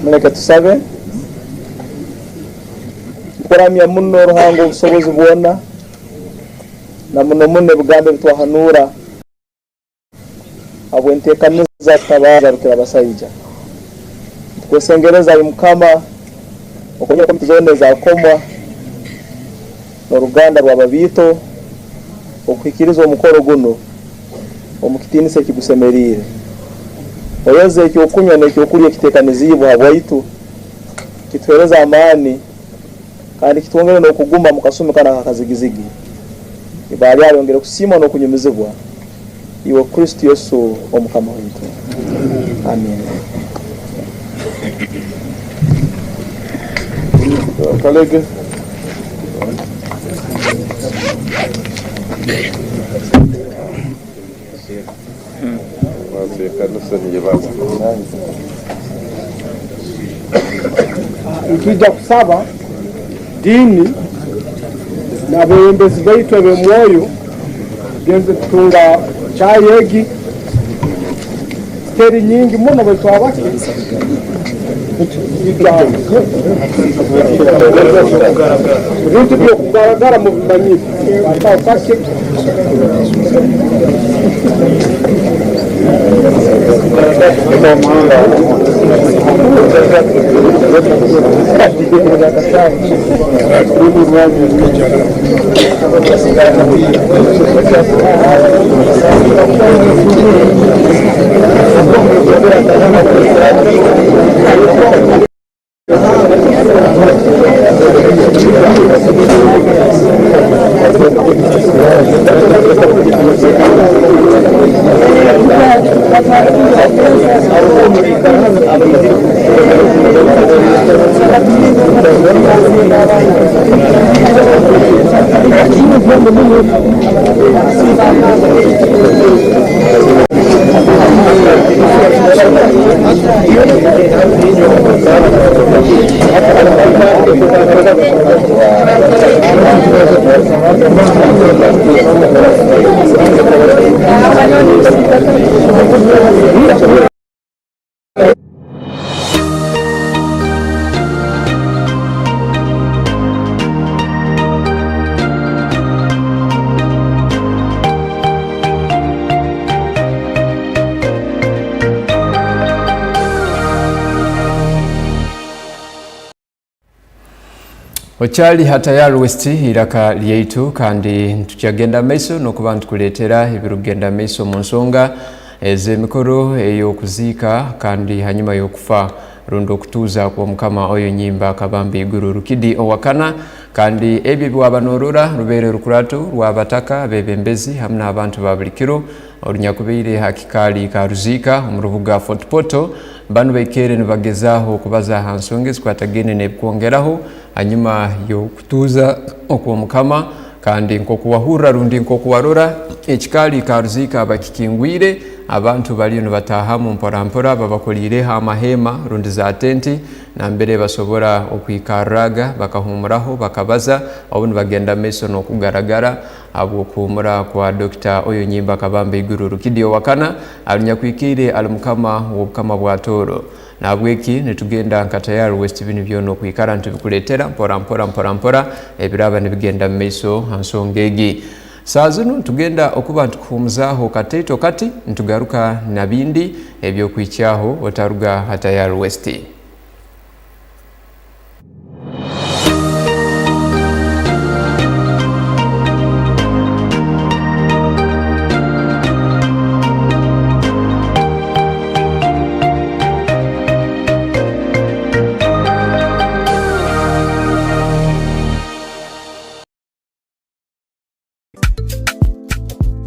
Muleke tusabe. Nkuramya muno Ruhanga ow'obusobozi bwona, na muno muno ebigambo ebi twahanuura. habw'enteekaniza za Kitabaaza Rukirabasaija. Nitwesengereza, ai Mukama, okonyera komiti zoona ezakomwa n'oruganda rwa Babiito okuhikiriza omukoro gunu omu kitiinisa ekigusemeriire. Oyoze ekyokunywa n'ekyokulya ekiteekaniziibwe habwaitu, kituheereze amaani kandi kitwongere n'okuguma omu kasumi kanu ak'akazigizigi. Ibara lyawe lyongere kusiimwa n'okunyumizibwa, iwe Kristo Yesu Omukama waitu. Amiina. Kalege. Nitwija kusaba diini n'abeebembezi baitu ab'emwoyo, tugenze kutunga caayi egi. Teri nyingi muno, baitu abake. Ebintu by'okugaragara mubimanyire. Okyali ha Tayari West, iraka lyaitu, kandi nitukyagenda mu maiso n'okuba nitukuleetera ebirukugenda mu maiso omu nsonga ez'emikoro ey'okuziika, kandi hanyuma y'okufa, rundi okutuuza kw'Omukama Oyo Nyimba Kabamba Iguru Rukidi owa kana. Kandi ebi ebi waba noorora, rubeere rukurato rw'abataka, abeebembezi, hamu n'abantu ba buli kiro, orunyakubaire ha kikaali ka Ruziika omu rubuga Fort Portal, banu baikaire nibagezaaho kubaza ha nsonga ezikwatagaine n'ebikwongeraho hanyuma y'okutuuza okw'Omukama, kandi nk'oku wahurra rundi nk'oku warora, ekikaali ka Ruziika bakikingwire, abantu baliyo nibataahamu mpora mpora, babakoliireho amaheema rundi za tenti, nambere basobora okwikarraga, bakahuumuraho, bakabaza, obu nibagenda mu maiso n'okugaragara habw'okuhuumura kwa Dokita Oyo Nyimba Kabamba Iguru Rukidi owa kana, ali nyakuhikaire ali Mukama w'Obukama bwa Tooro. Nahabweki nitugenda nka Tayari West binu byona okwikara nitubikuleetera mpora mpora, mpora mpora, ebiraaba nibigenda mu maiso ha nsonga egi. Saaha zinu nitugenda okuba nitukuhuumuzaaho kataito kati, nitugaruka na bindi eby'okuhikyaho otaruga ha Tayari West.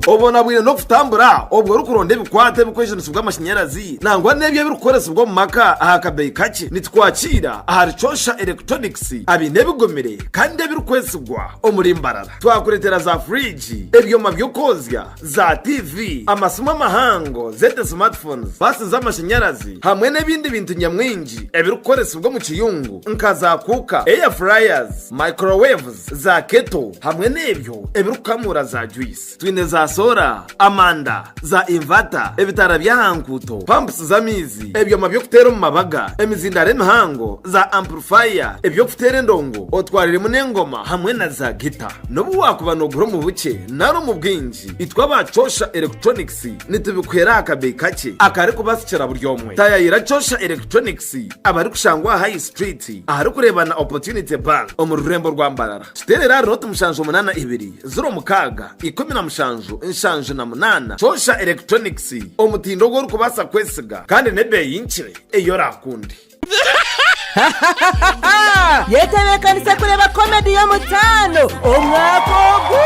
Obona bwire n'okutambura, obu orukuronda ebikwata ebikwejunisibwa amashanyarazi, nangwa n'ebyo ebirukukoresibwa omu maka aha kabeeyi kakye. Nitukwakiira ahari Chosha Electronics, abaine ebigumire kandi ebirukwesigwa omuri Mbarara. Twakuleetera za fridge, ebyoma by'okwozya, za T V, amasimu amahango, zete smartphones, paasi z'amashanyarazi, hamwe n'ebindi bintu nyamwingi ebirukukoresibwa omu kiyungu, nka za kuka, air fryers, microwaves, za keto, hamwe n'ebyo ebirukukamuura za juice. Twine za solar, amanda, za inverter, ebitaara by'aha nkuuto, pumps z'amaizi, ebyoma by'okuteera omu mabaga, emizindaaro emihango, za amplifier, eby'okuteera endongo, otwariremu n'engoma hamwe na za guitar. N'obu waakuba noogura omu bukye nari omu bwingi, itwe aba Chosha Electronics nitubikuhera aha kabeeyi kakye akarikubasikira buli omwe. Tayayira Chosha Electronics abarikushangwa aha High Street, aharikureebana Opportunity Bank, omu rurembo rwa Mbarara. Tuteerere ahari noti mushanju munaana ibiri, ziro mukaaga, ikumi na mushanju, nshanju na munaana. Chosha Electronics, omutindo ogu orikubaasa kwesiga, kandi n'ebeeyi nkye ei oraakunde. Yetebekanise kureba komedi y'omutaano omwaka ogu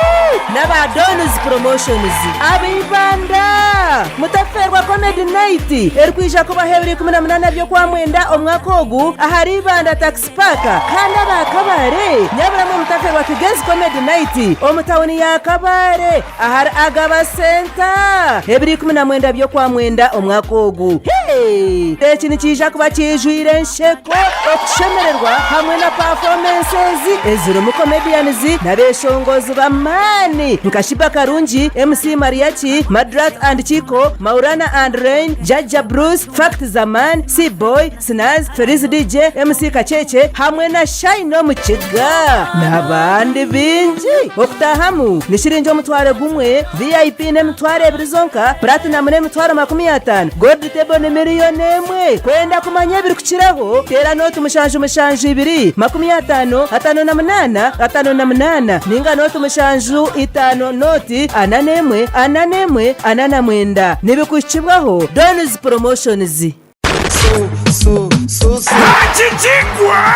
n'aba Don's Promotions. Ab'Ibanda, mutafeerwa Comedy Night erikwija kubaho ebiro ikumi na munaana by'okwa mwenda omwaka ogu ahari Ibanda Taxi Park. Kandi aba Kabale, nyabura mwe mutafeerwa Kigenzi Comedy Night omu tauni ya Kabale ahari Agaba Center ebiro ikumi na mwenda by'okwa mwenda omwaka ogu. Hey! Eki nikiija kuba kiijwire ensheko, okushemererwa hamwe na performances ezirumu comedians n'abeshongozi b'amaani nka Shiba Karungi, M C Mariachi, Madrat and Chiko, Maurana and Rain, Jajja Bruce, Fact Zaman, C-Boy, Snaz, Feriz D J, M C Kacheche, hamwe na Shine Omukiga, n'abandi baingi. Okutaahamu ni shiringi omutwaro gumwe, V I P n'emitwaro ebiri zonka, Platinum n'emitwaro makumi ataano, Gold Table ni miliyoni emwe. Kwenda kumanya ebirikukiraho, teera noti mushanju mushanju ibiri, makumi ataano, ataano na munaana, ataano na munaana, ninga noti mushanju itaano, noti ana n'emwe, ana n'emwe, ana na mwenda. Nibikuhikibwaho Don's Promotions. Su, su, su, su. Hakikigwa!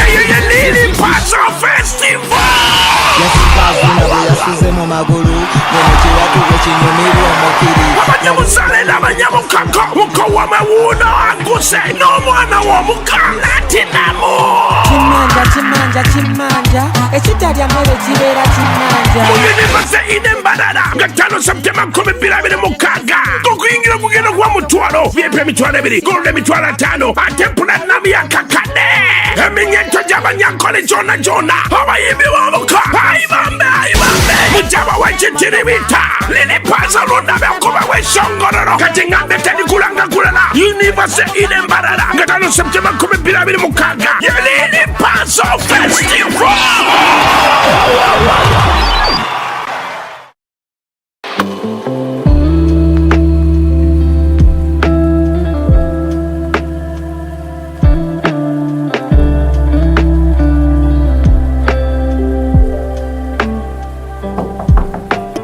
Eyo ye Lili Pazo Festival! Yasikazi nabo yasize mu magulu, mu mukira tuwe kinyumirwa omukiri. Abanyamusaale n'abanyamukago, muko w'amawuuno aguse, n'omwana w'omuka, natinamu. Kimanja, kimanja, kimanja, ekitalya mmere kibeera kimanja. Mu University ine Mbarara, Gatano September nkumi bbiri abiri mu mukaaga. Okuyingira okugenda kuba mutwaro, V I P emitwaro ebiri, gold emitwaro ataano, ate platinum ya kakade. Eminyeto gy'Abanyankole gyona gyona, abayimbi b'omuka, aibambe, aibambe. Mujaba w'ekitiri bita, Lili Pazo Lunda bekuba w'eshongororo. Kati ngambe teri kulanga kulala, University ine Mbarara, Gatano September nkumi bbiri abiri mukaaga, ye Lili Pazo Festival.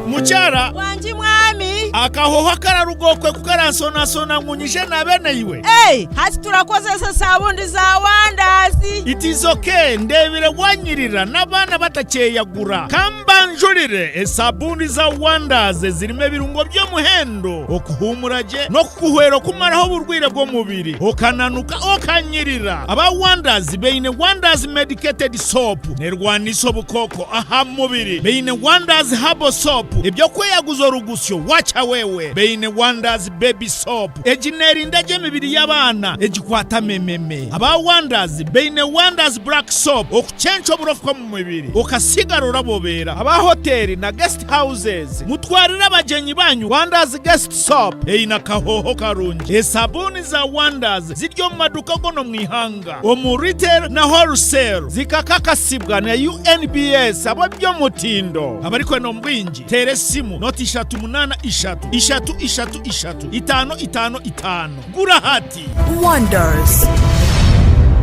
Mukyara wangi mwami, akahoho akararuga okwe kukaransonasona ngu nyije nabe naiwe. Ei, hati turakozesa sabundi za Wonders. It is okay, ndebire wanyirira n'abaana batakyeyagura. Ka mbanjulire, esabuuni za Wonders ezirimu ebirungo by'omuhendo, okuhuumura gye, n'okukuhwera okumaraho oburwaire bw'omubiri, okananuka, okanyirira. Aba Wonders baine Wonders Medicated Soap, nerwanisa obukooko aha mubiri. Baine Wonders Herbal Soap, eby'okweyaguza orugusyo, wacha wewe. Baine Wonders Baby Soap, egi neerinda gye emibiri y'abaana egikwata mememe. Aba Wonders baine Wonders Black Soap, okucenca oburofu bw'omu mubiri, okasigara orabobeera. Aba hoteeri na guest houses, mutwarire abagyenyi banyu Wonders Guest Soap, eine akahoho karungi. Esabuuni za Wonders ziri omu maduuka gona omu ihanga, omu retail na wholesale, zikakakasibwa na U N B S habw'eby'omutindo. Abarikwenda omu bwingi, teera esimu, noti ishatu munaana ishatu, ishatu ishatu ishatu, itaano itaano itaano. Gura hati. Wonders.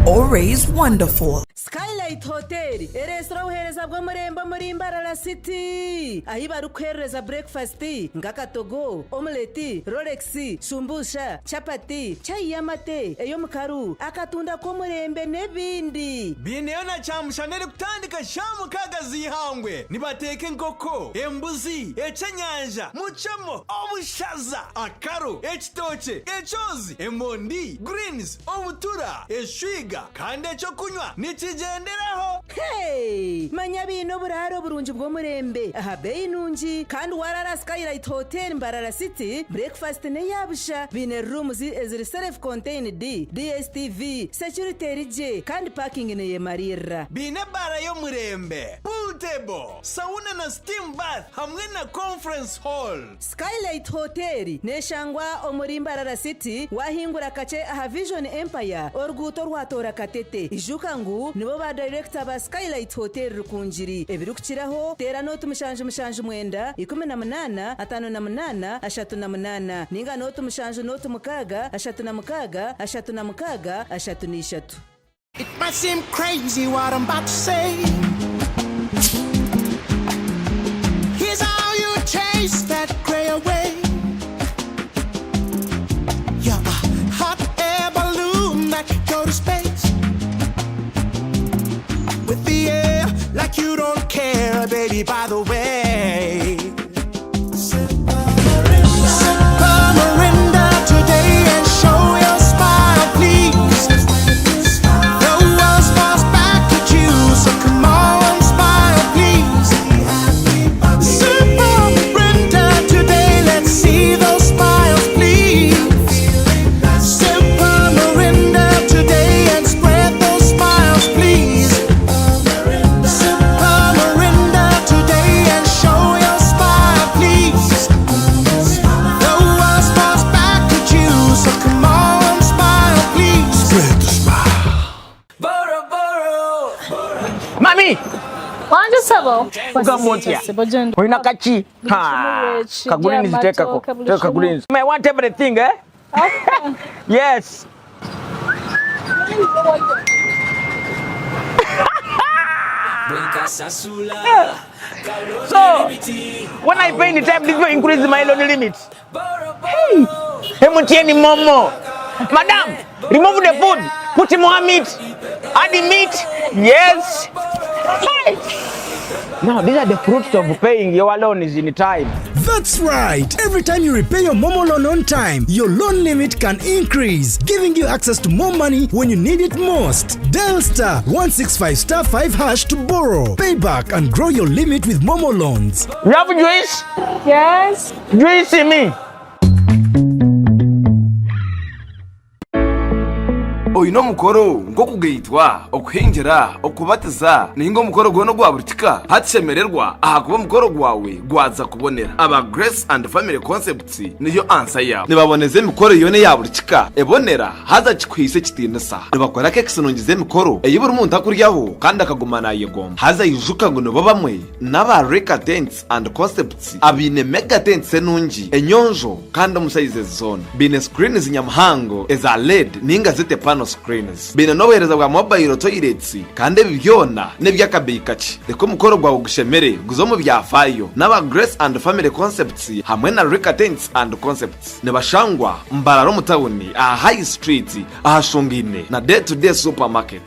Always wonderful. Skylight Hotel ereesire obuheereza bw'omurembe omuri Mbarara City, ahi barikuherereza breakfast nk'akatogo, omelette, Rolex, shumbusha, chapati, chai y'amate ey'omukaru, akatunda k'omurembe n'ebindi. Biineyo na kyamushana erikutandika shaaha mukaaga z'eihangwe. Nibateeka enkoko, embuzi, ekyenyanja, mucemo, obushaza, akaro, ekitookye, ekyozi, emondi, greens, obutura, eshwiga, kandi eky'okunywa nikigyenderaho. Hey! Manya baine oburaaro oburungi bw'omurembe aha beeyi nungi, kandi waraara Skylight Hotel Mbarara City, breakfast n'eya busha. Baine rooms eziri self-contained, D S T V, security eri gye, kandi parking neyemalirra. Baine ebbaara y'omurembe, pool Table, sauna na steam bath hamwe na conference hall. Skylight Hotel neshangwa omuri Mbarara City, wahingura kakye aha Vision Empire, oruguuto orwatoora Katete. Ijuka ngu nibo ba director ba Skylight Hotel Rukungiri. Ebirikukiraho, teera noti mushanju mushanju mwenda, ikumi na munaana, ataano na munaana, ashatu na munaana, ninga noti mushanju noti mukaaga, ashatu na mukaaga, ashatu na mukaaga, ashatu na ishatu. It might seem crazy what I'm about to say. Here's how you chase that gray away. You're a hot air balloon that can go to space. With the air like you don't care, baby, by the way. Super Mirinda today and show your smile, please. The world smiles back at you, so come on, smile, please. Super Mirinda today, let's see those smiles, please. Super Mirinda today and spread those smiles, please. Super Mirinda today and show your smile, please. The world smiles back at you, so come on, smile, please. Spread the smile. Mami! Wanje sebo. Ogamba otya? Sebo, genda. Oyina kaki? Ha. Kagulini zitekako. Teka kagulini. I want everything, eh? Yes. So, when I pay in time, this will increase my loan limit. Hey, M T N Momo. Madam, remove the food. Put more meat. Add the meat. Yes. Hey. Now, these are the fruits of paying your loans in time. That's right. Every time you repay your Momo loan on time, your loan limit can increase, giving you access to more money when you need it most. Dial star one six five star five hash to borrow, pay back, and grow your limit with Momo loans. You have juice? Yes. Juice me. Oyine omukoro nk'okugaitwa, okuhingira, okubatiza, nainga omukoro gwona ogwa buli kika? Hati shemererwa, ahakuba omukoro gwawe gwaza kubonera. Aba Grace and Family Concepts niyo ansa yaawe. Nibaboneza emikoro yoona eya buli kika ebonera, haza kikuhaisa ekitiinisa. Nibakora kekisi nungi z'emikoro ei buli muntu akuryaho kandi akaguma naayegomba. Haza ijuka ngu nibo bamwe n'aba Reka Tents and Concepts abaine mega tents enungi, enyonjo, kandi omu sizes zoona. Baine screens nyamuhango eza led ninga zite panel screens. Baine n'obuheereza bwa mobile toilets, kandi ebi byona n'eby'akabeeyi kakye. Leka omukoro gwawe gushemere, guze omu byafaayo n'aba Grace and Family Concepts hamwe na Reka Tents and Concepts. Nibashangwa Mbarara omu tauni, aha High Street, ahashungaine na Day to Day Supermarket.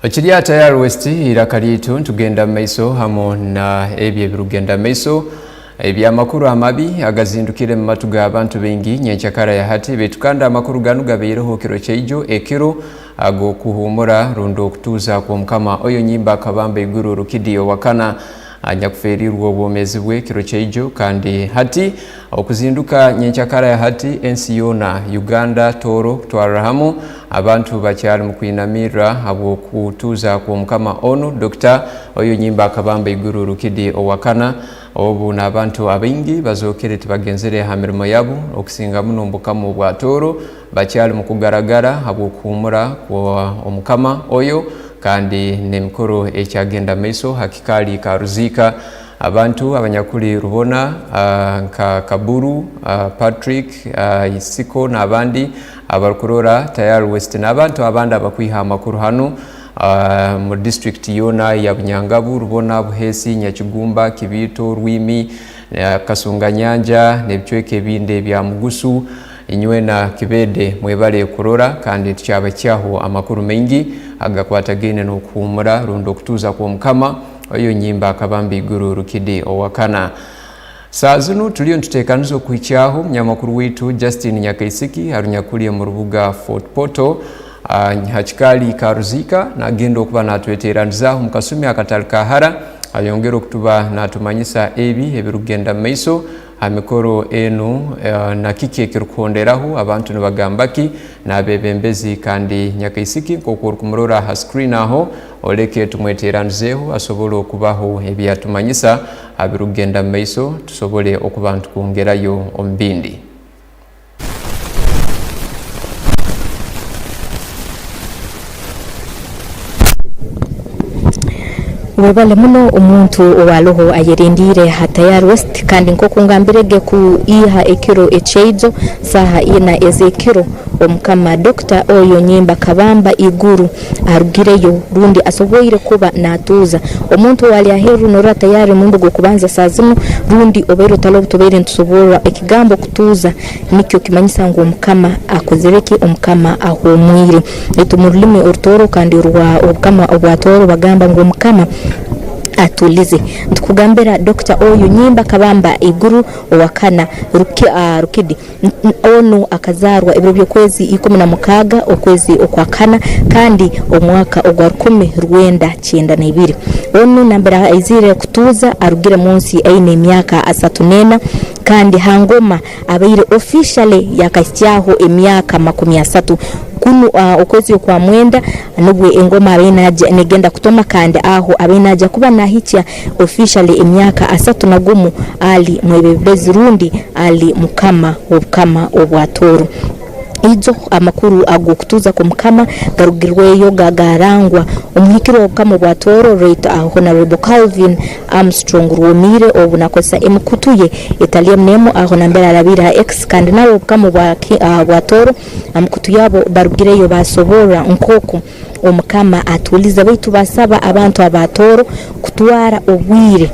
Okiri aha Tayari West, iraka lyaitu, nitugenda mu maiso hamu na ebyo ebirukugenda mu maiso. Eby'amakuru amabi agazindukire mu matu g'abantu baingi nyenkyakara ya hati, baitu kandi amakuru ganu gabaireho kiro kyaijo, ekiro ag'okuhuumura rundi okutuuza kw'Omukama Oyo Nyimba Akabamba Iguru Rukidi owa kana, anyakufeerirwe obwomeezi bwe kiro kyaijo. Kandi hati okuzinduka nyenkyakara ya hati, ensi yoona, Uganda, Tooro, kutwarra hamu, abantu bakyali mu kwinamirra habw'okutuuza kw'Omukama onu, Dokita Oyo Nyimba Akabamba Iguru Rukidi owa kana. Obu n'abantu abaingi bazookere tibagenzere ha mirimo yaabu, okusinga muno omu bukama obwa Tooro, bakyali mu kugaragara habw'okuhuumura kwa Omukama oyo, kandi n'emikoro ekyagenda mu maiso ha kikaali ka Ruziika. Abantu abanyakuli rubona, ah, nka Kaburu, ah, Patrick, ah, Isiko n'abandi abarukurora Tayari West n'abantu abandi abakwiha amakuru hanu, ah, mu district yoona eya Bunyangabu, rubona, Buheesi, Nyakigumba, Kibiito, Rwimi, eh, Kasunganyanja n'ebicweka ebindi ebya Mugusu. Inywena Kibede mwebale kurora, kandi tukyabahikyaho amakuru maingi agakwatagaine n'okuhuumura rundi okutuuza kw'Omukama Oyo Nyimba Akabamba Iguru Rukidi owa kana. Saaha zinu tuliyo nituteekaniza okuhikyaho munyamakuru waitu Justin Nyakaisiki, arunyakuli omu rubuga Fort Portal, Ah, ha kikaali ka Ruziika, nagenda okuba natweteranizaaho omu kasumi akatali ka hara, ayongere okutuba natumanyisa ebi ebirukugenda mu maiso ha mikoro enu, eh, na kiki ekirukuhonderaho, abantu nibagamba ki, n'abebembezi kandi nyakaisiki, nk'oku orukumurora ha screen aho, oleke tumweteranizeeho, asobole okubaho ebi yatumanyisa ha birukugenda mu maiso, tusobole okuba nitukwongerayo omu bindi. Webale muno omuntu ow'aloho ayerindiire ha Tayari West, kandi nk'oku ngambirege kwiha ekiro ekyaijo, saaha ina ez'ekiro, Omukama Dokita Oyo Nyimba Kabamba Iguru arugireyo, rundi asoboire kuba naatuuza. Omuntu ow'ali aheeru, norora tayari omurundi gw'okubanza saaha zinu, rundi obaire otali obu tubaire nitusoborra ekigambo kutuuza, nikyo kimanyisa ngu Omukama akozere ki? Omukama ahuumwire. Baitu mu rulimi orutooro kandi orwa Obukama obwa Tooro bagamba ngu Omukama atulize. Ntukugambira Dokita Oyo Nyimba Kabamba Iguru owa kana Ruki-, ah, Rukidi. N-, n-, onu akazaarwa ebiro by'okwezi ikumi na mukaaga, okwezi okwa kana, kandi omwaka ogwa rukumi rwenda kyenda na ibiri. Onu nambere aizire kutuuza, arugire mu nsi aine emyaka asatu n'ena, kandi ha ngoma abaire officially yakahikyaho emyaka makumi asatu. Kunu, ah, okwezi okwa mwenda nubwo engoma abaire nagya-, negenda kutoma, kandi aho abaire nagya kuba nahikya officially emyaka asatu na gumu ali mwebembezi rundi ali mukama w'obukama obwa Tooro. Ijo amakuru ag'okutuuza kw'omukama garugirweyo ga-, garangwa omuhikirwa w'obukama obwa Tooro, Right Honorable Calvin Armstrong Rwomiire, obu nakozesa emikutu ye etali emu n'emu, aho nambere arabiire ha X, kandi nabo obukama obwa ki-, ah, bwa Tooro, amikutu yabo barugireyo basoborra nk'oku Omukama atuulize, baitu basaba abantu aba Tooro kutwara obwire,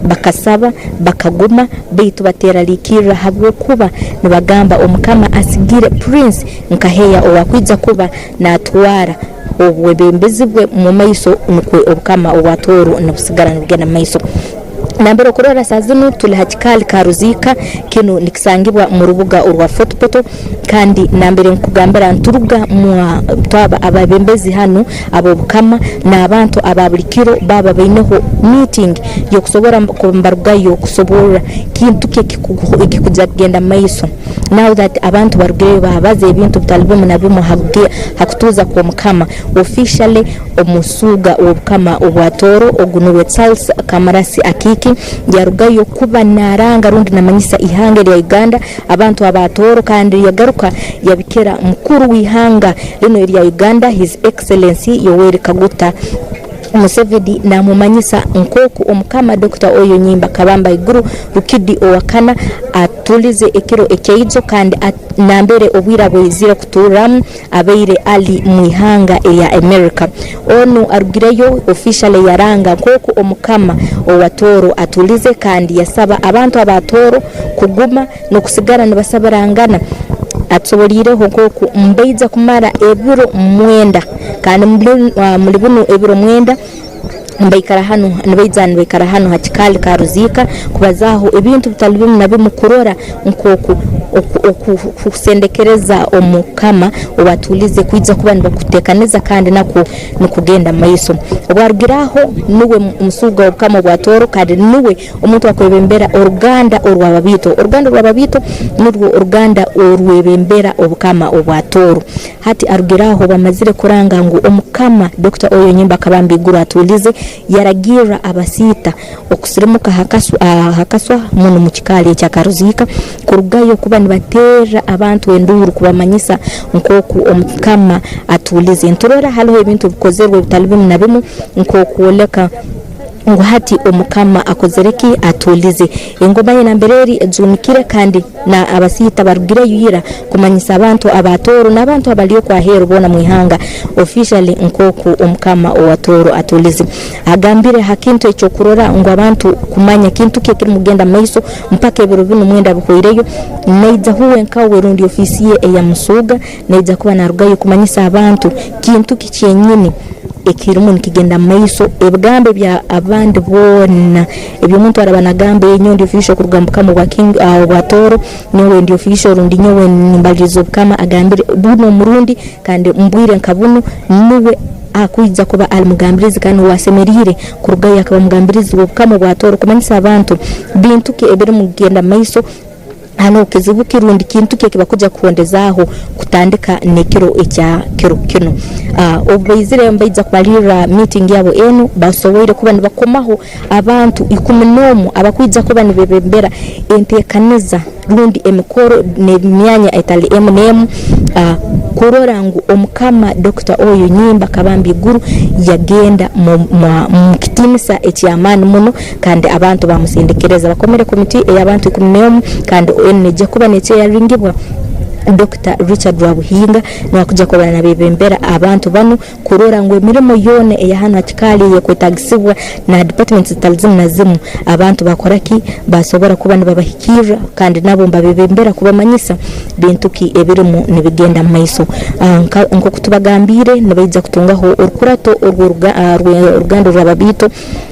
bakasaba, bakaguma, baitu bateraliikirra, habwokuba nibagamba Omukama asigire Prince Nkaheya ow'akwija kuba naatwara obwebembezi bwe mu maiso, nukwo obukama obwa Tooro nibusigara nibugenda mu maiso. Nambere okurora saaha zinu tuli ha kikaali ka Ruziika, kinu nikisangibwa mu rubuga orwa Fort Portal, kandi nambere nkugambira nturuga mwa, twaba abebembezi hanu ab'obukama n'abantu aba buli kiro baba baineho meeting y'okusobora mb-, kubarugayo kusoborra kintu ki ekiku-, ekikuja kugenda mu maiso. Now that abantu barugireyo babaza ebintu bitali bimu na bimu ha kuge-, ha kutuuza kw'omukama, officially omusuuga w'obukama obwa Tooro, ogu nuwe Charles Kamarasi Akiiki, yarugayo kuba naaranga rundi namanyisa ihanga erya Uganda, abantu aba Tooro, kandi yagaruka yabikira mukuru w'ihanga linu erya Uganda, His Excellency Yoweri Kaguta Museveni, namumanyisa nk'oku Omukama Dokita Oyo Nyimba Kabamba Iguru Rukidi owa kana atulize ekiro ekyaijo, kandi at-, nambere obwire abwizire kuturramu abaire ali mu ihanga erya America. Onu arugireyo officially yaranga nk'oku Omukama owa Tooro atulize, kandi yasaba abantu aba Tooro kuguma n'okusigara nibasabirangana. Atusoboliireho nk'oku mbaija kumara ebiro mwenda, kandi muli, ah, muli binu ebiro mwenda, nibaikara hanu, nibaija nibaikara hanu ha kikaali ka Ruziika kubazaaho ebintu bitali bimu na bimu, kurora nk'oku, oku, oku, kusendekereza Omukama ow'atuulize kwija kuba nibakuteekaniza, kandi nakwo nikugenda mu maiso. Obwarugire aho, nuwe omusuuga w'obukama obwa Tooro, kandi nuwe omuntu akwebembera oruganda orw'Ababiito. Oruganda orw'Ababiito nurwo oruganda orwebembera obukama obwa Tooro. Hati arugire aho, bamazire kuranga ngu Omukama Dokita Oyo Nyimba Kabamba Iguru atuulize, yaragirra abasiita okusirimuka ha kasu-, ah, ha kaswa munu mu kikaali ekya Karuziika, kurugayo kuba nibaterra abantu enduuru kubamanyisa nk'oku Omukama atuulize. Nturora haroho ebintu ebikozerwe ebitali bimu na bimu, nk'okwoleka ngu hati Omukama akozere ki? Atuulize. Engoma ye nambere eri ejuunikire, kandi na abasiita barugireyo ira kumanyisa abantu aba Tooro n'abantu abali oku aheeru boona mu ihanga, officially nk'oku Omukama owa Tooro atuulize. Agambire ha kintu eky'okurora ngu abantu kumanya kintu ki ekiri mu kugenda mu maiso mpaka ebiro binu mwenda bihoireyo, naija uwe nkawe rundi ofiisi ye eya Musuuga, naija kuba naarugayo kumanyisa abantu kintu ki kyenyini ekirimu nikigenda mu maiso, ebigambo ebya abandi boona, eby'omuntu araba nagamba, "Eh, nyowe ndi official kuruga mu bukama obwa King, ah, obwa Tooro, nyowe ndi official, rundi nyowe nimbaliriza obukama," agambire bunu omurundi, kandi mu bwire nka bunu, nuwe akwija kuba ali mugambirizi, kandi nuwe asemeriire kurugayo akaba mugambirizi w'obukama obwa Tooro, kumanyisa abantu bintu ki ebirimu kugenda mu maiso, hanu kizibu ki rundi kintu ki ekibakwija kuhondezaaho kutandika n'ekiro ekya kiro kinu. Ah, obu baizire nibaija kumalirra meeting yabo enu, basoboire kuba nibakomaho abantu ikumi n'omu abakwija kuba nibebembera enteekaniza rundi emikoro n'emyanya etali emu n'emu, ah, kurora ngu Omukama Dokita Oyo Nyimba Kabamba Iguru yagenda mu, mu, mu kitiinisa eky'amaani muno, kandi abantu bamusindikereza. Bakomere komiti ey'abantu ikumi n'omu, kandi enu neija kuba necharingibwa Dokita Richard Rwabuhinga, nuwe akwija kuba nabebembera abantu banu, kurora ngu emirimo yoona eya hanu ha kikaali eyekwetagisibwa na departments zitali zimu na zimu, abantu bakora ki, basobora kuba nibabahikirra, kandi nabo mbabebembera kubamanyisa bintu ki ebirimu nibigenda mu maiso. Ah, nka, nk'oku tubagambiire, nibaija kutungaho orukurato orw'oruga-, ah, rwe-, oruganda orw'ababiito,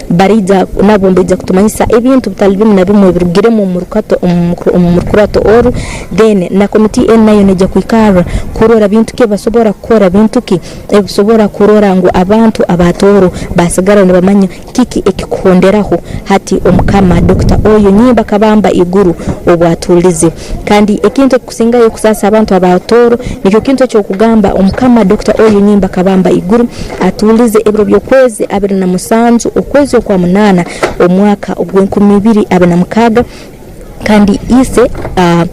baraija, nabo nibaija kutumanyisa ebintu bitali bimu na bimu ebirugiremu omu rukato-, omu mukru-, omu rukurato oru. Then, na komiti enu nayo neija kwikarra kurora bintu ki ebibasobora kukora, bintu ki ebisobora kurora ngu abantu aba Tooro basigara nibamanya kiki ekikuhonderaho hati Omukama Dokita Oyo Nyimba Kabamba Iguru obu atuulize. Kandi ekintu ekikusingayo kusaasa abantu aba Tooro, nikyo kintu eky'okugamba Omukama Dokita Oyo Nyimba Kabamba Iguru atuulize ebiro by'okwezi abiri na musanju, okwezi okwa munaana, omwaka ogw'enkumi ibiri abiri na mukaaga, kandi ise, ah,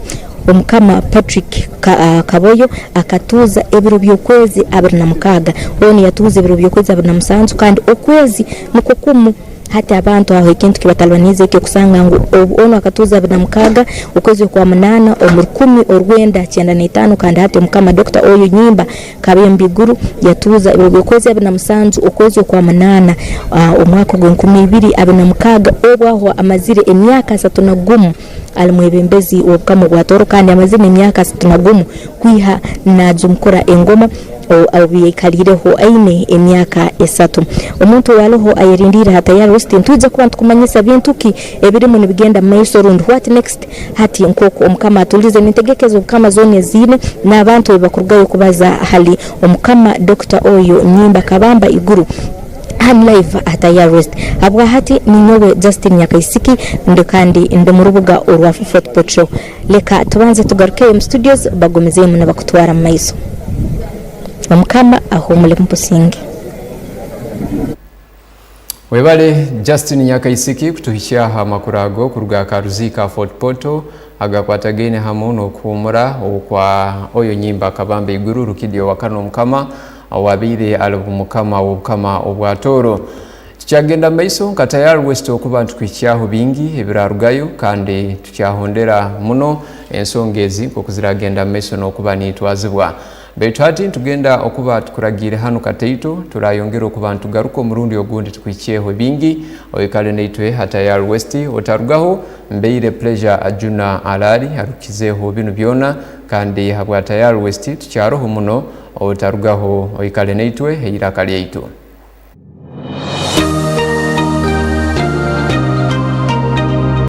Omukama Patrick Ka-, ah, Kaboyo akatuuza ebiro by'okwezi abiri na mukaaga. Onu yatuuza ebiro by'okwezi abiri na musanju, kandi okwezi nukwo kumu. Hati abantu aho ekintu kibatalibaniize ekyo kusanga ngu obu onu akatuuza abiri na mukaaga, okwezi okwa munaana, omu rukumi orwenda kyenda na itaano, kandi hati Omukama Dokita Oyo Nyimba Kabamba Iguru yatuuza ebiro by'okwezi abiri na musanju, okwezi okwa munaana, ah, omwaka ogw'enkumi ibiri abiri na mukaaga, obu aho amazire emyaka asatu na gumu ali mwebembezi w'obukama obwa Tooro, kandi amazire n'emyaka asatu na gumu kwiha najumukura engoma, o-, obu yaikalireho aine emyaka esatu. Omuntu ow'aroho ayerindiire ha Tayari West, nitwija kuba nitukumanyisa bintu ki ebirimu nibigenda mu maiso rundi what next. Hati nk'oku Omukama atuulize, nintegeka ez'obukama zoona eziine n'abantu abu bakurugayo kubaza hali Omukama Dokita Oyo Nyimba Kabamba Iguru. Hanu live ha Tayari West. Habwa hati, ninyowe Justin Nyakaisiki, ndi kandi ndi mu rubuga orwa Fort Portal. Leka tubanze tugarukeyo omu studios, bagumizeemu nibakutwara mu maiso. Omukama ahuumule mubusinge. Webale Justin Nyakaisiki kutuhikyaho amakuru ago kuruga ha karuzi ka Fort Portal agakwatagaine hamu n'okuhuumura okwa Oyo Nyimba Kabamba Iguru, Rukidi owa kane Omukama, owabaire ali Mukama w'Obukama obwa Tooro. Tukyagenda mu maiso, nka Tayari West okuba nitukuhikyaho bingi ebirarugayo, kandi tukyahondera muno ensonga ezi nk'oku ziragenda mu maiso n'okuba nitwazibwa. Baitu hati nitugenda okuba tukuragiire hanu kataito, turayongere okuba nitugaruka omurundi ogundi tukuhikyeho ebingi. Oikale naitwe ha Tayari West, otarugaho, mbaire Pleasure Ajuna Alali arukizeho binu byona, kandi habwa Tayari West tukyaroho muno, otarugaho, oikale naitwe, iraka lyaitu.